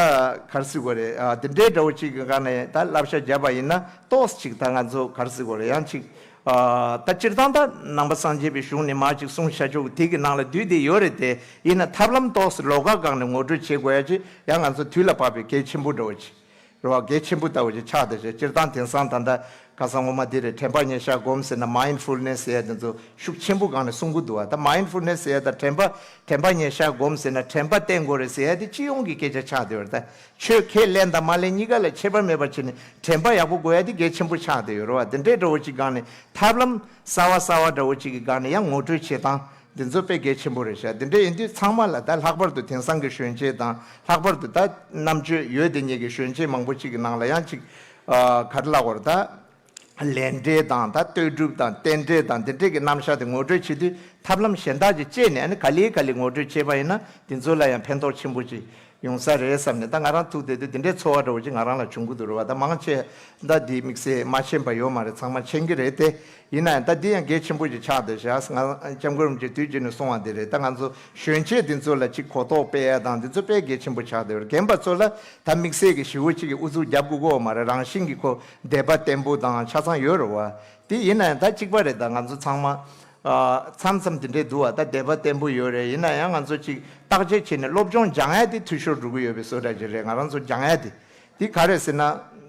ག་རེ་ཟེར་དགོས་རེད། ཨ། དེ་འདྲའི་འདྲ་བོ་ཅིག་གི་སྒང་ནས་ད་བསླབ་བྱ་བརྒྱབ་པ་ཡིན་ན་ཏོག་ཙམ་ཅིག་ད་ང་ཚོ་ག་རེ་ཟེར་དགོས་རེད། ཡང་ཅིག་ཨ། ད་སྤྱིར་བཏང་ད་ནང་པ་སངས་རྒྱས་པའི་གཞུང་ནས་མར་ཅིག་གསུངས་བཞག་ཆོག་གི་དེ་གི་ནང་ལ་འདུས་བསྡད་ཡོད་རེད་དེ། ཡིན་ན་ཐབས་ལམ་ཏོག་ཙམ་ལོགས་ཀ་སྒང་ནས་ངོ་སྤྲོད་བྱེད་དགོས་ཡ་ཅིག་ཡང་ང་ཚོ་དུས་ལ་བབ་པའི་གལ་ཆེན་པོ་འདྲ་བོ་ཅིག་རེད་བ། གལ་ཆེན་པོ་ལྟ་བུ་ཅིག་ཆགས་བསྡད་བྱས། སྤྱིར་བཏང་དེང་སང་ད་ལྟ་ཁ་སང་སྔོན་མ་འདི་རེད། དྲན་པ་ཉེར་བཞག་སྒོམ་ཟེར་ན། མའིན་ཌ་ཕུལ་ནེ་སི་ཟེར་ཡ་དེ་ཚོ་ཤུགས་ཆེན་པོ་སྒང་ནས་གསུང་གི་འདུག་བ། ད་མའིན་ཌ་ཕུལ་ནེ་སི་ཟེར་ཡ་དང་དྲན་པ། དྲན་པ་ཉེར་བཞག་སྒོམ་ཟེར་ན་དྲན་པ་བསྟེན་དགོས་རེད་ཟེར་ཡ་དེ་སྤྱི་ཡོངས་ཀྱི་སྐད་ཆ་ཆགས་བསྡད་ཡོད་རེད། ད་ཆོས་ཁས་ལེན་དང་མ་ལེན་གཉིས་ཀ་ལ་ཁྱད་པར་མེད་པ་བྱས་ནས་དྲན་པ་ཡག་པོ་དགོས་ཡ་དེ་གལ་ཆེན་པོ་ཆགས་བསྡད་ཡོད་རེད་བ། དེ་འདྲའི་འདྲ་བོ་ཅིག་སྒང་ནས་ཐབས་ལམ་གསར་བ་གསར་བ་འདྲ་བོ་ཅིག་གི་སྒང་ནས་ཡང་ངོ་སྤྲོད་བྱེད་སྟངས་འདི་ཚོ་དཔེ་གལ་ཆེན་པོ་རེད་ཤག་དེ་འདྲ་ཡིན་དུས་ཚང་མ་ལ། ད་ལྷག་པར་དུ་དེང་སང་གི་གཞོན་སྐྱེས་དང་། ལྷག་པར་དུ་ད་རྣམ་དཔྱོད་ཡོད་དེ་ཉིད་ཀྱི་གཞོན་སྐྱེས་མང་པོ་ཅིག་གི་ནང་ལ་ཡང་ཅིག་ཨ། ག་རེ་ལབ་དགོས་རེད། ད་ལས་འབྲེལ་དང་། ད་ལྟོས་གྲུབ་དང་རྟེན་འབྲེལ་དང་དེ་འདྲས་ཀྱི་རྣམ་གཞག་དེ་ངོ་སྤྲོད་བྱེད་དུས་ཐབས་ལམ་གཞན་དག་ཅིག་སྤྱད་ནས། ཨ་ནི་ག་ལེ་ག་ལེ་ངོ་སྤྲོད་བྱས་པ་ཡིན་ན་དེ་ཚོ་ལ་ཡང་ཕན་ཐོགས་ཆེན་པོ་ཅིག་ཡོང་ས་རེད་བསམ་ནས། ད་ང་རང་ཐུག་བསྡད་དུས་དེ་འདྲའི་ཚོར་བ་འདྲ་བོ་ཅིག་ང་རང་ལ་བྱུང་གི་འདུག་རེད་བ། ད་མང་ཆེ་ད་འདི་དམིགས་བསལ་མ་མཁྱེན་པ་ཡོད་མ་རེད། ཚང་མ་མཁྱེན་གྱི་རེད་དེ། ཡིན་ན་ཡང་ད་འདི་ཡང་གལ་ཆེན་པོ་ཅིག་ཆགས་བསྡད་ཤག་ང་སྐྱབས་མགོན་རིན་པོ་ཆེ་དུས་རྒྱུན་ནས་གསུང་བ་འདི་རེད། ད་ང་ཚོ་གཞོན་སྐྱེས་འདི་ཚོ་ལ་ཅིག་གོ་རྟོགས་སྤེལ་ཡ་དང་འདི་ཚོ་དཔེ་གལ་ཆེན་པོ་ཆགས་བསྡད་ཡོད་རེད། རྒན་པ་ཚོ་ལ་ད་དམིགས་བསལ་གྱི་ཞེ་པོ་ཅིག་གི་ཨུ་ཚུགས་རྒྱབ་དགོས་ཀྱི་ཡོད་མ་རེད། རང་བཞིན་གྱིས་ཁོ་དད་པ་བརྟན་པོ་དང་ཆ་ཚང་ཡོད་རེད་བ། དེ་ཡིན་ན་ཡང་ད་གཅིག་པ་རེད། ད་ང་ཚོ་ཚང་མ་ཨ། མཚམས་མཚམས་དེ་འདྲས་འདུག་བ། ད་དད་པ་བརྟན་པོ་ཡོད་རེད། ཡིན་ན་ཡང་ང་ཚོ་ཅིག་བརྟག་དཔྱད་བྱས་ནས་སློབ་སྦྱོང་སྦྱང་ཡ་དེ་འཐུས་ཤོར་འགྲོ་གི་ཡོད་པའི་བཟོ་འདྲ་ཅིག་རེད། ང་རང་ཚོ་སྦྱང་ཡ་དེ། དེ་ག་རེ་ཟེར་ན།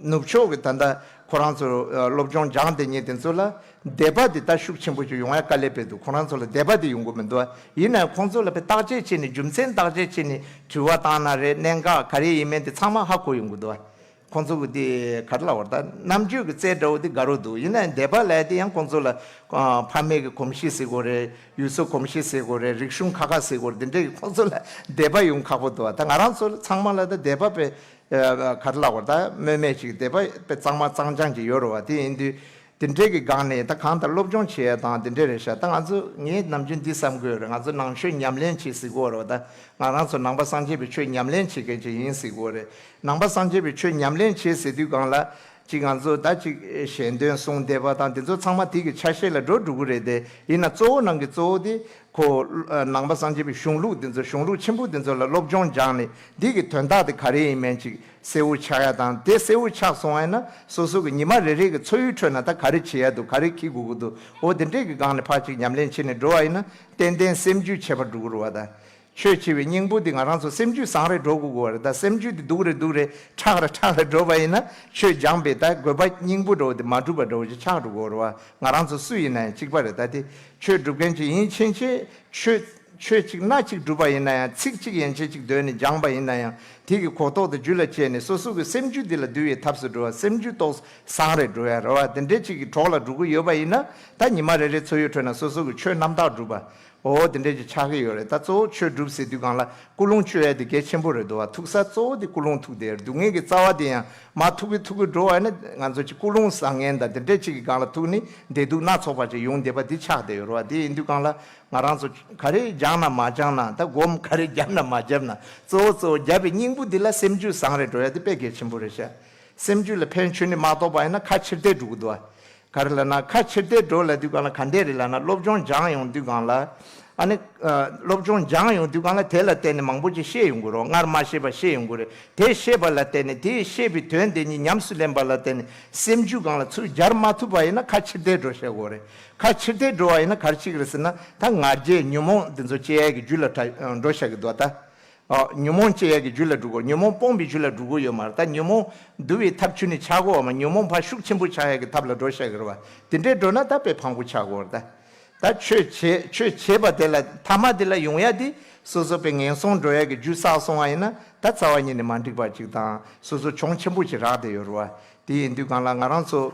ནུབ་ཕྱོགས་ཀྱི་ད་ལྟ་ཁོ་རང་ཚོ་ཨ། སློབ་སྦྱོང་སྦྱང་བསྡད་མཁན་དེ་ཚོ་ལ་དད་པ་དེ་ད་ཤུགས་ཆེན་པོ་ཅིག་ཡོང་ཡ་དཀའ་ལས་དཔེ་འདུག་ཁོ་རང་ཚོ་ལ་དད་པ་དེ་ཡོང་གི་མི་འདུག་བ། ཡིན་ན་ཡང་ཁོང་ཚོ་ལ་དཔེ་བརྟག་དཔྱད་བྱས་ནས། རྒྱུ་མཚན་བརྟག་དཔྱད་བྱས་ནས་དྲི་བ་བཏང་ན་རེད། གནད་འགག་ག་རེ་ཡིན་མིན་དེ་ཚང་མ་ཧ་གོ་ཡོང་གི་འདུག་བ། ཁོང་ཚོ་གི་དེ་ག་རེ་ལབ་དགོས་རེད། ད་རྣམ་དཔྱོད་ཀྱི་རྩལ་འདྲ་བོ་དེ་དགའ་རབས་འདུག་ཡིན་ན་ཡང་དད་པ་ལབ་ཡ་དེ་ཡང་ཁོང་ཚོ་ལ་ཨ། ཕ་མེས་ཀྱི་གོམས་གཤིས་ཟེར་དགོས་རེད། ཡུལ་སྲོལ་གོམས་གཤིས་ཟེར་དགོས་རེད། རིག་གཞུང་ཁ་ཁ་ཟེར་དགོས་རེད། འདི་འདྲའི་ཁོང་ཚོ་ལ་དད་པ་ཡོང་ཁག་པོ་འདུག་བ། ད་ང་རང་ཚོ་ཚང་མ་ལ་ད་དད་པ་དཔེ་ཨ། ག་རེ་ལབ་དགོས་རེད། ད་སྨོས་མེད་ཅིག་དད་པ་དཔེ་གཙང་མ་གཙང་རྐྱང་ཅིག་ཡོད་རེད་བ། དེ་ཡིན་དུས་དེ་འདྲའི་གི་སྒང་ནས་ད་གང་ལྟར་སློབ་སྦྱོང་བྱེད་ཡ་དང་དེ་འདྲ་རེད་ཤག་ད་ང་ཚོ་ངས་ནམ་རྒྱུན་འདི་བསམ་གྱི་ཡོད་རེད། ང་ཚོ་ནང་ཆོས་ཉམས་ལེན་བྱེད་ཟེར་གྱི་ཡོད་རེད་བ། ད་ང་རང་ཚོ་ནང་པ་སངས་རྒྱས་པའི་ཆོས་ཉམས་ལེན་བྱེད་མཁན་ཅིག་ཡིན་ཟེར་གྱི་ཡོད་རེད། ནང་པ་སངས་རྒྱས་པའི་ཆོས་ཉམས་ལེན་བྱེད་ཟེར་དུས་སྒང་ལ་ཅིག་ང་ཚོ་ད་ཅིག་ཞལ་འདོན་གསུང་བསྡད་པ་དང་དེ་ཚོ་ཚང་མ་དེ་གི་ཆ་ཤས་ལ་འགྲོ་འགྲོ་གི་རེད་དེ། ཡིན་ན་གཙོ་བོ་ནང་གི་གཙོ་བོ་དེ་ཁོ་ནང་པ་སངས་རྒྱས་པའི་གཞུང་ལུགས་དེ་ཚོ། གཞུང་ལུགས་ཆེན་པོ་དེ་ཚོ་ལ་སློབ་སྦྱོང་སྦྱངས་ནས་འདི་གི་དོན་དག་དེ་ག་རེ་ཡིན་མིན་ཅིག་གསལ་བོ་ཆགས་ཡ་དང་། དེ་གསལ་བོ་ཆགས་སོང་བ་ཡིན་ན་སོ་སོ་གི་ཉི་མ་རེ་རེ་གི་འཚོ་བའི་ཁྲོད་ན་ད་ག་རེ་བྱེད་ཡ་འདུག་ག་རེ་འཁྱེར་དགོས་ཀྱི་འདུག་འོ་དེ་འདྲས་ཀྱི་སྒང་ནས་ཕར་ཅིག་ཉམས་ལེན་བྱས་ནས་འགྲོ་བ་ཡིན་ན་ཏན་ཏན་སེམས་རྒྱུད་ཁྱད་པར་འགྲོ་གི་རེད་བ། ད་ཆོས་ཆེ་བའི་སྙིང་པོ་འདི་ང་རང་ཚོ་སེམས་རྒྱུད་བཟང་རེ་འགྲོ་དགོས་ཀྱི་ཡོད་རེད། ད་སེམས་རྒྱུད་འདི་སྡུག་རེ་སྡུག་རེ་ཁྲག་རེ་ཁྲག་རེ་འགྲོ་བ་ཡིན་ན་ཆོས་སྦྱངས་པའི་ད་དགོས་པ་སྙིང་པོ་འདྲ་བོ་དེ་མ་འགྲུབ་པ་འདྲ་བོ་ཅིག་ཆགས་འགྲོ་གི་ཡོད་རེད་བ། ང་རང་ཚོ་སུ་ཡིན་ན་ཡང་གཅིག་པ་རེད། ད་དེ་ཆོས་སྒྲུབ་མཁན་ཅིག་ཡིན་ཕྱིན་ཆད་ཆོས་ཆོས་གཅིག་སྣ་གཅིག་སྒྲུབ་པ་ཡིན་ན་ཡང་། ཚིག་གཅིག་ཡན་ཆད་གཅིག་འདོན་ནས་སྦྱངས་པ་ཡིན་ན་ཡང་། དེ་གི་གོ་རྟོགས་དེ་རྒྱུད་ལ་སྐྱེས་ནས་སོ་སོ་གི་སེམས་རྒྱུད་འདི་ལ་འདུལ་བའི་ཐབས་སུ་འགྲོ་བ། སེམས་རྒྱུད་ཏོག་བཟང་རེ་འགྲོ་ཡ་རེད་བ། དེ་འདྲས་ཅིག་གི་གྲོགས་ལ་འགྲོ་གི་ཡོད་པ་ཡིན་ན་ད་ཉི་མ་རེ་རེ་འཚོ་བའི་ཁྲོད་ན་སོ་སོ་གི་ཆོས་རྣམ་དག་སྒྲུབ་པ། འོ་དེ་འདྲས་ཅིག་ཆགས་ཀྱི་ཡོད་རེད། ད་གཙོ་བོ་ཆོས་སྒྲུབ་ཟེར་དུས་སྒང་ལ་ཀུན་སློང་བཅོས་ཡ་དེ་གལ་ཆེན་པོ་རེད་འདུག་བ། ཐུག་ས་གཙོ་བོ་དེ་ཀུན་སློང་ཐུག་བསྡད་ཡོད་རེད། སྡུག་བསྔལ་གྱི་རྩ་བ་དེ་ཡང་མར་ཐུག་གི་ཐུག་གི་འགྲོ་བ་ཡིན་ན་ང་ཚོ་ཅིག་ཀུན་སློང་བཟང་ངན་དང་དེ་འདྲས་ཅིག་གི་སྒང་ལ་ཐུག་ནས་བདེ་སྡུག་སྣ་ཚོགས་པ་ཅིག་ཡོང་བསྡད་པ་འདི་ཆགས་བསྡད་ཡོད་རེད་བ། དེ་ཡིན་དུས་སྒང་ལ་ང་རང་ཚོ་ག་རེ་སྦྱངས་ན་མ་སྦྱངས་ན། ད་སྒོམ་ག་རེ་བརྒྱབ་ན་མ་བརྒྱབ་ན། གཙོ་བོ་གཙོ་བོ་བརྒྱབ་པའི་སྙིང་པོ་འདི་ལ་སེམས་རྒྱུད་བཟང་རེ་འགྲོ་ཡ་དེ་དཔེ་གལ་ཆེན་པོ་རེད་ཤག་སེམས་རྒྱུད་ལ་ཕན་ཆུད་ནི་མ་གཏོགས་པ་ཡིན་ན་ཁ་ཕྱིར་ལྟས་འགྲོ་གི་འདུག་བ། ག་རེ་ལབ་ན། ཁ་ཕྱིར་ལྟས་འགྲོ་ལབ་དུས་སྒང་ལ་ག་འདྲས་རེད་ལབ་ན། སློབ་སྦྱོང་སྦྱངས་ཡོང་དུས་སྒང་ལ། ཨ་ནི་ཨ། སློབ་སྦྱོང་སྦྱངས་ཡོང་དུས་སྒང་ལ་དེ་ལ་བརྟེན་ནས་མང་པོ་ཅིག་ཤེས་ཡོང་གི་རེད། སྔར་མ་ཤེས་པ་ཤེས་ཡོང་གི་རེད། དེ་ཤེས་པ་ལ་བརྟེན་ནས་དེ་ཤེས་པའི་དོན་དེ་ཉིད་ཉམས་སུ་ལེན་པ་ལ་བརྟེན་ནས་སེམས་རྒྱུད་སྒང་ལ་ཚུར་སྦྱར་མ་ཐུབ་པ་ཡིན་ན་ཁ་ཕྱིར་ལྟས་འགྲོ་བཤད་དགོས་རེད། ཁ་ཕྱིར་ལྟས་འགྲོ་བ་ཡིན་ན་ག་རེ་བྱེད་ཀྱི་རེད་ཟེར་ན། ད་ང་རྒྱལ་ཉོན་མོངས་འདི་ཚོ་སྐྱེ་ཡས་ཀྱི་རྒྱུ་ལ་འགྲོ་བཤད་ཀྱི་འདུག་ད། ཨ། ཉོན་མོངས་སྐྱེ་ཡ་གི་རྒྱུ་ལ་འགྲོ་དགོས། ཉོན་མོངས་སྤོང་བའི་རྒྱུ་ལ་འགྲོ་དགོས་ཡོད་མ་རེད། ད་ཉོན་མོངས་འདུལ་བའི་ཐབས་ཆུ་ནས་ཆགས་དགོས་བ་མ། ཉོན་མོངས་ཕར་ཤུགས་ཆེན་པོ་ཆགས་ཡ་གི་ཐབས་ལ་འགྲོ་ཤ་གི་རེད་བ། དེ་འདྲའི་འགྲོ་ན་ད་དཔེ་ཕངས་པོ་ཆགས་དགོས་རེད་ད། ད་ཆོས་བྱེད་ཆོས་བྱེད་པ་དེ་ལ་ཐ་མ་དེ་ལ་ཡོང་ཡ་དེ་སོ་སོ་དཔེ་ངན་སོང་འགྲོ་ཡ་གི་རྒྱུ་བསགས་སོང་བ་ཡིན་ན། ད་རྩ་བ་ཉིད་ནས་མ་འགྲིག་པ་ཅིག་དང་སོ་སོ་གྱོང་ཆེན་པོ་ཅིག་རག་བསྡད་ཡོད་རེད་བ། དེ་ཡིན་དུས་གང་ལ་ང་རང་ཚོ།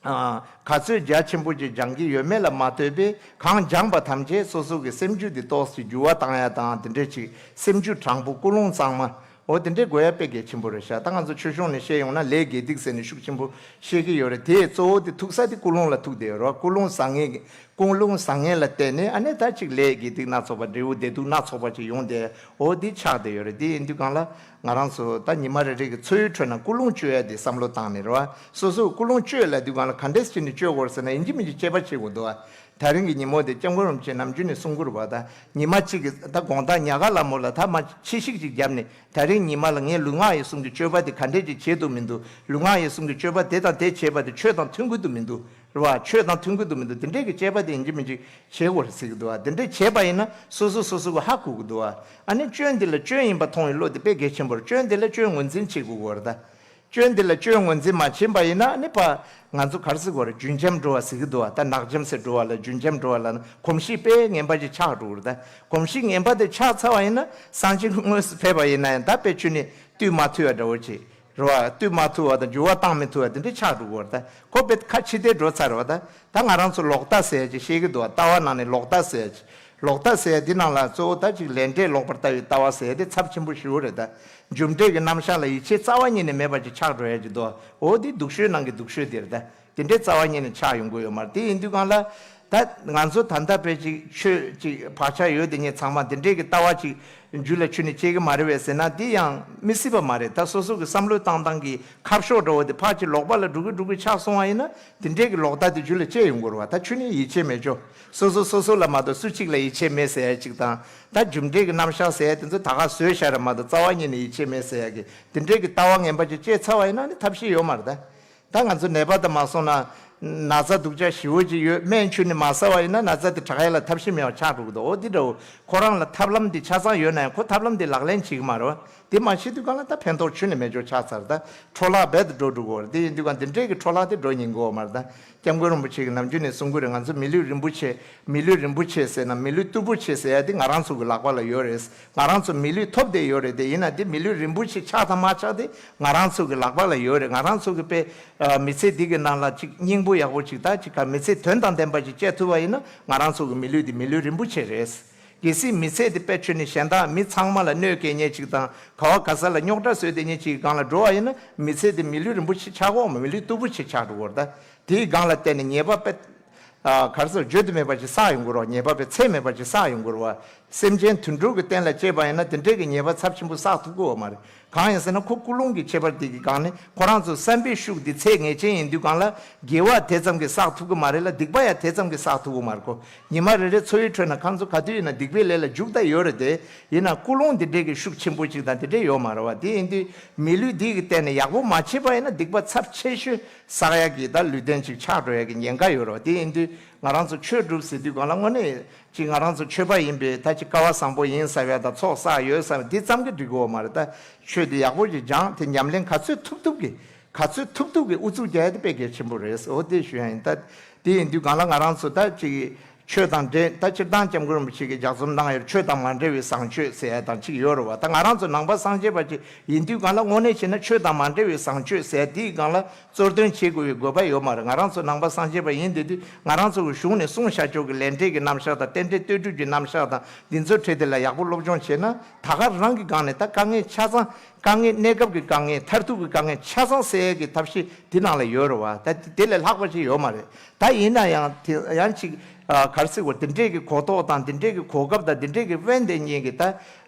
ཨ། ག་ཚོད་རྒྱ་ཆེན་པོ་ཅིག་སྦྱང་གི་ཡོད་མེད་ལ་མ་ལྟོས་པའི་གང་སྦྱངས་པ་ཐམས་ཅད་སོ་སོ་གི་སེམས་རྒྱུད་འདི་ཏོག་ཙམ་འགྱུར་བ་བཏང་ཡ་དང་། དེ་འདྲས་ཅིག་སེམས་རྒྱུད་དྲང་པོ་ཀུན་སློང་གཙང་མ། འོ་དེ་འདྲས་དགོས་ཡ་དཔེ་གལ་ཆེན་པོ་རེད་ཤག་ད་ང་ཚོ་ཆོས་གཞུང་ནས་བཤད་ཡོང་ན་ལས་དགེ་སྡིག་ཟེར་ནས་ཤུགས་ཆེན་པོ་བཤད་ཀྱི་ཡོད་རེད། དེའི་གཙོ་བོ་དེ་ཐུག་ས་དེ་ཀུན་སློང་ལ་ཐུག་བསྡད་ཡོད་རེད་བ། ཀུན་སློང་བཟང་ངན་གྱི་ཀུན་སློང་བཟང་ངན་ལ་བརྟེན་ནས་ཨ་ནི་ད་ཅིག་ལས་དགེ་སྡིག་སྣ་ཚོགས་པ། འབྲས་བུ་བདེ་སྡུག་སྣ་ཚོགས་པ་ཅིག་ཡོང་བསྡད། འོ་འདི་ཆགས་བསྡད་ཡོད་རེད། འདི་ཡིན་དུས་གང་ལ་ང་རང་ཚོ་ད་ཉི་མ་རེ་རེ་གི་འཚོ་བའི་ཁྲོད་ན་ཀུན་སློང་བཅོས་ཡ་དེ་བསམ་བློ་བཏང་ནས་རེད་བ། སོ་སོའི་ཀུན་སློང་བཅོས་ལབ་དུས་གང་ལ་ག་འདྲས་བྱས་ནས་བཅོས་དགོས་རེད་ཟེར་ན། ཡིན་གཅིག་མིན་གཅིག་དཔྱད་པ་བྱེད་དགོས་འདུག་བ། ད་རིང་གི་ཉིན་མོ་དེ་སྐྱབས་མགོན་རིན་པོ་ཆེ་ནམ་རྒྱུན་ནས་གསུང་གི་རེད་བ། ད་ཉི་མ་གཅིག་གི་ད་དགོང་དག་ཉལ་ཁ་ལ་མོ་ལ་ད་མ་ཕྱི་བཤིག་ཅིག་བརྒྱབ་ནས། ད་རིང་ཉི་མ་ལ་ངས་ལུས་ངག་ཡིད་གསུམ་གྱི་སྤྱོད་པ་དེ་ག་འདྲས་ཅིག་བྱེད་འདུག་མི་འདུག་ལུས་ངག་ཡིད་གསུམ་གྱི་སྤྱོད་པ་དེ་དང་དེ་བྱེད་པ་དེ་ཆོས་དང་མཐུན་གྱི་འདུག་མི་འདུག་རེད་བ། ཆོས་དང་མཐུན་གྱི་འདུག་མི་འདུག་དེ་འདྲས་ཀྱི་དཔྱད་པ་དེ་ཡིན་གཅིག་མིན་གཅིག་བྱེད་དགོས་རེད་ཟེར་གྱི་འདུག་བ། དེ་འདྲས་བྱས་པ་ཡིན་ན་སོ་སོ་སོ་སོ་གི་ཧ་གོ་གི་འདུག་བ། ཨ་ནི་སྐྱོན་འདི་ལ་སྐྱོན་ཡིན་པ་མཐོང་བའི་བློ་དེ་དཔེ་གལ་ཆེན་པོ་རེད། སྐྱོན་འདི་ལ་སྐྱོན་ངོས་འཛིན་བྱེད་དགོས་ཀྱི་ཡོད་རེད་ད། སྐྱོན་འདི་ལ་སྐྱོན་ངོས་འཛིན་མ་བྱས་པ་ཡིན་ན་ཨ་ནི་ཕ་ང་ཚོ་ག་རེ་ཟེར་དགོས་རེད། རྒྱུན་འབྱམས་འགྲོ་བ་ཟེར་གྱི་འདུག་བ། ད་ནག་འབྱམས་ཟེར་འགྲོ་བ་ལ་རྒྱུན་འབྱམས་འགྲོ་བ་ལ་གོམས་གཤིས་དཔེ་ངན་པ་ཅིག་ཆགས་འགྲོ་གི་རེད་ད། གོམས་གཤིས་ངན་པ་དེ་ཆགས་ཚར་བ་ཡིན་ན་སངས་རྒྱས་དངོས་སུ་ཕེབས་པ་ཡིན་ན་ཡང་ད་དཔེ་ཁྱོད་ནི་བཏུལ་མ་ཐུབ་པ་འདྲ་བོ་ཅིག་རེད་བ། བཏུལ་མ་ཐུབ་པ་དང་འགྱུར་བ་བཏང་མི་ཐུབ་པ་དེ་འདྲ་ཆགས་འགྲོ་གི་རེད་ད། ཁོ་དཔེ་ཁ་ཕྱི་བལྟས་འགྲོ་ཚར་རེད་བ། ད་ད་ང་རང་ཚོ་ལོག་ལྟ་ཟེར་ཡ་ཅིག་བཤད་ཀྱི་འདུག་བ། ལྟ་བ་ནང་ནས་ལོག་ལྟ་ཟེར་ཡ་ཅིག་ལོག་ལྟ་ཟེར་ཡ་འདི་ནང་ལ་གཙོ་བོ་ད་ཅིག་ལས་འབྲས་ལོག་པར་ལྟ་བའི་ལྟ་བ་ཟེར་ཡ་དེ་ཚབས་ཆེན་པོ་ཞེ་པོ་རེད་ད། རྒྱུ་འབྲས་ཀྱི་རྣམ་གཞག་ལ་ཡིད་ཆེས་རྩ་བ་ཉིད་ནས་མེད་པ་ཅིག་ཆགས་འགྲོ་ཡ་ཅིག་འདུག་བ། འོ་དེ་སྡུག་ཤོས་ནང་གི་སྡུག་ཤོས་དེ་རེད་ད། དེ་འདྲའི་རྩ་བ་ཉིད་ནས་ཆགས་ཡོང་གི་ཡོད་མ་རེད། དེ་ཡིན་དུས་གང་ལ། ད་ང་ཚོ་ད་ལྟ་དཔེ་ཅིག་ཆོས་ཅིག་བག་ཆགས་ཡོད་དེ་ཉིད་ཚང་མ་དེ་འདྲའི་གི་ལྟ་བ་ཅིག་རྒྱུད་ལ་ཆུད་ནས་སྐྱེ་གི་མ་རེད་པས་ཟེར་ན་དེ་ཡང་མི་སྲིད་པ་མ་རེད། ད་སོ་སོ་གི་བསམ་བློ་བཏང་སྟངས་ཀྱི་ཁ་ཕྱོགས་འདྲ་བོ་དེ་ཕར་ཅིག་ལོག་པ་ལ་འགྲོ་གི་འགྲོ་གི་ཆགས་སོང་བ་ཡིན་ན་དེ་འདྲའི་གི་ལོག་ལྟ་དེ་རྒྱུད་ལ་སྐྱེ་ཡོང་གི་རེད་བ། ད་ཆུད་ནས་ཡིད་ཆེས་མེད་ཅོ། སོ་སོ་སོ་སོ་ལ་མ་གཏོགས་སུ་གཅིག་ལ་ཡིད་ཆེས་མེད་ཟེར་ཡ་ཅིག་དང་། ད་རྒྱུ་འབྲས་ཀྱི་རྣམ་གཞག་ཟེར་ཡ་དེ་ཚོ་ད་ག་བཟོས་བཞག་རེད་མ་གཏོགས་རྩ་བ་ཉིད་ནས་ཡིད་ཆེས་མེད་ཟེར་ཡ་གི་དེ་འདྲའི་གི་ལྟ་བ་ངན་པ་ཅིག་སྐྱེས་ཚར་བ་ཡིན་ན་ནི་ཐབས་ཤེས་ཡོད་མ་རེད་ད། ད་ང་ཚོ་ནད་པ་དང་མ་སོང་ན། ན་ཚ་སྡུག་ཅག་ཞེ་པོ་ཅིག་ཡོད། སྨན་མཆོད་ནས་མ་ཟ་བ་ཡིན་ན་ན་ཚ་དེ་དྲག་ཡ་ལ་ཐབས་ཤེས་མེད་པ་ཆགས་འགྲོ་གི་འདུག་འོ་དེ་འདྲ་བོ་ཁོ་རང་ལ་ཐབས་ལམ་དེ་ཆ་ཚང་ཡོད་ན་ཡང་ཁོ་ཐབས་ལམ་དེ་ལག་ལེན་བྱེད་ཀྱི་མ་རེད་བ། དེ་མ་བྱེད་དུས་གང་ལ་ད་ཕན་ཐོགས་ཆུད་ནས་མེད་ཅོག་ཆགས་ཚར། ད་འཕྲོ་བརླག་རྦད་དེ་འགྲོ་འགྲོ་གི་ཡོད་རེད། དེ་ཡིན་དུས་གང་དེ་འདྲའི་གི་འཕྲོ་བརླག་དེ་འགྲོ་ཉན་གི་ཡོད་མ་རེད་ད། སྐྱབས་མགོན་རིན་པོ་ཆེ་གིས་ནམ་རྒྱུན་ནས་གསུང་གི་རེད། ང་ཚོ་མི་ལུས་རིན་པོ་ཆེ། མི་ལུས་རིན་པོ་ཆེ་ཟེར་ན་མི་ལུས་རྟུལ་པོ་ཆེ་ཟེར་ཡ་དེ་ང་རང་ཚོ་གི་ལག་པ་ལ་ཡོད་རེད། ང་རང་ཚོ་མི་ལུས་ཐོབ་བསྡད་ཡོད་རེད། དེ་ཡིན་ན་དེ་མི་ལུས་རིན་པོ་ཆེ་ཆགས་དང་མ་ཆགས་དེ་ང་རང་ཚོ་གི་ལག་པ་ལ་ཡོད་རེད། ང་རང་ཚོ་གི་དཔེ་ཨ། མི་ཚེ་འདི་གི་ནང་ལ་ཅིག་སྙིང་པོ་ཡག་པོ་ཅིག་ད་ཅིག་ག་མི་ཚེ་དོན་དང་ལྡན་པ་ཅིག་སྐྱེལ་ཐུབ་པ་ཡིན་ན་ང་རང་ཚོ་གི་མི་ལུས་དེ་མི་ལུས་རིན་པོ་ཆེ་རེད། གལ་སྲིད་མི་ཚེ་དེ་དཔེ་ཆོས་ནི་གཞན་དག་མི་ཚང་མ་ལ་གནོད་སྐྱེལ་མཁན་ཅིག་དང་ག་བ་ག་ས་ལ་རྙོག་དྲ་བཟོས་བསྡད་མཁན་ཅིག་གི་སྒང་ལ་འགྲོ་བ་ཡིན་ན་མི་ཚེ་དེ་མི་ལུས་རིན་པོ་ཆེ་ཆགས་འོང་མ། མི་ལུས་རྟུལ་པོ་ཆེ་ཆགས་འགྲོ་གི་རེད་ད། དེའི་སྒང་ལ་བརྟེན་ནས་ཉེས་པ་དཔེ། ཨ། ག་རེ་ཟེར། བརྗོད་དུ་མེད་པ་ཅིག་བསགས་ཡོང་གི་རེད་བ། ཉེས་པ་དཔེ་ཚད་མེད་པ་ཅིག་བསགས་ཡོང་གི་རེད་བ། སེམས་ཅན་དུད་འགྲོ་གི་སྟེང་ལ་སྐྱེས་པ་ཡིན་ན་དེ་འདྲའི་གི་ཉེས་པ་ཚབས་ཆེན་པོ་བསགས་ཐུབ་ཀྱི་ཡོད་མ་རེད། གང་ཡིན་ཟེར་ན་ཁོ་ཀུན་སློང་གི་ཁྱད་པར་དེ་གི་སྒང་ནས་ཁོ་རང་ཚོ་བསམ་པའི་ཤུགས་དེ་ཚད་ངེས་ཅན་ཡིན་དུས་སྒང་ལ་དགེ་བ་དེ་ཙམ་གྱིས་བསགས་ཐུབ་ཀྱི་མ་རེད་ལ་སྡིག་པ་ཡང་དེ་ཙམ་གྱིས་བསགས་ཐུབ་ཀྱི་མ་རེད། ཁོ་ཉི་མ་རེ་རེ་འཚོ་བའི་ཁྲོད་ན་ཁོང་ཚོ་ག་དུས་ཡིན་ན་སྡིག་པའི་ལས་ལ་འཇུག་བསྡད་ཡོད་རེད་དེ། ཡིན་ན་ཀུན་སློང་དེ་འདྲའི་གི་ཤུགས་ཆེན་པོ་ཅིག་དང་དེ་འདྲའི་ཡོད་མ་རེད་བ། དེ་ཡིན་དུས་མི་ལུས་འདི་གི་སྟེང་ནས་ཡག་པོ་མ་བྱས་པ་ཡིན་ན་སྡིག་པ་ཚབས་ཆེ་ཤོས་བསགས་ཡག་གི་ད་ལུས་རྟེན་ཅིག་ཆགས་འགྲོ་ཡག་གི་ཉེན་ཁ་ཡོད་རེད་བ། དེ་ཡིན་དུས་ང་རང་ཚོ་ཆོས་སྒྲུབ་ཟེར་དུས་སྒང་ལ་དངོས་གནས་ཅིག་ང་རང་ཚོ་ཆོས་པ་ཡིན་པས་ད་ཅིག་སྐལ་བ་བཟང་པོ་ཡིན་ཟེར་བ་དང་ཚོགས་བསགས་ཡོད་ཟེར་བ་འདི་ཙམ་གྱིས་འགྲིག་གི་ཡོད་མ་རེད། ད་ཆོས་འདི་ཡག་པོ་ཅིག་སྦྱངས་ཏེ་ཉམས་ལེན་ག་ཚོད་ཐུབ་ཐུབ་ཀྱིས་ག་ཚོད་ཐུབ་ཐུབ་ཀྱིས་ཨུ་ཚུགས་རྒྱག་ཡ་དེ་དཔེ་གལ་ཆེན་པོ་རེད། འོ་དེ་ཞུ་ཡ་ཡིན། ད་དེ་ཡིན་དུས་སྒང་ལ་ང་རང་ཚོ་ད་ཅིག་ཆོས་དང་འབྲེལ། ད་སྤྱིར་བཏང་སྐྱབས་མགོན་རིན་པོ་ཆེ་གིས་ལྗགས་རྩོམ་གནང་ཡོད། ཆོས་དང་མ་འབྲེལ་བའི་བཟང་སྤྱོད་ཟེར་ཡ་དང་ཅིག་ཡོད་རེད་བ། ད་ང་རང་ཚོ་ནང་པ་སངས་རྒྱས་པ་ཅིག་ཡིན་དུས་སྒང་ལ་དངོས་གནས་བྱས་ན་ཆོས་དང་མ་འབྲེལ་བའི་བཟང་སྤྱོད་ཟེར་ཡ་དེའི་སྒང་ལ་གཙོར་འདོན་བྱེད་དགོས་པའི་དགོས་པ་ཡོད་མ་རེད། ང་རང་ཚོ་ནང་པ་སངས་རྒྱས་པ་ཡིན་བསྡད་དུས་ང་རང་ཚོ་གི་གཞུང་ནས་གསུངས་བཞག་ཆོག་གི་ལས་འབྲས་ཀྱི་རྣམ་གཞག་དང་རྟེན་འབྲེལ་བསྟོད་སྒྲུབ་ཀྱི་རྣམ་གཞག་དང་འདི་ཚོའི་གྲས་དེ་ལ་ཡག་པོ་སློབ་སྦྱོང་བྱས་ན་ད་ག་རང་གི་སྒང་ནས་ད་དཀའ་ངལ་ཆ་ཚང་། དཀའ་ངལ། གནས་སྐབས་ཀྱི་དཀའ་ངལ། མཐར་ཐུག་གི་དཀའ་ངལ་ཆ་ཚང་སེལ་ཡས་ཀྱི་ཐབས་ཤེས་དེ་ནང་ལ་ཡོད་རེད་བ། ད་དེ་ལས་ལྷག་པ་ཞིག་ཡོད་མ་རེད། ད་ཡིན་ན་ཡང་དེ་ཡང་ཅིག་ཨ། ག་རེ་ཟེར་དགོས། དེ་འདྲས་ཀྱི་གོ་རྟོགས་དང་དེ་འདྲས་ཀྱི་གོ་སྐབས་དང་དེ་འདྲས་ཀྱི་དབེན་དེ་ཉིད་ཀྱི་ད་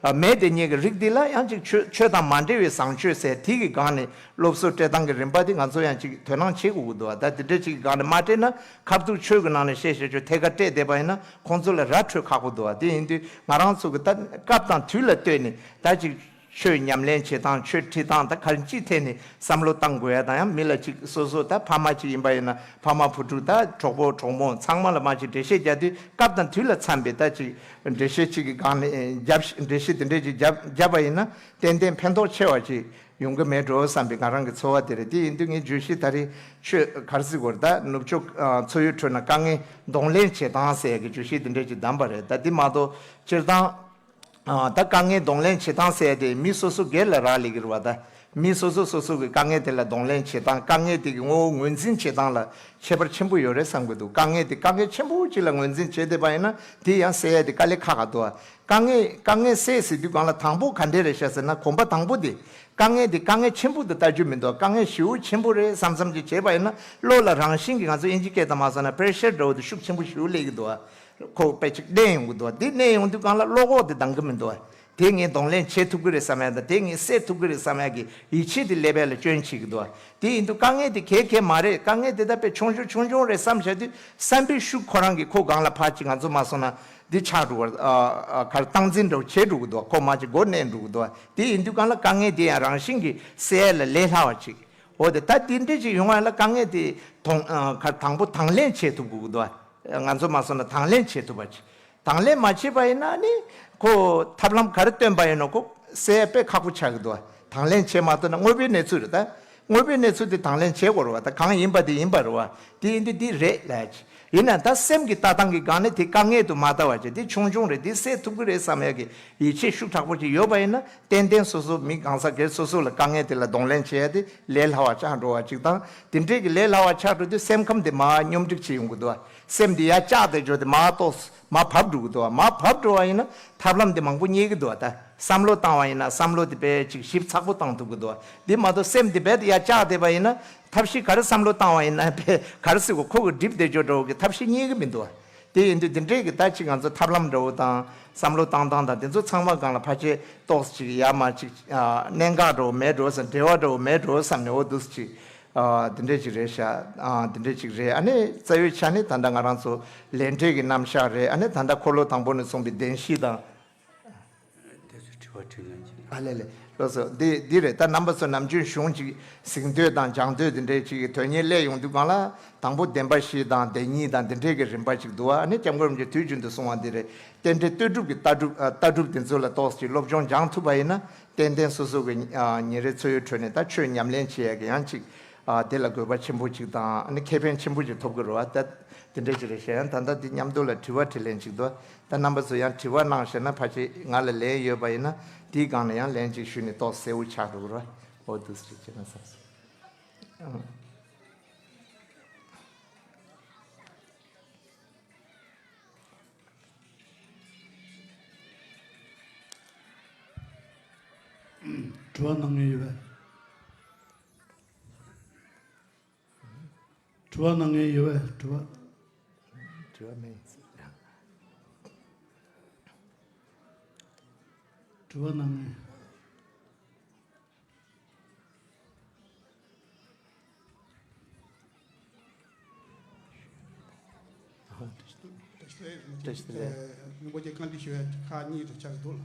ཨ། མེད་དེ་ཉིད་ཀྱི་རིགས་འདི་ལ་ཡང་ཅིག་ཆོས་ཆོས་དང་མ་འབྲེལ་བའི་བཟང་སྤྱོད་ཟེར་དེ་གི་སྒང་ནས་སློབ་གསོ་སྤྲད་སྟངས་ཀྱི་རིམ་པ་དེ་ང་ཚོ་ཡང་ཅིག་དོ་སྣང་བྱེད་དགོས་ཀྱི་འདུག་བ། ད་དེ་འདྲས་ཅིག་གི་སྒང་ནས་མ་སྤྲད་ན་ཁ་ཐུག་ཆོས་ཀྱི་ནང་ནས་བཤད་བཤད་ཆོས་ཐད་ཀར་སྤྲད་བསྡད་པ་ཡིན་ན་ཁོང་ཚོ་ལ་ར་འཕྲོད་ཁག་པོ་འདུག་བ། དེ་ཡིན་དུས་ང་རང་ཚོ་གི་ད་སྐབས་དང་དུས་ལ་ལྟོས་ནས་ད་ཅིག་ཆོས་ཉམས་ལེན་བྱེད་སྟངས། ཆོས་ཁྲིད་སྟངས། ད་ག་རེ་ཅིའི་ཐད་ནས་བསམ་བློ་བཏང་དགོས་ཡ་དང་། ཡང་མི་ལ་ཅིག་སོ་སོ་ད་ཕ་མ་ཅིག་ཡིན་པ་ཡིན་ན་ཕ་མ་བུ་ཕྲུག་ད་གྲོགས་པོ་གྲོགས་མོ་ཚང་མ་ལ་མ་ཅིག་འགྲེལ་བཤད་རྒྱག་དུས་སྐབས་དང་དུས་ལ་འཚམ་པའི་ད་ཅིག་འགྲེལ་བཤད་ཅིག་གི་སྒང་ནས་རྒྱབ་འགྲེལ་བཤད་དེ་འདྲས་ཅིག་རྒྱབ་བརྒྱབ་པ་ཡིན་ན་ཏན་ཏན་ཕན་ཐོགས་ཆེ་བ་ཅིག་ཡོང་གི་མེད་འགྲོ་བསམ་པའི་ང་རང་གི་ཚོར་བ་དེ་རེད། དེ་ཡིན་དུས་ངས་བརྗོད་གཞི་ད་རེས་ཆོས་ག་རེ་ཟེར་དགོས་རེད། ད་ནུབ་ཕྱོགས་ཚོར་ཡུལ་ཁྲོད་ན་དཀའ་ངལ་གདོང་ལེན་བྱེད་སྟངས་ཟེར་ཡ་གི་བརྗོད་གཞི་དེ་འདྲས་ཅིག་བདམས་པ་རེད། ད་དེ་མ་གཏོགས་སྤྱིར་བཏང་ཨ། ད་དཀའ་ངལ་གདོང་ལེན་བྱེད་སྟངས་ཟེར་ཡ་དེ་མི་སོ་སོ་སྒེར་ལ་རག་ལས་ཀྱི་རེད་བ། ད་མི་སོ་སོ་སོ་སོ་གི་དཀའ་ངལ་དེ་ལ་གདོང་ལེན་བྱེད་སྟངས། དཀའ་ངལ་དེ་གི་ངོ་བོ་ངོས་འཛིན་བྱེད་སྟངས་ལ་ཁྱད་པར་ཆེན་པོ་ཡོད་རེད་བསམ་གྱི་འདུག་དཀའ་ངལ་དེ་དཀའ་ངལ་ཆེན་པོ་ཅིག་ལ་ངོས་འཛིན་བྱེད་བསྡད་པ་ཡིན་ན་དེ་ཡང་སེལ་ཡ་དེ་དཀའ་ལས་ཁག་ཁག་འདུག་དཀའ་ངལ་དཀའ་ངལ་སེལ་ཟེར་དུས་སྒང་ལ་དང་པོ་ག་འདྲས་རེད་ཤག་ཟེར་ན། གོམ་པ་དང་པོ་དེ་དཀའ་ངལ་དེ་དཀའ་ངལ་ཆེན་པོ་དུ་ལྟ་རྒྱུ་མི་འདུག་དཀའ་ངལ་ཞེ་པོ་ཆེན་པོ་རེད་བསམ་བསམ་ཅིག་བྱས་པ་ཡིན་ན་བློ་ལ་རང་བཞིན་གྱིས་ང་ཚོ་དབྱིན་ཇི་སྐད་དང་མ་སོང་ན་པེ་རེ་ཤར་འདྲ་བོ་དེ་ཤུགས་ཆེན་པོ་ཞེ་པོ་སླེབས་ཀྱི་འདུག་ཁོ་དཔེ་ཅིག་གནས་ཡོང་གི་འདུག་དེ་གནས་ཡོང་དུས་སྒང་ལ་བློ་ཁོག་དེ་འདང་གི་མི་འདུག་དེ་ངས་གདོང་ལེན་བྱེད་ཐུབ་ཀྱི་རེད་བསམ་ཡ་དང་། དེ་ངས་སེལ་ཐུབ་ཀྱི་རེད་བསམ་ཡ་གི་ཡིད་ཆེས་དེ་སླེབས་ཡ་ལ་སྐྱོན་བྱེད་ཀྱི་འདུག་དེ་ཡིན་དུས་དཀའ་ངལ་དེ་གལ་གལ་མ་རེད། དཀའ་ངལ་དེ་ད་དཔེ་ཆུང་ཆུང་ཆུང་ཆུང་རེད་བསམ་བྱ་དུས་བསམ་པའི་ཤུགས་ཁོ་རང་གིས་ཁོ་སྒང་ལ་ཕར་ཅིག་ང་ཚོ་མ་སོང་ན་འདི་ཆགས་འགྲོ་བར་ཨ་ཨ་གར་སྟངས་འཛིན་འདྲ་བོ་བྱེད་འགྲོ་གི་འདུག་ཁོ་མ་ཅིག་མགོ་གནོན་འགྲོ་གི་འདུག་དེ་ཡིན་དུས་སྒང་ལ་དཀའ་ངལ་དེ་ཡང་རང་བཞིན་གྱིས་སེལ་ཡ་ལ་ལས་སླ་བ་ཅིག་འོ་དེ་ད་དེ་འདྲ་ཅིག་ཡོང་བ་ལ་དཀའ་ངལ་དེ་དང་ཨ་གར་དང་པོ་དང་ལེན་བྱེད་ཐུབ་དགོས་ཀྱི་འདུག་ང་ཚོ་མ་སོང་ན་དང་ལེན་བྱེད་ཐུབ་པ་ཅིག་དང་ལེན་མ་བྱས་པ་ཡིན་ན་ནི་ཁོ་ཐབས་ལམ་ག་རེ་བཏོན་པ་ཡིན་ནོ་ཁོ་སེལ་དཔེ་ཁག་པོ་ཆགས་ཀྱི་འདུག་དང་ལེན་བྱེད་མ་ཐུབ་ན་དངོས་པོའི་གནས་ཚུལ་རེད་ད། དངོས་པོའི་གནས་ཚུལ་དེ་དང་ལེན་བྱེད་དགོས་རེད་བ། ད་གང་ཡིན་པ་དེ་ཡིན་པ་རེད་བ། དེ་ཡིན་དུས་འདི་རེད་ལབ་ཡ་ཅིག་ཡིན་ན་ད་སེམས་ཀྱི་ལྟ་སྟངས་ཀྱི་སྒང་ནས་དེ་དཀའ་ངལ་དུ་མ་ལྟ་བ་ཅིག་དེ་ཆུང་ཆུང་རེད། དེ་སེལ་ཐུབ་ཀྱི་རེད་བསམ་ཡ་གི་ཡིད་ཆེས་ཤུགས་དྲག་པོ་ཅིག་ཡོད་པ་ཡིན་ན་ཏན་ཏན་སོ་སོ་མི་གང་ཟག་སྒེར་སོ་སོ་ལ་དཀའ་ངལ་དེ་ལ་གདོང་ལེན་བྱེད་ཡ་དེ་ལས་སླ་བ་ཆགས་འགྲོ་བ་ཅིག་དང་། དེ་འདྲས་ཀྱི་ལས་སླ་བ་ཆགས་འགྲོ་དུས་སེམས་ཁམས་དེ་མར་སྙོམས་སྒྲིག་བྱེད་ཡོང་གི་འདུག་བ། སེམས་དེ་ཡར་བཅག་བསྡད་འཇོག་དེ་མར་ཏོག་མར་བབས་འགྲོ་གི་འདུག་བ། མར་བབས་འགྲོ་བ་ཡིན་ན་ཐབས་ལམ་དེ་མང་པོ་རྙེད་ཀྱི་འདུག་བ། ད་བསམ་བློ་བཏང་བ་ཡིན་ན་བསམ་བློ་དེ་དཔེ་ཅིག་ཞིབ་ཚགས་པོ་བཏང་ཐུབ་ཀྱི་འདུག་བ། དེ་མ་གཏོགས་སེམས་དེ་རྦད་དེ་ཡར་བཅག་བསྡད་པ་ཡིན་ན་ཐབས་ཤེས་ག་རེ་བསམ་བློ་བཏང་བ་ཡིན་ན་དཔེ་ག་རེ་ཟེར་དགོས། ཁོ་གི་སྒྲིབ་བསྡད་འཇོག་འདྲ་བོ་གི་ཐབས་ཤེས་རྙེད་ཀྱི་མི་འདུག་བ། དེ་ཡིན་དུས་འདི་འདྲས་ཀྱི་ད་ཅིག་ང་ཚོ་ཐབས་ལམ་འདྲ་བོ་དང་བསམ་བློ་བཏང་སྟངས་དང་དེ་ཚོ་ཚང་མ་སྒང་ལ་ཕལ་ཆེར་ཏོག་ཙམ་ཅིག་ཡར་མར་ཅིག་ཨ་གནད་འགག་འདྲ་བོ་མེད་འགྲོ་བསམ། འབྲེལ་བ་འདྲ་བོ་མེད་འགྲོ་བསམ་ནས། འོ་འདུག་སེ་ཅིག་ཨ་འདི་འདྲས་ཅིག་རེད་ཤག་ཨ་འདི་འདྲས་ཅིག་རེད། ཨ་ནི་རྩ་བའི་ཆ་ནས་ད་ལྟ་ང་རང་ཚོ་ལས་འབྲས་ཀྱི་རྣམ་གཞག་རེད། ཨ་ནི་ད་ལྟ་འཁོར་ལོ་དང་པོ་ནས་གསུངས་པའི་བདེན་བཞི་དང་། དེ་ཚོའི་དྲི་བ་དྲིས་ལན་ཅིག་ཨ་ལེ་ལེ། ལགས་སོ། འདི་འདི་རེད། ད་རྣམ་པ་ཚོ་ནམ་རྒྱུན་གཞུང་ཅིག་གཟེངས་བསྟོད་དང་སྦྱང་བསྟོད་འདི་འདྲའི་ཅིག་གི་དོན་གཉེར་སླེབས་ཡོང་དུས་སྒང་ལ་དང་པོ་བདེན་པ་བཞི་དང་བདེན་གཉིས་དང་འདི་འདྲའི་གི་རིམ་པ་ཅིག་འདུག་ཨ་ནི་སྐྱབས་མགོན་རིན་པོ་ཆེ་དུས་རྒྱུན་དུ་གསུང་བ་འདི་རེད། རྟེན་འབྲེལ་ལྟོས་གྲུབ་ཀྱི་ལྟ་གྲུབ་ཨ་ལྟ་གྲུབ་འདི་ཚོ་ལ་ཏོག་ཙམ་ཅིག་སློབ་སྦྱོང་སྦྱང་ཐུབ་པ་ཡིན་ན་ཏན་ཏན་སོ་སོ་གི་ཨ་ཉིན་རེའི་འཚོ་བའི་ཁྲོད་ནས་ད་ཆོས་ཉམས་ལེན་བྱེད་ཡ་གི་ཡང་ཅིག་ཨ་དེ་ལ་དགོས་པ་ཆེན་པོ་ཅིག་དང་ཨ་ནི་ཁེ་ཕན་ཆེན་པོ་ཅིག་ཐོབ་ཀྱི་རེད་བ། ད་དེ་འདྲ་ཅིག་རེད་ཤག་ཡང་ད་ལྟ་འདི་མཉམ་དུ་ལ་དྲི་བ་དྲིས་ལན་ཅིག་འདུག་ད་རྣམ་པ་ཚོ་ཡང་དྲི་བ་གནང་ཤེས་ན་ཕལ་ཆེར་ང་ལ་ལན་ཡོད་པ་ཡིན་ན་དེའི་སྒང་ལ་ཡང་ལན་ཅིག་ཞུས་ནས་ཏོག་གསལ་བོ་ཆགས་འགྲོ་གི་རེད། འོ་འདུག་སེ་བྱས་ན་བསམ་སོང་། དྲི་བ་གནང་མཁན་ཡོད་པས། དྲི་བ་གནང་མཁན་ཡོད་པས། དྲི་བ། དྲི་བ་མེད། དྲི་བ་གནང་མཁན། རིན་པོ་ཆེ་བཀའ་འདྲི་ཞུ་བའི་ཁག་གཉིས་དུ་ཆགས་འདུག་ལ།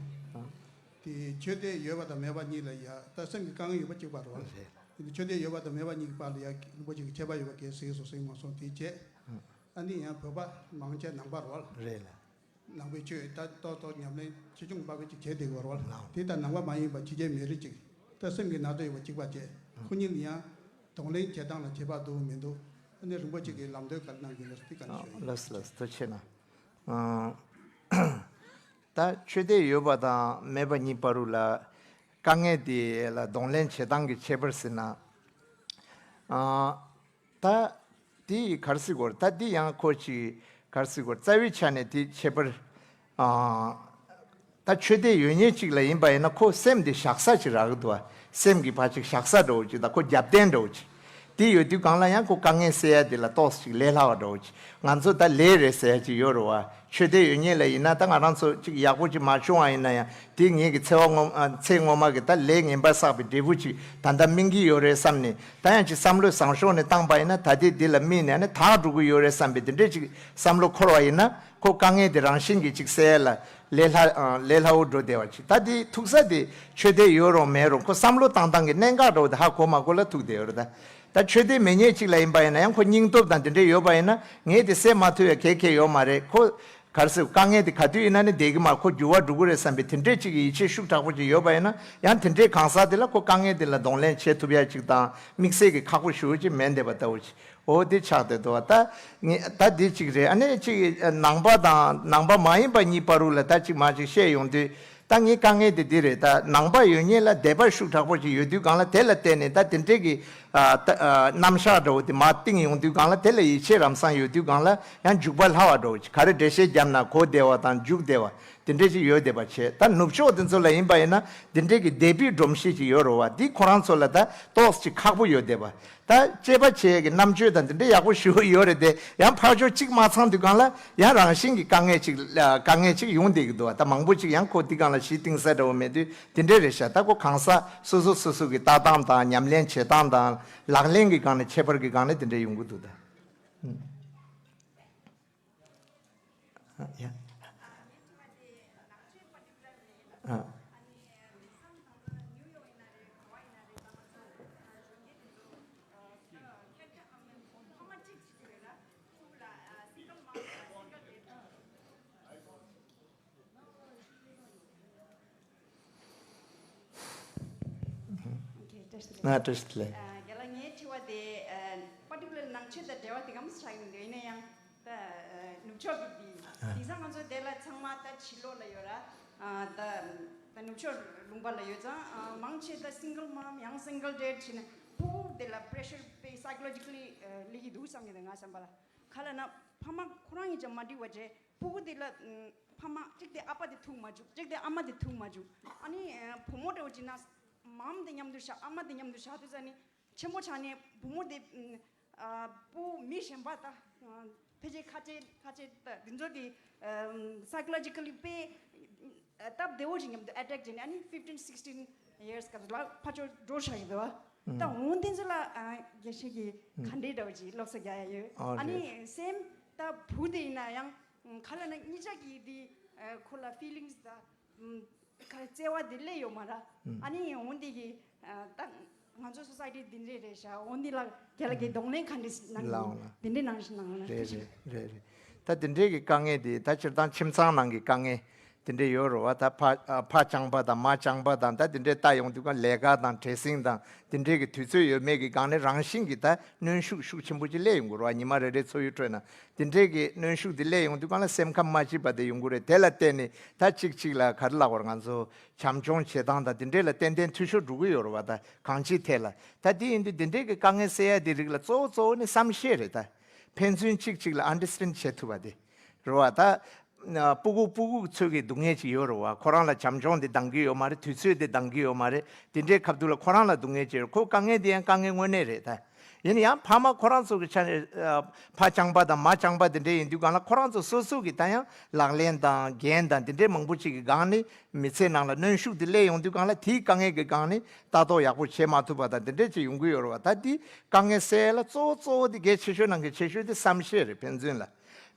དེ་ཆོས་དད་ཡོད་པ་དང་མེད་པ་གཉིས་ལ་ཡ་ད་སེམས་ཀྱི་དཀའ་ངལ་ཡོད་པ་གཅིག་པ་རེད་བ། རེད། དེ་ནི་ཆོས་དད་ཡོད་པ་དང་མེད་པ་གཉིས་ཀྱི་བར་ལ་ཡ་རིན་པོ་ཆེ་གི་ཁྱད་པར་ཡོད་པ་གས་ཟེར་སོ་ཟེར་མ་སོང་། དེ་བྱས་ཨ་ནི་ཡང་བོད་པ་མང་ཆེ་ནང་པ་རེད་བ། རེད་ལ། ནང་པའི་ཆོས་ད་ཏོག་ཏོག་ཉམས་ལེན་ཆེ་ཆུང་དཔག་པའི་ཅིག་བྱས་བསྡད་ཡོད་རེད་བ། དེ་ལྟར་ནང་པ་མ་ཡིན་པ་ཕྱི་རྒྱལ་མི་རིགས་ཅིག་ད་སེམས་ཀྱི་ན་ཚ་ཡོད་པ་གཅིག་པ་བྱས་ཁོ་གཉིས་ལ་ཡང་གདོང་ལེན་བྱེད་སྟངས་ལ་ཁྱད་པར་འདུག་མི་འདུག་ཨ་ནི་རིན་པོ་ཆེ་གིས་ལམ་སྟོན་ག་རེ་གནང་གི་ཡོད་ན་དེ་ག་ནས་ཞུ་ཡ་ཡིན། ལགས་སོ་ལགས་སོ། ཐུགས་རྗེ་ཆེ་གནང་། ཨང་། ད་ཆོས་དད་ཡོད་པ་དང་མེད་པ་གཉིས་བར་དུ་ལ་དཀའ་ངལ་དེ་ལ་གདོང་ལེན་བྱེད་སྟངས་ཀྱི་ཁྱད་པར་ཟེར་ན། ཨང་། ད་དེ་ག་རེ་ཟེར་དགོས་རེད། ད་འདི་ཡང་ཁོ་ཅིག་ག་རེ་ཟེར་དགོས་རེད། རྩ་བའི་ཆ་ནས་དེ་ཁྱད་པར། ཨང་། ད་ཆོས་དད་ཡོད་མཁན་ཅིག་ལ་ཡིན་པ་ཡིན་ན་ཁོ་སེམས་དེ་བཞག་ས་ཅིག་རག་གི་འདུག་བ། སེམས་ཀྱི་ཕར་ཅིག་བཞག་ས་འདྲ་བོ་ཅིག་དང་ཁོ་རྒྱབ་རྟེན་འདྲ་བོ་ཅིག་དེ་ཡོད་དུས་སྒང་ལ་ཡང་ཁོ་དཀའ་ངལ་སེལ་ཡ་དེ་ལ་ཏོག་ཙམ་ཅིག་ལས་སླ་བ་འདྲ་བོ་ཅིག་ང་ཚོ་ད་ལས་རེད་ཟེར་ཡ་ཅིག་ཡོད་རེད་བ། ཆོས་དད་ཡོད་མཁན་ལ་ཡིན་ན་ད་ང་རང་ཚོ་ཅིག་ཡག་པོ་ཅིག་མ་བྱུང་བ་ཡིན་ན་ཡང་དེ་ངེད་ཀྱི་ཚེ་བ་སྔོན་ཨ་ཚེ་སྔོན་མ་གི་ད་ལས་ངན་པ་བསགས་པའི་འབྲས་བུ་ཅིག་ད་ལྟ་སྨིན་གྱི་ཡོད་རེད་བསམ་ནས། ད་ཡང་ཅིག་བསམ་བློ་བཟང་ཕྱོགས་ནས་བཏང་པ་ཡིན་ན་ད་ལྟའི་འདི་ལ་དམིགས་ནས་ཨ་ནི་དག་འགྲོ་གི་ཡོད་རེད་བསམ་པའི་དེ་འདྲས་ཅིག་བསམ་བློ་འཁོར་བ་ཡིན་ན་ཁོ་དཀའ་ངལ་དེ་རང་བཞིན་གྱིས་ཅིག་སེལ་ལ་ལས་སླ་ཨ་ལས་སླ་བོ་འགྲོ་བསྡད་པ་ཅིག་ད་དེ་ཐུག་ས་དེ་ཆོས་དད་ཡོད་རུང་མེད་རུང་ཁོ་བསམ་བློ་བཏང་སྟངས་ཀྱི་གནད་འགག་འདྲ་བོ་དེ་ཧ་གོ་མ་གོ་ལ་ཐུག་བསྡད་ཡོད་རེད་ད། ད་ཆོས་དད་མེད་མཁན་ཅིག་ལ་ཡིན་པ་ཡིན་ན་ཡང་ཁོ་སྙིང་སྟོབས་དང་དེ་འདྲས་ཡོད་པ་ཡིན་ན་ངས་དེ་སེལ་མ་ཐུབ་ཡ་གལ་གལ་ཡོད་མ་རེད། ཁོ་ག་རེ་ཟེར་དཀའ་ངལ་དེ་ག་དུས་ཡིན་ན་ནི་བསྡད་ཀྱི་མ་ཁོ་འགྱུར་བ་འགྲོ་གི་རེད་བསམ་པའི་དེ་འདྲས་ཅིག་གི་ཡིད་ཆེས་ཤུགས་དྲག་པོ་ཅིག་ཡོད་པ་ཡིན་ན་ཡང་དེ་འདྲའི་གང་ཟག་དེ་ལ་ཁོ་དཀའ་ངལ་དེ་ལ་གདོང་ལེན་བྱེད་ཐུབ་ཡ་ཅིག་དང་དམིགས་བསལ་གྱི་ཁག་པོ་ཞེ་པོ་ཅིག་མེད་བསྡད་པ་ལྟ་བུ་ཅིག་འོ་དེ་ཆགས་བསྡད་འདུག་ད་ངས་ད་འདི་གཅིག་རེད། ཨ་ནི་གཅིག་ནང་པ་དང་ནང་པ་མ་ཡིན་པ་གཉིས་བར་དུ་ལ་ད་གཅིག་མ་གཅིག་བཤད་ཡོང་དུས་ད་ངའི་དཀའ་ངལ་དེ་འདི་རེད། ད་ནང་པ་ཡོད་མཁན་ལ་དད་པ་ཤུགས་དྲག་པོ་ཅིག་ཡོད་དུས་སྒང་ལ་དེ་ལ་བརྟེན་ནས་ད་དེ་འདྲའི་གི་ཨ་ད་ཨ་རྣམ་གཞག་འདྲ་བོ་དེ་མར་བཏིང་ཡོང་དུས་སྒང་ལ་དེ་ལ་ཡིད་ཆེས་ལམ་སང་ཡོད་དུས་སྒང་ལ་ཡང་འཇུག་པ་སླ་བ་འདྲ་བོ་ཅིག་ག་རེ་འགྲེལ་བཤད་བརྒྱབ་ན་གོ་བདེ་བ་དང་འཇུག་བདེ་བ་དེ་འདྲ་ཅིག་ཡོད་བསྡད་པ་བྱས། ད་ནུབ་ཕྱོགས་དེ་ཚོ་ལ་ཡིན་པ་ཡིན་ན་དེ་འདྲའི་གི་དད་པའི་སྒྲོམ་གཞི་ཅིག་ཡོད་རེད་བ། འདི་ཁོ་རང་ཚོ་ལ་ད་ཏོག་ཙམ་ཅིག་ཁག་པོ་ཡོད་བསྡད་པ། ད་དཔྱད་པ་བྱེད་ཡས་ཀྱི་རྣམ་དཔྱོད་དང་དེ་འདྲ་ཡག་པོ་ཞེ་པོ་ཡོད་རེད་དེ་ཡང་ཕར་ཕྱོགས་གཅིག་མ་ཚང་དུས་སྒང་ལ་ཡང་རང་བཞིན་གྱི་དཀའ་ངལ་ཅིག་དཀའ་ངལ་ཅིག་ཡོང་བསྡད་ཀྱི་འདུག་ད་མང་པོ་ཅིག་ཡང་ཁོ་འདི་སྒང་ལ་གཞི་གཏིང་ཟབ་འདྲ་བོ་མེད་དུས་དེ་འདྲ་རེད་ཤག་ད་ཁོ་གང་ཟག་སོ་སོ་སོ་སོ་གི་ལྟ་སྟངས་དང་ཉམས་ལེན་བྱེད་སྟངས་དང་ལག་ལེན་གྱི་སྒང་ནས་ཁྱད་པར་གྱི་སྒང་ནས་དེ་འདྲ་ཡོང་གི་འདུག་ད། ཨ། ཡ། ཨ། ཨོ་ཁེ། བཀྲ་ཤིས་བདེ་ལེགས། ཨ། བཀྲ་ཤིས་བདེ་ལེགས། ཨ། རྒན་ལགས་ངའི་དྲི་བ་དེ་ཨ་པར་ཊི་ཀུ་ལར་ནང་ཆོས་དང་འབྲེལ་བ་དེ་ག་མོ་ཆགས་ཡོང་དུས་ཡིན་ན་ཡང་ད་ཨ་ནུབ་ཕྱོགས་ཀྱི་དེ་ཨ་དེང་སང་ང་ཚོ་དེ་ལ་ཚང་མ་ད་ཕྱི་ལོགས་ལ་ཡོད་ར། ཨ་ད་ད་ནུབ་ཕྱོགས་ལུང་པ་ལ་ཡོད་ཙང་ཨ་མང་ཆེ་ད་single mom ཡང་single dad བྱས་ནས་ཕྲུ་གུ་དེ་ལ་pressure དཔེ་psychologically ཨ་སླེབས་ཀྱི་འདུག་བསམ་གྱི་འདུག་ང་བསམ་པ་ལ། ག་ལ་ན་ཕ་མ་ཁོ་རང་གཉིས་ཀྱང་མ་འགྲིག་པ་བྱས། ཕྲུ་གུ་དེ་ལ་ཨམ་ཕ་མ་གཅིག་དེ་ཨ་ཕ་དེ་ཐུག་མ་བཅུག་གཅིག་དེ་ཨ་མ་དེ་ཐུག་མ་བཅུག་ཨ་ནི་ཨ་བུ་མོ་འདྲ་བོ་ཅིག་ན་མམ་དེ་མཉམ་དུ་བཞག་ཨ་མ་དེ་མཉམ་དུ་བཞག་དུས་ཙ་ནི་ཆེན་པོ་ཆགས་ནས་བུ་མོ་དེ་ཨམ་ཨ་བུ་མི་གཞན་པ་དང་ཨ་ཕལ་ཆེར་ཁ་ཆེ་ཁ་ཆེ་ད་དེ་ཚོ་དེ་ཨམ་psychologically དཔེ་ཨ་སྟབས་བདེ་བོ་ཞིག་མཉམ་དུ་attack བྱས་ནས་ཨ་ནི་fifteen sixteen years སྐབས་སུ་ལ་ཕར་ཕྱོགས་འགྲོ་བཞག་ཡོད་པ། ད་འོང་དེ་ཚོ་ལ་ཨ་དགེ་བཤེས་ཀྱིས་ག་འདྲའི་འདྲ་བོ་ཅིག་བློ་གསལ་རྒྱག་ཡ་ཡོད། ཨ་ཨ་རེད། ནི་same ད་བུ་དེ་ཡིན་ན་ཡང་ག་ལ་ན་གཉིས་ཆ་གི་དེ་ཨ་ཁོ་ལ་feelings ད་ཨམ་ག་རེ་བརྩེ་བ་དེ་སླེབས་ཡོད་མ་ར། ཨ་ནི་འོང་དེ་གི་ཨ་ད་ང་ཚོ་society འདི་འདྲས་རེད་ཤག་འོང་དེ་ལ་རྒན་ལགས་ཀྱིས་གདོང་ལེན་ག་འདྲས་གནང་གི་ལའོ་ལ། འདི་འདྲས་གནང་བཞིན་གནང་ལ། རེད་རེད་རེད་རེད། ད་དེ་འདྲས་ཀྱི་དཀའ་ངལ་དེ་ད་སྤྱིར་བཏང་ཁྱིམ་ཚང་ནང་གི་དཀའ་ངལ་དེ་འདྲས་ཡོད་རེད་བ། ད་ཕ་ཨ་ཕ་རྐྱང་པ་དང་མ་རྐྱང་པ་དང་ད་དེ་འདྲས་ལྟ་ཡོང་དུས་ཀ་ལས་ཀ་དང་བྲེལ་ཟིང་དང་དེ་འདྲས་ཀྱི་དུས་ཚོད་ཡོད་མེད་ཀྱི་སྒང་ནས་རང་བཞིན་གྱིས་ད་གནོན་ཤུགས་ཤུགས་ཆེན་པོ་ཅིག་སླེབས་ཡོང་གི་རེད་བ། ཉི་མ་རེ་རེའི་འཚོ་བའི་ཁྲོད་ན་དེ་འདྲས་ཀྱི་གནོན་ཤུགས་དེ་སླེབས་ཡོང་དུས་སྒང་ལ་སེམས་ཁམས་མ་སྐྱིད་པ་དེ་ཡོང་གི་རེད། དེ་ལ་བརྟེན་ནས་ད་གཅིག་གཅིག་ལ་ག་རེ་ལབ་དགོས་རེད། ང་ཚོ་བྱམས་སྐྱོང་བྱེད་སྟངས་དང་དེ་འདྲས་ལ་ཏན་ཏན་འཐུས་ཤོར་འགྲོ་གི་ཡོད་རེད་བ། ད་གང་ཅིའི་ཐད་ལ་ད་དེ་ཡིན་དུས་དེ་འདྲས་ཀྱི་དཀའ་ངལ་སེལ་ཡ་དེ་རིགས་ལ་གཙོ་བོ་གཙོ་བོ་ནི་བསམ་ཤེས་རེད། ད་ཕན་ཚུན་གཅིག་གཅིག་ལ་understand བྱེད་ཐུབ་པ་དེ་རེད་བ། ད་ཨ་སྤུ་གུ་སྤུ་གུ་ཚོ་གི་སྡུག་བསྔལ་ཅིག་ཡོད་རེད་བ། ཁོ་རང་ལ་བྱམས་སྐྱོང་དེ་འདང་གི་ཡོད་མ་རེད། དུས་ཚོད་དེ་འདང་གི་ཡོད་མ་རེད། དེ་འདྲའི་སྐབས་དུས་ལ་ཁོ་རང་ལ་སྡུག་བསྔལ་ཅིག་ཡོད་རེད། ཁོ་དཀའ་ངལ་དེ་ཡང་དཀའ་ངལ་དངོས་གནས་རེད། ད་ཡིན་ན་ཡང་ཕ་མ་ཁོ་རང་ཚོ་གི་ཆ་ནས་ཨ་ཕ་རྐྱང་པ་དང་མ་རྐྱང་པ་དེ་འདྲ་ཡིན་དུས་སྒང་ལ་ཁོ་རང་ཚོ་སོ་སོ་གི་ད་ཡང་ལག་ལེན་དང་འགན་དང་དེ་འདྲའི་མང་པོ་ཅིག་གི་སྒང་ནས་མི་ཚེ་ནང་ལ་གནོན་ཤུགས་དེ་སླེབས་ཡོང་དུས་སྒང་ལ་དེའི་དཀའ་ངལ་གྱི་སྒང་ནས་ལྟ་རྟོག་ཡག་པོ་བྱེད་མ་ཐུབ་པ་དང་དེ་འདྲ་ཅིག་ཡོང་གི་ཡོད་རེད་བ། ད་དེ་དཀའ་ངལ་སེལ་ཡ་ལ་གཙོ་བོ་གཙོ་བོ་དེ་གལ་ཆེ་ཤོས་ནང་གི་ཆེ་ཤོས་དེ་བསམ་ཤེས་རེད། ཕན་ཚུན་ལ་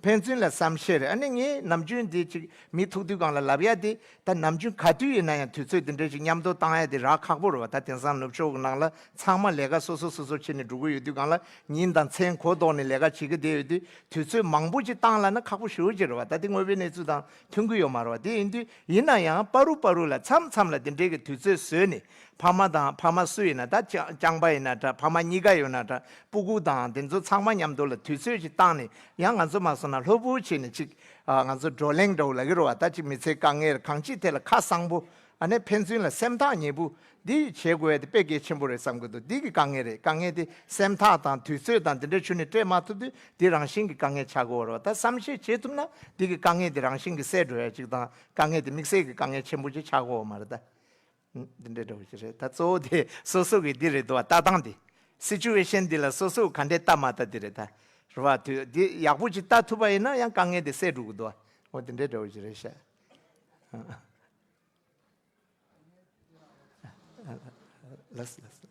ཕན་ཚུན་ལ་བསམ་ཤེས་རེད། ཨ་ནི་ངས་ནམ་རྒྱུན་འདི་ཅིག་མི་ཐུག་དུས་སྒང་ལ་ལབ་ཡ་དེ་ད་ནམ་རྒྱུན་ག་དུས་ཡིན་ན་ཡང་དུས་ཚོད་འདི་འདྲ་ཅིག་མཉམ་དུ་བཏང་ཡ་དེ་རག་ཁག་པོ་རེད་བ། ད་དེང་སང་ནུབ་ཕྱོགས་ཀྱི་ནང་ལ་ཚང་མ་ལས་ཀ་སོ་སོ་སོ་སོ་བྱས་ནས་འགྲོ་གི་ཡོད་དུས་སྒང་ལ་ཉིན་དང་མཚན་གོ་ལྡོག་ནས་ལས་ཀ་བྱེད་ཀྱི་བསྡད་ཡོད་དུས་དུས་ཚོད་མང་པོ་ཅིག་བཏང་ལབ་ན་ཁག་པོ་ཞེ་པོ་ཅིག་རེད་བ། ད་དེ་དངོས་པོའི་གནས་ཚུལ་དང་མཐུན་གྱི་ཡོད་མ་རེད་བ། དེ་ཡིན་དུས་ཡིན་ན་ཡང་པ་རུ་པ་རུ་ལ་མཚམས་མཚམས་ལ་དེ་འདྲའི་གི་དུས་ཚོད་བཟོས་ནས་ཕ་མ་དང་ཕ་མ་སུ་ཡིན་ན་ད་རྐྱང་རྐྱང་པ་ཡིན་ན་འདྲ་ཕ་མ་གཉིས་ཀ་ཡོད་ན་འདྲ་སྤུ་གུ་དང་དེ་ཚོ་ཚང་མ་མཉམ་དུ་ལ་དུས་ཚོད་ཅིག་བཏང་ནས་ཡང་ང་ཚོ་མ་སོང་ན་ལྷོད་པོ་བྱས་ནས་ཅིག་ཨ་ང་ཚོ་བགྲོ་གླེང་འདྲ་བོ་ལབ་ཀྱི་རེད་བ། ད་ཅིག་མི་ཚེ་དཀའ་ངལ་གང་ཅིའི་ཐད་ལ་ཁ་གསང་པོ་ཨ་ནི་ཕན་ཚུན་ལ་སེམས་ཐག་ཉེ་པོ་འདི་བྱེད་དགོས་ཡ་དེ་དཔེ་གལ་ཆེན་པོ་རེད་བསམ་གྱི་འདུག་འདི་གི་དཀའ་ངལ་རེད། དཀའ་ངལ་དེ་སེམས་ཐག་དང་དུས་ཚོད་དང་འདི་འདྲ་ཆུ་ནས་སྤྲད་མ་ཐུབ་དུས་འདི་རང་བཞིན་གྱི་དཀའ་ངལ་ཆགས་ཀྱི་ཡོད་རེད་བ། ད་བསམ་ཤེས་བྱེད་ཐུབ་ན་འདི་གི་དཀའ་ངལ་དེ་རང་བཞིན་གྱི་སེལ་འགྲོ་ཡ་ཅིག་དང་དཀའ་ངལ་དེ་དམིགས་བསལ་གྱི་དཀའ་ངལ་ཆེན་པོ་ཅིག་ཆགས་ཀྱི་ཡོད་མ་རེད་ད། འདི་འདྲའི་འདྲ་བོ་ཞིག་རེད། ད་གཙོ་བོ་དེ་སོ་སོ་གི་འདི་རེད་འདུག་བ། ལྟ་སྟངས་དེ་ སི་ཅུ་ཝེ་ཤན་འདི་ལ་སོ་སོ་ག་འདྲས་ལྟ་མ་ལྟ་དེ་རེད་ད། རེད་བ། དུས་འདི་ཡག་པོ་ཅིག་ལྟ་ཐུབ་པ་ཡིན་ན་ཡང་དཀའ་ངལ་དེ་སེལ་འགྲོ་གི་འདུག་འོ་དེ་འདྲའི་འདྲ་བོ་ཅིག་རེད་ཤག་ལགས་ལགས།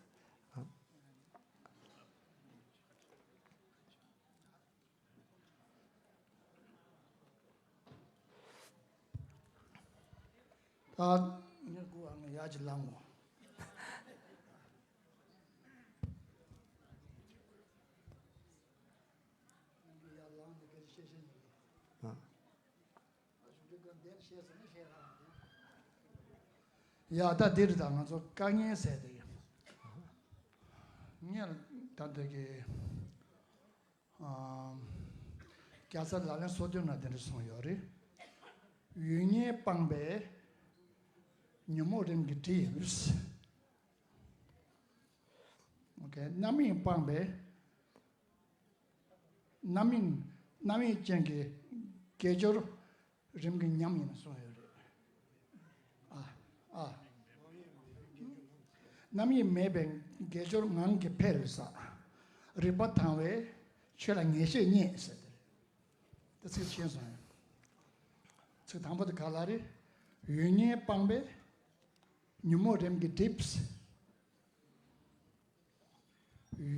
ད་ངས་སྒུག་ཨ་ངས་ཡར་ཅིག་ལངས་འོང་། ཡར་ལངས་ནས་སྐད་ཆ་བཤད་བཤད་ཉན་གི། ཨ། ཡ་ད་འདིར་ད་ང་ཚོ་དཀའ་ངལ་ཟེར་དེ་ཡིན། ངས་ད་འདི་གི་ཨམ། རྒྱལ་ས་ལག་ལེན་སོ་བདུན་ན་དེ་འདྲ་གསུངས་ཡོད་རེད། ཡུལ་ངན་སྤངས་པས་ཉོན་མོངས་རིམ་གྱིས་འགྲིབ། ཨོ་ཁེ། རྣམ་གཡེང་སྤངས་པས། རྣམ་གཡེང་། རྣམ་གཡེང་ཅན་གྱི་དགེ་སྦྱོར་རིམ་གྱིས་ཉམས་ཡིན་གསུངས་ཡོད་རེད། ཨ། ཨ། རྣམ་གཡེང་མེད་པའི་དགེ་སྦྱོར་ངང་གིས་འཕེལ་ས། རིག་པ་དྭངས་པས་ཆོས་ལ་ངེས་ཤེས་རྙེད་ཟེར་ཏེ། ད་ཚིག་ཤེས་སོང་ཡང་། ཚིག་དང་པོ་དེ་ག་ལ་རེད། ཡུལ་ངན་སྤངས་པས་ཉོན་མོངས་རིམ་གྱིས་འགྲིབ།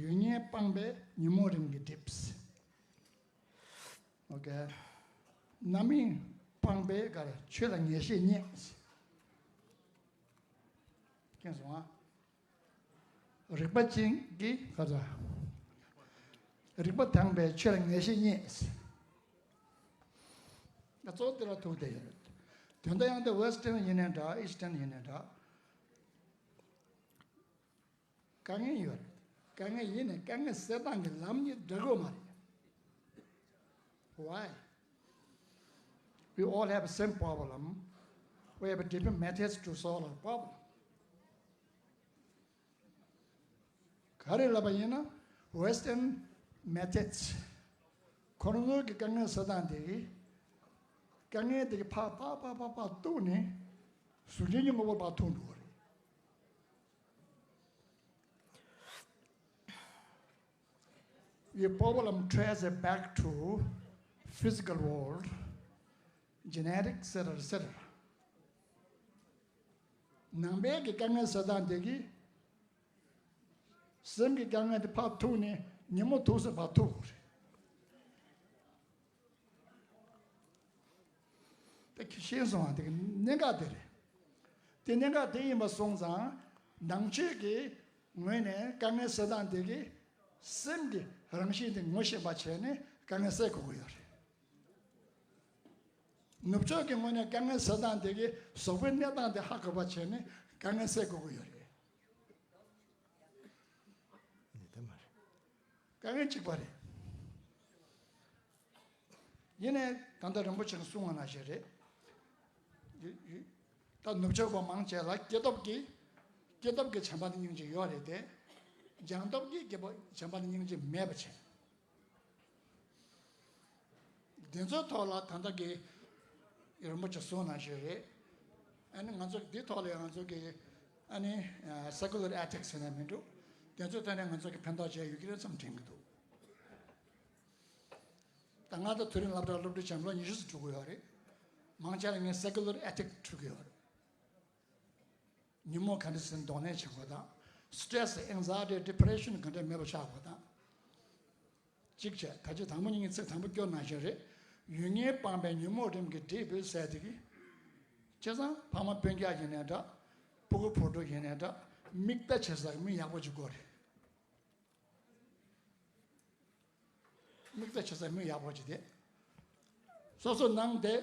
ཡུལ་ངན་སྤངས་པས་ཉོན་མོངས་རིམ་གྱིས་འགྲིབ། ཨོ་ཁེ། རྣམ་གཡེང་སྤངས་པས་ག་རེ་ཆོས་ལ་ངེས་ཤེས་རྙེད། མཁྱེན་སོང་ཨ། རིག་པ་ཅན་གྱི་ག་རེ། རིག་པ་དྭངས་པས་ཆོས་ལ་ངེས་ཤེས་རྙེད། ད་གཙོ་བོ་དེ་ལ་ཐུག་བསྡད་ཡོད། དོན་དག་ཡང་དེ་Western་ཡིན་ནའི་འདྲ་Eastern་ཡིན་ནའི་འདྲ། དཀའ་ངལ་ཡོད་རེད། དཀའ་ངལ་ཡིན་ནའི་དཀའ་ངལ་སེལ་སྟངས་ཀྱི་ལམ་གཉིས་འདྲ་གི་མ་རེད། Why? We all have the same problem. We have different methods to solve our problem. ག་རེ་ལབ་པ་ཡིན་ན། Western methods། ཁོ་རང་ཚོ་གི་དཀའ་ངལ་སེལ་སྟངས་དེ་གི། དཀའ་ངལ་དེ་གི་ཕར་ཕར་ཕར་ཕར་ཕར་གཏུགས་ནས་གཟུགས་ཅན་གྱི་དངོས་པོར་ཕར་ཐུག་འགྲོ་གི་རེད། Your problem traces back to physical world, genetic, et cetera, et cetera. ནང་པའི་གི་དཀའ་ངལ་སེལ་སྟངས་དེ་གིས་སེམས་ཀྱི་དཀའ་ངལ་དེ་ཕར་ཐུག་ནས་ཉོན་མོངས་ཐུག་སར་ཕར་ཐུག་དགོས་རེད། དེ་ཤེས་སོང་བ་དེ་གི་གནད་འགག་དེ་རེད། དེ་གནད་འགག་དེ་ཡིན་པ་སོང་ཙང་ནང་ཆོས་ཀྱི་ངོས་ནས་དཀའ་ངལ་སེལ་སྟངས་དེ་གིས་སེམས་ཀྱི་རང་བཞིན་དེ་ངོ་ཤེས་པ་བྱས་ནས་དཀའ་ངལ་སེལ་དགོས་ཀྱི་ཡོད་རེད། ནུབ་ཕྱོགས་ཀྱི་ངོས་ནས་དཀའ་ངལ་སེལ་སྟངས་དེ་གིས་གཟུགས་པོའི་གནས་སྟངས་དེ་ཧ་གོ་བ་བྱས་ནས་དཀའ་ངལ་སེལ་དགོས་ཀྱི་ཡོད་རེད། དཀའ་ངལ་གཅིག་པ་རེད། ཡིན་ནའི་ད་ལྟ་རིན་པོ་ཆེ་གིས་གསུངས་པ་ནང་བཞིན་རེད། ད་ནུབ་ཕྱོགས་པ་མང་ཆེ་ལ་སྐྱེས་སྟོབས་ཀྱི། སྐྱེས་སྟོབས་ཀྱི་བྱམས་པ་ནི་སྙིང་རྗེ་ཡོད་རེད་དེ། སྦྱངས་སྟོབས་ཀྱི་སྐྱེས་པ་བྱམས་པ་ནི་སྙིང་རྗེ་མེད་པ་བྱས། དེ་ཚོའི་ཐོག་ལ་ད་ལྟ་གི་རིན་པོ་ཆེ་གསུངས་ནང་བཞིན་རེད། ཨ་ནི་ང་ཚོ་འདིའི་ཐོག་ལ་ང་ཚོ་གི་ཨ་ནི་secular ethics་ཟེར་ནས་མི་འདུག་དེ་ཚོའི་ཐོག་ནས་ང་ཚོ་གི་ཕན་ཐོགས་བྱས་ཡོད་ཀྱི་རེད་བསམ་དྲན་གྱི་འདུག་ད་ང་ད་དེ་རིང་སློབ་གྲྭར་སློབ་ཁྲིད་བྱས་ནས་ལོ་ཉི་ཤུ་ཙམ་འགྲོ་གི་ཡོད་རེད། མང་ཆེ་ལ་ངས་secular ethics་འཁྲུལ་གྱི་ཡོད་རེད། ཉོན་མོངས་ག་འདྲ་ཟེར་གདོང་ལེན་བྱེད་དགོས་དང་། Stress, anxiety, depression་ག་འདྲ་མེད་པ་བྱ་དགོས་དང་། གཅིག་བྱས། ད་ཅི་དང་པོ་ཉིད་ཀྱི་ཚིག་དང་པོ་སྐྱོར་ནང་བཞིན་རེད། ཡུལ་ངན་སྤངས་པས་ཉོན་མོངས་རིམ་གྱིས་འགྲིབ་པའི་ཟེར་དེ་གི། བྱས་ཙང་ཕ་མ་སྤུན་ཀྱག་ཡིན་ནའི་འདྲ། སྤུ་གུ་བུ་ཕྲུག་ཡིན་ནའི་འདྲ། མིག་ལྟ་བྱེད་ས་མི་ཡག་པོ་ཅིག་དགོས་རེད། མིག་ལྟ་བྱེད་ས་མི་ཡག་པོ་ཅིག་དེ། སོ་སོ་ནང་དེ་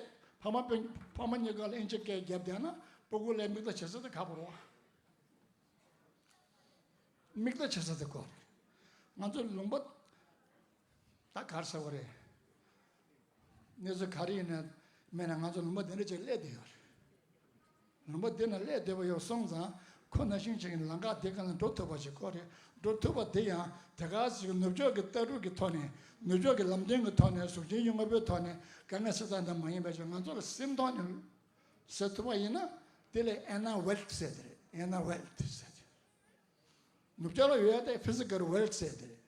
ཕ་མ་སྤུན་ཕ་མ་གཉིས་ཀ་ལ་དབྱིན་ཇི་སྐད་བརྒྱབ་བསྡད་ན་སྤུ་གུ་ལ་མིག་ལྟ་བྱེད་ས་དེ་ཁག་པོ་རེད་བ། མིག་ལྟ་བྱེད་ས་དེ་དགོས་རེད། ང་ཚོ་ལུང་པ་ད་ག་རེ་ཟེར་བ་རེད། གནས་ཚུལ་ག་རེ་ཡིན་ན་མེད་ན་ང་ཚོ་ལུང་པ་དེ་འདྲ་ཅིག་སླེབས་བསྡད་ཡོད་རེད། ལུང་པ་དེ་ན་སླེབས་བསྡད་པ་ཡོད་སོང་ཙང་ཁོ་ན་ཤིང་ཅིག་གི་ལམ་ཁ་དེ་ག་ལ་འགྲོ་ཐུབ་པ་ཞིག་དགོས་རེད། འགྲོ་ཐུབ་པ་དེ་ཡང་དེ་ག་ཅིག་ནུབ་ཕྱོགས་ཀྱི་ལྟ་གྲུབ་ཀྱི་ཐོག་ནས་ནུབ་ཕྱོགས་ཀྱི་ལམ་སྟོན་གྱི་ཐོག་ནས་གཟུགས་ཅན་གྱི་དངོས་པོའི་ཐོག་ནས་དཀའ་ངལ་སེལ་ཐབས་འདི་མ་ཡིན་པ་ཞིག་ང་ཚོ་ལ་སེམས་ཐོག་ནས་ཟེར་ཐུབ་པ་ཡིན་ན་དེ་ལ་inner wealth་ཟེར་དེ་རེད། inner wealth་ཟེར་དེ། ནུབ་ཕྱོགས་ལ་ཡོད་ཡ་དེ་physical world ཟེར་དེ་རེད།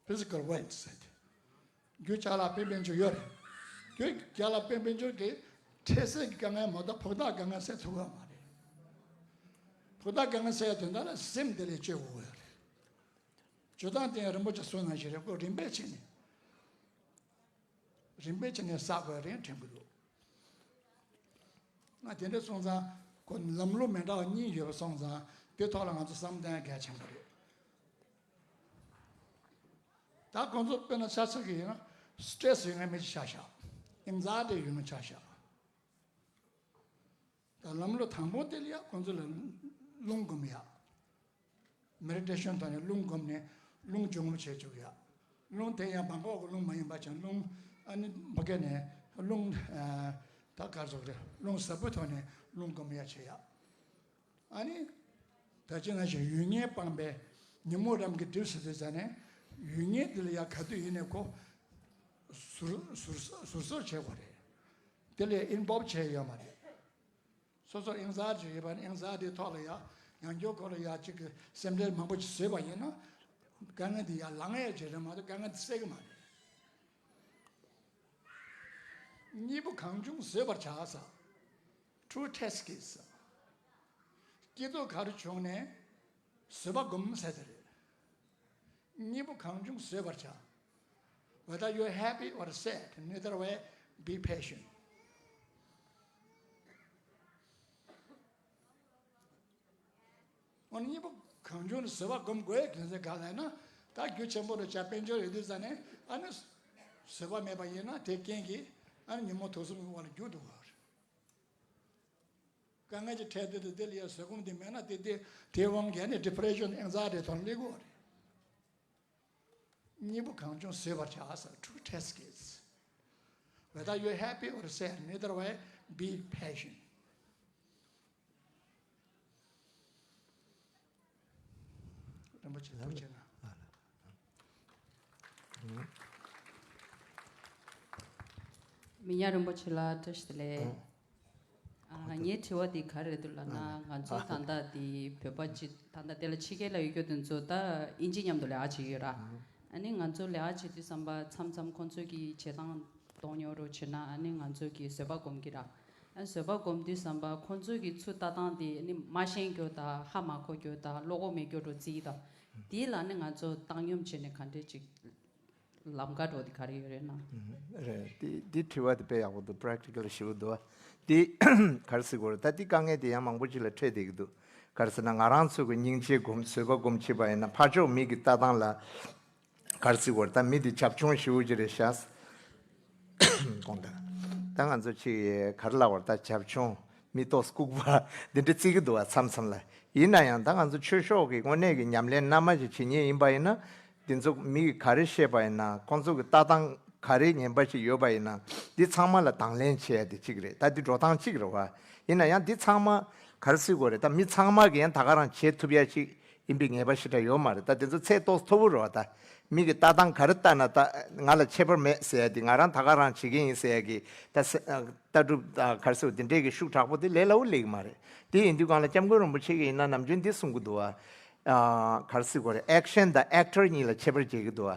physical world ཟེར་དེ། རྒྱུ་ཅ་ལག་དཔེ་དཔེ་འབྱོར་ཡོད་རེད། རྒྱུ་ཅ་ལག་དཔེ་དཔེ་འབྱོར་གྱི་འཕྲལ་སེལ་གྱི་དཀའ་ངལ་མ་གཏོགས་ཕུགས་ཐག་དཀའ་ངལ་སེལ་ཐུབ་ཡོད་མ་རེད། ཕུགས་ཐག་དཀའ་ངལ་སེལ་ཡ་དོན་དག་ལ་སེམས་དེ་ལས་བཅོས་དགོས་ཡོད་རེད། བཅོས་སྟངས་དེ་ཡང་རིན་པོ་ཆེ་གསུངས་ནང་བཞིན་རེད། ཁོ་རིམ་པས་བྱས་ནས། རིམ་པས་བྱས་ནས་བསགས་དགོས་རེད་དྲན་གྱི་འདུག་ང་དེ་འདྲ་སོང་ཙང་ཁོ་ལམ་ལུགས་མི་འདྲ་བ་གཉིས་ཡོད་པ་སོང་ཙང་དེ་ཐོག་ལ་ང་ཚོ་བསམ་གཏན་གལ་ཆེན་པོ་རེད། ད་ཁོང་ཚོ་དཔེར་ན་ཆ་ཚང་གི་ཡིན་ན་stress ཡོད་མཁན་མི་ཅིག་ཆ་བཞག anxiety ཡོད་མཁན་ཆ་བཞག་ད་ལམ་ལུགས་དང་པོ་དེ་ལ་ཡ་ཁོང་ཚོ་ལ་རླུང་སྒོམ་ཡ། མེ་ཌི་ཊེ་ཤན་ཐོག་ནས་རླུང་སྒོམ་ནས་རླུང་སྦྱོང་བྱེད་བཅུག་ཡ། རླུང་དེ་ཡང་བྲང་ཁོག་གི་རླུང་མ་ཡིན་པ་ཅན་རླུང་ཨ་ནི་ཕ་གི་ནས་རླུང་ད་ག་རེ་ཟེར་དགོས་རེད། རླུང་ཟབ་པོའི་ཐོག་ནས་རླུང་སྒོམ་ཡ་བྱེད་ཡ། ཨ་ནི་ད་ཅི་ན་ཞིག་ཡུལ་ངན་སྤངས་པའི་ཉོན་མོངས་རང་གིས་སྒྲིབ་ཟེར་དུས་ཙ་ནས་ཡུལ་ངན་དེ་ལ་ཡ་ག་དུས་ཡིན་ནས་ཁོ་ཟུར་ཟུར་ཟུར་གསོག་བྱེད་དགོས་རེད། དེ་ལ་ཡ་ཨིན་ཝོལ་བ་བྱས་ཡོད་མ་རེད། སོ་སོ་ཨེང་ཛའི་ཊི་ཡོད་པ་ནི་ཨེང་ཛའི་ཊི་ཐོག་ལ་ཡ་ཡང་སྐྱར་ཁོ་ལ་ཡ་གཅིག་གི་སེམས་ཁྲལ་མང་པོ་ཅིག་བཟོས་པ་ཡིན་ན་དཀའ་ངལ་འདི་ཡ་ལངས་ཡ་བྱེད་རེད་མ་གཏོགས་དཀའ་ངལ་འདི་སེལ་གི་མ་རེད། གཉིས་པོ་གང་བྱུང་བཟོད་པར་བྱ་ཟེར། Two test case ཟེར། སྐྱིད་སྡུག་ག་རེ་བྱུང་ནས་བཟོད་པ་སྒོམ་ཟེར་དེ་རེད། གཉིས་པོ་གང་བྱུང་བཟོད་པར་བྱ། Whether you're happy or sad, neither way, be patient. འོ་ན་གཉིས་པོ་གང་བྱུང་ནས་བཟོད་པ་སྒོམ་དགོས་ཡ་རྒྱུ་མཚན་ག་རེ་ལབ་ན། ད་རྒྱུ་ཆེན་པོ་རེ་བྱ་དཔལ་འབྱོར་ཡོད་དུས་ཙ་ནས་ཨ་ནི་བཟོད་པ་མེད་པ་ཡིན་ན་དེ་རྐྱེན་གྱིས་ཨ་ནི་ཉོན་མོངས་དུག་གསུམ་གྱི་དབང་ལ་འགྱུར་འགྲོ་གི་རེད། དཀའ་ངལ་གྱི་འཕྲད་དུས་དེ་ལ་ཡ་བཟོད་སྒོམ་དེ་མེད་ན་དེ་དེ་དེའི་དབང་གིས་ཨ་ནི་ཌི་པི་རེ་ཤན་ཨེང་ཛའི་ཊི་ཐོག་སླེབས་ཀྱི་ཡོད་རེད། གཉིས་པོ་གང་བྱུང་བཟོད་པར་བྱ་ཟེར། Two test case. Whether you're happy or sad, neither way, be patient. རིན་པོ་ཆེ་ཐུགས་རྗེ་གནང་། མི་ཉག་རིན་པོ་ཆེ་ལ་བཀྲ་ཤིས་བདེ་ལེགས། ཨ། ངའི་དྲི་བ་འདི་ག་རེ་རེད་འདུག་ལབ་ན། ང་ཚོ་ད་ལྟ་འདི་བོད་པ་སྤྱི་ད་ལྟ་དེ་ལ་ཕྱི་རྒྱལ་ལ་ཡོད་རྒྱུ་དེ་ཚོ་ད་དབྱིན་ཇི་མཉམ་དུ་ལས་ཀ་བྱེད་ཀྱི་ཡོད་ར། ཨ་ནི་ང་ཚོ་ལས་ཀ་བྱེད་དུས་ཙམ་པ་མཚམས་མཚམས་ཁོང་ཚོ་གི་བྱེད་སྟངས་གཏོང་ཉོག་རོ་བྱེད་ན་ཨ་ནི་ང་ཚོ་གི་བཟོད་པ་སྒོམ་གྱི་ར། ཨ་བཟོད་པ་སྒོམ་དུས་ཙམ་པ་ཁོང་ཚོ་གི་ཚུར་ལྟ་སྟངས་དེ་ཨ་ནི་མ་ཤེས་རྒྱུ་དང་ཧ་མ་གོ་རྒྱུ་དང་བློ་ཁོག་མེད་རྒྱུ་རུ་བརྩི་གི་དང་། དེ་ལ་ཨ་ནི་ང་ཚོ་བཏང་སྙོམས་བྱས་ནས་ག་འདྲས་ཅིག་ལམ་ཁ་འགྲོ་དེ་ག་རེ་ཡོད་རེད་ན། ཨུམ། རེད། དེ་དེ་དྲི་བ་དེ་དཔེ་ཡག་པོ་འདུག་པེ་རེག་ཊི་ཀལ་ཞེ་པོ་འདུག་བ། དེ་ག་རེ་ཟེར་དགོས་རེད། ད་དེ་དཀའ་ངལ་དེ་ཡང་མང་པོ་ཅིག་ལ་འཕྲད་བསྡད་ཀྱི་འདུག་ག་རེ་ཟེར་ན་ང་རང་ཚོ་གི་སྙིང་རྗེ་སྒོམ་བཟོད་པ་སྒོམ་བྱེད་པ་ཡིན་ན་ཕར་ཕྱོགས་མི་གི་ལྟ་སྟངས་ལ་ག་རེ་ཟེར་དགོས་རེད། ད་མི་དེ་བྱབ་ཆུང་ཞེ་པོ་ཅིག་རེད་ཤག་དགོངས་དག་ད་ང་ཚོ་ཅིག་ག་རེ་ལབ་དགོས་རེད། ད་བྱབ་ཆུང་མི་ཏོག་ལྐུགས་པ་འདི་འདྲ་བརྩི་གི་འདུག་བ་མཚམས་མཚམས་ལ། ཡིན་ན་ཡང་ད་ང་ཚོ་ཆོས་ཕྱོགས་ཀྱི་དངོས་གནས་ཀྱི་ཉམས་ལེན་རྣལ་མ་ཞིག་བྱེད་མཁན་ཡིན་པ་ཡིན་ན། འདི་ཚོ་མི་གིས་ག་རེ་བཤད་པ་ཡིན་ན་ཁོང་ཚོ་གི་ལྟ་སྟངས་ག་རེ་ངན་པ་ཞིག་ཡོད་པ་ཡིན་ན་འདི་ཚང་མ་ལ་དང་ལེན་བྱེད་ཡ་དེ་གཅིག་རེད། ད་འདི་འགྲོ་སྟངས་གཅིག་རེད་བ། ཡིན་ན་ཡང་འདི་ཚང་མ་ག་རེ་ཟེར་དགོས་རེད། ད་མི་ཚང་མ་གིས་ཡང་ད་ག་རང་བྱེད་ཐུབ་ཡ་ཅིག་ཡིན་པའི་ངེས་པ་ཞེ་དྲག་ཡོད་མ་རེད། ད་འདི་ཚོ་ཚད་ཏོག་ཙམ་མཐོ་པོ་རེད་བ། ད་མི་གི་ལྟ་སྟངས་ག་རེ་ལྟ་ན་ད་ང་ལ་ཁྱད་པར་མེད་ཟེར་ཡ་དེ། ང་རང་ད་ག་རང་བྱེད་ཀྱི་ཡིན་ཟེར་ཡ་གི་ད་ལྟ་གྲུབ་ད་ག་རེ་ཟེར་བ་འདི་འདྲའི་གི་ཤུགས་དྲག་པོ་དེ་ལས་སླ་བོ་སླེབས་ཀྱི་མ་རེད། དེ་ཡིན་དུས་སྒང་ལ་སྐྱབས་མགོན་རིན་པོ་ཆེ་གིས་ཡིན་ན་ནམ་རྒྱུན་འདི་གསུང་གི་འདུག་བ། ཨ། ག་རེ་ཟེར་དགོས་རེད། ཨེག་ཤན་དང་ཨེག་ཊར་གཉིས་ལ་ཁྱད་པར་འབྱེད་ཀྱི་འདུག་བ།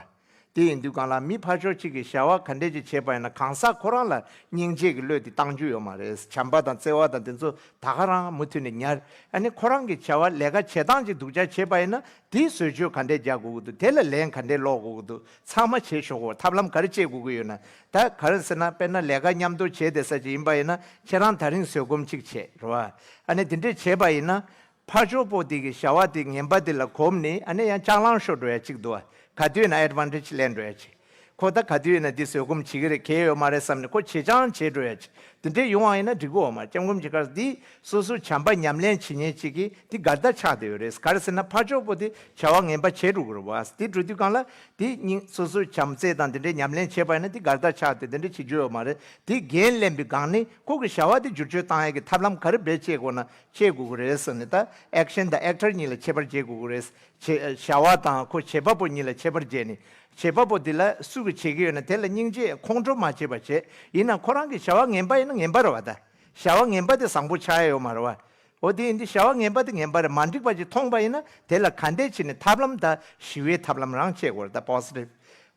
དེ་ཡིན་དུས་སྒང་ལ་མི་ཕར་ཕྱོགས་གཅིག་གིས་བྱ་བ་ག་འདྲས་ཅིག་བྱས་པ་ཡིན་ན་གང་ཟག་ཁོ་རང་ལ་སྙིང་རྗེ་གི་བློ་དེ་བཏང་རྒྱུ་ཡོད་མ་རེད། བྱམས་པ་དང་བརྩེ་བ་དང་དེ་ཚོ་ད་ག་རང་མུ་མཐུད་ནས་ཉར། ཨ་ནི་ཁོ་རང་གི་བྱ་བ་ལས་ཀ་བྱེད་སྟངས་ཅིག་སྡུག་ཅག་བྱས་པ་ཡིན་ན་དེའི་བཟོ་བཅོས་ག་འདྲས་རྒྱག་དགོས་ཀྱི་འདུག་དེ་ལ་ལན་ག་འདྲས་སློག་དགོས་ཀྱི་འདུག་ཚང་མ་བྱེད་ཆོག་གོ། ཐབས་ལམ་ག་རེ་སྤྱད་དགོས་ཀྱི་ཡོད་ན། ད་ག་རེ་ཟེར་ན་དཔེར་ན་ལས་ཀ་མཉམ་དུ་བྱེད་བསྡད་ས་ཅིག་ཡིན་པ་ཡིན་ན་ཁྱེད་རང་ད་རིང་བཟོད་སྒོམ་གཅིག་བྱེད་རེད་བ། ཨ་ནི་དེ་འདྲས་བྱས་པ་ཡིན་ན། ཕར་ཕྱོགས་པོ་དེ་གི་བྱ་བ་དེ་ངན་པ་དེ་ལ་གོམས་ནས་ཨ་ནི་ཡང་ལྕགས་ལང་ཤོར་འགྲོ་ཡ་གཅིག་འདུག་བ། ག་དུས་ན་ཨེཌ་ཝན་ཊེཇ་ལེན་འགྲོ་ཡ་གཅིག་ཁོ་ད་ག་དུས་ན་འདི་བཟོད་སྒོམ་བྱེད་ཀྱི་རེད་གལ་ཡོད་མ་རེད་བསམ་ནས་ཁོ་བྱེད་ཅང་བྱེད་འགྲོ་ཡ་གཅིག་དེ་འདྲས་ཡོང་བ་ཡིན་ན་འགྲིག་གི་ཡོད་མ་རེད། སྐྱབས་མགོན་གྱི་སྐབས་འདི་སོ་སོ་བྱམས་པ་ཉམས་ལེན་བྱེད་མཁན་གཅིག་གིས་འདི་འགལ་ཟླ་ཆགས་བསྡད་ཡོད་རེད། ག་རེ་ཟེར་ན་ཕར་ཕྱོགས་པོ་དེ་བྱ་བ་ངན་པ་བྱེད་འགྲོ་གི་རེད་བ། དེ་འགྲོ་དུས་སྒང་ལ་དེ་སྙིང་སོ་སོ་བྱམས་བརྩེ་དང་དེ་འདྲས་ཉམས་ལེན་བྱས་པ་ཡིན་ན་དེ་འགལ་ཟླ་ཆགས་ཏེ་དེ་འདྲས་བྱེད་རྒྱུ་ཡོད་མ་རེད། དེ་འགན་ལེན་པའི་སྒང་ནས་ཁོ་གི་བྱ་བ་དེ་བསྒྱུར་བཅོས་བཏང་ཡ་གི་ཐབས་ལམ་ག་རེ་འབད་བྱེད་དགོས་ན། བྱེད་དགོས་ཀྱི་རེད་ཟེར་ནས། ད་ཨེག་ཤན་དང་ཨེག་ཊར་གཉིས་ལ་ཁྱད་པར་འབྱེད་དགོས་ཀྱི་རེད། བྱེད་བྱ་བ་དང་ཁོ་བྱེད་པ་པོ་གཉིས་ལ་ཁྱད་པར་འབྱེད་ནས། བྱེད་པ་པོ་འདི་ལ་སུ་གིས་བྱེད་ཀྱི་ཡོད་ན་དེ་ལ་སྙིང་རྗེ་ཁོང་ཁྲོ་མ་བྱེད་པ་བྱེད། ཡིན་ན་ཁོ་རང་གི་བྱ་བ་ངན་པ་ཡིན་ན་ངན་པ་རེད་བ། ད་བྱ་བ་ངན་པ་དེ་བཟང་པོ་ཆགས་ཡ་ཡོད་མ་རེད་བ། འོ་དེ་ཡིན་དུས་བྱ་བ་ངན་པ་དེ་ངན་པ་རེད། མ་འགྲིག་པ་ཅིག་མཐོང་པ་ཡིན་ན་དེ་ལ་ག་འདྲས་བྱས་ནས་ཐབས་ལམ་དང་ཞི་བའི་ཐབས་ལམ་རང་བྱེད་དགོས་རེད། ད་པོ་སི་ཊིབ།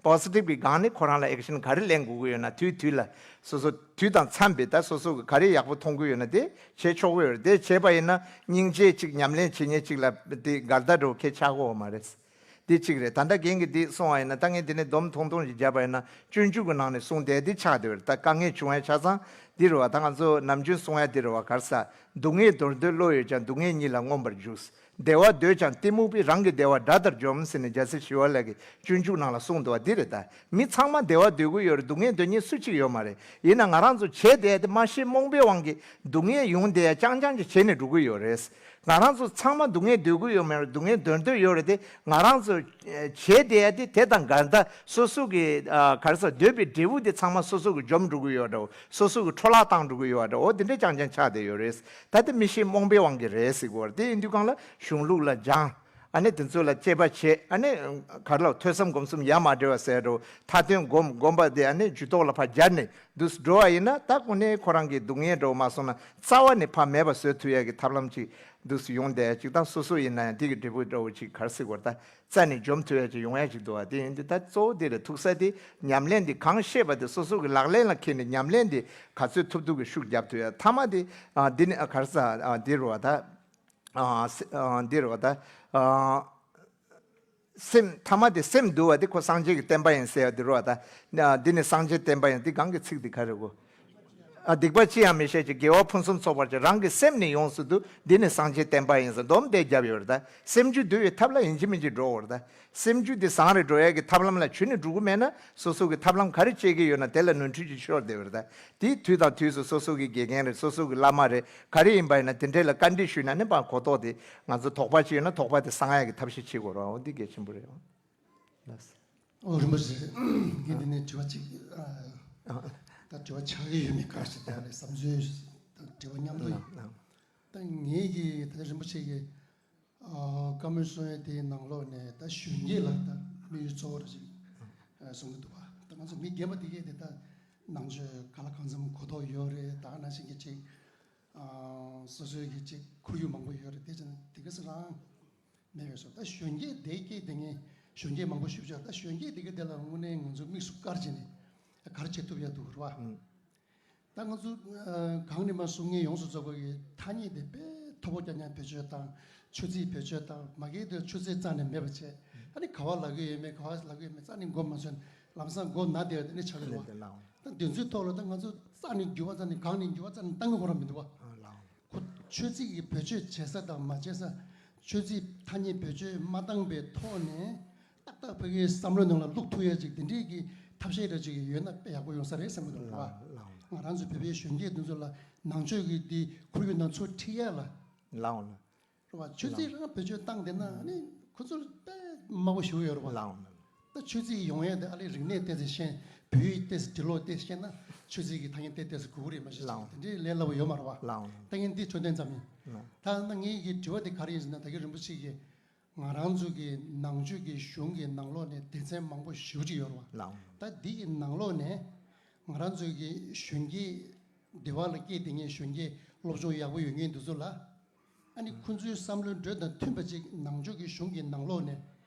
པོ་སི་ཊིབ་ཀྱི་སྒང་ནས་ཁོ་རང་ལ་ཨེག་ཤན་ག་རེ་ལེན་དགོས་ཀྱི་ཡོད་ན་དུས་དུས་ལ་སོ་སོ་དུས་དང་འཚམས་པའི་ད་སོ་སོ་གི་ག་རེ་ཡག་པོ་མཐོང་གི་ཡོད་ན་དེ་བྱེད་ཆོག་གི་ཡོད་རེད། དེ་བྱས་པ་ཡིན་ན་སྙིང་རྗེ་ཅིག་ཉམས་ལེན་བྱེད་མཁན་ཅིག་ལ་དེ་འགལ་ཟླ་འདྲ་བོ་ཁྱད་ཆགས་ཀྱི་ཡོད་མ་རེད། དེ་གཅིག་རེད། ད་ལྟ་རྒན་གྱིས་འདི་གསུངས་པ་ཡིན་ན་ད་ངས་འདི་ནས་སྡོམ་ཐུང་ཐུང་ཞིག་བརྒྱབ་པ་ཡིན་ན་སྤྱོད་འཇུག་གི་ནང་ནས་གསུངས་བསྡད་འདི་ཆགས་བསྡད་པ་རེད། ད་དཀའ་ངལ་བྱུང་ཡ་ཆ་ཚང་འདི་རེད་བ། ད་ང་ཚོ་ནམ་རྒྱུན་གསུང་ཡ་འདི་རེད་བ། ག་རེ་ཟ། སྡུག་བསྔལ་འདོར་འདོད་བློ་ཡོད་ཀྱང་སྡུག་བསྔལ་ཉིད་ལ་མངོན་པར་འཇུག་བདེ་བ་འདོད་ཀྱང་གཏི་མུག་པས་རང་གི་བདེ་བ་དགྲ་ལྟར་འཇོམས་ཟེར་ནས་རྒྱལ་སྲས་ཞི་བ་ལྷ་གིས་སྤྱོད་འཇུག་ནང་ལ་གསུངས་འདུག་བ། འདི་རེད་ད། མི་ཚང་མ་བདེ་བ་འདོད་ཀྱི་ཡོད་རེད། སྡུག་བསྔལ་འདོད་མཁན་སུ་གཅིག་ཡོད་མ་རེད། ཡིན་ན་ང་རང་ཚོ་བྱས་བསྡད་དེ་མ་ཤེས་རྨོངས་པའི་དབང་གིས་སྡུག་བསྔལ་ཡོང་བསྡད་ཡ་རྐྱང་རྐྱང་ཅིག་བྱས་ནས་འགྲོ་གི་ཡོད་རེད། ང་རང་ཚོ་ཚང་མ་སྡུག་བསྔལ་འདོད་ཀྱི་ཡོད་མེད་རེད། སྡུག་བསྔལ་འདོར་འདོད་ཡོད་རེད་དེ། ང་རང་ཚོ་བྱས་བསྡད་ཡ་དེ་དེ་དང་འགལ་ཟླ་སོ་སོ་གི་ཨ་ག་རེ་ཟ་འདོད་པའི་འབྲས་བུ་དེ་ཚང་མ་སོ་སོ་གི་འཇོམས་འགྲོ་གི་ཡོད་འདྲ་བོ། སོ་སོ་གི་འཕྲོ་བརླག་བཏང་འགྲོ་གི་ཡོད་འདྲ་བོ། འོ་དེ་འདྲ་རྐྱང་རྐྱང་ཆགས་བསྡད་ཡོད་རེད། ད་དེ་མི་ཤེས་རྨོངས་པའི་དབང་གིས་རེད་ཟེར་གྱི་ཡོད་རེད། དེ་ཡིན་དུས་གང་ལ་གཞུང་ལུགས་ལ་སྦྱང་། ཨ་ནི་དེ་ཚོ་ལ་དཔྱད་པ་བྱེད། ཨ་ནི་ག་རེ་ལབ། ཐོས་བསམ་སྒོམ་གསུམ་ཡ་མ་བྲལ་བ་ཟེར་འགྲོ། མཐའ་དོན་སྒོམ། སྒོམ་པ་དེ་ཨ་ནི་ཇུས་གཏོགས་ལ་ཕར་སྦྱར་ནས་འདུག་སེ་འགྲོ་བ་ཡིན་ན་ད་དངོས་གནས་ཁོ་རང་གི་སྡུག་བསྔལ་འདྲ་བོ་མ་སོང་ན་རྩ་བ་ནས་ཕར་མེད་པ་བཟོ་ཐུབ་ཡ་གི་ཐབས་ལམ་ཅིག་འདུག་སེ་ཡོང་བསྡད་ཡ་ཅིག་དང་། སོ་སོ་ཡིན་ན་ཡང་དེ་གི་འབྲས་བུ་འདྲ་བོ་ཅིག་ག་རེ་ཟེར་དགོས་རེད། ད་རྩ་ནས་འཇོམས་ཐུབ་ཡ་ཅིག་ཡོང་ཡ་ཅིག་འདུག་བ། དེ་ཡིན་དུས་ད་གཙོ་བོ་དེ་རེད། ཐུག་ས་དེ་ཉམས་ལེན་དེ་གང་ཤེས་པ་དེ་སོ་སོ་གི་ལག་ལེན་ལ་འཁྱེར་ནས་ཉམས་ལེན་དེ་ག་ཚོད་ཐུབ་ཐུབ་ཀྱི་ཤུགས་རྒྱབ་ཐུབ་ཡ། མཐའ་མ་དེ་ཨ་འདི་ནི་ཨ་ག་རེ་ཟ། ཨ་འདི་རེད་བ། ད་ཨ་སེ་ཨ་འདི་རེད་བ། ད་ཨ་སེམས་ཐ་མ་དེ་སེམས་འདུལ་བ་དེ་ཁོ་སངས་རྒྱས་ཀྱི་བསྟན་པ་ཡིན་ཟེར་བ་དེ་རེད་བ། ད་ཨ་འདི་ནི་སངས་རྒྱས་བསྟན་པ་ཡིན། དེ་སྒང་གི་ཚིག་དེ་ག་རེ་གོ། ཨ་སྡིག་པ་ཅི་ཡང་མི་བྱེད་ཅིང་། དགེ་བ་ཕུན་སུམ་ཚོགས་པར་བྱ། རང་གི་སེམས་ནི་ཡོངས་སུ་འདུལ། འདི་ནི་སངས་རྒྱས་བསྟན་པ་ཡིན་ཟེར་སྡོམ་དེ་བརྒྱབ་ཡོད་རེད། ད་སེམས་རྒྱུད་འདུལ་བའི་ཐབས་ལ་ཡིན་གཅིག་མིན་གཅིག་འགྲོ་དགོས་རེད། ད་སེམས་རྒྱུད་འདི་བཟང་རེ་འགྲོ་ཡ་གི་ཐབས་ལམ་ལ་ཁྱོན་ནས་འགྲོ་གི་མེད་ན་སོ་སོ་གི་ཐབས་ལམ་ག་རེ་སྤྱད་ཀྱི་ཡོད་ན་དེ་ལ་ནོར་འཁྲུལ་ཅིག་ཤོར་བསྡད་ཡོད་རེད། ད་དེ་དུས་དང་དུས་སུ་སོ་སོ་གི་དགེ་རྒན་རེད། སོ་སོ་གི་བླ་མ་རེད། ག་རེ་ཡིན་པ་ཡིན་ན་དེ་འདྲས་ལ་བཀའ་འདྲི་ཞུས་ན་ནི་པ་གོ་རྟོགས་དེ་ང་ཚོ་དོགས་པ་ཅིག་ཡོད་ན་དོགས་པ་དེ་སངས་ཡ་གི་ཐབས་ཤེས་བྱེད་དགོས་རེད། འོ་འདི་གལ་ཆེན་པོ་རེད། ལགས་སོ། ཨོ་རིན་པོ་ཆེ། ངས་འདི་ནས་དྲི་བ་གཅིག་ཨ། ཨ། ད་དྲི་བ་ཆགས་ཀྱི་ཡོད་མེད་ག་ཞིག་ད་ནས་བསམ་ཚུལ་དང་དྲི་བ་མཉམ་དུ་ཡིན། ལགས་ལགས། ད་ངེད་ཀྱིས་ད་རིན་པོ་ཆེ་གིས་ཨ་བཀའ་མོལ་གསུང་ཡས་དེའི་ནང་ལོགས་ནས་ད་གཞོན་སྐྱེས་ལ་ད་དམིགས་ཡུལ་གཙོ་བོ་རེ་ཞིག་ཨ་གསུང་གི་འདུག་བ། ད་ང་ཚོ་མི་རྒན་པ་དེ་གས་དེ་ད་ནང་ཆོས་ག་ལ་གང་འཚམ་གོ་རྟོགས་ཡོད་རེད། ད་ནང་བཞིན་གྱི་ཅིག་ཨ་སོ་སོའི་གི་ཅིག་ཁོར་ཡུག་མང་པོ་ཡོད་རེད། དེ་ཅང་དེ་ག་སེ་རང་མེད་པས་སོ། ད་གཞོན་སྐྱེས་དེ་སྐྱེས་དེ་ངས་གཞོན་སྐྱེས་མང་པོ་ཞུ་བྱ། ད་གཞོན་སྐྱེས་དེ་ག་དེ་ལ་དངོས་གནས་ང་ཚོ་དམིགས་སུ་བཀར་བྱས་ནས་ག་རེ་བྱེད་ཐུབ་ཡ་འདུག་རེད་བ། ཨང་། ད་ང་ཚོ་ཨ་གང་ནས་མ་གསུང་ངེས་ཡོངས་སུ་རྫོགས་པ་གི་ཐ་སྙད་དེ་དཔེ་མཐོ་པོ་རྐྱང་རྐྱང་བེད་སྤྱོད་བཏང་། ཆོས་ཚིག་བེད་སྤྱོད་བཏང་། མ་གི་དེ་ཆོས་ཚིག་རྩ་ནས་མེད་པ་བྱས། ཨ་ནི་ག་བ་ལབ་གི་ཡོད་མེད་ག་བ་ལབ་གི་ཡོད་མེད་རྩ་ནས་མགོ་མ་ཚོས། ལམ་སང་མགོ་ན་བསྡད་པ་དེ་ནི་ཆགས་ཀྱི་འདུག་བ། ལགས། ད་དེ་ཚོའི་ཐོག་ལ་ད་ང་ཚོ་རྩ་ནས་འགྱུར་བ་རྩ་ནས་གང་ནས་འགྱུར་བ་རྩ་ནས་བཏང་གི་ཁོ་རང་མི་འདུག་བ། ཨ་ལགས། ཁོ་ཆོས་ཚིག་གི་བེད་སྤྱོད་བྱེད་ས་དང་མ་བྱེད་ས། ཆོས་ཚིག་ཐ་སྙད་བེད་སྤྱོད་མ་བཏང་པའི་ཐོག་ནས་ཏག་ཏག་ཕ་གིའི་བསམ་བློའི་ནང་ལ་བླུག་ཐུབ་ཡ་ཅིག་དེ་འདྲས་ཀྱི་ཐབས་ཤེས་ར་ཅིག་ཡོད་ན་དཔེ་ཡག་པོ་ཡོང་ས་རེད་བསམ་གི་འདུག་ལགས། ལགས། ང་རང་ཚོ་བོད་པའི་གཞོན་སྐྱེས་དེ་ཚོ་ལ་ནང་ཆོས་ཀྱི་འདི་ཁོར་ཡུག་ནང་ཚུར་ཁྲིད་ཡ་ལ། ལགས། རེད་བ། ཆོས་ཚིག་རང་བེད་སྤྱོད་བཏང་བསྡད་ན་ནི་ཁོ་ཚོར་དཔེ་དམའ་པོ་ཞིག་ཡོད་རེད་བ། ལགས། ད་ཆོས་ཚིག་ཡོང་ཡ་དེ་ཨ་ལས་རིག་གནས་ཏོག་ཙམ་ཤེས། བོད་ཡིག་ཏོག་ཙམ་འབྲི་ཀློག་ཏོག་ཙམ་ཤེས་ན་ཆོས་ཚིག་གི་ཐ་སྙད་ཏོག་ཙམ་གོ་གི་རེད། མ་གཞི་ལགས། དེ་འདྲའི་ལས་སླ་པོ་ཡོད་མ་རེད་བ། ལགས། ད་ངས་འདི་འཕྲོད་བསྟེན་ཙམ་ཡིན། ལགས། ད་ན་ངའི་གི་དྲི་བ་དེ་ག་རེ་ཡིན་ཟེར་ན། ད་གི་རིན་པོ་ཆེ་གིས་ང་རང་ཚོ་གི་ནང་ཆོས་ཀྱི་གཞུང་གི་ནང་ལོགས་ནས་སྡེ་ཚན་མང་པོ་ཞེ་པོ་ཅིག་ཡོད་རེད་བ། ལགས། ད་འདི་གི་ནང་ལོགས་ནས་ང་རང་ཚོ་གི་གཞོན་སྐྱེས་སྡེ་བ་ལ་སྐྱེས་བསྡད་མཁན་གཞོན་སྐྱེས་སློབ་སྦྱོང་ཡག་པོ་ཡོད་མཁན་དེ་ཚོ་ལ། ཨ་ནི་ཁོང་ཚོའི་བསམ་བློའི་འགྲོས་དང་མཐུན་པ་ཅིག་ནང་ཆོས་ཀྱི་གཞུང་གི་ནང་ལོགས་ནས་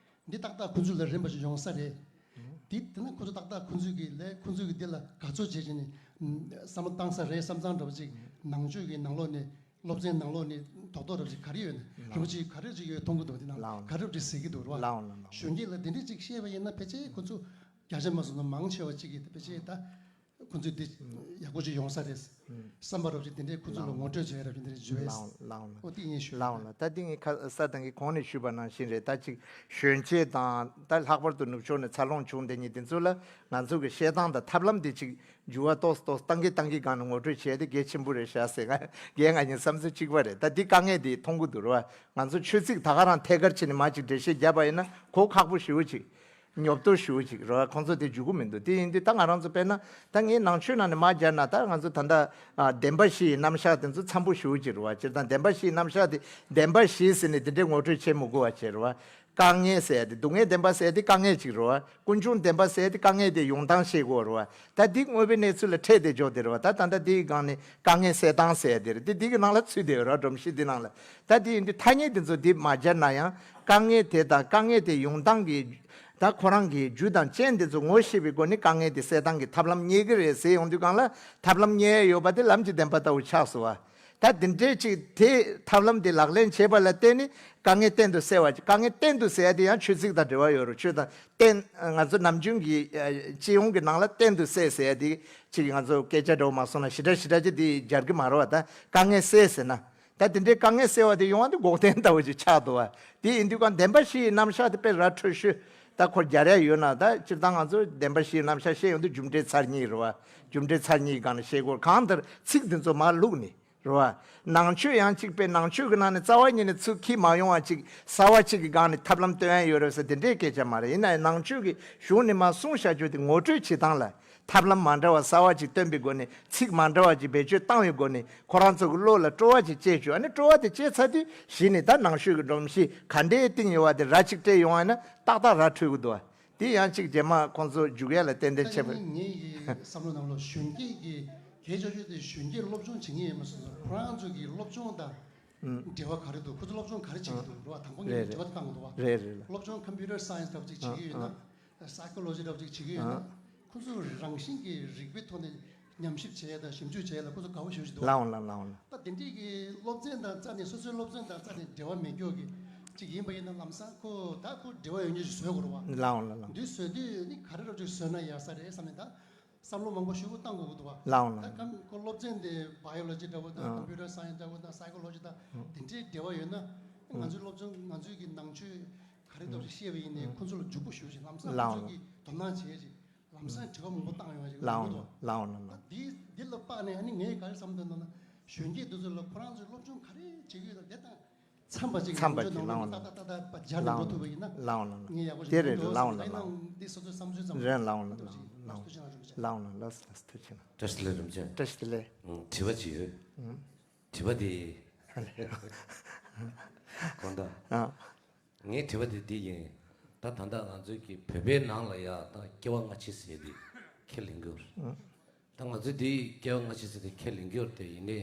འདི་ཏག་ཏག་ཁོང་ཚོ་ལ་རན་པ་ཞིག་ཡོང་ས་རེད། འདི་དེ་ན་ཁོང་ཚོ་ཏག་ཏག་ཁོང་ཚོས་ཀྱི་ལས་ཁོང་ཚོས་ཀྱི་འདི་ལ་དགའ་ཚོར་བྱེད་བྱས་ནས་བསམ་བློ་བཏང་ས་རེད་བསམ་ཙང་འདྲ་པོ་ཅིག་ནང་ཆོས་ཀྱི་ནང་ལོགས་ནས་སློབ་ཚན་ནང་ལོགས་ནས་རྡོག་རྡོག་འདྲ་པོ་ཅིག་ག་རེ་ཡོད་ན་རིན་པོ་ཆེ་ག་རེ་ཅིག་ཡོད་མཐོང་གི་འདུག་དེ་ནང་ག་རེ་ཅིག་ཟེར་གྱི་འདུག་རེད་བ། གཞོན་སྐྱེས་ལ་དེ་འདྲས་ཅིག་བཤད་པ་ཡིན་ན་ཕལ་ཆེར་ཁོང་ཚོ་བརྒྱ་ཆ་མ་སོང་ན་མང་ཆེ་བ་ཅིག་གིས་ཕལ་ཆེར་ད། ཁོ་ཚོས་འདི་ཡག་པོ་ཅིག་ཡོང་ས་རེད་བསམ་པ་རབ་ཅིག་དེ་འདྲའི་ཁོ་ཚོ་ལ་ངོ་སྤྲོད་བྱས་རབ་ཅིག་དེ་འདྲ་བརྗོད། ལགས་ལགས། ཨོ་དེ་ངས་ཞུ། ལགས་ལགས། ད་དེ་ངས་ཁ་ས་དང་གི་གོང་ནས་ཞུས་པ་ནང་བཞིན་རེད། ད་ཅིག་གཞོན་སྐྱེས་དང་ད་ལྷག་པར་དུ་ནུབ་ཕྱོགས་ནས་འཚར་ལོངས་བྱུང་བསྡད་མཁན་དེ་ཚོ་ལ་ང་ཚོ་གི་བཤད་སྟངས་དང་ཐབས་ལམ་དེ་ཅིག་འགྱུར་བ་ཏོག་ཙམ་ཏོག་ཙམ་བཏང་གི་བཏང་གི་སྒང་ནས་ངོ་སྤྲོད་བྱས་ཏེ་གལ་ཆེན་པོ་རེད་ཤག་ཟེར། ང་རྒན་ང་གཉིས་བསམ་ཚུལ་གཅིག་པ་རེད། ད་འདི་དཀའ་ངལ་དེ་མཐོང་གི་འདུག་རེད་བ། ང་ཚོ་ཆོས་ཚིག་ད་ག་རང་ཐད་ཀར་བྱས་ནས་མར་ཅིག་འགྲེལ་བཤད་བརྒྱབ་པ་ཡིན་ན་གོ་ཁག་པོ་ཞེ་པོ་ཅིག་ཉོབ་ཏོ་ཞེ་པོ་ཅིག་རེད་བ། ཁོང་ཚོ་དེ་འཇུག་གི་མི་འདུག་དེ་ཡིན་དུས་ད་ང་རང་ཚོ་དཔེར་ན་ད་ངས་ནང་ཆོས་ནང་ནས་མར་སྦྱར་ན། ད་ང་ཚོ་ད་ལྟ་ཨ་བདེན་པ་བཞི་ཡི་རྣམ་གཞག་དེ་ཚོ་འཚམ་པོ་ཞེ་པོ་ཅིག་རེད་བ། སྤྱིར་བཏང་བདེན་པ་བཞི་ཡི་རྣམ་གཞག་དེ་བདེན་པ་བཞི་ཟེར་ནས་དེ་འདྲའི་ངོ་སྤྲོད་བྱེད་མི་དགོས་པ་བྱས་རེད་བ། དཀའ་ངལ་ཟེར་ཡ་དེ། སྡུག་བསྔལ་བདེན་པ་ཟེར་ཡ་དེ་དཀའ་ངལ་ཅིག་རེད་བ། ཀུན་འབྱུང་བདེན་པ་ཟེར་ཡ་དེ་དཀའ་ངལ་དེ་ཡོང་སྟངས་ཤེས་དགོས་རེད་བ། ད་འདི་དངོས་པོའི་གནས་ཚུལ་ལ་འཕྲད་དེ་འཇོག་དེ་རེད་བ། ད་ད་ལྟ་འདིའི་སྒང་ནས་དཀའ་ངལ་སེལ་སྟངས་ཟེར་ཡ་དེ་རེད། དེ་འདི་གི་ནང་ལ་ཚུད་དེ་ཡོད་རེད་བ། སྒྲོམ་གཞི་འདི་ནང་ལ། ད་དེ་ཡིན་དུས་ཐ་སྙད་དེ་ཚོ་འདི་མ་སྦྱར་ན་ཡང་དཀའ་ངལ་དེ་དང་དཀའ་ངལ་དེ་ཡོང་སྟངས་ཀྱི། ད་ཁོ་རང་གི་རྒྱུ་དང་རྐྱེན་དེ་ཚོ་ངོ་ཤེས་པའི་སྒོ་ནས་དཀའ་ངལ་དེ་སེལ་སྟངས་ཀྱི་ཐབས་ལམ་རྙེད་ཀྱི་རེད་ཟེར་ཡོང་དུས་སྒང་ལ། ཐབས་ལམ་རྙེད་ཡ་ཡོད་པ་དེ་ལམ་གྱི་བདེན་པ་ལྟ་བུ་ཆགས་སོང་བ། ད་དེ་འདྲའི་ཅིག་དེ་ཐབས་ལམ་དེ་ལག་ལེན་བྱེད་པ་ལ་བརྟེན་ནས་དཀའ་ངལ་གཏན་དུ་སེལ་བ་ཅིག་དཀའ་ངལ་གཏན་དུ་སེལ་ཡ་དེ་ཡང་ཆོས་ཚིག་དང་འབྲེལ་བ་ཡོད་རེད། ཆོས་དང་གཏན། ང་ཚོ་ནམ་རྒྱུན་གྱི་ཨ་སྤྱི་ཡོངས་ཀྱི་ནང་ལ་གཏན་དུ་སེལ་ཟེར་ཡ་དེ་ཅིག་ང་ཚོ་སྐད་ཆ་འདྲ་བོ་མ་སོང་ན་ཞེ་དྲག་ཞེ་དྲག་ཅིག་དེ་སྦྱར་གི་མ་རེད་བ། ད་དཀའ་ངལ་སེལ་ཟེར་ན། ད་དེ་འདྲའི་དཀའ་ངལ་སེལ་བ་དེ་ཡོང་བ་དེ་འགོག་བདེན་ལྟ་བུ་ཅིག་ཆགས་འདུག་བ། དེ་ཡིན་དུས་ཀྱང་བདེན་པ་བཞིའི་རྣམ་གཞག་དེ་དཔེ་ར་འཕྲོད་ཤོས། ད་ཁོ་སྦྱར་ཡ་ཡོད་ན། ད་སྤྱིར་བཏང་ང་ཚོ་བདེན་པ་བཞིའི་རྣམ་གཞག་བཤད་ཡོང་དུས་རྒྱུ་འབྲས་ཚར་གཉིས་རེད་བ། རྒྱུ་འབྲས་ཚར་གཉིས་སྒང་ནས་བཤད་དགོས། གང་ལྟར་ཚིག་འདི་ཚོ་མར་བླུགས་ནས། རེད་བ། ནང་ཆོས་ཡང་གཅིག་པའི་ནང་ཆོས་ཀྱི་ནང་ནས་རྩ་བ་ཉིད་ནས་ཚུར་འཁྱེར་མ་ཡོང་བ་ཅིག་གསར་བ་ཅིག་གི་སྒང་ནས་ཐབས་ལམ་སྟོན་ཡ་ཡོད་རེད་ཟེར་དེ་འདྲའི་སྐད་ཆ་མ་རེད། ཡིན་ན་ཡང་ནང་ཆོས་ཀྱི་གཞུང་ནས་མར་གསུངས་བཞག་རྒྱུ་དེ་ངོ་སྤྲོད་བྱེད་སྟངས་ལ་ཐབས་ལམ་མ་འདྲ་བ་གསར་བ་ཅིག་སྟོན་པའི་སྒོ་ནས། ཚིག་མ་འདྲ་བ་ཅིག་བེད་སྤྱོད་བཏང་བའི་སྒོ་ནས་ཁོ་རང་ཚོ་གི་བློ་ལ་སྤྲོ་བ་ཅིག་སྐྱེས་བྱུང་། ཨ་ནི་སྤྲོ་བ་དེ་སྐྱེས་ཚར་དུས་གཞི་ནས་ད་ནང་ཆོས་ཀྱི་སྒྲོམ་གཞི་ག་འདྲའི་སྟེང་ཡོད་བ་དེ་ར་ཅིག་སྤྲད་ཡོང་བ་ཡིན་ན་ཏག་ཏག་ར་འཕྲོད་ཀྱི་འདུག་བ། དེ་ཡང་གཅིག་རྗེས་མ་ཁོང་ཚོ་འཇུག་ཡ་ལ་ཏན་ཏན་ད་ཁྱད་པར། ངའི་ངའི་བསམ་བློ་ནང་ལ་གཞོན་སྐྱེས་ཀྱི་གལ་ཆེ་ཤོས་དེ་གཞོན་སྐྱེས་སློབ་སྦྱོང་བྱེད་མཁན་ཡིན་པ་སོང་ཙང་ཁོ་རང་ཚོ་གི་སློབ་སྦྱོང་དང་ཨུམ། འབྲེལ་བ་ག་རེ་འདུག་ཁོ་ཚོ་སློབ་སྦྱོང་ག་རེ་བྱེད་ཀྱི་འདུག་རེད་བ། དང་པོ་ངས་རེད་རེད། དྲི་བ་དེ་བཏང་གི་འདུག་བ། རེད་རེད་ལ། སློབ་སྦྱོང་computer science འདྲ་བོ་ཅིག་བྱེད་ཀྱི་ཡོད་ན། ཨ་psychology འདྲ་བོ་ཅིག་བྱེད་ཀྱི་ཡོད་ན། ཨ་ཁོ་ཚོ་རང་བཞིན་གྱིས་རིག་པའི་ཐོག་ནས་ཉམས་ཞིབ་བྱེད་ཡ་དང་ཞིབ་འཇུག་བྱེད་ཡ་ལ་ཁོ་ཚོ་དགའ་བོ་ཞེ་པོ་ཞིག་འདུག་བ། ལའང་ལ་ལའང་ལ། ད་དེ་འདྲས་ཀྱི་སློབ་ཚན་དང་རྩ་ནས་སོ་སོའི་སློབ་ཚན་དང་རྩ་ནས་འབྲེལ་བ་མེད་མཁན་གྱི་ཅིག་ཡིན་པ་ཡིན་ན་ལམ་སང་ཁོ་ད་ཁོ་འབྲེལ་བ་ཡོད་མཁན་ཞིག་བཟོ་དགོས་རེད་བ། ལའང་ལ་ལའང་། འདི་བཟོས་དུས་ནི་ག་རེ་རོ་ཅིག་བཟོས་ན་ཡག་ས་རེད་བསམ་ནས་ད། བསམ་བློ་མང་པོ་ཞེ་པོ་བཏང་དགོས་ཀྱི་འདུག་བ། ལའང་ལ། ད་གམ་ཁོ་སློབ་ཚན་དེ་biology འདྲ་བོ་དང་ཨ་computer science འདྲ་བོ་དང་psychology དང་ཨ་དེ་འདྲའི་འབྲེལ་བ་ཡོད་ན། ཨ་ང་ཚོའི་སློབ་སྦྱོང་ང་ཚོའི་གི་ནང་ཆོས་ག་རེ་འདྲ་བོ་ཞིག་ཤེས་པ་ཡིན་ནའི་ཨ་ཁོ་ཚོ་ལ་འཇུག་པོ་ཞེ་པོ་ཞིག་ལམ་སང་ཁོ་ལའང་ཚོ་ལ་གི་དོ་སྣང་བྱེད་ཡ་ཅིག་ལམ་སང་དྲི་བ་མང་པོ་བཏང་ཡོང་བ་ཅིག་ལའང་ཡོང་གི་འདུག་ལའང་ལ་ལ། ད་འདི་འདི་ལ་དཔག་ནས་ཨ་ནི་ངས་ག་རེ་བསམ་འདུག་ན་ན་གཞོན་སྐྱེས་འདི་ཚོ་ལ་ཁོ་རང་ཚོའི་སློབ་སྦྱོང་ག་རེ་བྱེད་ཀྱི་ཡོད་ན་དེ་དང་། འཚམས་པ་ཅིག་འཚམས་པ་ཅིག་ནང་ལོགས་ལའང་ལ། ཏག་ཏག་ཏག་ཏག་སྦྱར་ནས་འགྲོ་ཐུབ་པ་ཡིན་ན། ལའང་ལ། ངས་ཡག་པོ་ཞིག་དེ་རེད་མཐོང་ཐུབ་ལའང་ལ། ཡིན་ནའང་འདི་སོ་སོའི་བསམ་ཚུལ་ཙམ་རེད། ལའང་ལ་ལའང་ལ། ལགས་སོ་ཐུགས་རྗེ་གནང་རིན་པོ་ཆེ། ལའང་ལ་ལགས་སོ་ལགས་སོ་ཐུགས་རྗེ་གནང་། བཀྲ་ཤིས་བདེ་ལེགས་རིན་པོ་ཆེ། བཀྲ་ཤིས་བདེ་ལེགས། ཨང་དྲི་བ་ཅིག་ཡོད། ཨང་དྲི་བ་དེ། དགོངས་དག་ཨ། ངའི་དྲི་བ་དེ་འདི་ཡིན། ད་ད་ལྟ་ང་ཚོའི་གི་བོད་པའི་ནང་ལ་ཡ་ད་སྐྱེ་བ་སྔ་ཕྱི་ཟེར་དེ་ཁས་ལེན་གྱི་ཡོད་རེད། ཨང་། ད་ང་ཚོས་འདི་སྐྱེ་བ་སྔ་ཕྱི་ཟེར་ཏེ་ཁས་ལེན་གྱི་ཡོད་རེད་དེ། ཡིན་ནའི་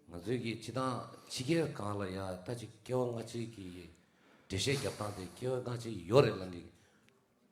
ང་ཚོའི་གི་སྤྱི་བཏང་ཕྱི་རྒྱལ་སྒང་ལ་ཡ་ད་ཅིག་སྐྱེ་བ་སྔ་ཕྱི་གི་འགྲེལ་བཤད་རྒྱབ་སྟངས་དེ་སྐྱེ་བ་སྔ་ཕྱི་ཡོད་རེད་ལབ་ནས་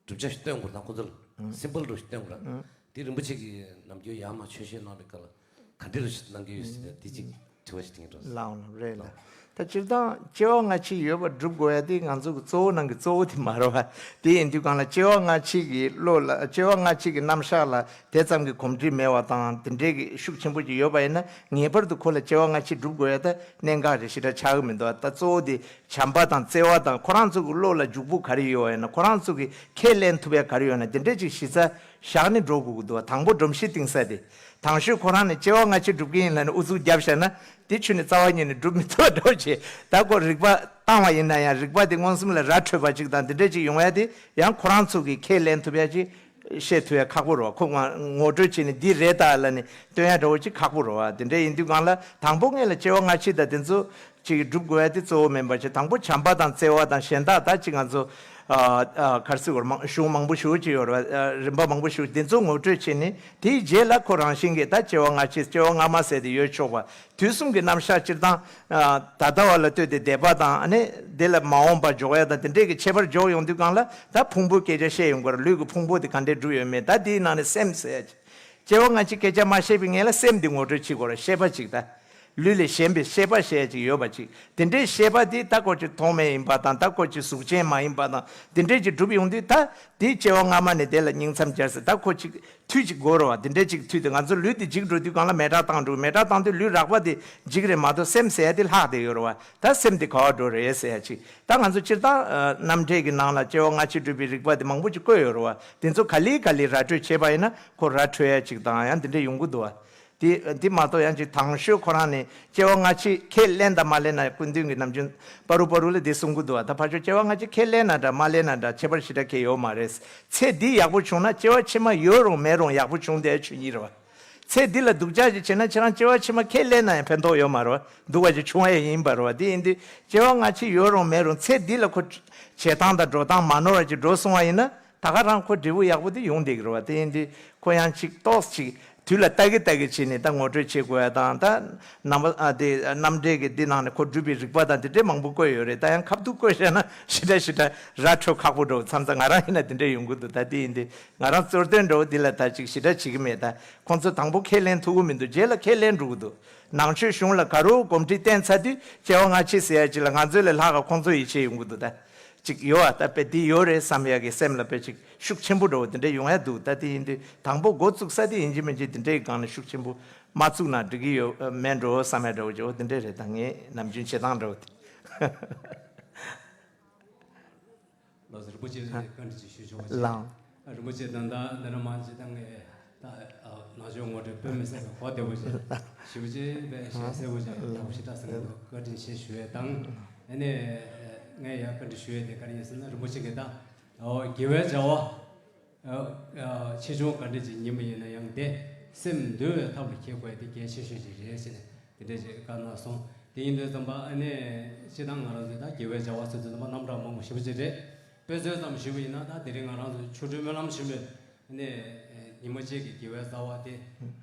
བསྒྲུབ་བྱ་ཞིག་སྟོན་དགོས་དང་ཁོ་ཚོ་ལ་simple འདྲ་ཞིག་སྟོན་དགོས་ར། དེ་རིན་པོ་ཆེ་གིས་ནམ་རྒྱུན་ཡར་མར་ཆོས་བཤད་གནང་བའི་སྐབས་ལ་ག་འདྲ་རེ་ཞིག་གནང་གི་ཡོད་ཟེར་ཏེ་དེ་ཅིག་དྲི་བ་ཞིག་དྲིས་ཀྱི་འགྲོ། ལའང་ལ་རེད་ལ། ད་སྤྱིར་བཏང་སྐྱེ་བ་སྔ་ཕྱི་ཡོད་པ་སྒྲུབ་དགོས་ཡ་དེ་ང་ཚོ་གི་གཙོ་བོ་ནང་གི་གཙོ་བོ་དེ་མ་རེད་བ། དེ་ཡིན་དུས་གང་ལ་སྐྱེ་བ་སྔ་ཕྱི་གི་བློ་ལ་སྐྱེ་བ་སྔ་ཕྱི་གི་རྣམ་གཞག་ལ་དེ་ཙམ་གྱི་གོམས་འདྲིས་མེད་པ་དང་དེ་འདྲའི་གི་ཤུགས་ཆེན་པོ་ཅིག་ཡོད་པ་ཡིན་ན་ངེས་པར་དུ་ཁོ་ལ་སྐྱེ་བ་སྔ་ཕྱི་སྒྲུབ་དགོས་ཡ་ད་གནད་འགག་རེ་ཞེ་དྲག་ཆགས་ཀྱི་མི་འདུག་ད་གཙོ་བོ་དེ་བྱམས་པ་དང་བརྩེ་བ་དང་ཁོ་རང་ཚོ་གི་བློ་ལ་འཇུག་པོ་ག་རེ་ཡོད་པ་ཡིན་ན་ཁོ་རང་ཚོ་གི་ཁས་ལེན་ཐུབ་ཡ་ག་རེ་ཡོད་ན་དེ་འདྲའི་ཅིག་གཞི་རྩ་བཞག་ནས་འགྲོ་དགོས་ཀྱི་འདུག་དང་པོ་སྒྲོམ་གཞི་བཏིང་ས་དེ། དང་ཤོས་ཁོ་རང་ནས་སྐྱེ་བ་སྔ་ཕྱི་སྒྲུབ་ཀྱི་ཡིན་ལབ་ནས་ཨུ་ཚུགས་བརྒྱབ་བཞག་ན་དེ་ཆུ་ནས་རྩ་བ་ཉིད་ནས་སྒྲུབ་མི་ཐུབ་པ་འདྲ་བོ་བྱས། ད་ཁོ་རིག་པ་བཏང་བ་ཡིན་ན་ཡང་རིག་པ་དེ་མངོན་སུམ་ལ་ར་འཕྲོད་པ་ཅིག་དང་དེ་འདྲ་ཅིག་ཡོང་ཡ་དེ་ཡང་ཁོ་རང་ཚོ་གིས་ཁས་ལེན་ཐུབ་ཡ་ཅིག་བཤད་ཐུབ་ཡ་ཁག་པོ་རེད་བ། ཁོ་ང་ངོ་སྤྲོད་བྱས་ནས་འདི་རེད་ད་ལབ་ནས་སྟོན་ཡ་འདྲ་བོ་ཅིག་ཁག་པོ་རེད་བ། དེ་འདྲ་ཡིན་དུས་གང་ལ་དང་པོ་ངེད་ལ་སྐྱེ་བ་སྔ་ཕྱི་དང་དེ་ཚོ་ཅིག་སྒྲུབ་དགོས་ཡ་དེ་གཙོ་བོ་མིན་པ་བྱས། དང་པོ་བྱམས་པ་དང་བརྩེ་བ་དང་གཞན་དག་ད་ཅིག་ང་ཚོ་ཨ་ཨ་ག་རེ་ཟེར་དགོས་རེད། མང་གཞུང་མང་པོ་ཞེ་པོ་ཅིག་ཡོད་རེད་བ། ཨ་རིམ་པ་མང་པོ་ཞེ་པོ་དེ་ཚོ་ངོ་སྤྲོད་བྱས་ནས་དེའི་རྗེས་ལ་ཁོ་རང་བཞིན་གྱིས་ད་སྐྱེ་བ་སྔ་ཕྱི་སྐྱེ་བ་སྔ་མ་ཟེར་དེ་ཡོད་ཆོག་པ། དུས་གསུམ་གྱི་རྣམ་གཞག་སྤྱིར་བཏང་ཨ་ད་ལྟ་བ་ལ་ལྟོས་ཏེ་འདས་པ་དང་ཨ་ནི་དེ་ལ་མ་འོངས་པ་འཇོག་ཡ་དང་དེ་འདྲས་ཀྱི་ཁྱད་པར་འཇོག་ཡོང་དུས་གང་ལ་ད་ཕུང་པོའི་སྐད་ཆ་བཤད་ཡོང་གི་རེད། ལུས་ཀྱི་ཕུང་པོ་དེ་ག་འདྲས་གྲུབ་ཡོད་མེད། ད་དེའི་ནང་ནས་སེམས་ཟེར་ཡ་ཅིག་སྐྱེ་བ་སྔ་ཕྱི་སྐད་ཆ་མ་བཤད་པའི་སྔོན་ལ་སེམས་འདི་ངོ་སྤྲོད་བྱེད་དགོས་རེད། ཤེས་པ་ཅིག་ད། ལུས་ལས་གཞན་པའི་ཤེས་པ་ཞེས་ཅིག་ཡོད་པ་ཅིག་དེ་འདྲའི་ཤེས་པ་འདི་ད་ཁོ་ཅིག་ཐོགས་མེད་ཡིན་པ་དང་ད་ཁོ་ཅིག་གཟུགས་ཅན་མ་ཡིན་པ་དང་དེ་འདྲའི་ཅིག་གྲུབ་ཡོང་དུས་ད་དེའི་སྐྱེ་བ་སྔ་མ་ནས་དེ་ལ་སྙིང་མཚམས་སྦྱར་ཟེར། ད་ཁོ་ཅིག་དུས་ཅིག་འགོར་བ་དེ་འདྲའི་ཅིག་དུས་དེ་ང་ཚོ་ལུས་འདི་འཇིག་འགྲོ་དུས་གང་ལ་མེ་སྲེག་བཏང་འགྲོ། མེ་སྲེག་བཏང་དུས་ལུས་རགས་པ་དེ་འཇིག་རེད་མ་གཏོགས་སེམས་ཟེར་ཡ་དེ་ལྷག་བསྡད་ཡོད་རེད་བ། ད་སེམས་དེ་ག་བ་འགྲོ་རེད་ཟེར་ཡ་ཅིག་ད་ང་ཚོ་སྤྱིར་བཏང་རྣམ་འགྲེལ་གྱི་ནང་ལ་སྐྱེ་བ་སྔ་ཕྱི་སྒྲུབ་པའི་རིགས་པ་དེ་མང་པོ་ཅིག་བཀོད་ཡོད་རེད་བ། དེ་ཚོ་ག་ལེ་ག་ལེ་ར་སྤྲོད་བྱས་པ་ཡིན་ན་ཁོ་ར་འཕྲོད་ཡ་ཅིག་དང་ཡང་དེ་འདྲ་ཡོང་གི་འདུག་བ། དེ་དེ་མ་གཏོགས་ཡང་ཅིག་དང་ཤོས་ཁོ་རང་ནས་སྐྱེ་བ་སྔ་ཕྱི་ཁས་ལེན་དང་མ་ལེན་ན། སྐུ་མདུན་གྱི་ནམ་རྒྱུན་པ་རུ་པ་རུ་ལ་དེ་གསུང་གི་འདུག་བ། ད་ཕར་ཕྱོགས་སྐྱེ་བ་སྔ་ཕྱི་ཁས་ལེན་ན་འདྲ་མ་ལེན་ན་འདྲ་ཁྱད་པར་ཞེ་དྲག་གང་ཡང་ཡོད་མ་རེད། ཚེ་འདི་ཡག་པོ་བྱུང་ན་སྐྱེ་བ་ཕྱི་མ་ཡོད་རུང་མེད་རུང་ཡག་པོ་བྱུང་བསྡད་ཆོས་ཉིད་རེད་བ། ཚེ་འདི་ལ་སྡུག་ཅག་ཅིག་བྱས་ན་ཁྱེད་རང་སྐྱེ་བ་ཕྱི་མ་ཁས་ལེན་ན་ཡང་ཕན་ཐོགས་ཡོད་མ་རེད་བ། སྡུག་པ་ཅིག་བྱུང་བ་ཡང་ཡིན་པ་རེད་བ། དེ་ཡིན་དུས་སྐྱེ་བ་སྔ་ཕྱི་ཡོད་རུང་མེད་རུང་ཚེ་འདི་ལ་ཁོ་བྱེད་སྟངས་དང་འགྲོ་སྟངས་མ་ནོར་བ་ཅིག་འགྲོ་སོང་བ་ཡིན་ན། ད་ག་རང་ཁོ་འབྲས་བུ་ཡག་པོ་དེ་ཡོང་བསྡད་ཀྱི་རེད་བ། དེ་ཡིན་དུས་ཁོ་ཡང་ཅིག་ཏོག་ཙམ་ཅིག་དུས་ལ་ལྟ་གི་ལྟ་གི་བྱས་ནས་ད་ངོ་སྤྲོད་བྱེད་དགོས་ཡ་དང་། ད་རྣམ་པ་ཨ་དེ་རྣམ་འགྲེལ་གྱི་འདི་ནང་ནས་ཁོ་སྒྲུབ་པའི་རིགས་པ་དང་དེ་འདྲའི་མང་པོ་བཀོད་ཡོད་རེད། ད་ཡང་ཁ་ཐུག་བཀོད་བཤད་ན་ཞེ་དྲག་ཞེ་དྲག་ར་འཕྲོད་ཁག་པོ་འགྲོ། མཚམས་མཚམས་ང་རང་ཡིན་ན་དེ་འདྲ་ཡོང་གི་འདུག་ད་དེ་ཡིན་དུས་ང་རང་གཙོ་དོན་འདྲ་བོ་འདི་ལ་ད་ཅིག་ཞེ་དྲག་བྱེད་ཀྱི་མེད། ད་ཁོང་ཚོ་དང་པོ་ཁས་ལེན་ཐུབ་ཀྱི་མི་འདུག་རྗེས་ལ་ཁས་ལེན་འགྲོ་གི་འདུག་ནང་ཆོས་གཞུང་ལ་ག་རུ་གོམས་འདྲིས་བསྟན་ཚར་དུས་སྐྱེ་བ་སྔ་ཕྱི་ཟེར་ཡ་ཅིག་ལ་ང་ཚོའི་ལས་ལྷག་ག་ཁོང་ཚོ་ཡིད་ཆེས་ཡོང་གི་འདུག་ད། ཅིག་ཡོད་ཨ། ད་དཔེ་འདི་ཡོད་རེད་བསམ་ཡག་གི་སེམས་ལ་དཔེ་ཅིག་ཤུགས་ཆེན་པོ་འདྲ་བོ་དེ་འདྲ་ཡོང་ཡ་འདུག་ད་དེ་ཡིན་དུས་དང་པོ་འགོ་བཙུགས་ས་དེ་ཡིན་གཅིག་མིན་གཅིག་དེ་འདྲའི་སྒང་ནས་ཤུགས་ཆེན་པོ་མ་བཙུགས་ན་འགྲིག་གི་ཡོད་མེད་འགྲོ་བསམ་ཡ་འདྲ་བོ་ཅིག་འོ་དེ་འདྲ་རེད། ད་ངའི་ནམ་རྒྱུན་བྱེད་སྟངས་འདྲ་བོ་དེ། ལགས་སོ། རིན་པོ་ཆེ་བཀའ་འདྲི་ཅིག་ཞུ་ཆོག་པ་ཅིག་ལགས། རིན་པོ་ཆེ་ད་ལྟ་འདི་ནས་མར་ཅིག་ད་ངས་ད་ནང་ཆོས་ངོ་སྤྲོད་དཔེ་མི་སྲིད་པའི་གོ་བདེ་པོ་ཞིག་ཞེ་པོ་ཅིག་དཔེ་ཞེ་གསལ་པོ་ཅིག་ཡག་པོ་ཞིག་བཀྲ་ཤིས་བདེ་ལེགས་བཀའ་དྲིན་ཆེ་ཞུ་ཡས་དང་། ཨ་ནི་ངས་ཡང་བཀའ་འདྲི་ཞུ་ཡས་དེ་ག་རེ་ཡིན་ཟེར་ན། རིན་པོ་ཆེ་གིས་ད་དགེ་བའི་བྱ་བ་ཆེ་ཆུང་ག་འདྲ་ཅིག་ཡིན་པ་ཡིན་ན་ཡང་དེ་སེམས་འདུལ་བའི་ཐབས་ལ་མཁས་དགོས་ཡས་དེ་གལ་ཆེ་ཤོས་ཅིག་རེད་ཟེར་ནས་དེ་འདྲ་ཅིག་བཀའ་གནང་སོང་། དེ་ཡིན་དུས་ཙམ་པ་ཨ་ནི་སྤྱིར་བཏང་ང་རང་ཚོའི་ད་དགེ་བའི་བྱ་བ་ཟེར་དུས་ཙམ་པ་རྣམ་གྲངས་མང་པོ་ཞེ་པོ་ཅིག་རེད། དཔེ་མཚོན་ཙམ་ཞུས་པ་ཡིན་ན་ད་དེ་རིང་ང་རང་ཚོའི་ཆོ་འཕྲུལ་སྨོན་ལམ་ཆེན་མོའི་ཨ་ནི་ཉིན་མོ་གཅིག་གི་དགེ་བའི་རྩ་བ་དེ་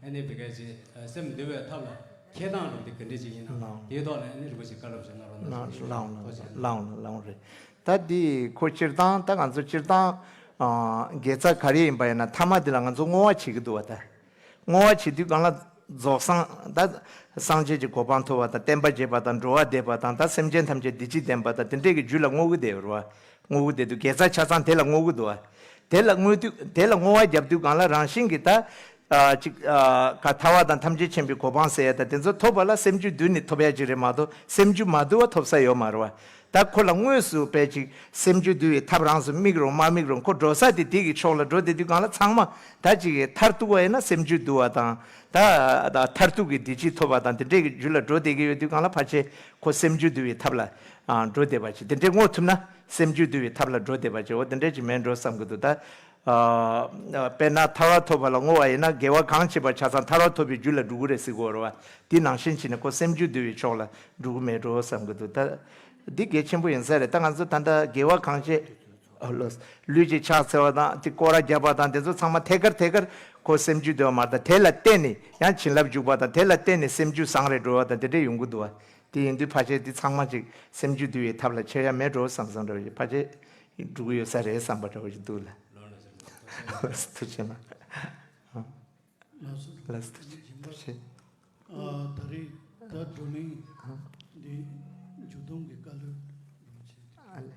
ཨ་ནི་བི་ག་ཅིག་སེམས་འདུལ་བའི་ཐབས་ལ་མཁས་སྟངས་རུ་དེ་ག་འདྲ་ཅིག་ཡིན་ན་ལགས། དེའི་ཐོག་ལ་ཨ་ནི་རིན་པོ་ཆེ་བཀའ་སློབ་ཅིག་གནང་རོགས་གནང་ཟེར་ཞུ། ལགས་ལགས་ལགས་ལགས་ལགས་རེད། ད་འདི་ཁོ་སྤྱིར་བཏང་ད་ང་ཚོ་སྤྱིར་བཏང་དགེ་རྩ་ག་རེ་ཡིན་པ་ཡིན་ན་མཐའ་མ་འདི་ལ་ང་ཚོ་བསྔོ་བ་བྱེད་ཀྱི་འདུག་བ། ད་བསྔོ་བ་བྱེད་དུས་སྒང་ལ་རྫོགས་སངས་ད་སངས་རྒྱས་ཀྱི་གོ་འཕང་ཐོབ་པ་དང་བསྟན་པ་རྒྱས་པ་དང་འགྲོ་བ་བདེ་བ་དང་ད་སེམས་ཅན་ཐམས་ཅད་བདེ་སྐྱིད་ལྡན་པ་དང་དེ་འདྲས་ཀྱི་རྒྱུ་ལ་བསྔོ་གི་བསྡད་ཡོད་རེད་བ། བསྔོ་གི་བསྡད་དུས་དགེ་རྩ་ཆ་ཚང་དེ་ལ་བསྔོ་གི་འདུག་བ། དེ་ལ་བསྔོ་དུས་དེ་ལ་བསྔོ་བ་བརྒྱབ་དུས་སྒང་ལ་རང་བཞིན་གྱིས་ད་ཨ་ཅིག་ཨ་ག་ཐར་བ་དང་ཐམས་ཅད་མཁྱེན་པའི་གོ་འཕང་ཟེར་ཡ་ད་དེ་ཚོ་ཐོབ་པ་ལ་སེམས་རྒྱུད་འདུལ་ནས་ཐོབ་ཡ་ཅིག་རེད་མ་གཏོགས་སེམས་རྒྱུད་མ་འདུལ་བ་ཐོབ་ས་ཡོད་མ་རེད་བ། ད་ཁོ་ལ་དངོས་སུ་དཔེ་ཅིག་སེམས་རྒྱུད་འདུལ་བའི་ཐབས་རང་སུ་དམིགས་རུང་མ་དམིགས་རུང་ཁོ་འགྲོ་ས་དེ་དེ་གི་ཕྱོགས་ལ་འགྲོ་བསྡད་དུས་སྒང་ལ་ཚང་མ་ད་ཅིག་གི་མཐར་ཐུག་པ་ཡིན་ན་སེམས་རྒྱུད་འདུལ་བ་དང་ད་ད་མཐར་ཐུག་གི་བདེ་སྐྱིད་ཐོབ་པ་དང་དེ་འདྲས་ཀྱི་རྒྱུ་ལ་འགྲོ་བསྡད་ཀྱི་ཡོད་དུས་སྒང་ལ་ཕལ་ཆེར་ཁོ་སེམས་རྒྱུད་འདུལ་བའི་ཐབས་ལ་ཨ་འགྲོ་བསྡད་པ་ཅིག་དེ་འདྲས་བསྔོ་ཐུབ་ན་སེམས་རྒྱུད་འདུལ་བའི་ཐབས་ལ་འགྲོ་བསྡད་པ་ཅིག་འོ་དེ་འདྲས་ཅིག་མེད་འགྲོ་བསམ་གྱི་འདུག་ད་ཨ་དཔེར་ན་ཐར་བ་ཐོབ་པ་ལ་བསྔོ་བ་ཡིན་ན་དགེ་བ་གང་བྱས་པ་ཆ་ཚང་ཐར་བ་ཐོབ་པའི་རྒྱུ་ལ་འགྲོ་གི་རེད་ཟེར་གྱི་ཡོད་རེད་བ། དེ་ནང་བཞིན་བྱས་ནས་ཁོ་སེམས་རྒྱུད་འདུལ་བའི་ཕྱོགས་ལ་འགྲོ་གི་མེད་འགྲོ་བསམ་གྱི་འདུག་ད། འདི་གལ་ཆེན་པོ་ཡིན་ས་རེད། ད་ང་ཚོ་ད་ལྟ་དགེ་བ་གང་བྱས། ཨ་ལོས། ལུས་ཀྱི་ཕྱག་འཚལ་བ་དང་དེ་སྐོར་ར་བརྒྱབ་པ་དང་དེ་ཚོ་ཚང་མ་ཐད་ཀར་ཐད་ཀར་ཁོ་སེམས་རྒྱུད་འདུལ་བ་མ་རེད། ད་དེ་ལ་བརྟེན་ནས་ཡང་བྱིན་རླབས་འཇུག་པ་དང་དེ་ལ་བརྟེན་ནས་སེམས་རྒྱུད་བཟང་རེ་འགྲོ་བ་དང་དེ་འདྲ་ཡོང་གི་འདུག་བ། དེ་ཡིན་དུས་ཕལ་ཆེར་འདི་ཚང་མ་ཅིག་སེམས་རྒྱུད་འདུལ་བའི་ཐབས་ལ་ཁྱེར་ཡ་མེད་འགྲོ་བསམ་བསམ་འདྲ་བ་ཞིག་ཕལ་ཆེར་འགྲོ་གི་ཡོད་ས་རེད་བསམ་པ་འདྲ་བ་ཞིག་འདུག་ལ། ཐུགས་རྗེ་གནང་། ལགས་སོ། ལགས་སོ། ཐུགས་རྗེ་ཆེ། ཨ་ད་རེས་ད་བགྲོ་གླེང་འདི་མཇུག་སྡོམ་གྱི་བཀའ་སློབ་རིན་པོ་ཆེ། ཨ་ལེ།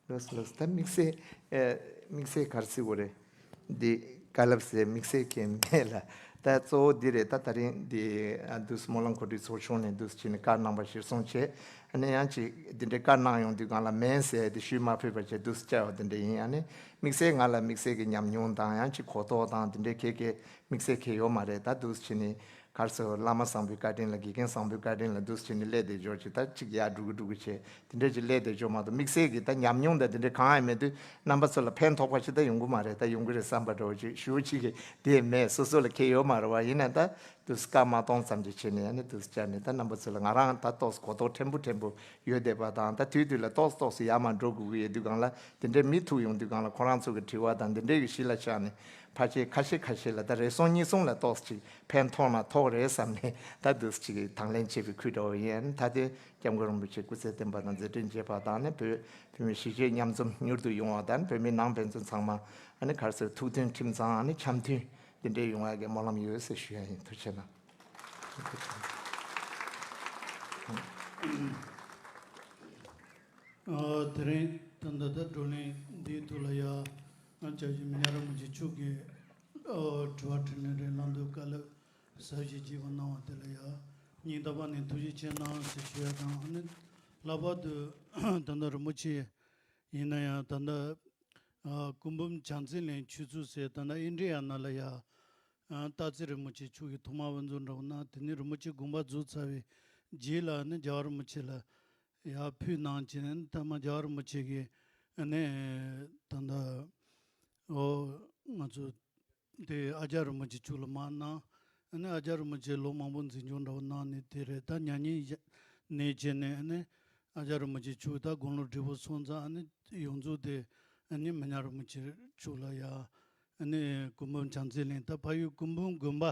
ལགས་སོ་ལགས་སོ། ད་དམིགས་བསལ་ཨ་དམིགས་བསལ་ག་རེ་ཟེར་དགོས་རེད། འདི་བཀའ་སློབ་ཟེར་དམིགས་བསལ་གང་ཡང་མེད་ལ། ད་གཙོ་བོ་འདི་རེད། ད་ད་རིང་འདི་ཨ་འདུག་སེ་སྨོན་ལམ་གོ་སྒྲིག་ཚོགས་ཆུང་ནས་འདུག་སེ་བྱས་ནས་བཀའ་གནང་བ་གཞིར་བཟུང་བྱས། ཨ་ནི་ཡང་ཅིག་འདི་འདྲའི་བཀའ་གནང་ཡོང་དུས་སྒང་ལ་མེད་ཟེར་ཏེ་ཞུས་མ་ཕོད་པ་བྱས་འདུག་སེ་བཅར་བ་འདི་འདྲ་ཡིན། ཨ་ནི་དམིགས་བསལ་ང་ལ་དམིགས་བསལ་གྱི་ཉམས་མྱོང་དང་ཡང་ཅིག་གོ་རྟོགས་དང་འདི་འདྲའི་གང་གང་དམིགས་བསལ་གང་ཡང་ཡོད་མ་རེད། ད་འདུག་སེ་བྱས་ནས་ག་རེ་ཟེར་བླ་མ་བཟང་པོའི་བཀའ་དྲིན་ལ་དགེ་རྒན་བཟང་པོའི་བཀའ་དྲིན་ལ་འདུག་སེ་བྱས་ནས་སླེབས་བསྡད་འཇོག་ཅིག་ད་ཅིག་ཡར་འགྲོ་གི་འགྲོ་གི་བྱས་དེ་འདྲ་ཅིག་སླེབས་བསྡད་འཇོག་མ་གཏོགས་དམིགས་བསལ་གྱི་ད་ཉམས་མྱོང་དང་དེ་འདྲ་གང་ཡང་མེད་དུས་རྣམ་པ་ཚོ་ལ་ཕན་ཐོགས་པ་ཞིག་ད་ཡོང་གི་མ་རེད། ད་ཡོང་གི་རེད་བསམ་པ་འདྲ་བོ་ཅིག་ཞུ་བ་ཅིག་གི་དེ་མེད། སོ་སོ་ལ་ཁེལ་ཡོད་མ་རེད་བ། ཡིན་ན་ད་དུས་སྐར་མ་སྟོང་ཙམ་ཅིག་བྱས་ནས་ཨ་ནི་དུས་བཅར་ནས་ད་རྣམ་པ་ཚོ་ལ་ང་རང་ད་ཏོག་ཙམ་གོ་རྟོགས་ཕྲན་བུ་ཕྲན་བུ་ཡོད་བསྡད་པ་དང་། ད་དུས་དུས་ལ་ཏོག་ཙམ་ཏོག་ཙམ་ཡར་མར་འགྲོ་དགོས་ཀྱི་ཡོད་དུས་སྒང་ལ་དེ་འདྲའི་མི་ཐུག་ཡོང་དུས་སྒང་ལ་ཁོ་རང་ཚོ་གི་དྲི་བ་དང་འདི་འདྲའི་གི་གཞི་ལ་བཞག་ནས་ཕལ་ཆེར་ཁ་ཤས་ཁ་ཤས་ལ་ད་རེ་ཟུང་གཉིས་ཟུང་ལ་ཏོག་ཙམ་ཅིག་ཕན་ཐོགས་ན་ཐོགས་རེད་བསམ་ནས་ད་དུས་ཅིག་གི་དང་ལེན་བྱེད་པའི་ཁུལ་འདྲ་བོ་ཡིན། ད་དེ་སྐྱབས་མགོན་རིན་པོ་ཆེ་སྐུ་ཚེ་བརྟན་པ་དང་མཛད་འཕྲིན་རྒྱས་པ་དང་ནི་བོད་བོད་མི་གཞིས་བྱེས་མཉམ་འཛོམས་མྱུར་དུ་ཡོང་བ་དང་བོད་མི་ནང་ཕན་ཚུན་ཚང་མ་ཨ་ནི་ག་རེ་ཟེར་ཐུགས་མཐུན་ཁྲིམས་གཙང་ཨ་ནི་འཆམ་མཐུན་འདི་འདྲའི་ཡོང་བ་གི་སྨོན་ལམ་ཡོད་ཟེར་ཞུ་ཡ་ཡིན། ཐུགས་རྗེ་གནང་། ཨ་དེ་རིང་ད་ལྟ་ད་བགྲོ་གླེང་འདིའི་ཐོག་ལ་ཡ་ང་སྐྱབས་རྗེ་མི་ཉག་རིན་པོ་ཆེ་མཆོག་གིས་ཨ་དྲི་བ་དྲིས་ལན་རེ་གནང་འདུག་བཀའ་སློབ་ཟབ་ཞིང་རྒྱས་པ་གནང་བ་དེ་ལ་ཡ་སྙིང་ཐག་པ་ནས་ཐུགས་རྗེ་ཆེ་གནང་ཟེར་ཞུ་ཡ་དང་། ཨ་ནི་ལྷག་པར་དུ་ད་ལྟ་རིན་པོ་ཆེ་ཡིན་ན་ཡང་ད་ལྟ་ཨ་སྐུ་འབུམ་བྱང་རྩེ་གླིང་ཆོས་ཚོགས་ཟེར་ད་ལྟ་ཨིན་ཌི་ཡ་ནང་ལ་ཡ་ ཡང་སྟག་རྩེ་རིན་པོ་ཆེ་མཆོག་གིས་ཐོག་མར་དབུ་འཛུགས་འདྲ་བོ་གནང་། དེ་ནས་རིན་པོ་ཆེ་དགོངས་པ་རྫོགས་ཚར་བའི་རྗེས་ལ་ནི་རྒྱལ་བ་རིན་པོ་ཆེ་ལ་ཡར་ཕུལ་གནང་བྱས་ནས། མཐའ་མ་རྒྱལ་བ་རིན་པོ་ཆེ་གིས་ནི་ད་ལྟ་ཨོ་ང་ཚོ་དེ་ཨ་ཅག་རིན་པོ་ཆེ་མཆོག་ལ་མར་གནང་། ཨ་ནི་ཨ་ཅག་རིན་པོ་ཆེ་ལོ་མང་པོ་འཛིན་སྐྱོང་འདྲ་བོ་གནང་ནས་དེ་རེད། ད་མྱ་ངན་ནས་བྱས་ནས། ཨ་ནི་ཨ་ཅག་རིན་པོ་ཆེ་མཆོག་ད་དགུང་ལོ་བགྲེས་པོ་སོང་ཙང་། ཨ་ནི་ཡོངས་རྫོགས་དེ་ཨ་ནི་མི་ཉག་རིན་པོ་ཆེ་མཆོག་ལ་ཡ། ཨ་ནི་སྐུ་འབུམ་བྱང་རྩེ་གླིང་། ད་ཕ་ཡུལ་སྐུ་འབུམ་དགོན་པ་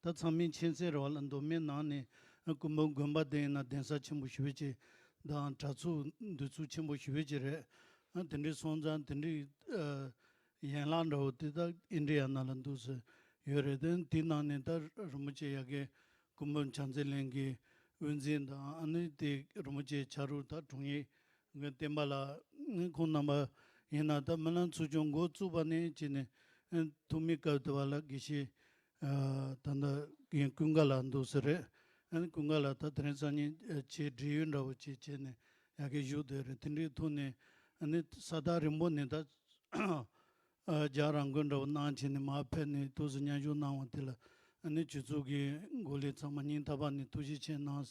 ད་ཚང་མས་མཁྱེན་གསལ་རེད་བ་ལ། མདོ་སྨད་ནང་ནས་སྐུ་འབུམ་དགོན་པ་དེ་ཡིན་ན་གདན་ས་ཆེན་པོ་ཞེ་པོ་ཅིག་དང་གྲྭ་ཚོགས་འདུས་ཚོགས་ཆེན་པོ་ཞེ་པོ་ཅིག་རེད། ཨ་དེ་འདྲའི་སོང་ཙང་དེ་འདྲའི་ཨ་ཡན་ལག་འདྲ་བོ་དེ་ད་ཨིན་ཌི་ཡ་ནང་ལ་འདུག་སེ་ཡོད་རེད། དེ་དེའི་ནང་ནས་ད་རིན་པོ་ཆེ་ཡ་གི་སྐུ་འབུམ་བྱང་རྩེ་གླིང་གི་དབུ་འཛིན་དང་། ཨ་ནི་དེ་རིན་པོ་ཆེ་ཕྱག་རོགས་ད་དྲུང་ཡིག་གི་བསྟན་པ་ལགས། ཁོང་རྣམ་པ་ཡིན་ན་ད་སྨོན་ལམ་ཚོགས་ཆུང་འགོ་བཙུགས་པ་ནས་བྱས་ནས་ཐོག་མའི་སྐབས་དེ་བ་ལ་དགེ་བཤེས་ཨ་ད་ལྟ་ཀུན་དགའ་ལགས་འདུག་སེ་རེད། ཨ་ནི་ཀུན་དགའ་ལགས་ད་དེ་རིང་སང་ཉིན་ཨ་ཆེད་བགྲེས་ཡོལ་འདྲ་བོ་ཅིག་བྱས་ནས་ཡ་གི་བཞུགས་བསྡད་རེད། དེ་འདྲའི་ཐོག་ནས་ཨ་ནི་ས་ཐག་རིང་པོ་ནས་ད་ཨ་རྒྱ་རང་དགོན་འདྲ་བོ་གནང་བྱས་ནས་མར་ཕེབས་ནས་ཏོག་ཙམ་མཉམ་ཞུགས་གནང་བ་དེ་ལ། ཨ་ནི་སྤྱི་ཚོགས་ཀྱི་འགོ་ལས་ཚང་མ་སྙིང་ཐག་པ་ནས་ཐུགས་རྗེ་ཆེ་གནང་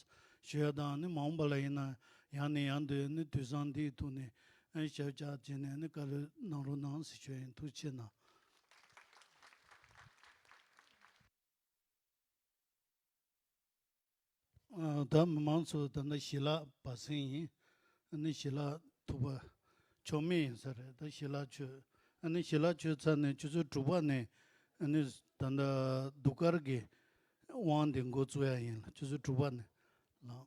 ཞུ་ཡ་དང་། ཨ་ནི་མ་འོངས་པ་ལ་ཡིན་ན་ཡང་ནས་ཡང་དུ་ཨ་ནི་དུས་བཟང་འདིའི་ཐོག་ནས་ཨ་ནི་ཞབས་བཅགས་བྱས་ནས་ཨ་ནི་བཀའ་སློབ་གནང་རོགས་གནང་ཟེར་ཞུ་ཡ་ཡིན། ཐུགས་རྗེ་ཆེ་གནང་། ཨ་ད་མི་མང་ཚོ་ད་ལྟ་ཞལ་ལག་སྦ་གསང་ཡིན། ཨ་ནི་ཞལ་ལག་ཐུག་པ་ཆོག་མེད་ཡིན་ས་རེད། ད་ཞལ་ལག་མཆོད། ཨ་ནི་ཞལ་ལག་མཆོད་ཚར་ནས་ཆུ་ཚོད་དྲུག་པ་ནས་ཨ་ནི་ད་ལྟ་གདུགས་དཀར་གྱི་དབང་དེ་འགོ་བཙུགས་ཡ་ཡིན་ལ། ཆུ་ཚོད་དྲུག་པ་ནས་ལགས།